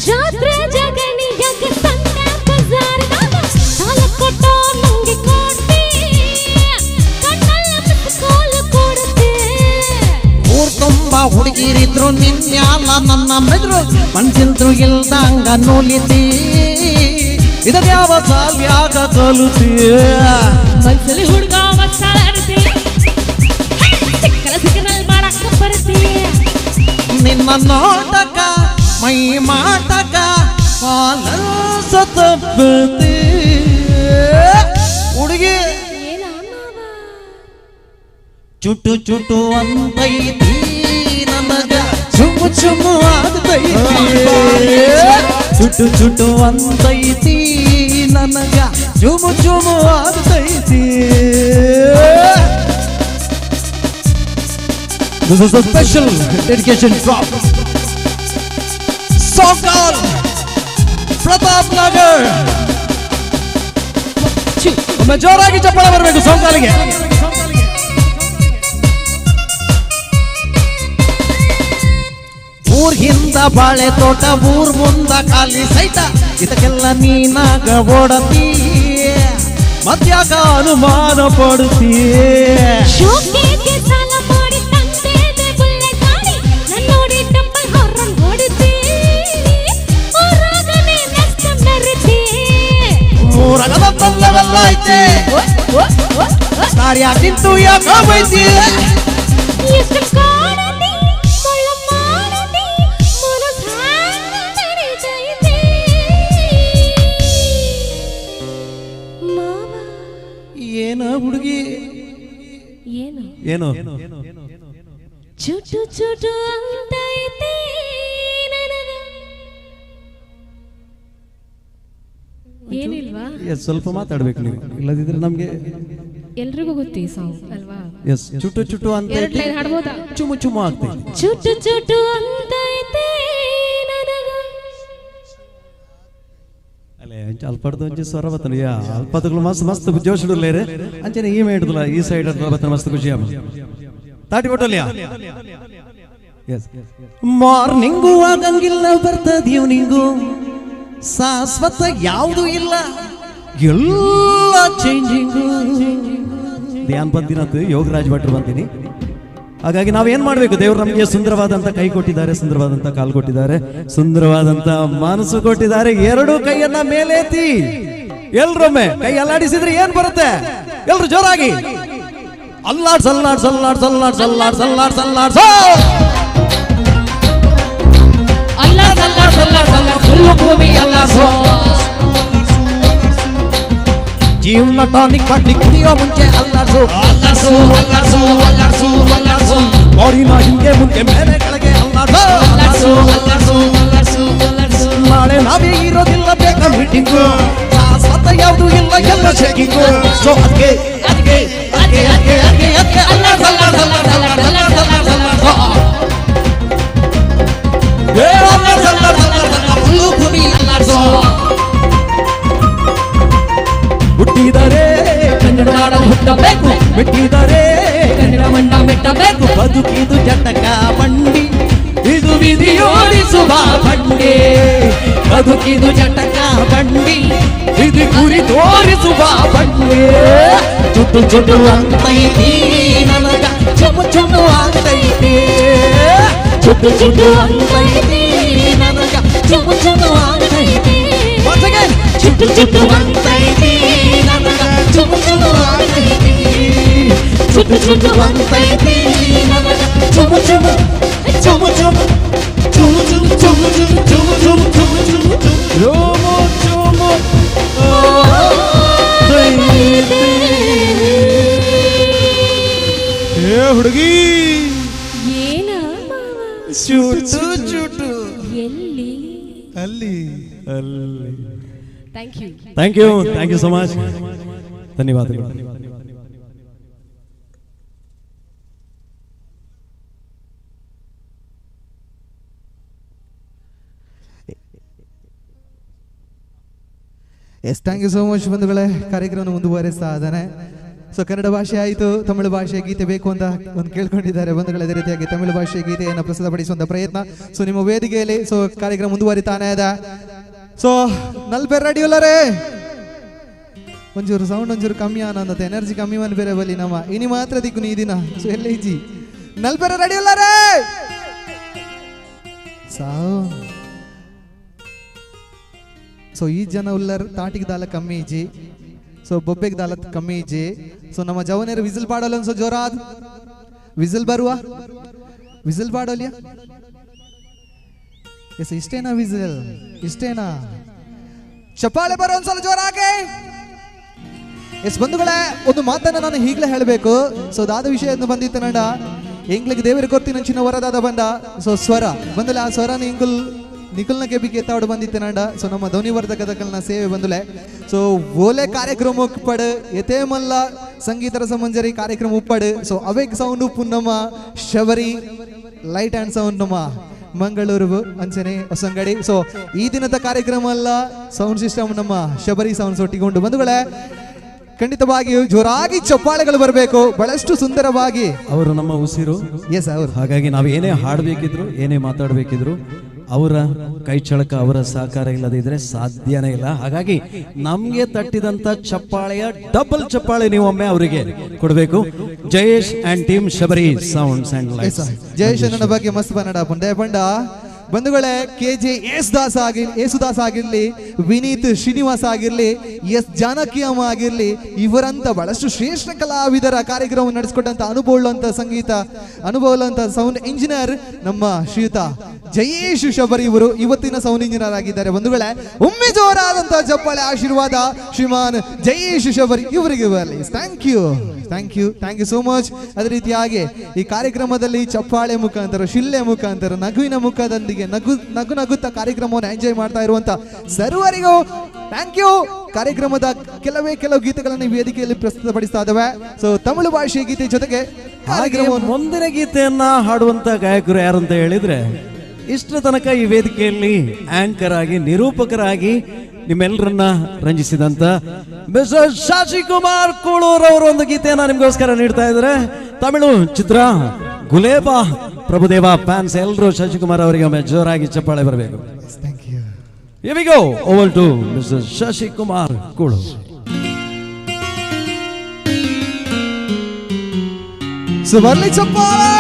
ಜಾತ್ರೆ ಜಗಣಿಯಾಗ ಸಂತೆ ಬಜಾರ್ದಾಗ ಸಾಲ ಕೊಟ್ಟ ನಂಗೆ ಕೊಡ್ತಿ, ಕಣ್ಣಲ್ಲ ಮಿಸ್ಕಾಲ್ ಕೊಡ್ತಿ. ಊರ್ ತುಂಬ ಹುಡುಗಿರಿದ್ರು ನಿನ್ಯಾಲ ನನ್ನ ಮೆದ್ರು, ಮನ್ಸಿಲ್ದ್ರು ಇಲ್ದಂಗ ನೋಲಿತಿ, ಇದನ್ಯಾವ ಸಾಲ್ಯಾಗ ಕಲುತಿ. ಮನ್ಸಲ್ಲಿ ಹುಡುಗ ಮಸಾಲಾಡ್ತಿ, ಸಿಕ್ಕಲ ಸಿಕ್ಕನಲ್ಲಿ ಮಾಡಕ್ಕ ಬರ್ತಿ. ನಿನ್ನ ನೋಟಕ ಮೈ ಮಾಟಕ ತಪ್ಪತಿ. ಹುಡುಗಿ ಚುಟು ಚುಟು ಅಂತೈತಿ, ನನಗ ಚುಮು ಚುಮು ಆಗತೈತಿ. ಚುಟು ಚುಟು ಅಂತೈತಿ, ನನಗ ಚುಮು ಚುಮು ಆಗತೈತಿ. This is a special dedication from Sonkal Pratap Nagar. ಒಮ್ಮೆ ಜೋರಾಗಿ ಚಪ್ಪಾಳೆ ಬರಬೇಕು ಸೋಂಕಾಲಿಗೆ. ಊರ್ ಹಿಂದ ಬಾಳೆ ತೋಟ, ಊರ್ ಮುಂದ ಖಾಲಿ ಸೈಟ, ಇದಕ್ಕೆಲ್ಲ ನೀನಾಗ ಓಡತಿ, ಮತ್ಯಾಕ ಅನುಮಾನ ಪಡುತ್ತೀ. ಶೋಕಿಗೆ ಸಾಲ ಮಾಡಿ ತಂದೆದೆ ಬುಲ್ಲೆ ಗಾಡಿ, ನನ್ನೋಡಿ ಡಬ್ಬಲ್ ಹಾರನ್ ಹೊಡಿತಿ, ಊರಾಗನೆ ನೆಕ್ಸ್ಟ್ ಮೆರಿತಿ. ಊರಗದ ತಲ್ಲವೆಲ್ಲ ಐತೆ, ಕಾರ್ಯ ನಿಂತು ಯಾಕ ಬೈತಿ. ಎಷ್ಟು ಕಾಡತಿ ಮುಳ್ಳು ಮಾಡತಿ, ಮನಸ್ಸು ಹ್ಯಾಂಗ ಮೆರಿತೈತಿ. ಮಾವ ಏನ ಹುಡುಗಿ ಏನು ಏನು ಚುಟು ಚುಟು ಅಂತೈತಿ, ಎಸ್, ಸ್ವಲ್ಪ ಮಾತಾಡ್ಬೇಕು ನೀವು, ಇಲ್ಲದಿದ್ರೆ ನಮಗೆ ಎಲ್ರಿಗೂ ಗೊತ್ತು ಈ ಸಾಂಗ್ ಅಲ್ವಾ? ಎಸ್, ಚುಟು ಚುಟು ಅಂತ ಎರಡು ಲೈನ್ ಹಾಡ್ಬೋದಾ? ಚುಮು ಚುಮು ಆಗ್ತೈತಿ. ಚುಟು ಚುಟು ಅಂತೈತೆ ನನಗ. ಅಲ್ಲೇ ಅಲ್ಪಡ್ದು ಒಂಜಿ ಸ್ವರ ಬತ್ತನ ಯಾ ಅಲ್ಪದಗಳು ಮಸ್ತ್ ಮಸ್ತ್ ಜೋಶ್ ಇಡ್ಲೇರೆ ಅಂಚನೆ ಈ ಮೇಡ್ದಲ್ಲ ಈ ಸೈಡ್ ಬತ್ತನ ಮಸ್ತ್ ಖುಷಿ ಆಪ ತಾಟಿ ಕೊಟ್ಟಲ್ಯಾ. ಎಸ್, ಮಾರ್ನಿಂಗು ಆಗಂಗಿಲ್ಲ ಬರ್ತದ ಈವ್ನಿಂಗು, ಶಾಶ್ವತ ಯಾವುದು ಇಲ್ಲ, ಎಲ್ಲ ಚೇಂಜಿಂಗು. ಧ್ಯಾನ್ ಬಂದಿನದ್ದು ಯೋಗರಾಜ್ ಭಟ್ರು ಬಂದಿನಿ. ಹಾಗಾಗಿ ನಾವೇನ್ ಮಾಡಬೇಕು? ದೇವರು ನಮಗೆ ಸುಂದರವಾದಂತ ಕೈ ಕೊಟ್ಟಿದ್ದಾರೆ, ಸುಂದರವಾದಂತ ಕಾಲು ಕೊಟ್ಟಿದ್ದಾರೆ, ಸುಂದರವಾದಂತ ಮನಸ್ಸು ಕೊಟ್ಟಿದ್ದಾರೆ. ಎರಡು ಕೈಯನ್ನ ಮೇಲೆತ್ತಿ ಎಲ್ರೊಮ್ಮೆ ಕೈ ಅಲ್ಲಾಡಿಸಿದ್ರೆ ಏನ್ ಬರುತ್ತೆ? ಎಲ್ರು ಜೋರಾಗಿ ಅಲ್ಲಾಡ್ಸ್ ಅಲ್ಲಾಡ್ಸ್ ಅಲ್ಲಾಡ್ಸ್ ಅಲ್ಲಾಡ್ಸ್ ಅಲ್ಲಾಡ್ಸ್ ಅಲ್ಲಾಡ್ಸ್ ಅಲ್ಲಾಡ್ಸ್ ಅಲ್ಲಾಡ್ಸ್ ಅಲ್ಲಾಡ್ಸ್ ಅಲ್ಲಾಡ್ಸ್ ಅಲ್ಲಾಡ್ಸ್ ಫುಲ್ಲು ಭೂಮಿ ಅಲ್ಲಾಡ್ಸೋ. ಜೀವನ ಟಾನಿಕ್ ಬಾಟ್ಲಿ ಕುಡಿಯೋ ಮುಂಚೆ ಅಲ್ಲಾಡ್ಸು ಅಲ್ಲಾಡ್ಸು ಅಲ್ಲಾಡ್ಸು ಅಲ್ಲಾಡ್ಸು ಅಲ್ಲಾಡ್ಸು. ಬಾಡಿನ ಹಿಂದೆ ಮುಂದೆ ಮೇಲೆ ಕೆಳಗೆ ಅಲ್ಲಾಡ್ಸು ಅಲ್ಲಾಡ್ಸು ಅಲ್ಲಾಡ್ಸು ಅಲ್ಲಾಡ್ಸು ಅಲ್ಲಾಡ್ಸು. ನಾಳೆ ನಾವೇ ಇರೋದಿಲ್ಲ, ಬೇಗ ಮೀಟಿಂಗು, ಶಾಶ್ವತ ಯಾವುದು ಇಲ್ಲ, ಎಲ್ಲ ಶೇಕಿಂಗು. ಸೊ ಅದಕ್ಕೆ ಅದಕ್ಕೆ ಅದಕ್ಕೆ ಅದಕ್ಕೆ ಅದಕ್ಕೆ ಅದಕ್ಕೆ ಅಲ್ಲಾಡ್ಸ್ ಅಲ್ಲಾಡ್ಸ್ ಅಲ್ಲಾಡ್ಸ್ ಅಲ್ಲಾಡ್ಸ್ ಅಲ್ಲಾಡ್ಸ್ ಅಲ್ಲಾಡ್ಸ್ ಅಲ್ಲಾಡ್ಸು. ಏ ಅಲ್ಲಾಡ್ಸ್ ಅಲ್ಲಾಡ್ಸ್ ಅಲ್ಲಾಡ್ಸ್ ಅಲ್ಲಾಡ್ಸ್ ಫುಲ್ಲು ಭೂಮಿ ಅಲ್ಲಾಡ್ಸು. ಹುಟ್ಟಿದರೆ ಕನ್ನಡ ನಾಡಲ್ಲಿ ಹುಟ್ಟಬೇಕು, ಮೆಟ್ಟಿದರೆ ಕನ್ನಡ ಮಣ್ಣ ಮೆಟ್ಟಬೇಕು. ಬದುಕಿದು ಜಟಕ ಬಂಡಿ, ಇದು ವಿಧಿಯೋಡಿಸುವ ಬಂಡಿ. ಬದುಕಿದು ಜಟಕ ಬಂಡಿ, ಇದು ಗುರಿ ತೋರಿಸುವ ಬಂಡಿ. ಚುಟ್ಟು ಚುಟ್ಟು ಅಂತೈತಿ ನನಗ, ಚುಮು ಚುಮು ಅಂತೈತಿ. ಚುಟ್ಟು ಚುಟ್ಟು ಅಂತೈತಿ ನನಗ, ಚುಮು ಚುಮು ಅಂತೈತಿ. Once again. ಚುಟ್ಟು ಚುಟ್ಟು ಅಂತೈತಿ ನನಗ, ಚುಮು ಚುಮು ಅಂತೈತಿ. ಚುಟ್ಟು ಚುಟ್ಟು ಅಂತೈತಿ ನನಗ, ಚುಮು ಚುಮು ಚುಮು ಚುಮು ಚುಮು ಚುಮು ಚುಮು ಚುಮು ಚುಮು ಚುಮು ಚುಮು ಚುಮು ಚುಮು ಚುಮು ಏ ಹುಡುಗಿ ಏನ ಚುಟು ಚುಟು ಎಲ್ಲಿ ಅಲ್ಲಿ ಅಲ್ಲಿ. Thank you. Thank you, thank you so much. ಧನ್ಯವಾದಗಳು. Yes, thank you so much ಬಂಧುಗಳೇ. ಕಾರ್ಯಕ್ರಮ ಮುಂದುವರಿಸ್ತಾ ಇದ್ದಾನೆ. ಸೊ ಕನ್ನಡ ಭಾಷೆ ಆಯಿತು, ತಮಿಳು ಭಾಷೆಯ ಗೀತೆ ಬೇಕು ಅಂತ ಒಂದು ಕೇಳ್ಕೊಂಡಿದ್ದಾರೆ ಬಂಧುಗಳೇ. ಅದೇ ರೀತಿಯಾಗಿ ತಮಿಳು ಭಾಷೆಯ ಗೀತೆಯನ್ನು ಪ್ರಸ್ತುತಪಡಿಸುವಂಥ ಪ್ರಯತ್ನ ಸೊ ನಿಮ್ಮ ವೇದಿಕೆಯಲ್ಲಿ. ಸೊ ಕಾರ್ಯಕ್ರಮ ಮುಂದುವರಿತಾನೆ ಇದೆ. ಸೊ ನಲ್ಬೆರ್ ರೆಡಿ ಉಲ್ಲರೇ? ಒಂಚೂರು ಸೌಂಡ್ ಒಂಚೂರು ಕಮ್ಮಿ ಅನ್ನತ್ತೆ, ಎನರ್ಜಿ ಕಮ್ಮಿ ಮನ್ ಬೇರೆ ಬಲಿ ನಮ್ಮ ಇನಿ ಮಾತ್ರ ದಿಕ್ಕು ನೀ ದಿನ. ಸೊ ಎಲ್ಲ ಇಜ್ಜಿ ನಲ್ಬೆರ ರೆಡಿ ಉಲ್ಲರೇ? ಸೌಂಡ್ ಸೊ ಈ ಜನ ಉಲ್ಲರ್ ತಾಟಿಗೆ ದಾಲ ಕಮ್ಮಿ ಇಜ್ಜಿ, ಸೊ ಬೊಬ್ಬೆಗೆ ದಾಲ ಕಮ್ಮಿ ಇಜ್ಜಿ. ಸೊ ನಮ್ಮ ಜವನೇರು ವಿಸಿಲ್ ಪಾಡೋಲ್ಲ ಅನ್ಸೋ ಜೋರಾದ್ ವಿಸಿಲ್ ಬರುವ ವಿಸಿಲ್ ಪಾಡೋಲ್ಯ? ಎಸ್, ಇಷ್ಟೇನಾ ವಿಸಿಲ್? ಇಷ್ಟೇನಾ? ಚಪ್ಪಾಳೆ ಬರೋ ಒಂದ್ಸಲ ಜೋರಾಗೆ. ಎಸ್ ಬಂಧುಗಳೇ, ಒಂದು ಮಾತನ್ನ ನಾನು ಈಗಲೇ ಹೇಳಬೇಕು. ಸೊ ದಾದ ವಿಷಯ ಬಂದಿತ್ತು ನಂಡ ಎಂಗ್ಲಿಗೆ ದೇವರ ಕೊರ್ತಿನ ಚಿನ್ನ ವರದಾದ ಬಂದ. ಸೊ ಸ್ವರ ಬಂದಲೆ ಆ ಸ್ವರನ ಇಂಗುಲ್ ನಿಖಲ್ನ ಕೆಬಿಗೆ ಎತ್ತಾಡು ಬಂದಿತ್ತು ನಂಡ. ಸೊ ನಮ್ಮ ಧ್ವನಿವರ್ಧಕದಕಲ್ನ ಸೇವೆ ಬಂದುಲೆ. ಸೊ ಓಲೆ ಕಾರ್ಯಕ್ರಮ ಉಪ್ಪಡು ಎತೇಮಲ್ಲ ಸಂಗೀತ ರಸಮಂಜರಿ ಕಾರ್ಯಕ್ರಮ ಉಪ್ಪಡು. ಸೊ ಅವೇಗ್ ಸೌಂಡ್ ಉಪ್ಪು ನಮ್ಮ ಶಬರಿ ಲೈಟ್ ಆ್ಯಂಡ್ ಸೌಂಡ್ ನಮ್ಮ ಮಂಗಳೂರು ಅಂಚನೆ ಹೊಸಂಗಡಿ. ಸೊ ಈ ದಿನದ ಕಾರ್ಯಕ್ರಮ ಅಲ್ಲ ಸೌಂಡ್ ಸಿಸ್ಟಮ್ ನಮ್ಮ ಶಬರಿ ಸೌಂಡ್ಸ್ ಒಟ್ಟಿಗೊಂಡು ಬಂಧುಗಳೇ, ಖಂಡಿತವಾಗಿಯೂ ಜೋರಾಗಿ ಚಪ್ಪಾಳೆಗಳು ಬರಬೇಕು, ಬಹಳಷ್ಟು ಸುಂದರವಾಗಿ. ಅವರು ನಮ್ಮ ಉಸಿರು. ಎಸ್ ಅವರು. ಹಾಗಾಗಿ ನಾವು ಏನೇ ಹಾಡಬೇಕಿದ್ರು ಏನೇ ಮಾತಾಡಬೇಕಿದ್ರು ಅವರ ಕೈ ಚಳಕ ಅವರ ಸಹಕಾರ ಇಲ್ಲದಿದ್ರೆ ಸಾಧ್ಯನೇ ಇಲ್ಲ. ಹಾಗಾಗಿ ನಮಗೆ ತಟ್ಟಿದಂತ ಚಪ್ಪಾಳೆಯ ಡಬಲ್ ಚಪ್ಪಾಳೆ ನೀವು ಒಮ್ಮೆ ಅವರಿಗೆ ಕೊಡಬೇಕು. Jayesh and team Shabari sounds and lights. Jayesh ನನ್ನ ಬಗ್ಗೆ ಮಸ್ತ್ ಬನ್ನಡ ಪುಂಡೆ ಬಂಡ ಬಂಧುಗಳೇ, ಕೆ ಜೆ ಯೇಸುದಾಸ್ ಆಗಿರ್ಲಿ, ಯೇಸುದಾಸ್ ಆಗಿರ್ಲಿ, ವಿನೀತ್ ಶ್ರೀನಿವಾಸ್ ಆಗಿರ್ಲಿ, ಎಸ್ ಜಾನಕಿ ಅಮ್ಮ ಆಗಿರ್ಲಿ, ಇವರಂತ ಬಹಳಷ್ಟು ಶ್ರೇಷ್ಠ ಕಲಾವಿದರ ಕಾರ್ಯಕ್ರಮ ನಡೆಸಿಕೊಟ್ಟಂತ ಅನುಭವ ಸಂಗೀತ ಅನುಭವ ಸೌಂಡ್ ಇಂಜಿನಿಯರ್ ನಮ್ಮ ಶ್ರೀಯುತ ಜಯೇಶ್ ಶಬರಿ ಇವರು ಇವತ್ತಿನ ಸೌಂಡ್ ಇಂಜಿನಿಯರ್ ಆಗಿದ್ದಾರೆ. ಬಂಧುಗಳೇ, ಒಮ್ಮೆ ಜೋರಾದಂತಹ ಚಪ್ಪಾಳೆ ಆಶೀರ್ವಾದ ಶ್ರೀಮಾನ್ ಜಯೇಶ್ ಶಬರಿ ಇವರಿಗೆ ಬರಲಿ. Thank you, thank you, thank you so much. ಅದೇ ರೀತಿಯಾಗಿ ಈ ಕಾರ್ಯಕ್ರಮದಲ್ಲಿ ಚಪ್ಪಾಳೆ ಮುಖಾಂತರ, ಶಿಲ್ಲೆ ಮುಖಾಂತರ, ನಗುವಿನ ಮುಖದೊಂದಿಗೆ ನಗು ನಗು ನಗುತ್ತಾ ಕಾರ್ಯಕ್ರಮವನ್ನು ಎಂಜಾಯ್ ಮಾಡ್ತಾ ಇರುವಂತ ಸರ್ವರಿಗೂ Thank you. ಕಾರ್ಯಕ್ರಮದ ಕೆಲವೇ ಕೆಲವು ಗೀತೆಗಳನ್ನು ವೇದಿಕೆಯಲ್ಲಿ ಪ್ರಸ್ತುತಪಡಿಸ್ತಾ ಇದ್ದಾವೆ. ಸೊ ತಮಿಳು ಭಾಷೆಯ ಗೀತೆ ಜೊತೆಗೆ ಮುಂದಿನ ಗೀತೆಯನ್ನ ಹಾಡುವಂತ ಗಾಯಕರು ಯಾರು ಅಂತ ಹೇಳಿದ್ರೆ, ಇಷ್ಟರ ತನಕ ಈ ವೇದಿಕೆಯಲ್ಲಿ ಆಂಕರ್ ಆಗಿ ನಿರೂಪಕರಾಗಿ ನಿಮ್ಮೆಲ್ಲರನ್ನ ರಂಜಿಸಿದಂತ ಮಿಸ್ಟರ್ ಶಶಿಕುಮಾರ್ ಕೂಳೂರ್ ಅವರು ಒಂದು ಗೀತೆಯನ್ನ ನಿಮ್ಗೋಸ್ಕರ ನೀಡ್ತಾ ಇದ್ದಾರೆ. ತಮಿಳು ಚಿತ್ರ ಗುಲೇಬಾ ಪ್ರಭುದೇವ ಫ್ಯಾನ್ಸ್ ಎಲ್ಲರೂ ಶಶಿಕುಮಾರ್ ಅವರಿಗೆ ಒಮ್ಮೆ ಜೋರಾಗಿ ಚಪ್ಪಾಳೆ ಬರಬೇಕು. Here we go. Over to Mr. Shashikumar Kulur. So ಬರ್ಲಿ ಚಪ್ಪಾಳೆ.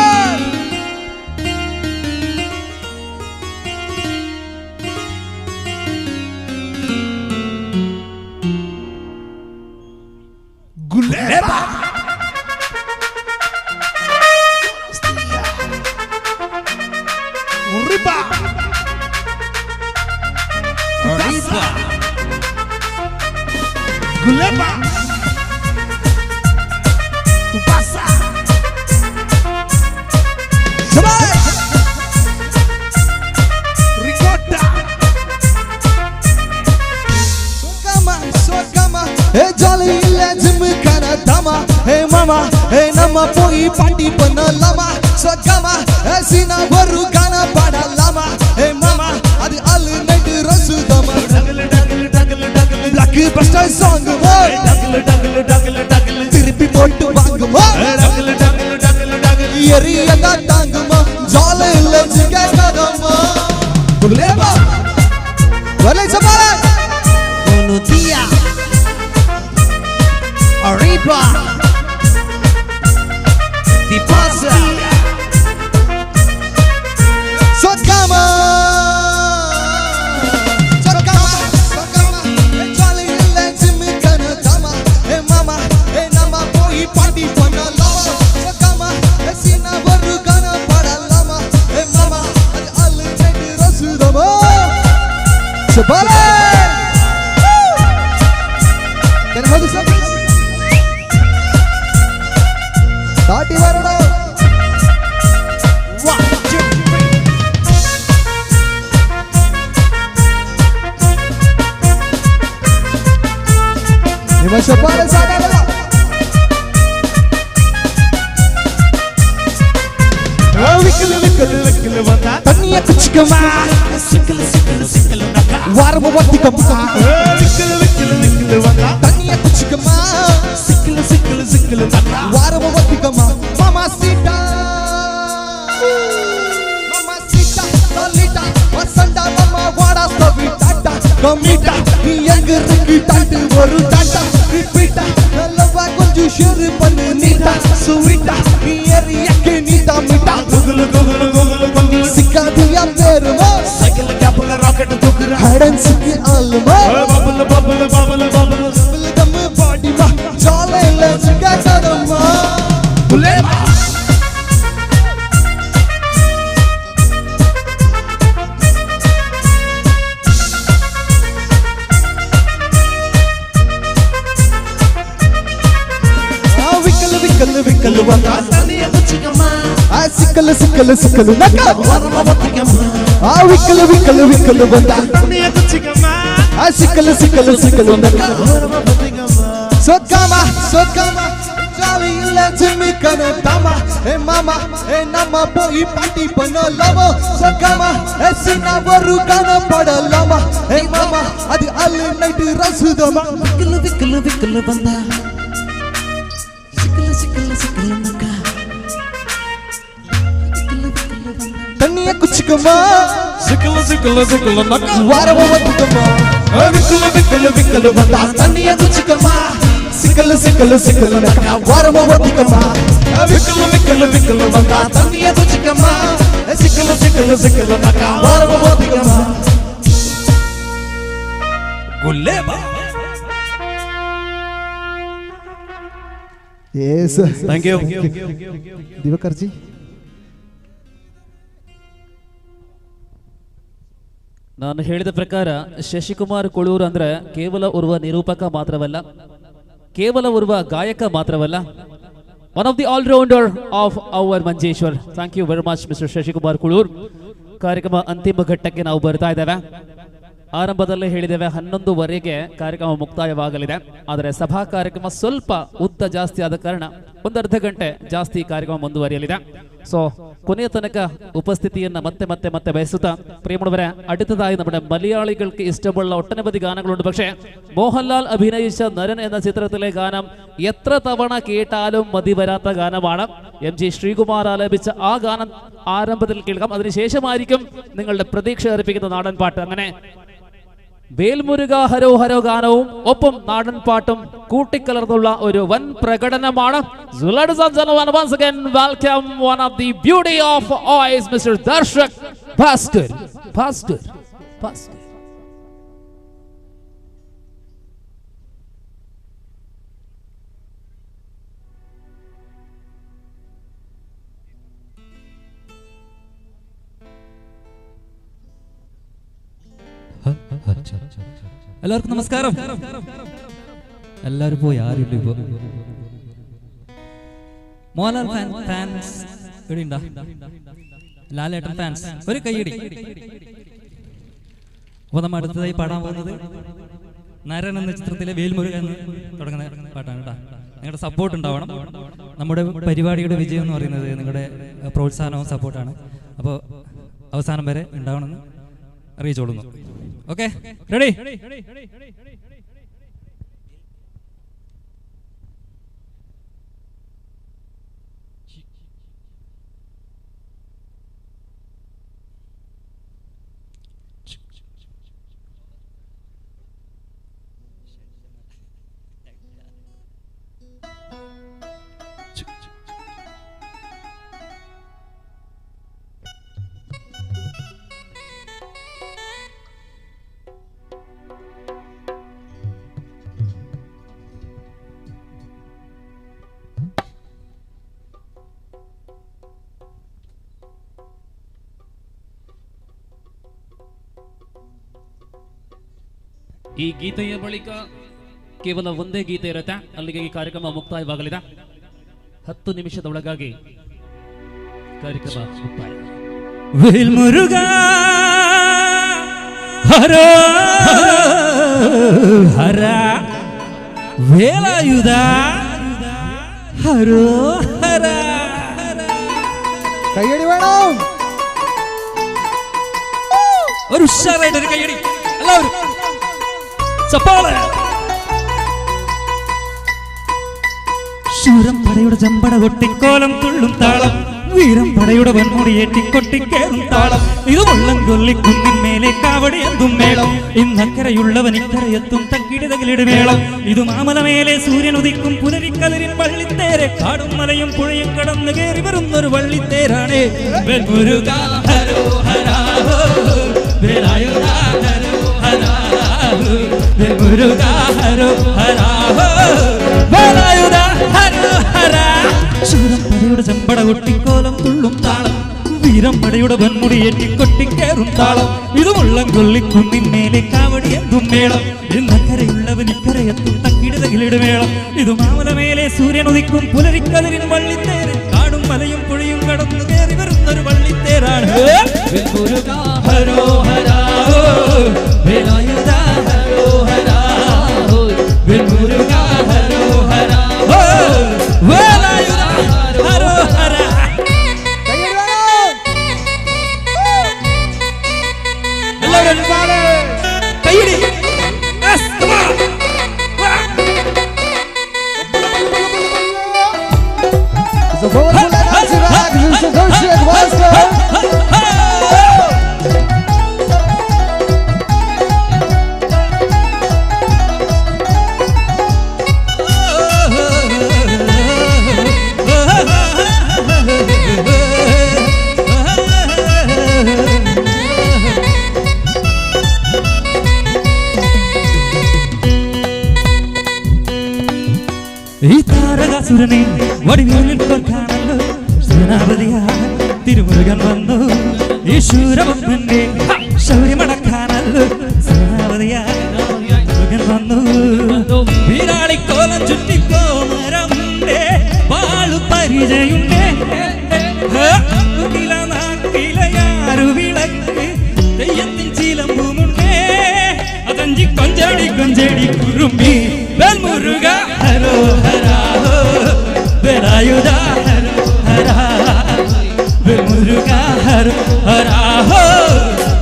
Guleba. Riba. Riba. Guleba. Basa. Smash. Ricotta. Sokama, sokama. Hey jolly illa gymkhana dhama. Hey mama, hey namma poi party pannalama. Sokama, hey sina varu gana padalama. Hey mama, adu all night rasudama. Blockbuster song boy. திருப்பி போட்டு வாங்குமா எரியதா தாங்குமா ஜால இல்ல ஜிகதமா Kuleba வலை சபால Buenos Arriba Di pasa Sokama Sokama Sokama jolly இல்ல ஜிம்முக்கான தாமா ஏ மாமா ஏ நம்ம போய் party பண்ணலாமா சொக்கமா ஏ சீனா ஒரு கானா பாடலாமா ஏ மாமா அது அல்லு night ரசுதமா சபாலே. Can I hold this up? தாட்டி வரணும். 1 2 3 ನಿಮ್ಮ ಚಪ್ಪಾಳೆ ಸಾಕಾಗಲ್ಲ. ವಿಕ್ಕಲು ವಿಕ್ಕಲು ವಿಕ್ಕಲು ಬಂದ ತಣ್ಣಿಯ ಕುಚ್ಕಮ್ಮ ಸಿಕ್ಕಲು ಸಿಕ್ಕಲು ಸಿಕ್ಕಲು ನಕ ವಾರಮ ಒತ್ತಿಕಮ್ಮ ವಿಕ್ಕಲು ವಿಕ್ಕಲು ವಿಕ್ಕಲು ಬಂದ ತಣ್ಣಿಯ ಕುಚ್ಕಮ್ಮ ಸಿಕ್ಕಲು ಸಿಕ್ಕಲು ಸಿಕ್ಕಲು ನಕ ವಾರಮ ಒತ್ತಿಕಮ್ಮ ಮಾಮ ಸೀಟಾ ಮಾಮ ಸೀಟಾ ಲಲಿತಾ ವಸಂತ ಮಾಮ ವಾಡ ಸವಿ ಟಾಟಾ கமிட்டா நீ எங்க இருக்கு டாட்டு ஒரு டாட்டா ரிப்பீட்டா நல்லவா கொஞ்சம் ஷேர் பண்ணு நீட்டா சுவீட்டா நீ ஏறியக்கு நீட்டா மீட்டா குகுலு குகுலு குகுலு குகுலு சிக்காதியா பேருமா சைக்கிள் கேப்ல ராக்கெட் தூக்குற ஹடன்ஸுக்கு ஆளுமா bubble bubble bubble bubble bubble gum பாடிமா ஜாலையில சிக்காதம்மா குலேபா. விக்கலு விக்கலு விக்கலு வந்தா தண்ணிய குச்சிக்கம்மா சிக்கலு சிக்கலு சிக்கலு நக்கா வரம ஒத்திக்கம்மா விக்கலு விக்கலு விக்கலு வந்தா தண்ணிய குச்சிக்கம்மா சிக்கலு சிக்கலு சிக்கலு நக்கா வரம ஒத்திக்கம்மா சொக்கமா சொக்கமா ஜாலி இல்ல ஜிம்முக்கான தாமா ஏ மாமா ஏ நம்ம போய் பார்ட்டி பண்ணலாமா சொக்கமா ஏ சின்ன ஒரு கான பாடலாமா ஏ மாமா அது அல்லு நைட்டு ரசுதமா விக்கலு விக்கலு விக்கலு வந்தா சிக்கலு சிக்கலு சிக்கலு நக்கா விக்கலு விக்கலு வந்தா தண்ணிய குச்சிக்கம்மா சிக்கலு சிக்கலு சிக்கலு நக்கா வாரம வந்துக்கம்மா விக்கலு விக்கலு விக்கலு வந்தா தண்ணிய குச்சிக்கம்மா சிக்கலு சிக்கலு சிக்கலு நக்கா வாரம வந்துக்கம்மா விக்கலு விக்கலு விக்கலு வந்தா தண்ணிய குச்சிக்கம்மா சிக்கலு சிக்கலு சிக்கலு நக்கா வாரம வந்துக்கம்மா Guleba. Yes. Thank you. Divakar ji. ನಾನು ಹೇಳಿದ ಪ್ರಕಾರ ಶಶಿಕುಮಾರ್ ಕೊಳೂರು ಅಂದ್ರೆ ಕೇವಲ ಓರ್ವ ನಿರೂಪಕ ಮಾತ್ರವಲ್ಲ, ಕೇವಲ ಓರ್ವ ಗಾಯಕ ಮಾತ್ರವಲ್ಲ, one of the allrounder of our Manjeshwar. Thank you very much mister Shashikumar Kulur. ಕಾರ್ಯಕ್ರಮ ಅಂತಿಮ ಘಟ್ಟಕ್ಕೆ ನಾವು ಬರ್ತಾ ಇದ್ದೇವೆ. ಆರಂಭದಲ್ಲೇ ಹೇಳಿದ್ದೇವೆ 11:30ಗೆ ಕಾರ್ಯಕ್ರಮ ಮುಕ್ತಾಯವಾಗಲಿದೆ. ಆದರೆ ಸಭಾ ಕಾರ್ಯಕ್ರಮ ಸ್ವಲ್ಪ ಉದ್ದ ಜಾಸ್ತಿ ಆದ ಕಾರಣ ಒಂದು ಅರ್ಧ ಗಂಟೆ ಜಾಸ್ತಿ ಕಾರ್ಯಕ್ರಮ ಮುಂದುವರಿಯಲಿದೆ. ಸೊ ಕೊನೆಯ ತನಕ ಉಪಸ್ಥಿತಿಯನ್ನ ಮತ್ತೆ ಮತ್ತೆ ಮತ್ತೆ ಬಯಸುತ್ತಾ ಪ್ರೇಮುಡವರೇ, അടുത്തതായി നമ്മുടെ മലയാളികൾക്ക് ഇഷ്ടമുള്ള ഒട്ടനവധി ഗാനങ്ങളുണ്ട്. പക്ഷേ മോഹൻലാൽ അഭിനയിച്ച നരൻ എന്ന ചിത്രത്തിലെ ഗാനം എത്ര തവണ കേട്ടാലും മതി വരാത്ത ഗാനമാണ്. എം ജി ശ്രീകുമാർ ആലപിച്ച ആ ഗാനം ആരംഭത്തിൽ കേൾക്കാം. അതിനുശേഷമായിരിക്കും നിങ്ങളുടെ പ്രതീക്ഷ അർപ്പിക്കുന്ന നാടൻ പാട്ട്. അങ്ങനെ വേൽമുരുക ഹരോ ഹരോ ഗാനവും ഒപ്പം നാടൻ പാട്ടും കൂട്ടിക്കലർന്നുള്ള ഒരു വൻ പ്രകടനമാണ്. Ladies and gentlemen, once again welcome one of the beauty of voice, Mr. Darshak Bhaskar. Bhaskar, Bhaskar. എല്ലാവർക്കും നമസ്കാരം. എല്ലാവരും പോയി, ആരുമില്ല ഇപ്പോ. മോഹൻലാൽ ഫാൻസ് എവിടെയുണ്ടോ? ലാലേട്ടൻ ഫാൻസ് ഒരു കൈയടി. അപ്പൊ നമ്മൾ അടുത്തതായി പാടാൻ പോകുന്നത് നരൻ എന്ന ചിത്രത്തിലെ വേൽമുരുകൻ എന്ന് തുടങ്ങുന്ന പാട്ടാണ് കേട്ടോ. നിങ്ങളുടെ സപ്പോർട്ട് ഉണ്ടാവണം. നമ്മുടെ പരിപാടിയുടെ വിജയം എന്ന് പറയുന്നത് നിങ്ങളുടെ പ്രോത്സാഹനവും സപ്പോർട്ടാണ്. അപ്പോൾ അവസാനം വരെ ഉണ്ടാവണമെന്ന് അറിയിച്ചോളുന്നു. Okay, ready? ಈ ಗೀತೆಯ ಬಳಿಕ ಕೇವಲ ಒಂದೇ ಗೀತೆ ಇರುತ್ತೆ. ಅಲ್ಲಿಗೆ ಈ ಕಾರ್ಯಕ್ರಮ ಮುಕ್ತಾಯವಾಗಲಿದೆ. 10 ನಿಮಿಷದ ಒಳಗಾಗಿ ಕಾರ್ಯಕ್ರಮ ಮುಕ್ತಾಯ. ವೇಲ್ಮುರುಗ ಹರ ಹರ ವೇಲಾಯುಧ ಹರೋ ಹರ. കയ്യടി വേണം. ഒരു ഉഷാറായിട്ട് ഒരു കയ്യടി എല്ലാവരും. ശൂരം പടയുടെ ചമ്പട കൊട്ടിക്കോലം തുള്ളും താളം, വീരം പടയുടെ വൻമുടിയേറ്റി കൊട്ടിക്കേറും താളം, ഇത് മുള്ളം കൊല്ലിക്കുന്നിൻ മേലെ കാവടിയെന്തും മേളം, ഇന്നക്കരയുള്ളവൻ ഇക്കരയെത്തും തക്കിടി തകിലിട് മേളം, ഇത് മാമലമേലെ സൂര്യൻ ഉദിക്കും പുലരിക്കതിരിൻ വള്ളിത്തേരെ, കാടും മലയും പുഴയും കടന്നു കയറി വരുന്നൊരു വള്ളിത്തേരാണ്. വേൽമുരുക ഹരോ ഹരാ വേലായുധ ഹരോ ഹരാ വേൽമുരുക ഹരോ ഹരാ വേലായുധ ഹരോ ഹരാ. ശൂരം പടയുടെ ചെമ്പട കൊട്ടിക്കോലം തുള്ളും താളം, വീരം പടയുടെ വൻമുടിയേറ്റി കൊട്ടിക്കേറും താളം, ഇത് മുള്ളം കൊല്ലിക്കുന്നിൻ മേലെ കാവടിയെന്തും മേളം, ഇന്നക്കരയുള്ളവൻ ഇക്കരയെത്തും തക്കിടി തകിലിട് മേളം, ഇത് മാമലമേലെ സൂര്യൻ ഉദിക്കും പുലരിക്കതിരിൻ വള്ളിത്തേര്, കാടും മലയും പുഴയും കടന്നു കയറി വരുന്നൊരു വള്ളിത്തേരാണ്. ഹരോ ഹരാ വേലായുധ ഹരോ ഹരാ വേൽമുരുക ഹരോ ഹരാ വേലായുധ ഹരോ ഹരാ. എല്ലാവരും കയ്യടി. So powerful energy back, Mr. Darshak Bhaskar. ഈ താരകാസുരനെ വടിവേലിൽ കൊൽക്കാണല്ലോ സേനാപതിയാ തിരുമുരുകൻ വന്നു, ഈ ശൂരപത്മന്റെ ശൗര്യമടക്കാനല്ലോ സേനാപതിയാ മുരുകൻ വന്നു. വീരാളിക്കോലം ചുറ്റിക്കോമരമുണ്ടേ വാളു പരിചയുണ്ടേ നാക്കിലയാരു വിളക്ക് തെയ്യത്തിൻ ചിലമ്പുമുണ്ടേ. ഹര ഹര ഹോ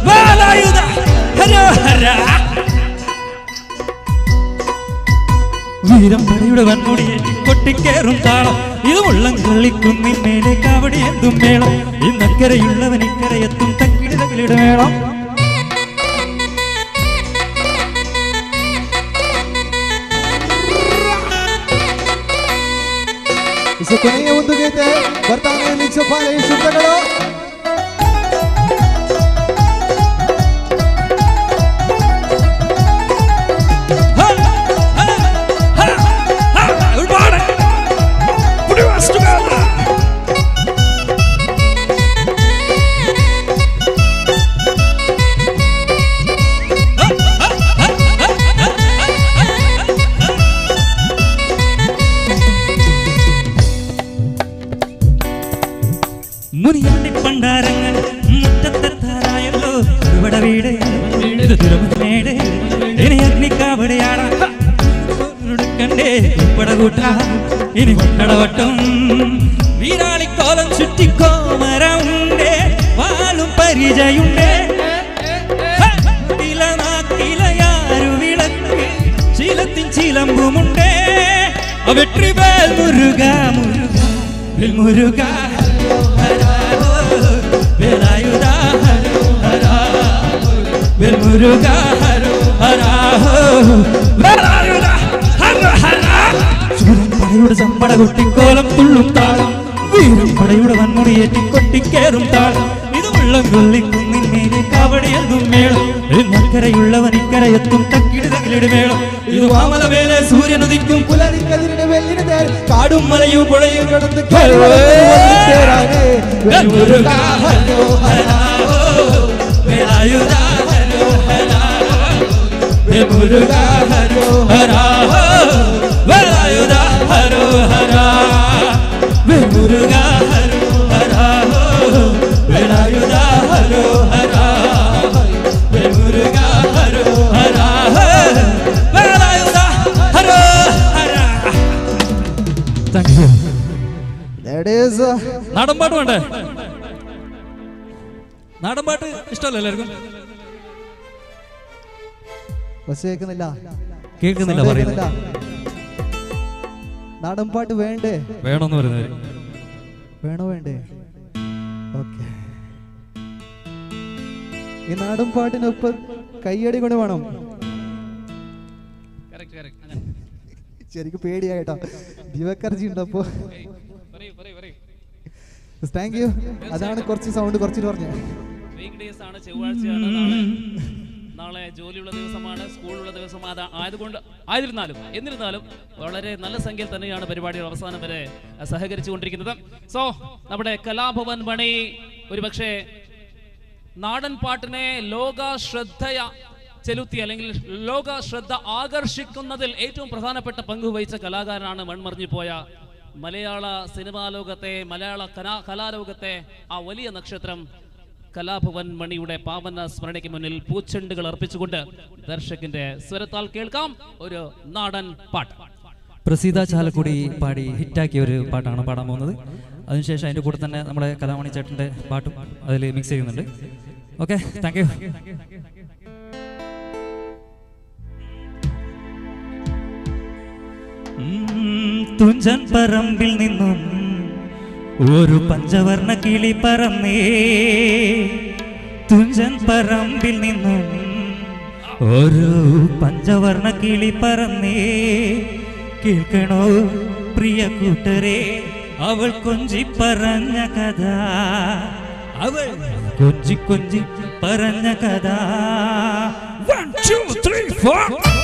വേലായുധ ഹര ഹര. വീരം പടയുടെ വൻമുടിയേറ്റി കൊട്ടിക്കേറും താളം ഇത് മുള്ളം കൊള്ളിക്കുന്നിന്മേലെ കാവടി എന്തും മേളം ഇന്നക്കരയുള്ളവൻ ഇക്കരയെത്തും തക്കിടി തകിലിട മേളം. ಸೊ ಕೊನೆಯ ಒಂದು ಗೀತೆ ಬರ್ತಾನೆ ಇಲ್ಲಿ ಚಪ್ಪಾಳೆ ಶಬ್ದಗಳು. മുനിയാണ്ടി പണ്ടാരങ്ങൾ മുറ്റത്തെത്താറായല്ലോ ഇവിടെ വീട് ഇത് തിരുമുന്നേട് ഇനി അഗ്നിക്കാവിടെയാടാ ടുക്കണ്ടേ ഉപ്പട കൂട്ടാ ഇനി കൊട്ടടവട്ടം വീരാളിക്കോലം ചുറ്റിക്കോമരമുണ്ടേ വാളും പരിചയുണ്ടേ ിലയാരു വിളക്ക് ശീലത്തിൻ ചിലമ്പുമുണ്ടേ വെട്രിവേൽ മുരുക മുരുക മുരുക വേലായുധ ഹര വേൽമുരുക ഹര ഹര വേലായുധ ഹര ഹര. ശൂരൻ പടയുടെ ചമ്പട കൊട്ടിക്കോലം തുള്ളും താളം വീരം പടയുടെ വൻമുടിയേറ്റി കൊട്ടിക്കേറും താളം ഇത് വെള്ളം കൊള്ളിക്കുന്നിന്മേലെ കാവടിയെന്നും മേളം ഇന്നക്കരയുള്ളവൻ ഇക്കരയെത്തും തക്കിടി തകിലിടി മേളം ഇത് വാമലവേലെ സൂര്യനുദിക്കും പുലരിക്കതിരിന് വെല്ലിന് നേർ കാടും മലയും പുഴയും കടന്ന് വേൽമുരുക ഹരോ ഹര വേലായുധ ഹരോ ഹര വേൽമുരുക ഹരോ ഹര വേലായുധ ഹരോ ഹര വേൽമുരുക ഹരോ ഹര വേലായുധ ഹരോ ഹര വേൽമുരുക ഹരോ ഹര വേലായുധ ഹരോ ഹര. Thank you. നാടൻ പാട്ട് വേണ്ടേ? നാടൻ പാട്ട് ഇഷ്ടമല്ല എല്ലാവർക്കും? കേൾക്കുന്നില്ല കേൾക്കുന്നില്ല പറയുന്നത്. നാടൻ പാട്ട് വേണ്ടേ? വേണമെന്ന് പറയുന്നവര് വേണോ വേണ്ടേ? ഓക്കെ, ഈ നാടൻ പാട്ടിനൊപ്പം കയ്യടി കൊണ്ട് വേണം. ശരിക്കും പേടിയായിട്ടോ ദിവക്കർജി ഉണ്ടപ്പോ. Thank you. അതാണ് കുറച്ച് സൗണ്ട് കുറച്ചിട്ട് പറഞ്ഞു. വീക്ക് ഡേയ്സ് ആണ്, ചൊവ്വാഴ്ചയാണ്, നാളെ ജോലിയുള്ള ദിവസമാണ്, സ്കൂളുള്ള ദിവസമാണ്. ആയതുകൊണ്ട് ആയിരുന്നാലും എന്നിരുന്നാലും വളരെ നല്ല സംഖ്യയിൽ തന്നെയാണ് പരിപാടികൾ അവസാനം വരെ സഹകരിച്ചു കൊണ്ടിരിക്കുന്നത്. സോ നമ്മുടെ കലാഭവൻ മണി ഒരുപക്ഷെ നാടൻ പാട്ടിനെ ലോക ശ്രദ്ധ ചെലുത്തി അല്ലെങ്കിൽ ലോക ശ്രദ്ധ ആകർഷിക്കുന്നതിൽ ഏറ്റവും പ്രധാനപ്പെട്ട പങ്ക് വഹിച്ച കലാകാരനാണ് മൺമറിഞ്ഞു പോയ മലയാള സിനിമാ ലോകത്തെ, മലയാള കലാലോകത്തെ ആ വലിയ നക്ഷത്രം കലാഭവൻ മണിയുടെ പാവന സ്മരണയ്ക്ക് മുന്നിൽ പൂച്ചെണ്ടുകൾ അർപ്പിച്ചുകൊണ്ട് ദർശകന്റെ സ്വരത്താൽ കേൾക്കാം ഒരു നാടൻ പാട്ട്. പ്രസീത ചാലക്കുടി പാടി ഹിറ്റാക്കിയ ഒരു പാട്ടാണ് പാടാൻ പോകുന്നത്. അതിനുശേഷം അതിൻ്റെ കൂടെ തന്നെ നമ്മുടെ കലാമണി ചേട്ടൻ്റെ പാട്ടും അതിൽ മിക്സ് ചെയ്യുന്നുണ്ട്. Okay, thank you. Thunchan പറമ്പിൽ നിന്നും ഒരു പഞ്ചവർണ്ണ കിളി പറന്നേ, തുഞ്ചൻ പറമ്പിൽ നിന്നും ഒരു പഞ്ചവർണ്ണ കിളി പറന്നേ, കേൾക്കണോ പ്രിയ കൂട്ടരെ അവൾ കൊഞ്ചി പറഞ്ഞ കഥ, അവൾ കൊഞ്ചി കൊഞ്ചി പറഞ്ഞ കഥ. 1 2 3 4.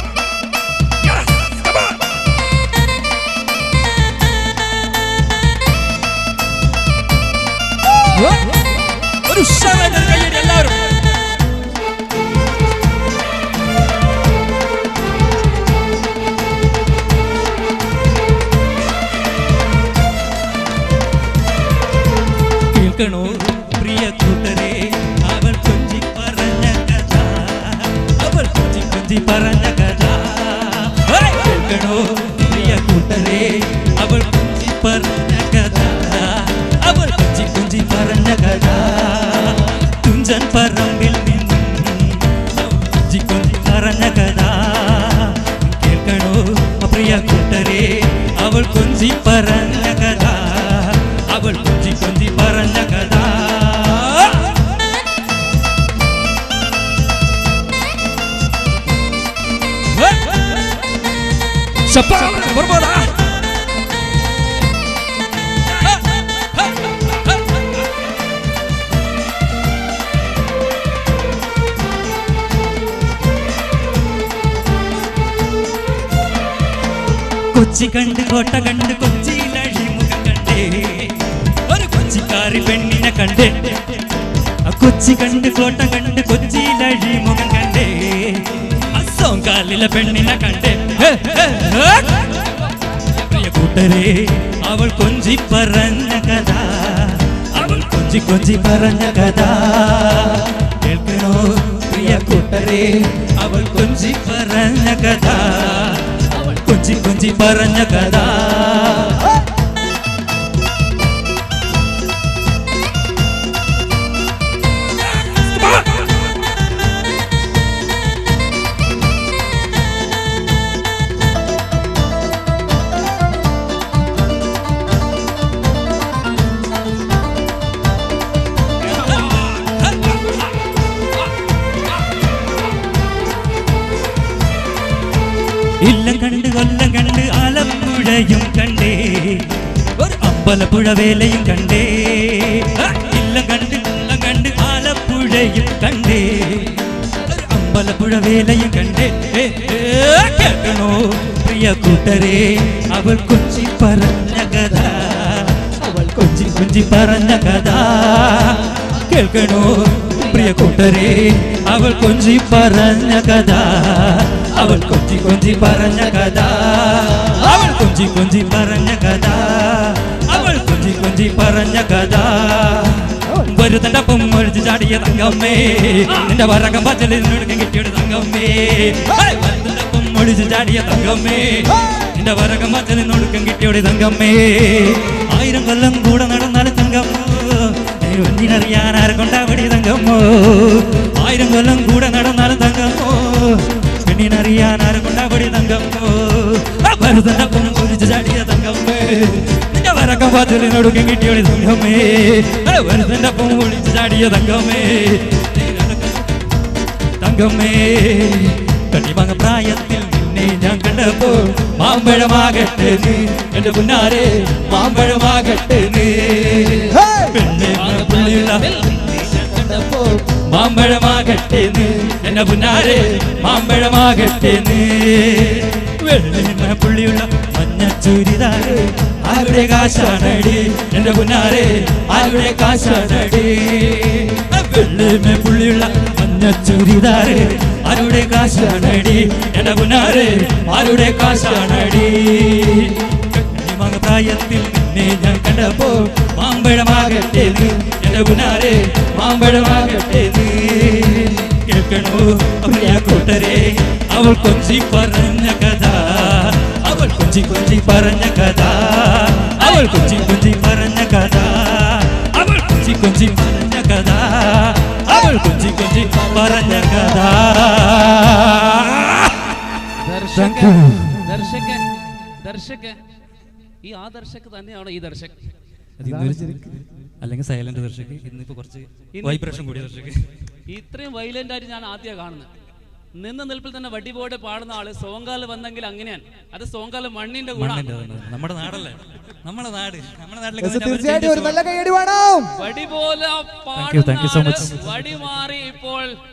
ഒരു ഉഷാറായിട്ട് ഒരു കയ്യടി എല്ലാവരും. കേൾക്കണോ പ്രിയ കൂട്ടരെ അവൾ കൊഞ്ചി പറഞ്ഞ കഥ, അവൾ കൊഞ്ചി കൊഞ്ചി പറഞ്ഞ കഥ. കേൾക്കണോ പ്രിയ കൂട്ടരെ അവൾ കൊഞ്ചി പറഞ്ഞ കഥ, അവൾ കൊഞ്ചി കൊഞ്ചി പറഞ്ഞ കഥ. ಬರ್ಬೋದಾ? കൊച്ചി കണ്ട് കോട്ട കണ്ട് കൊച്ചിയിലഴിമുഖം കണ്ടേ, ഒരു കൊച്ചിക്കാരി പെണ്ണിനെ കണ്ടേ. കൊച്ചി കണ്ട് കോട്ട കണ്ട് കൊച്ചിയിലഴിമുഖം കണ്ടേ, അസോങ്കാലിലെ പെണ്ണിനെ കണ്ടേ. പ്രിയ കൂട്ടരെ, അവൾ കൊഞ്ചി പറഞ്ഞ കഥ, അവൾ കൊഞ്ചി കൊഞ്ചി പറഞ്ഞ കഥ കേൾക്കണോ പ്രിയ കൂട്ടരെ? അവൾ കൊഞ്ചി പറഞ്ഞ കഥ, കൊഞ്ചി കൊഞ്ചി പറഞ്ഞ കഥ. ഇല്ലം കണ്ട് കൊല്ലം കണ്ട് ആലപ്പുഴയും കണ്ടേ, ഒരു അമ്പലപ്പുഴ വേലയും കണ്ടേ. ഇല്ലം കണ്ട് കൊല്ലം കണ്ട് ആലപ്പുഴയും കണ്ടേ, ഒരു അമ്പലപ്പുഴ വേലയും കണ്ടേ. കേൾക്കണോ പ്രിയ കൂട്ടരെ, അവൾ കൊഞ്ചി പറഞ്ഞ കഥ, അവൾ കൊഞ്ചി കൊഞ്ചി പറഞ്ഞ കഥ കേൾക്കണോ പ്രിയ കൂട്ടരെ? അവൾ കൊഞ്ചി പറഞ്ഞ കഥ, അവൾ കൊഞ്ചി കൊഞ്ചി പറഞ്ഞ കഥ, അവൾ കൊഞ്ചി കൊഞ്ചി പറഞ്ഞ കഥ, അവൾ കൊഞ്ചി കൊഞ്ചി പറഞ്ഞ കഥ. വരുതന്റെ പൊമ്മൊഴിച്ച് ചാടിയ തങ്കമ്മേ, നിന്റെ വരകം പച്ചലിനൊടുക്കം കിട്ടിയുടെ തങ്കമ്മേ. വരുതന്റെ പൊമ്മൊഴിച്ച് ചാടിയ തങ്കമ്മേ, നിന്റെ വരകം പച്ചലിനൊടുക്കം കിട്ടിയുടെ തങ്കമ്മേ. 1000 കൊല്ലം കൂടെ നടന്നാൽ തങ്കമ്മോ, ഒന്നിനറിയാൻ ആർക്കൊണ്ടാവടി തങ്കമ്മോ. 1000 കൊല്ലം കൂടെ നടന്നാൽ തങ്കമ്മോ, പെണ്ണിനറിയാൻ ആർക്കൊണ്ടാവടി തങ്കമ്മോ. ഭരതന്റെ പൊമ്മൊഴിച്ച് ചാടിയ തങ്കമ്മേ, നിന്റെ വരക്കം പാച്ചലിനൊടുക്കം കിട്ടിയോടി തങ്കമ്മേ. ഭരതന്റെ പൊമ്മൊഴിച്ച് ചാടിയ തങ്കമ്മേ, തങ്കമ്മേ. കണ്ണിമാങ്ങ പ്രായത്തിൽ നിന്നെ ഞാൻ കണ്ടപ്പോ മാമ്പഴമാകട്ടെ നീ എന്റെ പുന്നാരെ, മാമ്പഴമാകട്ടെ നീ. പെണ്ണെ പുള്ളിയുള്ള മാമ്പഴമാകട്ടെ നീ എന്റെ പുന്നാരെ, മാമ്പഴമാകട്ടെ നീ. വെള്ളിമ പുള്ളിയുള്ള മഞ്ഞ ചുരിദാറ് ആരുടെ കാശാണടി എന്റെ പുന്നാരെ, ആരുടെ കാശാണടി. വെള്ളിമ പുള്ളിയുള്ള മഞ്ഞ ചുരിദാറ് ആരുടെ കാശാണടി എന്റെ പുന്നാരെ, ആരുടെ കാശാണടി. പ്രായത്തിൽ നിന്നെ ഞാൻ കണ്ടപ്പോ മാമ്പഴമാകട്ടെ നീ എന്റെ പുന്നാരെ, മാമ്പഴമാകട്ടെ നീ. കേൾക്കണോ പ്രിയ കൂട്ടരെ, അവൾ കൊഞ്ചി പറഞ്ഞ കഥ, അവൾ കൊഞ്ചി കൊഞ്ചി പറഞ്ഞ കഥ, അവൾ കൊഞ്ചി കൊഞ്ചി പറഞ്ഞ കഥ, അവൾ കൊഞ്ചി കൊഞ്ചി പറഞ്ഞ കഥ, അവൾ കൊഞ്ചി കൊഞ്ചി പറഞ്ഞ കഥ. ദർശക ദർശക ഈ ആ ദർശക് തന്നെയാണോ ഈ ദർശക്? അല്ലെങ്കിൽ സൈലന്റ് ദർശക്. ഇന്നിപ്പോ കുറച്ച് വൈബ്രേഷൻ കൂടിയ ദർശക്. ഇത്രയും വൈലന്റ് ആയിട്ട് ഞാൻ ആദ്യമാണ് കാണുന്നത്. നിന്ന നിൽപ്പിൽ തന്നെ വടിപോടെ പാടുന്ന ആള് സോങ്കാല് വന്നെങ്കിൽ അങ്ങനെയാണ്. അത് സോങ്കാല് മണ്ണിന്റെ കൂടെ, നമ്മുടെ നാടല്ലേ, നമ്മുടെ നാട്, നമ്മുടെ നാട്ടിലേക്ക് തീർച്ചയായിട്ടും ഒരു നല്ല കൈയടി വേണം. വടി പോലെ പാടുന്ന വടി മാറി ഇപ്പോൾ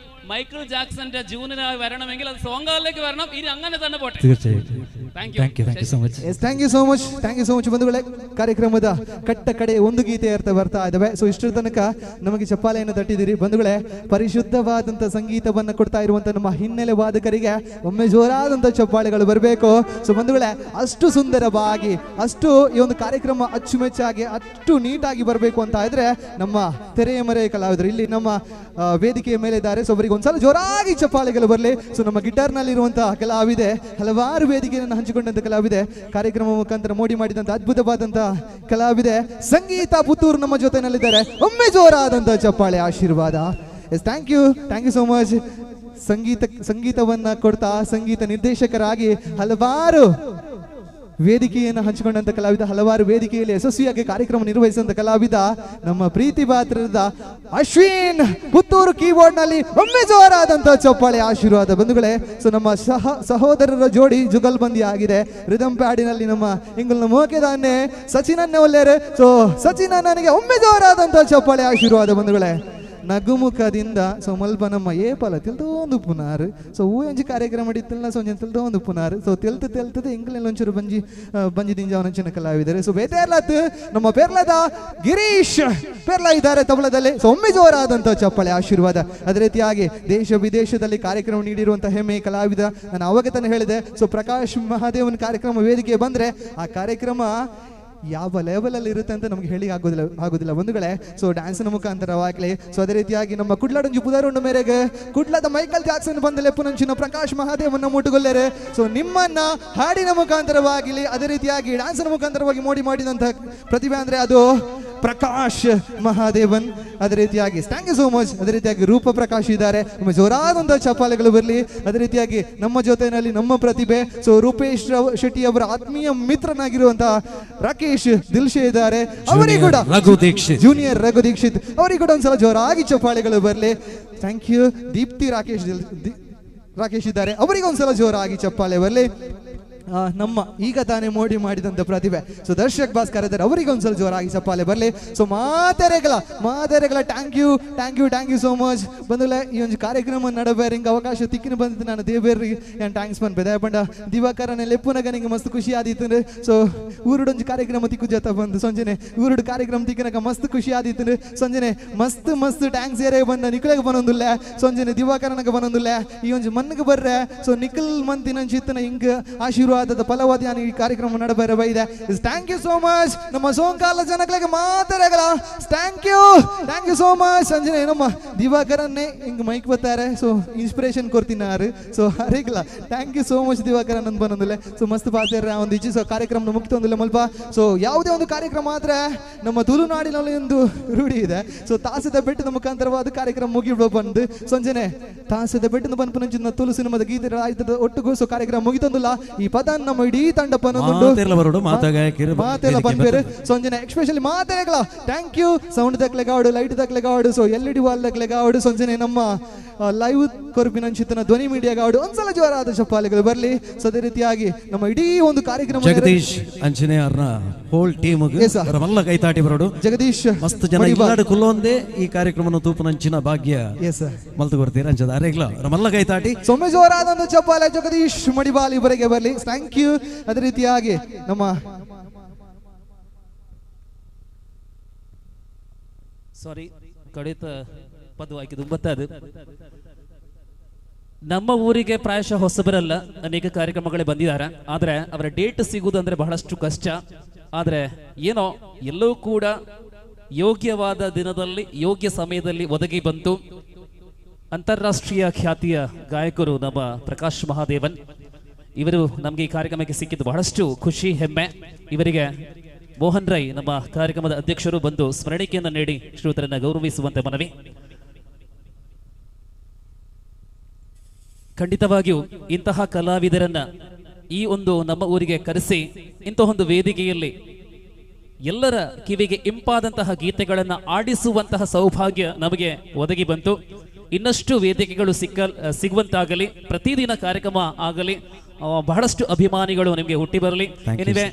മൈക്കിൾ ജാക്സന്റെ ജൂനിയറായി വരണമെങ്കിൽ അത് സോങ്കാലിലേക്ക് വരണം. ഇനി അങ്ങനെ തന്നെ പോട്ടെ. തീർച്ചയായും. Thank you, thank you so much. Yes, thank you so much, thank you so much. ಬಂಧುಗಳೇ, ಕಾರ್ಯಕ್ರಮದ ಕಟ್ಟ ಕಡೆ ಒಂದು ಗೀತೆ ಅರ್ಥ ಬರ್ತಾ ಇದ್ದಾವೆ. ಸೊ ಇಷ್ಟರ ತನಕ ನಮಗೆ ಚಪ್ಪಾಳೆಯನ್ನು ತಟ್ಟಿದ್ದೀರಿ ಬಂಧುಗಳೇ. ಪರಿಶುದ್ಧವಾದಂಥ ಸಂಗೀತವನ್ನು ಕೊಡ್ತಾ ಇರುವಂಥ ನಮ್ಮ ಹಿನ್ನೆಲೆ ವಾದಕರಿಗೆ ಒಮ್ಮೆ ಜೋರಾದಂಥ ಚಪ್ಪಾಳೆಗಳು ಬರಬೇಕು. ಸೊ ಬಂಧುಗಳೇ, ಅಷ್ಟು ಸುಂದರವಾಗಿ, ಅಷ್ಟು ಈ ಒಂದು ಕಾರ್ಯಕ್ರಮ ಅಚ್ಚುಮೆಚ್ಚಾಗಿ, ಅಷ್ಟು ನೀಟಾಗಿ ಬರಬೇಕು ಅಂತ ಇದ್ರೆ ನಮ್ಮ ತೆರೆಯ ಮರೆಯ ಕಲಾವಿದರು ಇಲ್ಲಿ ನಮ್ಮ ವೇದಿಕೆಯ ಮೇಲೆ ಇದ್ದಾರೆ. ಸೊ ಅವರಿಗೆ ಒಂದ್ಸಲ ಜೋರಾಗಿ ಚಪ್ಪಾಳೆಗಳು ಬರಲಿ. ಸೊ ನಮ್ಮ ಗಿಟಾರ್ನಲ್ಲಿರುವಂತಹ ಕಲಾವಿದೆ, ಹಲವಾರು ವೇದಿಕೆಯನ್ನು ಹಂಚಿಕೊಂಡಂತ ಕಲಾವಿದೆ, ಕಾರ್ಯಕ್ರಮ ಮುಖಾಂತರ ಮೋಡಿ ಮಾಡಿದಂತ ಅದ್ಭುತವಾದಂತಹ ಕಲಾವಿದೆ ಸಂಗೀತ ಪುತ್ತೂರು ನಮ್ಮ ಜೊತೆನಲ್ಲಿದ್ದಾರೆ. ಒಮ್ಮೆ ಜೋರಾದಂತಹ ಚಪ್ಪಾಳೆ ಆಶೀರ್ವಾದ. Yes, thank you, thank you so much. ಸಂಗೀತವನ್ನ ಕೊಡ್ತಾ ಸಂಗೀತ ನಿರ್ದೇಶಕರಾಗಿ ಹಲವಾರು ವೇದಿಕೆಯನ್ನು ಹಂಚಿಕೊಂಡಂತ ಕಲಾವಿದ, ಹಲವಾರು ವೇದಿಕೆಯಲ್ಲಿ ಯಶಸ್ವಿಯಾಗಿ ಕಾರ್ಯಕ್ರಮ ನಿರ್ವಹಿಸಿದಂತ ಕಲಾವಿದ ನಮ್ಮ ಪ್ರೀತಿ ಪಾತ್ರದ ಅಶ್ವಿನ್ ಪುತ್ತೂರು ಕೀಬೋರ್ಡ್ ನಲ್ಲಿ ಒಮ್ಮೆ ಜೋರಾದಂತ ಚಪ್ಪಾಳೆ ಆಶೀರ್ವಾದ ಬಂಧುಗಳೇ. ಸೊ ನಮ್ಮ ಸಹೋದರರ ಜೋಡಿ ಜುಗಲ್ಬಂದಿ ಆಗಿದೆ. ರಿದಮ್ ಪ್ಯಾಡಿನಲ್ಲಿ ನಮ್ಮ ಇಂಗುಲ್ನ ಮೋಕೆದಾನೆ ಸಚಿನ್ ಒಲ್ಲೇರೆ. ಸೊ ಸಚಿನ್ ನನಗೆ ಒಮ್ಮೆ ಜೋರಾದಂತ ಚಪ್ಪಾಳೆ ಆಶೀರ್ವಾದ ಬಂಧುಗಳೇ. ನಗುಮುಖದಿಂದ ಸೊ ಮಲ್ಪ ನಮ್ಮ ಏಪಲ ತಿಲ್ದೊಂದು ಪುನಾರು ಸೊ ಹೂವಂಜಿ ಕಾರ್ಯಕ್ರಮ ಇತ್ತಿಲ್ಲ ಸೊ ಒಂಜಿ ತಿಲ್ದೊಂದು ಪುನಾರು ಸೊ ತೆಲ್ತು ತೆಲ್ತದ ಇಂಗ್ಲೆಂಡ್ ಒಂಚೂರು ಬಂಜಿ ಬಂಜಿ ದಿಂಜವನಂಚಿನ ಕಲಾವಿದರು. ಸೊ ಬೇತೇರ್ಲತ್ ನಮ್ಮ ಪೆರ್ಲದ ಗಿರೀಶ್ ಪೆರ್ಲ ಇದ್ದಾರೆ ತಬಲದಲ್ಲಿ. ಸೊ ಒಮ್ಮೆ ಜೋರಾದಂಥ ಚಪ್ಪಾಳೆ ಆಶೀರ್ವಾದ. ಅದೇ ರೀತಿಯಾಗಿ ದೇಶ ವಿದೇಶದಲ್ಲಿ ಕಾರ್ಯಕ್ರಮ ನೀಡಿರುವಂಥ ಹೆಮ್ಮೆ ಕಲಾವಿದ ನಾನು ಅವಾಗ ತಾನೇ ಹೇಳಿದೆ. ಸೊ ಪ್ರಕಾಶ್ ಮಹಾದೇವನ್ ಕಾರ್ಯಕ್ರಮ ವೇದಿಕೆ ಬಂದರೆ ಆ ಕಾರ್ಯಕ್ರಮ ಯಾವ ಲೆವೆಲಲ್ಲಿ ಇರುತ್ತೆ ಅಂತ ನಮ್ಗೆ ಹೇಳಿ ಆಗೋದಿಲ್ಲ ಬಂಧುಗಳೇ. ಸೊ ಡ್ಯಾನ್ಸ್ನ ಮುಖಾಂತರವಾಗಲಿ ಸೊ ಅದೇ ರೀತಿಯಾಗಿ ನಮ್ಮ ಕುಡ್ಲಾಡೊಂಜಿ ಪುದಾರುಂಡು ಮೇರೆಗೆ ಕುಡ್ಲದ ಮೈಕಲ್ ಜಾಕ್ಸನ್ ಬಂದ ಲೆಪ್ಪುನಂಚಿನ ಪ್ರಕಾಶ್ ಮಹಾದೇವನ್ನ ಮುಟ್ಟುಗೊಲ್ಲೆರೆ. ಸೊ ನಿಮ್ಮನ್ನ ಹಾಡಿನ ಮುಖಾಂತರವಾಗಲಿ ಅದೇ ರೀತಿಯಾಗಿ ಡ್ಯಾನ್ಸ್ನ ಮುಖಾಂತರವಾಗಿ ಮೋಡಿ ಮಾಡಿದಂತಹ ಪ್ರತಿಭೆ ಅಂದರೆ ಅದು ಪ್ರಕಾಶ್ ಮಹಾದೇವನ್. ಅದೇ ರೀತಿಯಾಗಿ thank you so much. ಅದೇ ರೀತಿಯಾಗಿ ರೂಪ ಪ್ರಕಾಶ್ ಇದ್ದಾರೆ, ನಿಮ್ಮ ಜೋರಾದಂಥ ಚಪ್ಪಾಳೆಗಳು ಬರಲಿ. ಅದೇ ರೀತಿಯಾಗಿ ನಮ್ಮ ಜೊತೆಯಲ್ಲಿ ನಮ್ಮ ಪ್ರತಿಭೆ ಸೊ ರೂಪೇಶ್ ಶೆಟ್ಟಿ ಅವರ ಆತ್ಮೀಯ ಮಿತ್ರನಾಗಿರುವಂತಹ ರಾಕೇಶ್ ದಿಲ್ಶೆ ಇದ್ದಾರೆ, ಅವರಿಗೂ ಕೂಡ ರಘು ದೀಕ್ಷಿತ್, ಜೂನಿಯರ್ ರಘು ದೀಕ್ಷಿತ್ ಅವರಿಗೂ ಕೂಡ ಒಂದ್ಸಲ ಜೋರಾಗಿ ಚಪ್ಪಾಳೆಗಳು ಬರಲಿ. Thank you. Deepti Rakesh ಇದ್ದಾರೆ, ಅವರಿಗೆ ಒಂದ್ಸಲ ಜೋರಾಗಿ ಚಪ್ಪಾಳೆ ಬರಲಿ. ನಮ್ಮ ಈಗ ತಾನೇ ಮೋಡಿ ಮಾಡಿದಂಥ ಪ್ರತಿಭೆ ಸೊ ದರ್ಶಕ್ ಭಾಸ್ಕರ್ ಇದ್ದಾರೆ, ಅವರಿಗೆ ಒಂದ್ಸಲ ಜೋರಾಗಿ ಚಪ್ಪಾಳೆ ಬರಲಿ. ಸೊ ಮಾತೆರೆಗಳ thank you thank you thank you so much ಬಂಧುಗಳೇ. ಈ ಒಂದು ಕಾರ್ಯಕ್ರಮ ನಡಬೇರೆ ಹಿಂಗೆ ಅವಕಾಶ ತಿಕ್ಕಿನ ಬಂದಿದ್ದು ನಾನು ದೇವೇರಿಗೆ ಏನು thanks ಬಂದ ಪಂಡ ದಿವಾಕರನೆ ಲೆಪ್ಪುನಗ ನಿಂಗೆ ಮಸ್ತ್ ಖುಷಿ ಆದಿತ್ತು. ಸೊ ಊರುಡೊಂಜಿ ಕಾರ್ಯಕ್ರಮ ತಿಕ್ಕು ಜೊತೆ ಬಂದು ಸಂಜೆನೆ ಊರುಡು ಕಾರ್ಯಕ್ರಮ ತಿಕ್ಕಿನಾಗ ಮಸ್ತ್ ಖುಷಿ ಆದಿತ್ತು. ಸಂಜೆನೆ ಮಸ್ತ್ ಮಸ್ತ್ thanks ಏರೇ ಬಂದ ನಿಕ್ಕಳಿಗೆ ಬನ್ನೊಂದಿಲ್ಲ, ಸಂಜೆನೆ ದಿವಾಕರನಾಗ ಬನ್ನೊಂದಿಲ್ಲ, ಈ ಒಂಜಿ ಮಣ್ಣಿಗೆ ಬರ್ರೆ. ಸೊ ನಿಖಲ್ ಮಂತಿನಂಚಿತ್ತನ ಹಿಂಗೆ ಆಶೀರ್ವಾದ ಫಲವಾದ ಈ ಕಾರ್ಯಕ್ರಮ ನಡಬರ ಬೈದೆ. Thank you so much ನಮ್ಮ ಸೋಂಕಾಲ ಜನಗಳಿಗೆ ಮಾತಾಡಗಲ. Thank you thank you so much. ಸಂಜೆ ನಮ್ಮ ದಿವಾಕರನ್ನೇ ಹಿಂಗೆ ಮೈಕ್ ಬರ್ತಾರೆ, ಸೊ ಇನ್ಸ್ಪಿರೇಷನ್ ಕೊಡ್ತಿನಾರು. ಸೊ ಹರಿಗಲ thank you so much Divakaran ಅಂತ ಬಂದಿಲ್ಲ. ಸೊ ಮಸ್ತ್ ಪಾತ್ರ ಒಂದು ಇಚ್ಛೆ. ಸೊ ಕಾರ್ಯಕ್ರಮ ಮುಕ್ತೊಂದಿಲ್ಲ ಮಲ್ಪ. ಸೊ ಯಾವುದೇ ಒಂದು ಕಾರ್ಯಕ್ರಮ ಆದ್ರೆ ನಮ್ಮ ತುಳುನಾಡಿನಲ್ಲಿ ಒಂದು ರೂಢಿ ಇದೆ. ಸೊ ತಾಸದ ಬೆಟ್ಟದ ಮುಖಾಂತರವಾದ ಕಾರ್ಯಕ್ರಮ ಮುಗಿಬಿಡೋ ಬಂದು ಸಂಜೆನೆ ತಾಸದ ಬೆಟ್ಟದ ಬಂದು ತುಳು ಸಿನಿಮಾದ ಗೀತೆ ಆಯ್ತದ ಒಟ್ಟಿಗೂ. ಸೊ ಕಾರ್ಯಕ್ರಮ ಮುಗಿತೊಂದಿಲ್ಲ ಈ ಪದ ನಮ್ಮ ಇಡೀ ತಂಡ ಮಾತೆಲ್ಲ ಬಂದ್ಬೇರೆ ಸಂಜೆನೆ ಎಕ್ಸ್ಪೆಷಲಿ ಮಾತೆಗಳ thank you. Sound ದಕ್ಲೆಗಾಡು, ಲೈಟ್ ದಕ್ಲೆಗಾಡು, ಸೊ ಎಲ್ ಇ ಡಿ ವಾಲ್ ದಕ್ಲೆಗಾಡು, ಸಂಜೆನೆ ನಮ್ಮ ಲೈವ್ ಕೊರ್ಪಿನಂಚಿತನ ಧ್ವನಿ ಮೀಡಿಯಾಗಾಡು ಒಂದ್ಸಲ ಜೋರಾದ ಚಪ್ಪಾಳೆಗಳು ಬರಲಿ. ಸೊ ಅದೇ ರೀತಿಯಾಗಿ ನಮ್ಮ ಇಡೀ ಒಂದು ಕಾರ್ಯಕ್ರಮ ಜಗದೀಶ್ ಅಂಜನೇ ಅವ್ರನ್ನ ಹೋಲ್ ಟೀಮ್ ಮಲ್ಲ ಕೈತಾಟಿ ಬರೋಡು. ಜಗದೀಶ್ ಮಸ್ತ್ ಜನ ಇಲ್ಲಾಡು ಕುಲ್ಲೊಂದೇ ಈ ಕಾರ್ಯಕ್ರಮನ ತೂಪನಂಚಿನ ಭಾಗ್ಯ ಮಲ್ತು ಕೊಡ್ತೀರ ಅಂಚದ ಅರೆಗ್ಲ ಮಲ್ಲ ಕೈತಾಟಿ ಸೊಮ್ಮೆ ಜೋರಾದ ಒಂದು ಚಪ್ಪಾಳೆ ಜಗದೀಶ್ ಮಡಿಬಾಲ್ ಇವರಿಗೆ ಬರಲಿ. Thank you. ಅದೇ ರೀತಿಯಾಗಿ ನಮ್ಮ ಸಾರಿ ಕಡಿತ ಪದವಾಗಿ ತುಂಬತ್ತದು ನಮ್ಮ ಊರಿಗೆ ಪ್ರಾಯಶಃ ಹೊಸಬರಲ್ಲ, ಅನೇಕ ಕಾರ್ಯಕ್ರಮಗಳೇ ಬಂದಿದ್ದಾರೆ. ಆದರೆ ಅವರ ಡೇಟ್ ಸಿಗುವುದಂದ್ರೆ ಬಹಳಷ್ಟು ಕಷ್ಟ. ಆದರೆ ಏನೋ ಎಲ್ಲವೂ ಕೂಡ ಯೋಗ್ಯವಾದ ದಿನದಲ್ಲಿ ಯೋಗ್ಯ ಸಮಯದಲ್ಲಿ ಒದಗಿ ಬಂತು. ಅಂತಾರಾಷ್ಟ್ರೀಯ ಖ್ಯಾತಿಯ ಗಾಯಕರು ನಮ್ಮ ಪ್ರಕಾಶ್ ಮಹಾದೇವನ್ ಇವರು ನಮಗೆ ಈ ಕಾರ್ಯಕ್ರಮಕ್ಕೆ ಸಿಕ್ಕಿದ್ದು ಬಹಳಷ್ಟು ಖುಷಿ, ಹೆಮ್ಮೆ. ಇವರಿಗೆ ಮೋಹನ್ ರೈ ನಮ್ಮ ಕಾರ್ಯಕ್ರಮದ ಅಧ್ಯಕ್ಷರು ಬಂದು ಸ್ಮರಣಿಕೆಯನ್ನು ನೀಡಿ ಶ್ರೋತರನ್ನು ಗೌರವಿಸುವಂತೆ ಮನವಿ. ಖಂಡಿತವಾಗಿಯೂ ಇಂತಹ ಕಲಾವಿದರನ್ನ ಈ ಒಂದು ನಮ್ಮ ಊರಿಗೆ ಕರೆಸಿ ಇಂತಹ ಒಂದು ವೇದಿಕೆಯಲ್ಲಿ ಎಲ್ಲರ ಕಿವಿಗೆ ಇಂಪಾದಂತಹ ಗೀತೆಗಳನ್ನು ಆಡಿಸುವಂತಹ ಸೌಭಾಗ್ಯ ನಮಗೆ ಒದಗಿ ಬಂತು. ಇನ್ನಷ್ಟು ವೇದಿಕೆಗಳು ಸಿಗುವಂತಾಗಲಿ, ಪ್ರತಿದಿನ ಕಾರ್ಯಕ್ರಮ ಆಗಲಿ, ಬಹಳಷ್ಟು ಅಭಿಮಾನಿಗಳು ನಿಮಗೆ ಹುಟ್ಟಿ ಬರಲಿ. ಎನಿವೆ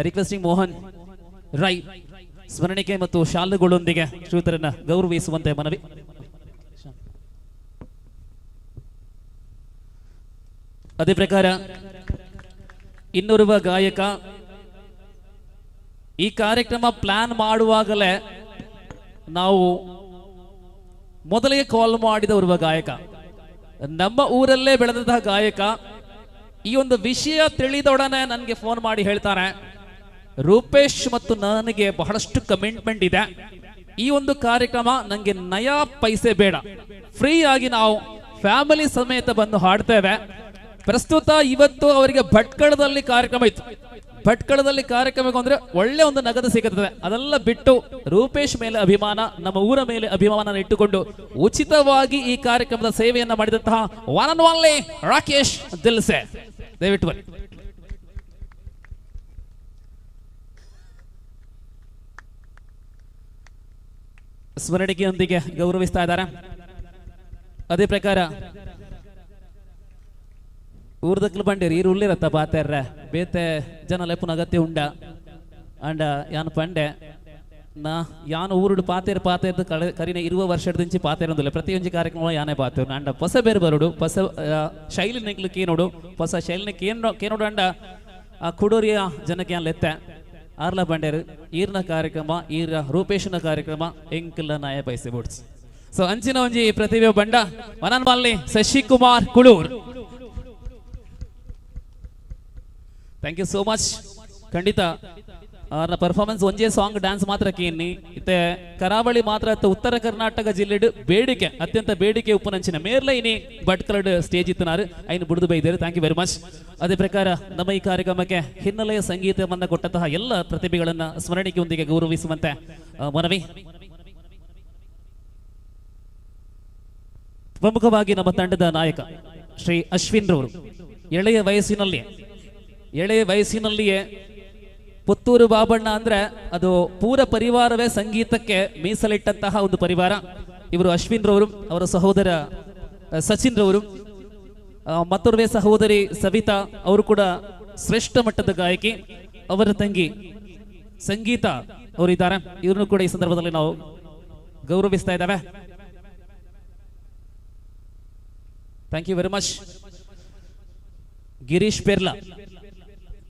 ರಿಕ್ವೆಸ್ಟಿಂಗ್ ಮೋಹನ್ ರೈ ಸ್ಮರಣಿಕೆ ಮತ್ತು ಶಾಲುಗಳೊಂದಿಗೆ ಶ್ರೋತರನ್ನ ಗೌರವಿಸುವಂತೆ ಮನವಿ. ಅದೇ ಪ್ರಕಾರ ಇನ್ನೋರ್ವ ಗಾಯಕ ಈ ಕಾರ್ಯಕ್ರಮ ಪ್ಲಾನ್ ಮಾಡುವಾಗಲೇ ನಾವು ಮೊದಲಿಗೆ ಕಾಲ್ ಮಾಡಿದ ಓರ್ವ ಗಾಯಕ, ನಮ್ಮ ಊರಲ್ಲೇ ಬೆಳೆದಂತಹ ಗಾಯಕ, ಈ ಒಂದು ವಿಷಯ ತಿಳಿದೊಡನೆ ನನಗೆ ಫೋನ್ ಮಾಡಿ ಹೇಳ್ತಾರೆ, ರೂಪೇಶ್ ಮತ್ತು ನನಗೆ ಬಹಳಷ್ಟು ಕಮಿಟ್ಮೆಂಟ್ ಇದೆ, ಈ ಒಂದು ಕಾರ್ಯಕ್ರಮ ನನಗೆ ನಯಾ ಪೈಸೆ ಬೇಡ, ಫ್ರೀ ಆಗಿ ನಾವು ಫ್ಯಾಮಿಲಿ ಸಮೇತ ಬಂದು ಹಾಡ್ತೇವೆ. ಪ್ರಸ್ತುತ ಇವತ್ತು ಅವರಿಗೆ ಭಟ್ಕಳದಲ್ಲಿ ಕಾರ್ಯಕ್ರಮ ಇತ್ತು. ಭಟ್ಕಳದಲ್ಲಿ ಕಾರ್ಯಕ್ರಮಕ್ಕೆ ಅಂದ್ರೆ ಒಳ್ಳೆ ಒಂದು ನಗದು ಸಿಗುತ್ತದೆ. ಅದೆಲ್ಲ ಬಿಟ್ಟು ರೂಪೇಶ್ ಮೇಲೆ ಅಭಿಮಾನ, ನಮ್ಮ ಊರ ಮೇಲೆ ಅಭಿಮಾನ ಇಟ್ಟುಕೊಂಡು ಉಚಿತವಾಗಿ ಈ ಕಾರ್ಯಕ್ರಮದ ಸೇವೆಯನ್ನ ಮಾಡಿದಂತಹ ಒನ್ ಅಂಡ್ ಓನ್ಲಿ ರಾಕೇಶ್ ದಿಲ್ಸೆ, ದಯವಿಟ್ಟು ಬನ್ನಿ. ಸ್ಮರಣಿಕೆಯೊಂದಿಗೆ ಗೌರವಿಸ್ತಾ ಇದ್ದಾರೆ. ಅದೇ ಪ್ರಕಾರ ಊರ್ದಕ್ಲು ಬಂಡೇರಿ ಈರು ಉಳ್ಳಿರತ್ತ ಪಾತೆರ್ರೆ ಬೇತೆ ಜನ ಲೆಪ್ಪುನ ಅಗತ್ಯ ಉಂಡ ಅಂಡ ಯಾನ್ ಪಂಡೆ ನಾ ಯಾನು ಊರುಡು ಪಾತೇರು ಪಾತೇರ್ದು ಕಳೆ ಕರಿನ ಇರುವ ವರ್ಷದಿಂಚಿ ಪಾತೇರೊಂದಿಲ್ಲ ಪ್ರತಿಯೊಂಜಿ ಕಾರ್ಯಕ್ರಮ ಯಾನೇ ಪಾತೇರು ಅಂಡ ಹೊಸ ಬೇರೆ ಬರೋಡು ಹೊಸ ಶೈಲಿ ನೆಕ್ಲು ಕೇನೋಡು ಹೊಸ ಶೈಲಿನ ಕೇನೋಡು ಅಂಡ ಆ ಕುಡೋರಿಯ ಜನಕ್ಕೆ ಯಾನ್ ಲೆತ್ತೆ ಆರ್ಲ ಬಂಡೇರು ಈರ್ನ ಕಾರ್ಯಕ್ರಮ ಈರ ರೂಪೇಶನ ಕಾರ್ಯಕ್ರಮ ಎಂಕಲ್ಲ ನಾಯ ಪೈಸೆ ಬೋಡ್ಸ್. ಸೊ ಅಂಚಿನ ಒಂಜಿ ಪ್ರತಿಭೆ ಬಂಡ ಮನನ್ ಮಾಲ್ನಿ Shashikumar Kudur. Thank you so much. ಖಂಡಿತ ಅವರ ಪರ್ಫಾರ್ಮೆನ್ಸ್ ಒಂಜೇ ಸಾಂಗ್ ಡ್ಯಾನ್ಸ್ ಮಾತ್ರ ಕೇನ್ನಿ ಇತ್ತೆ ಕರಾವಳಿ ಮಾತ್ರ ಅತ್ತ ಉತ್ತರ ಕರ್ನಾಟಕ ಜಿಲ್ಲೆಡ್ ಬೇಡಿಕೆ ಅತ್ಯಂತ ಬೇಡಿಕೆ ಉಪ್ಪುನಂಚಿನ ಮೇರ್ಲ ಇನಿ ಭಟ್ಕಳಡ್ ಸ್ಟೇಜ್ ಇತ್ತನಾರು ಐನು ಬುಡಿದು ಬೈದರು. Thank you very much. ಅದೇ ಪ್ರಕಾರ ನಮ್ಮ ಈ ಕಾರ್ಯಕ್ರಮಕ್ಕೆ ಹಿನ್ನೆಲೆಯ ಸಂಗೀತವನ್ನು ಕೊಟ್ಟಂತಹ ಎಲ್ಲ ಪ್ರತಿಭೆಗಳನ್ನು ಸ್ಮರಣಿಕೆಯೊಂದಿಗೆ ಗೌರವಿಸುವಂತೆ ಮನವಿ. ಪ್ರಮುಖವಾಗಿ ನಮ್ಮ ತಂಡದ ನಾಯಕ ಶ್ರೀ ಅಶ್ವಿನ್ ರವರು ಎಳೆಯ ವಯಸ್ಸಿನಲ್ಲಿಯೇ ಪುತ್ತೂರು ಬಾಬಣ್ಣ ಅಂದ್ರೆ ಅದು ಪೂರ ಪರಿವಾರವೇ ಸಂಗೀತಕ್ಕೆ ಮೀಸಲಿಟ್ಟಂತಹ ಒಂದು ಪರಿವಾರ. ಇವರು ಅಶ್ವಿನ್ ರವರು, ಅವರ ಸಹೋದರ ಸಚಿನ್ ರವರು, ಮತ್ತೊರ್ವೆ ಸಹೋದರಿ ಸವಿತಾ ಅವರು ಕೂಡ ಶ್ರೇಷ್ಠ ಮಟ್ಟದ ಗಾಯಕಿ, ಅವರ ತಂಗಿ ಸಂಗೀತ ಅವರಿದ್ದಾರೆ. ಇವ್ರನ್ನು ಕೂಡ ಈ ಸಂದರ್ಭದಲ್ಲಿ ನಾವು ಗೌರವಿಸ್ತಾ ಇದ್ದೇವೆ. Thank you very much. Girish Perla,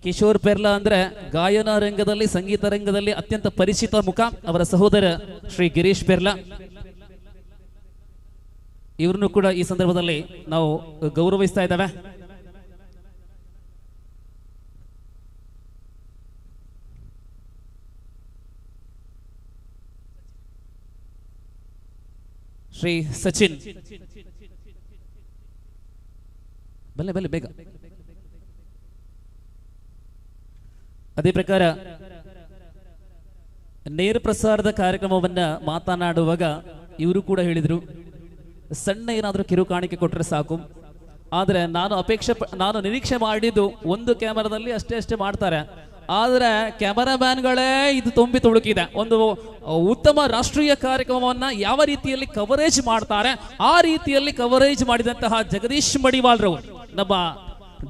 Kishore Perla ಅಂದ್ರೆ ಗಾಯನ ರಂಗದಲ್ಲಿ ಸಂಗೀತ ರಂಗದಲ್ಲಿ ಅತ್ಯಂತ ಪರಿಚಿತ ಮುಖ. ಅವರ ಸಹೋದರ ಶ್ರೀ ಗಿರೀಶ್ ಪೆರ್ಲಾ ಇವ್ರನ್ನು ಕೂಡ ಈ ಸಂದರ್ಭದಲ್ಲಿ ನಾವು ಗೌರವಿಸ್ತಾ ಇದ್ದೇವೆ. ಶ್ರೀ ಸಚಿನ್ ಬಲ್ಲೆ ಬಲ್ಲೆ ಬೇಗ. ಅದೇ ಪ್ರಕಾರ ನೇರ ಪ್ರಸಾರದ ಕಾರ್ಯಕ್ರಮವನ್ನ ಮಾತನಾಡುವಾಗ ಇವರು ಕೂಡ ಹೇಳಿದರು, ಸಣ್ಣ ಏನಾದರೂ ಕಿರು ಕಾಣಿಕೆ ಕೊಟ್ಟರೆ ಸಾಕು, ಆದರೆ ನಾನು ನಿರೀಕ್ಷೆ ಮಾಡಿದ್ದು ಒಂದು ಕ್ಯಾಮರಾದಲ್ಲಿ ಅಷ್ಟೇ ಅಷ್ಟೇ ಮಾಡ್ತಾರೆ, ಆದರೆ ಕ್ಯಾಮರಾಮ್ಯಾನ್ಗಳೇ ಇದು ತುಂಬಿ ತುಳುಕಿದೆ. ಒಂದು ಉತ್ತಮ ರಾಷ್ಟ್ರೀಯ ಕಾರ್ಯಕ್ರಮವನ್ನ ಯಾವ ರೀತಿಯಲ್ಲಿ ಕವರೇಜ್ ಮಾಡ್ತಾರೆ ಆ ರೀತಿಯಲ್ಲಿ ಕವರೇಜ್ ಮಾಡಿದಂತಹ ಜಗದೀಶ್ ಮಡಿವಾಳ್ರವರು, ನಮ್ಮ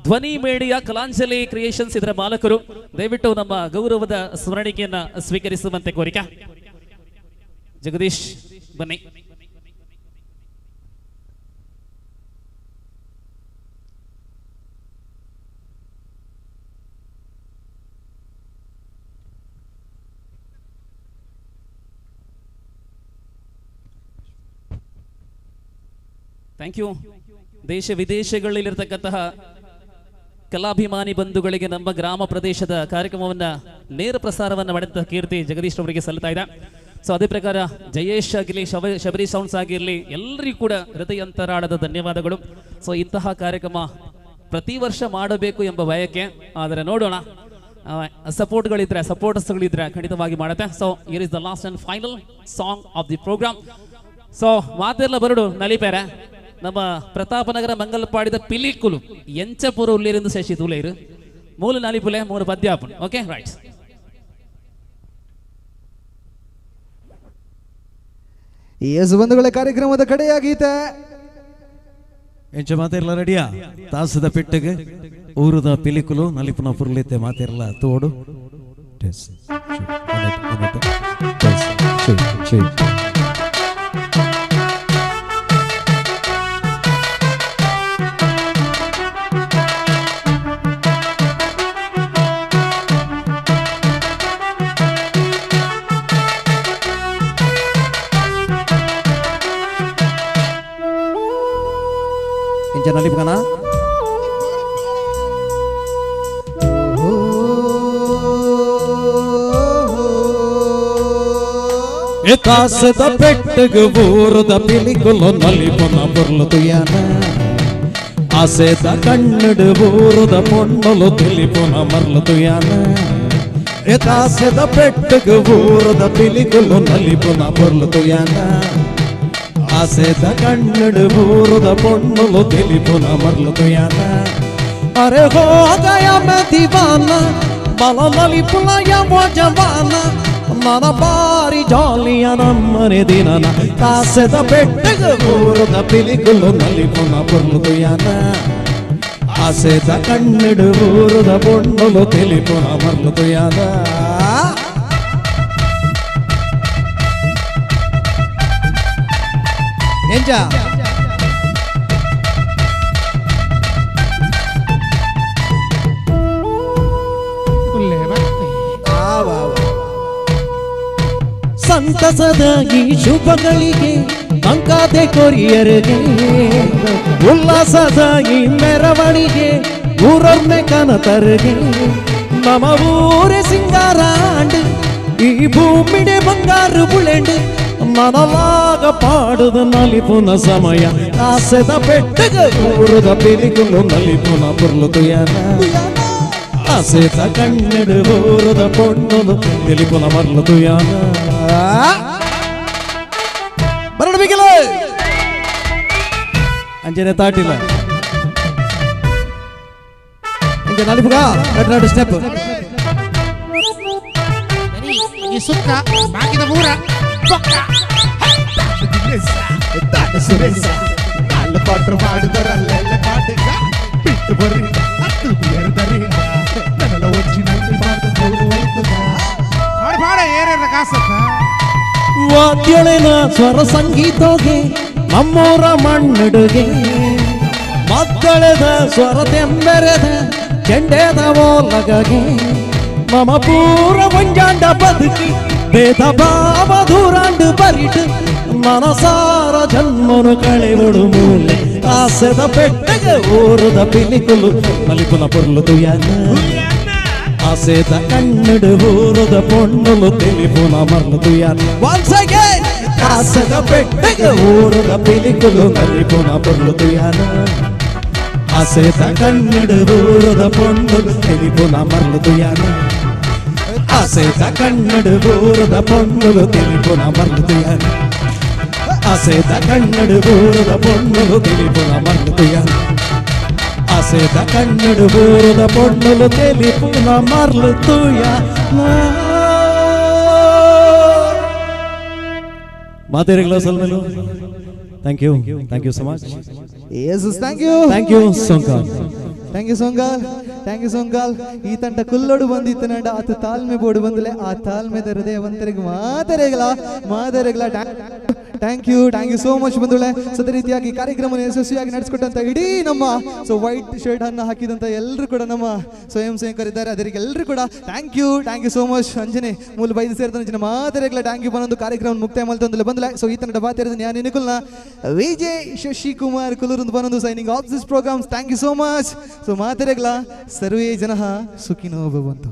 ಧ್ವನಿ ಮೇಡಿಯ ಕಲಾಂಜಲಿ ಕ್ರಿಯೇಷನ್ಸ್ ಇದರ ಮಾಲಕರು, ದಯವಿಟ್ಟು ನಮ್ಮ ಗೌರವದ ಸ್ಮರಣಿಕೆಯನ್ನ ಸ್ವೀಕರಿಸುವಂತೆ ಕೋರಿಕೆ. ಜಗದೀಶ್ ಬನ್ನಿ. Thank you. ದೇಶ ವಿದೇಶಗಳಲ್ಲಿರ್ತಕ್ಕಂತಹ ಕಲಾಭಿಮಾನಿ ಬಂಧುಗಳಿಗೆ ನಮ್ಮ ಗ್ರಾಮ ಪ್ರದೇಶದ ಕಾರ್ಯಕ್ರಮವನ್ನ ನೇರ ಪ್ರಸಾರವನ್ನು ಮಾಡಿದಂತಹ ಕೀರ್ತಿ ಜಗದೀಶ್ ಅವರಿಗೆ ಸಲ್ಲುತ್ತಾ ಇದೆ. ಸೊ ಅದೇ ಪ್ರಕಾರ ಜಯೇಶ್ ಆಗಿರಲಿ, ಶಬರಿ ಸೌಂಡ್ಸ್ ಆಗಿರಲಿ, ಎಲ್ಲರಿಗೂ ಕೂಡ ಹೃದಯ ಅಂತರಾಳದ ಧನ್ಯವಾದಗಳು. ಸೊ ಇಂತಹ ಕಾರ್ಯಕ್ರಮ ಪ್ರತಿ ವರ್ಷ ಮಾಡಬೇಕು ಎಂಬ ಬಯಕೆ, ಆದರೆ ನೋಡೋಣ, ಸಪೋರ್ಟ್ಗಳಿದ್ರೆ ಸಪೋರ್ಟರ್ಸ್ಗಳಿದ್ರೆ ಖಂಡಿತವಾಗಿ ಮಾಡುತ್ತೆ. So here is the last and final song of the programme. So ಮಾತೆಲ್ಲ ಬರಡು ನಲಿಪೇರೆ ನಮ್ಮ ಪ್ರತಾಪನಗರ ಮಂಗಲಪಾಡಿದ ಪಿಲಿಕುಲು ಎಂಚಪುರ ಉಳ್ಳೇರಿಂದ ಶಶಿ ತುಲೇರು ಮೂಲ ನಾಲಿಪುಲೆ ಮೂರು ಪದ್ಯಾಪುನ್. Okay right. S ಬಂಧುಗಳ ಕಾರ್ಯಕ್ರಮದ ಕಡೆಯಾಗೀತೆ ಎಂಚ ಮಾತಿರಲ್ಲ ರೆಡಿಯಾ ತಾಸದ ಪೆಟ್ಟಿಗೆ ಊರದ ಪಿಲಿಕುಲು ನಲಿಪುನ ಪುರ್ಲಿತೆ ಮಾತಿರಲ್ಲ ತೋಡು ನಲಿಪುಗನ ತಾಸದ ಪೆಟ್ಟಗ ಊರದ ಪಿಲಿಕುಲು ನಲಿಪುನ ಬುರ್ಲು ತುಯಾನ ಆಸೆದ ಕಣ್ಣಡು ಊರದ ಪೊಣ್ಣಲು ತಿಳಿಪುನ ಮರ್ಲು ತುಯಾನ ತಾಸದ ಪೆಟ್ಟಗ ಊರದ ಪಿಲಿಕುಲು ನಲಿಪುನ ಬುರ್ಲು ತುಯಾನ ಆಸೆದ ಕಣ್ಣಡು ಊರದ ಪೊಣ್ಣಲು ತಿಳಿಪುನ ಮರ್ಲು ತುಯಾನ ಅರೆ ಹೋ ಗಯ ಮೇ ದಿವಾನ ಬಲ ನಲಿಪುನ ಯಮ ಜವಾನ ನನ್ನ ಬಾರಿ ಜಾಲಿಯ ನಮ್ಮನೆ ದಿನನ ತಾಸೆದ ಪೆಟ್ಟಗ ಊರದ ಪಿಲಿಕುಲು ನಲಿಪುನ ಪೊರ್ಲು ತುಯನ ಆಸೆದ ಕಣ್ಣಿಡು ಊರದ ಪೊಣ್ಣುಲು ತಿಳಿಪುನ ಮರ್ಲು ತುಯನ ಎಂಜ ಸಂತಸದ ಈ ಶುಭಗಳಿಗೆ ಅಂಕಾದೆ ಕೊರಿಯರಿಗೆ ಉಲ್ಲಾಸದ ಈ ಮೆರವಣಿಗೆ ಊರೊಮ್ಮೆ ಕನತರಿಗೆ ನಮ ಊರೆ ಸಿಂಗಾರಾಂಡು ಈ ಭೂಮಿಡೆ ಬಂಗಾರು ಬುಳೆಂಡು ನನಲಾಗ ಪಾಡುದ ನಲಿಪುನ ಸಮಯ ಆಸೆದ ಪೆಟ್ಟಗ ಊರದ ಪಿಲಿಕುಲು ನಲಿಪುನ ಪುರ್ಲು ತುಯನ ಆಸೆದ ಕಣ್ಣೆಡು ಊರದ ಪೊಣ್ಣುಲು ತಿಳಿಪುನ ಮರ್ಲು ತುಯನ ಬರಡು ಬಿಗಿಲ ಅಂಜನೆ ತಾಟಿಲ್ಲ ಇಂಚ ನಲಿಪುಗ ನಡು ಸ್ಟೆಪ್ ಈ ಸುಕ್ಕ ಬಾಕಿದ ಮೂರ ಪಾಟ್ರು ಮಾಡಿದರಲ್ಲೆಲ್ಲ ಪಾಟುಗ ಬಿಟ್ಟು ಬರ್ರಿ ಹತ್ತು ಬಿಯರ್ದರಿ ನನ್ನಲ್ಲ ಒಂಜಿ ನಂದಿ ಮಾಡ್ದ ಮೂರು ಹೋಯ್ತದ ಪಾಡ ಪಾಡ ಏನೇರ ಕಾಸತ್ತ ವಾದ್ಯೊಳೆನ ಸ್ವರ ಸಂಗೀತೋಗೆ ನಮ್ಮೂರ ಮಣ್ಣುಡುಗೆ ಮದ್ದಳೆದ ಸ್ವರ ತೆಂಬೆರೆದ ಚೆಂಡೆದ ಓಲಗಗೆ ಮಮ ಪೂರ ಒಂಜಾಂಡ ಬದುಕಿ ಭೇದ ಭಾವ ದೂರಾಂಡು ಬರಿಟು ಮನಸಾರ ಜನ್ಮನು ಕಳೆವಡು ಮೂಲೆ ಆಸೆದ ಪೆಟ್ಟಗ ಊರದ ಪಿಲಿಕುಲು ನಲಿಪುನ ಪೊರ್ಲು ತುಯನ ಆಸೆದ ಕಣ್ಣುಡು ಊರದ ಪೊಣ್ಣುಲು ತಿಳಿಪುನ ಮರ್ಲು ತುಯನ ಒನ್ಸ್ ಅಗೇನ್ ಆಸೆದ ಪೆಟ್ಟಗ ಊರದ ಪಿಲಿಕುಲು ನಲಿಪುನ ಪೊರ್ಲು ತುಯನ ಆಸೆದ ಕಣ್ಣುಡು ಊರದ ಪೊಣ್ಣುಲು ತಿಳಿಪುನ ಮರ್ಲು ತುಯನ ಆಸೆದ ಕಣ್ಣುಡು ಊರದ ಪೊಣ್ಣುಲು ತಿಳಿಪುನ ಮರ್ಲು ತುಯನ ಆಸೆದ ಕಣ್ಣುಡು ಊರದ ಪೊಣ್ಣುಲು ತಿಳಿಪುನ ಮರ್ಲು ತುಯನ ಆಸೆದ ಕಣ್ಣುಡು ಊರದ ಪೊಣ್ಣುಲು ತಿಳಿಪುನ ಮರ್ಲು ತುಯನ ಮಾತೇರಿಗಳ ಸಲ್ಮೇಲು thank you, thank you so much. Yes, thank you. Thank you Sonkal. Thank you Songal, thank you Songal. ಈ ತಂಡ ಕುಲ್ಲೋಡು ಬಂದಿತ್ತನಂಡ ಆತ ತಾಳ್ಮೆ ಬೋಡು ಬಂದಲೆ ಆ ತಾಳ್ಮೆದ ಹೃದಯವಂತರಿಗೆ ಮಾತರೆಗಳ ಮಾತರೆಗಳ. Thank you, thank you so much ಬಂಧುಗಳೇ. ಸೊ ಅದೇ ರೀತಿಯಾಗಿ ಕಾರ್ಯಕ್ರಮವನ್ನು ಯಶಸ್ವಿಯಾಗಿ ನಡೆಸಿಕೊಟ್ಟಂತ ಇಡೀ ನಮ್ಮ ಸೊ ವೈಟ್ ಶರ್ಟ್ ಅನ್ನು ಹಾಕಿದಂಥ ಎಲ್ಲರೂ ಕೂಡ ನಮ್ಮ ಸ್ವಯಂ ಸೇವಕರಿದ್ದಾರೆ, ಅದರಿಗೆ ಎಲ್ಲರೂ ಕೂಡ thank you, thank you so much. ಅಂಜನೆ ಮೂಲ ಬೈದು ಸೇರಿದ ಅಂಜನೆ ಮಾತರೆಗಳ thank you. ಬಂದೊಂದು ಕಾರ್ಯಕ್ರಮ ಮುಕ್ತಾಯ ಮಲ್ತೊಂದು ಬಂದಲೆ. ಸೊ ಈ ತಂಡ ಬಾತಿರದ ನ್ಯಾಯ ನಿಕುಲ್ನ Vijay Shashikumar ಕುಲೂರಂದು ಬಂದೊಂದು signing off this programmes. Thank you so much. So ಮಾತರೆಗಳ ಸರ್ವೇ ಜನಃ ಸುಖಿನೋ ಭವಂತು.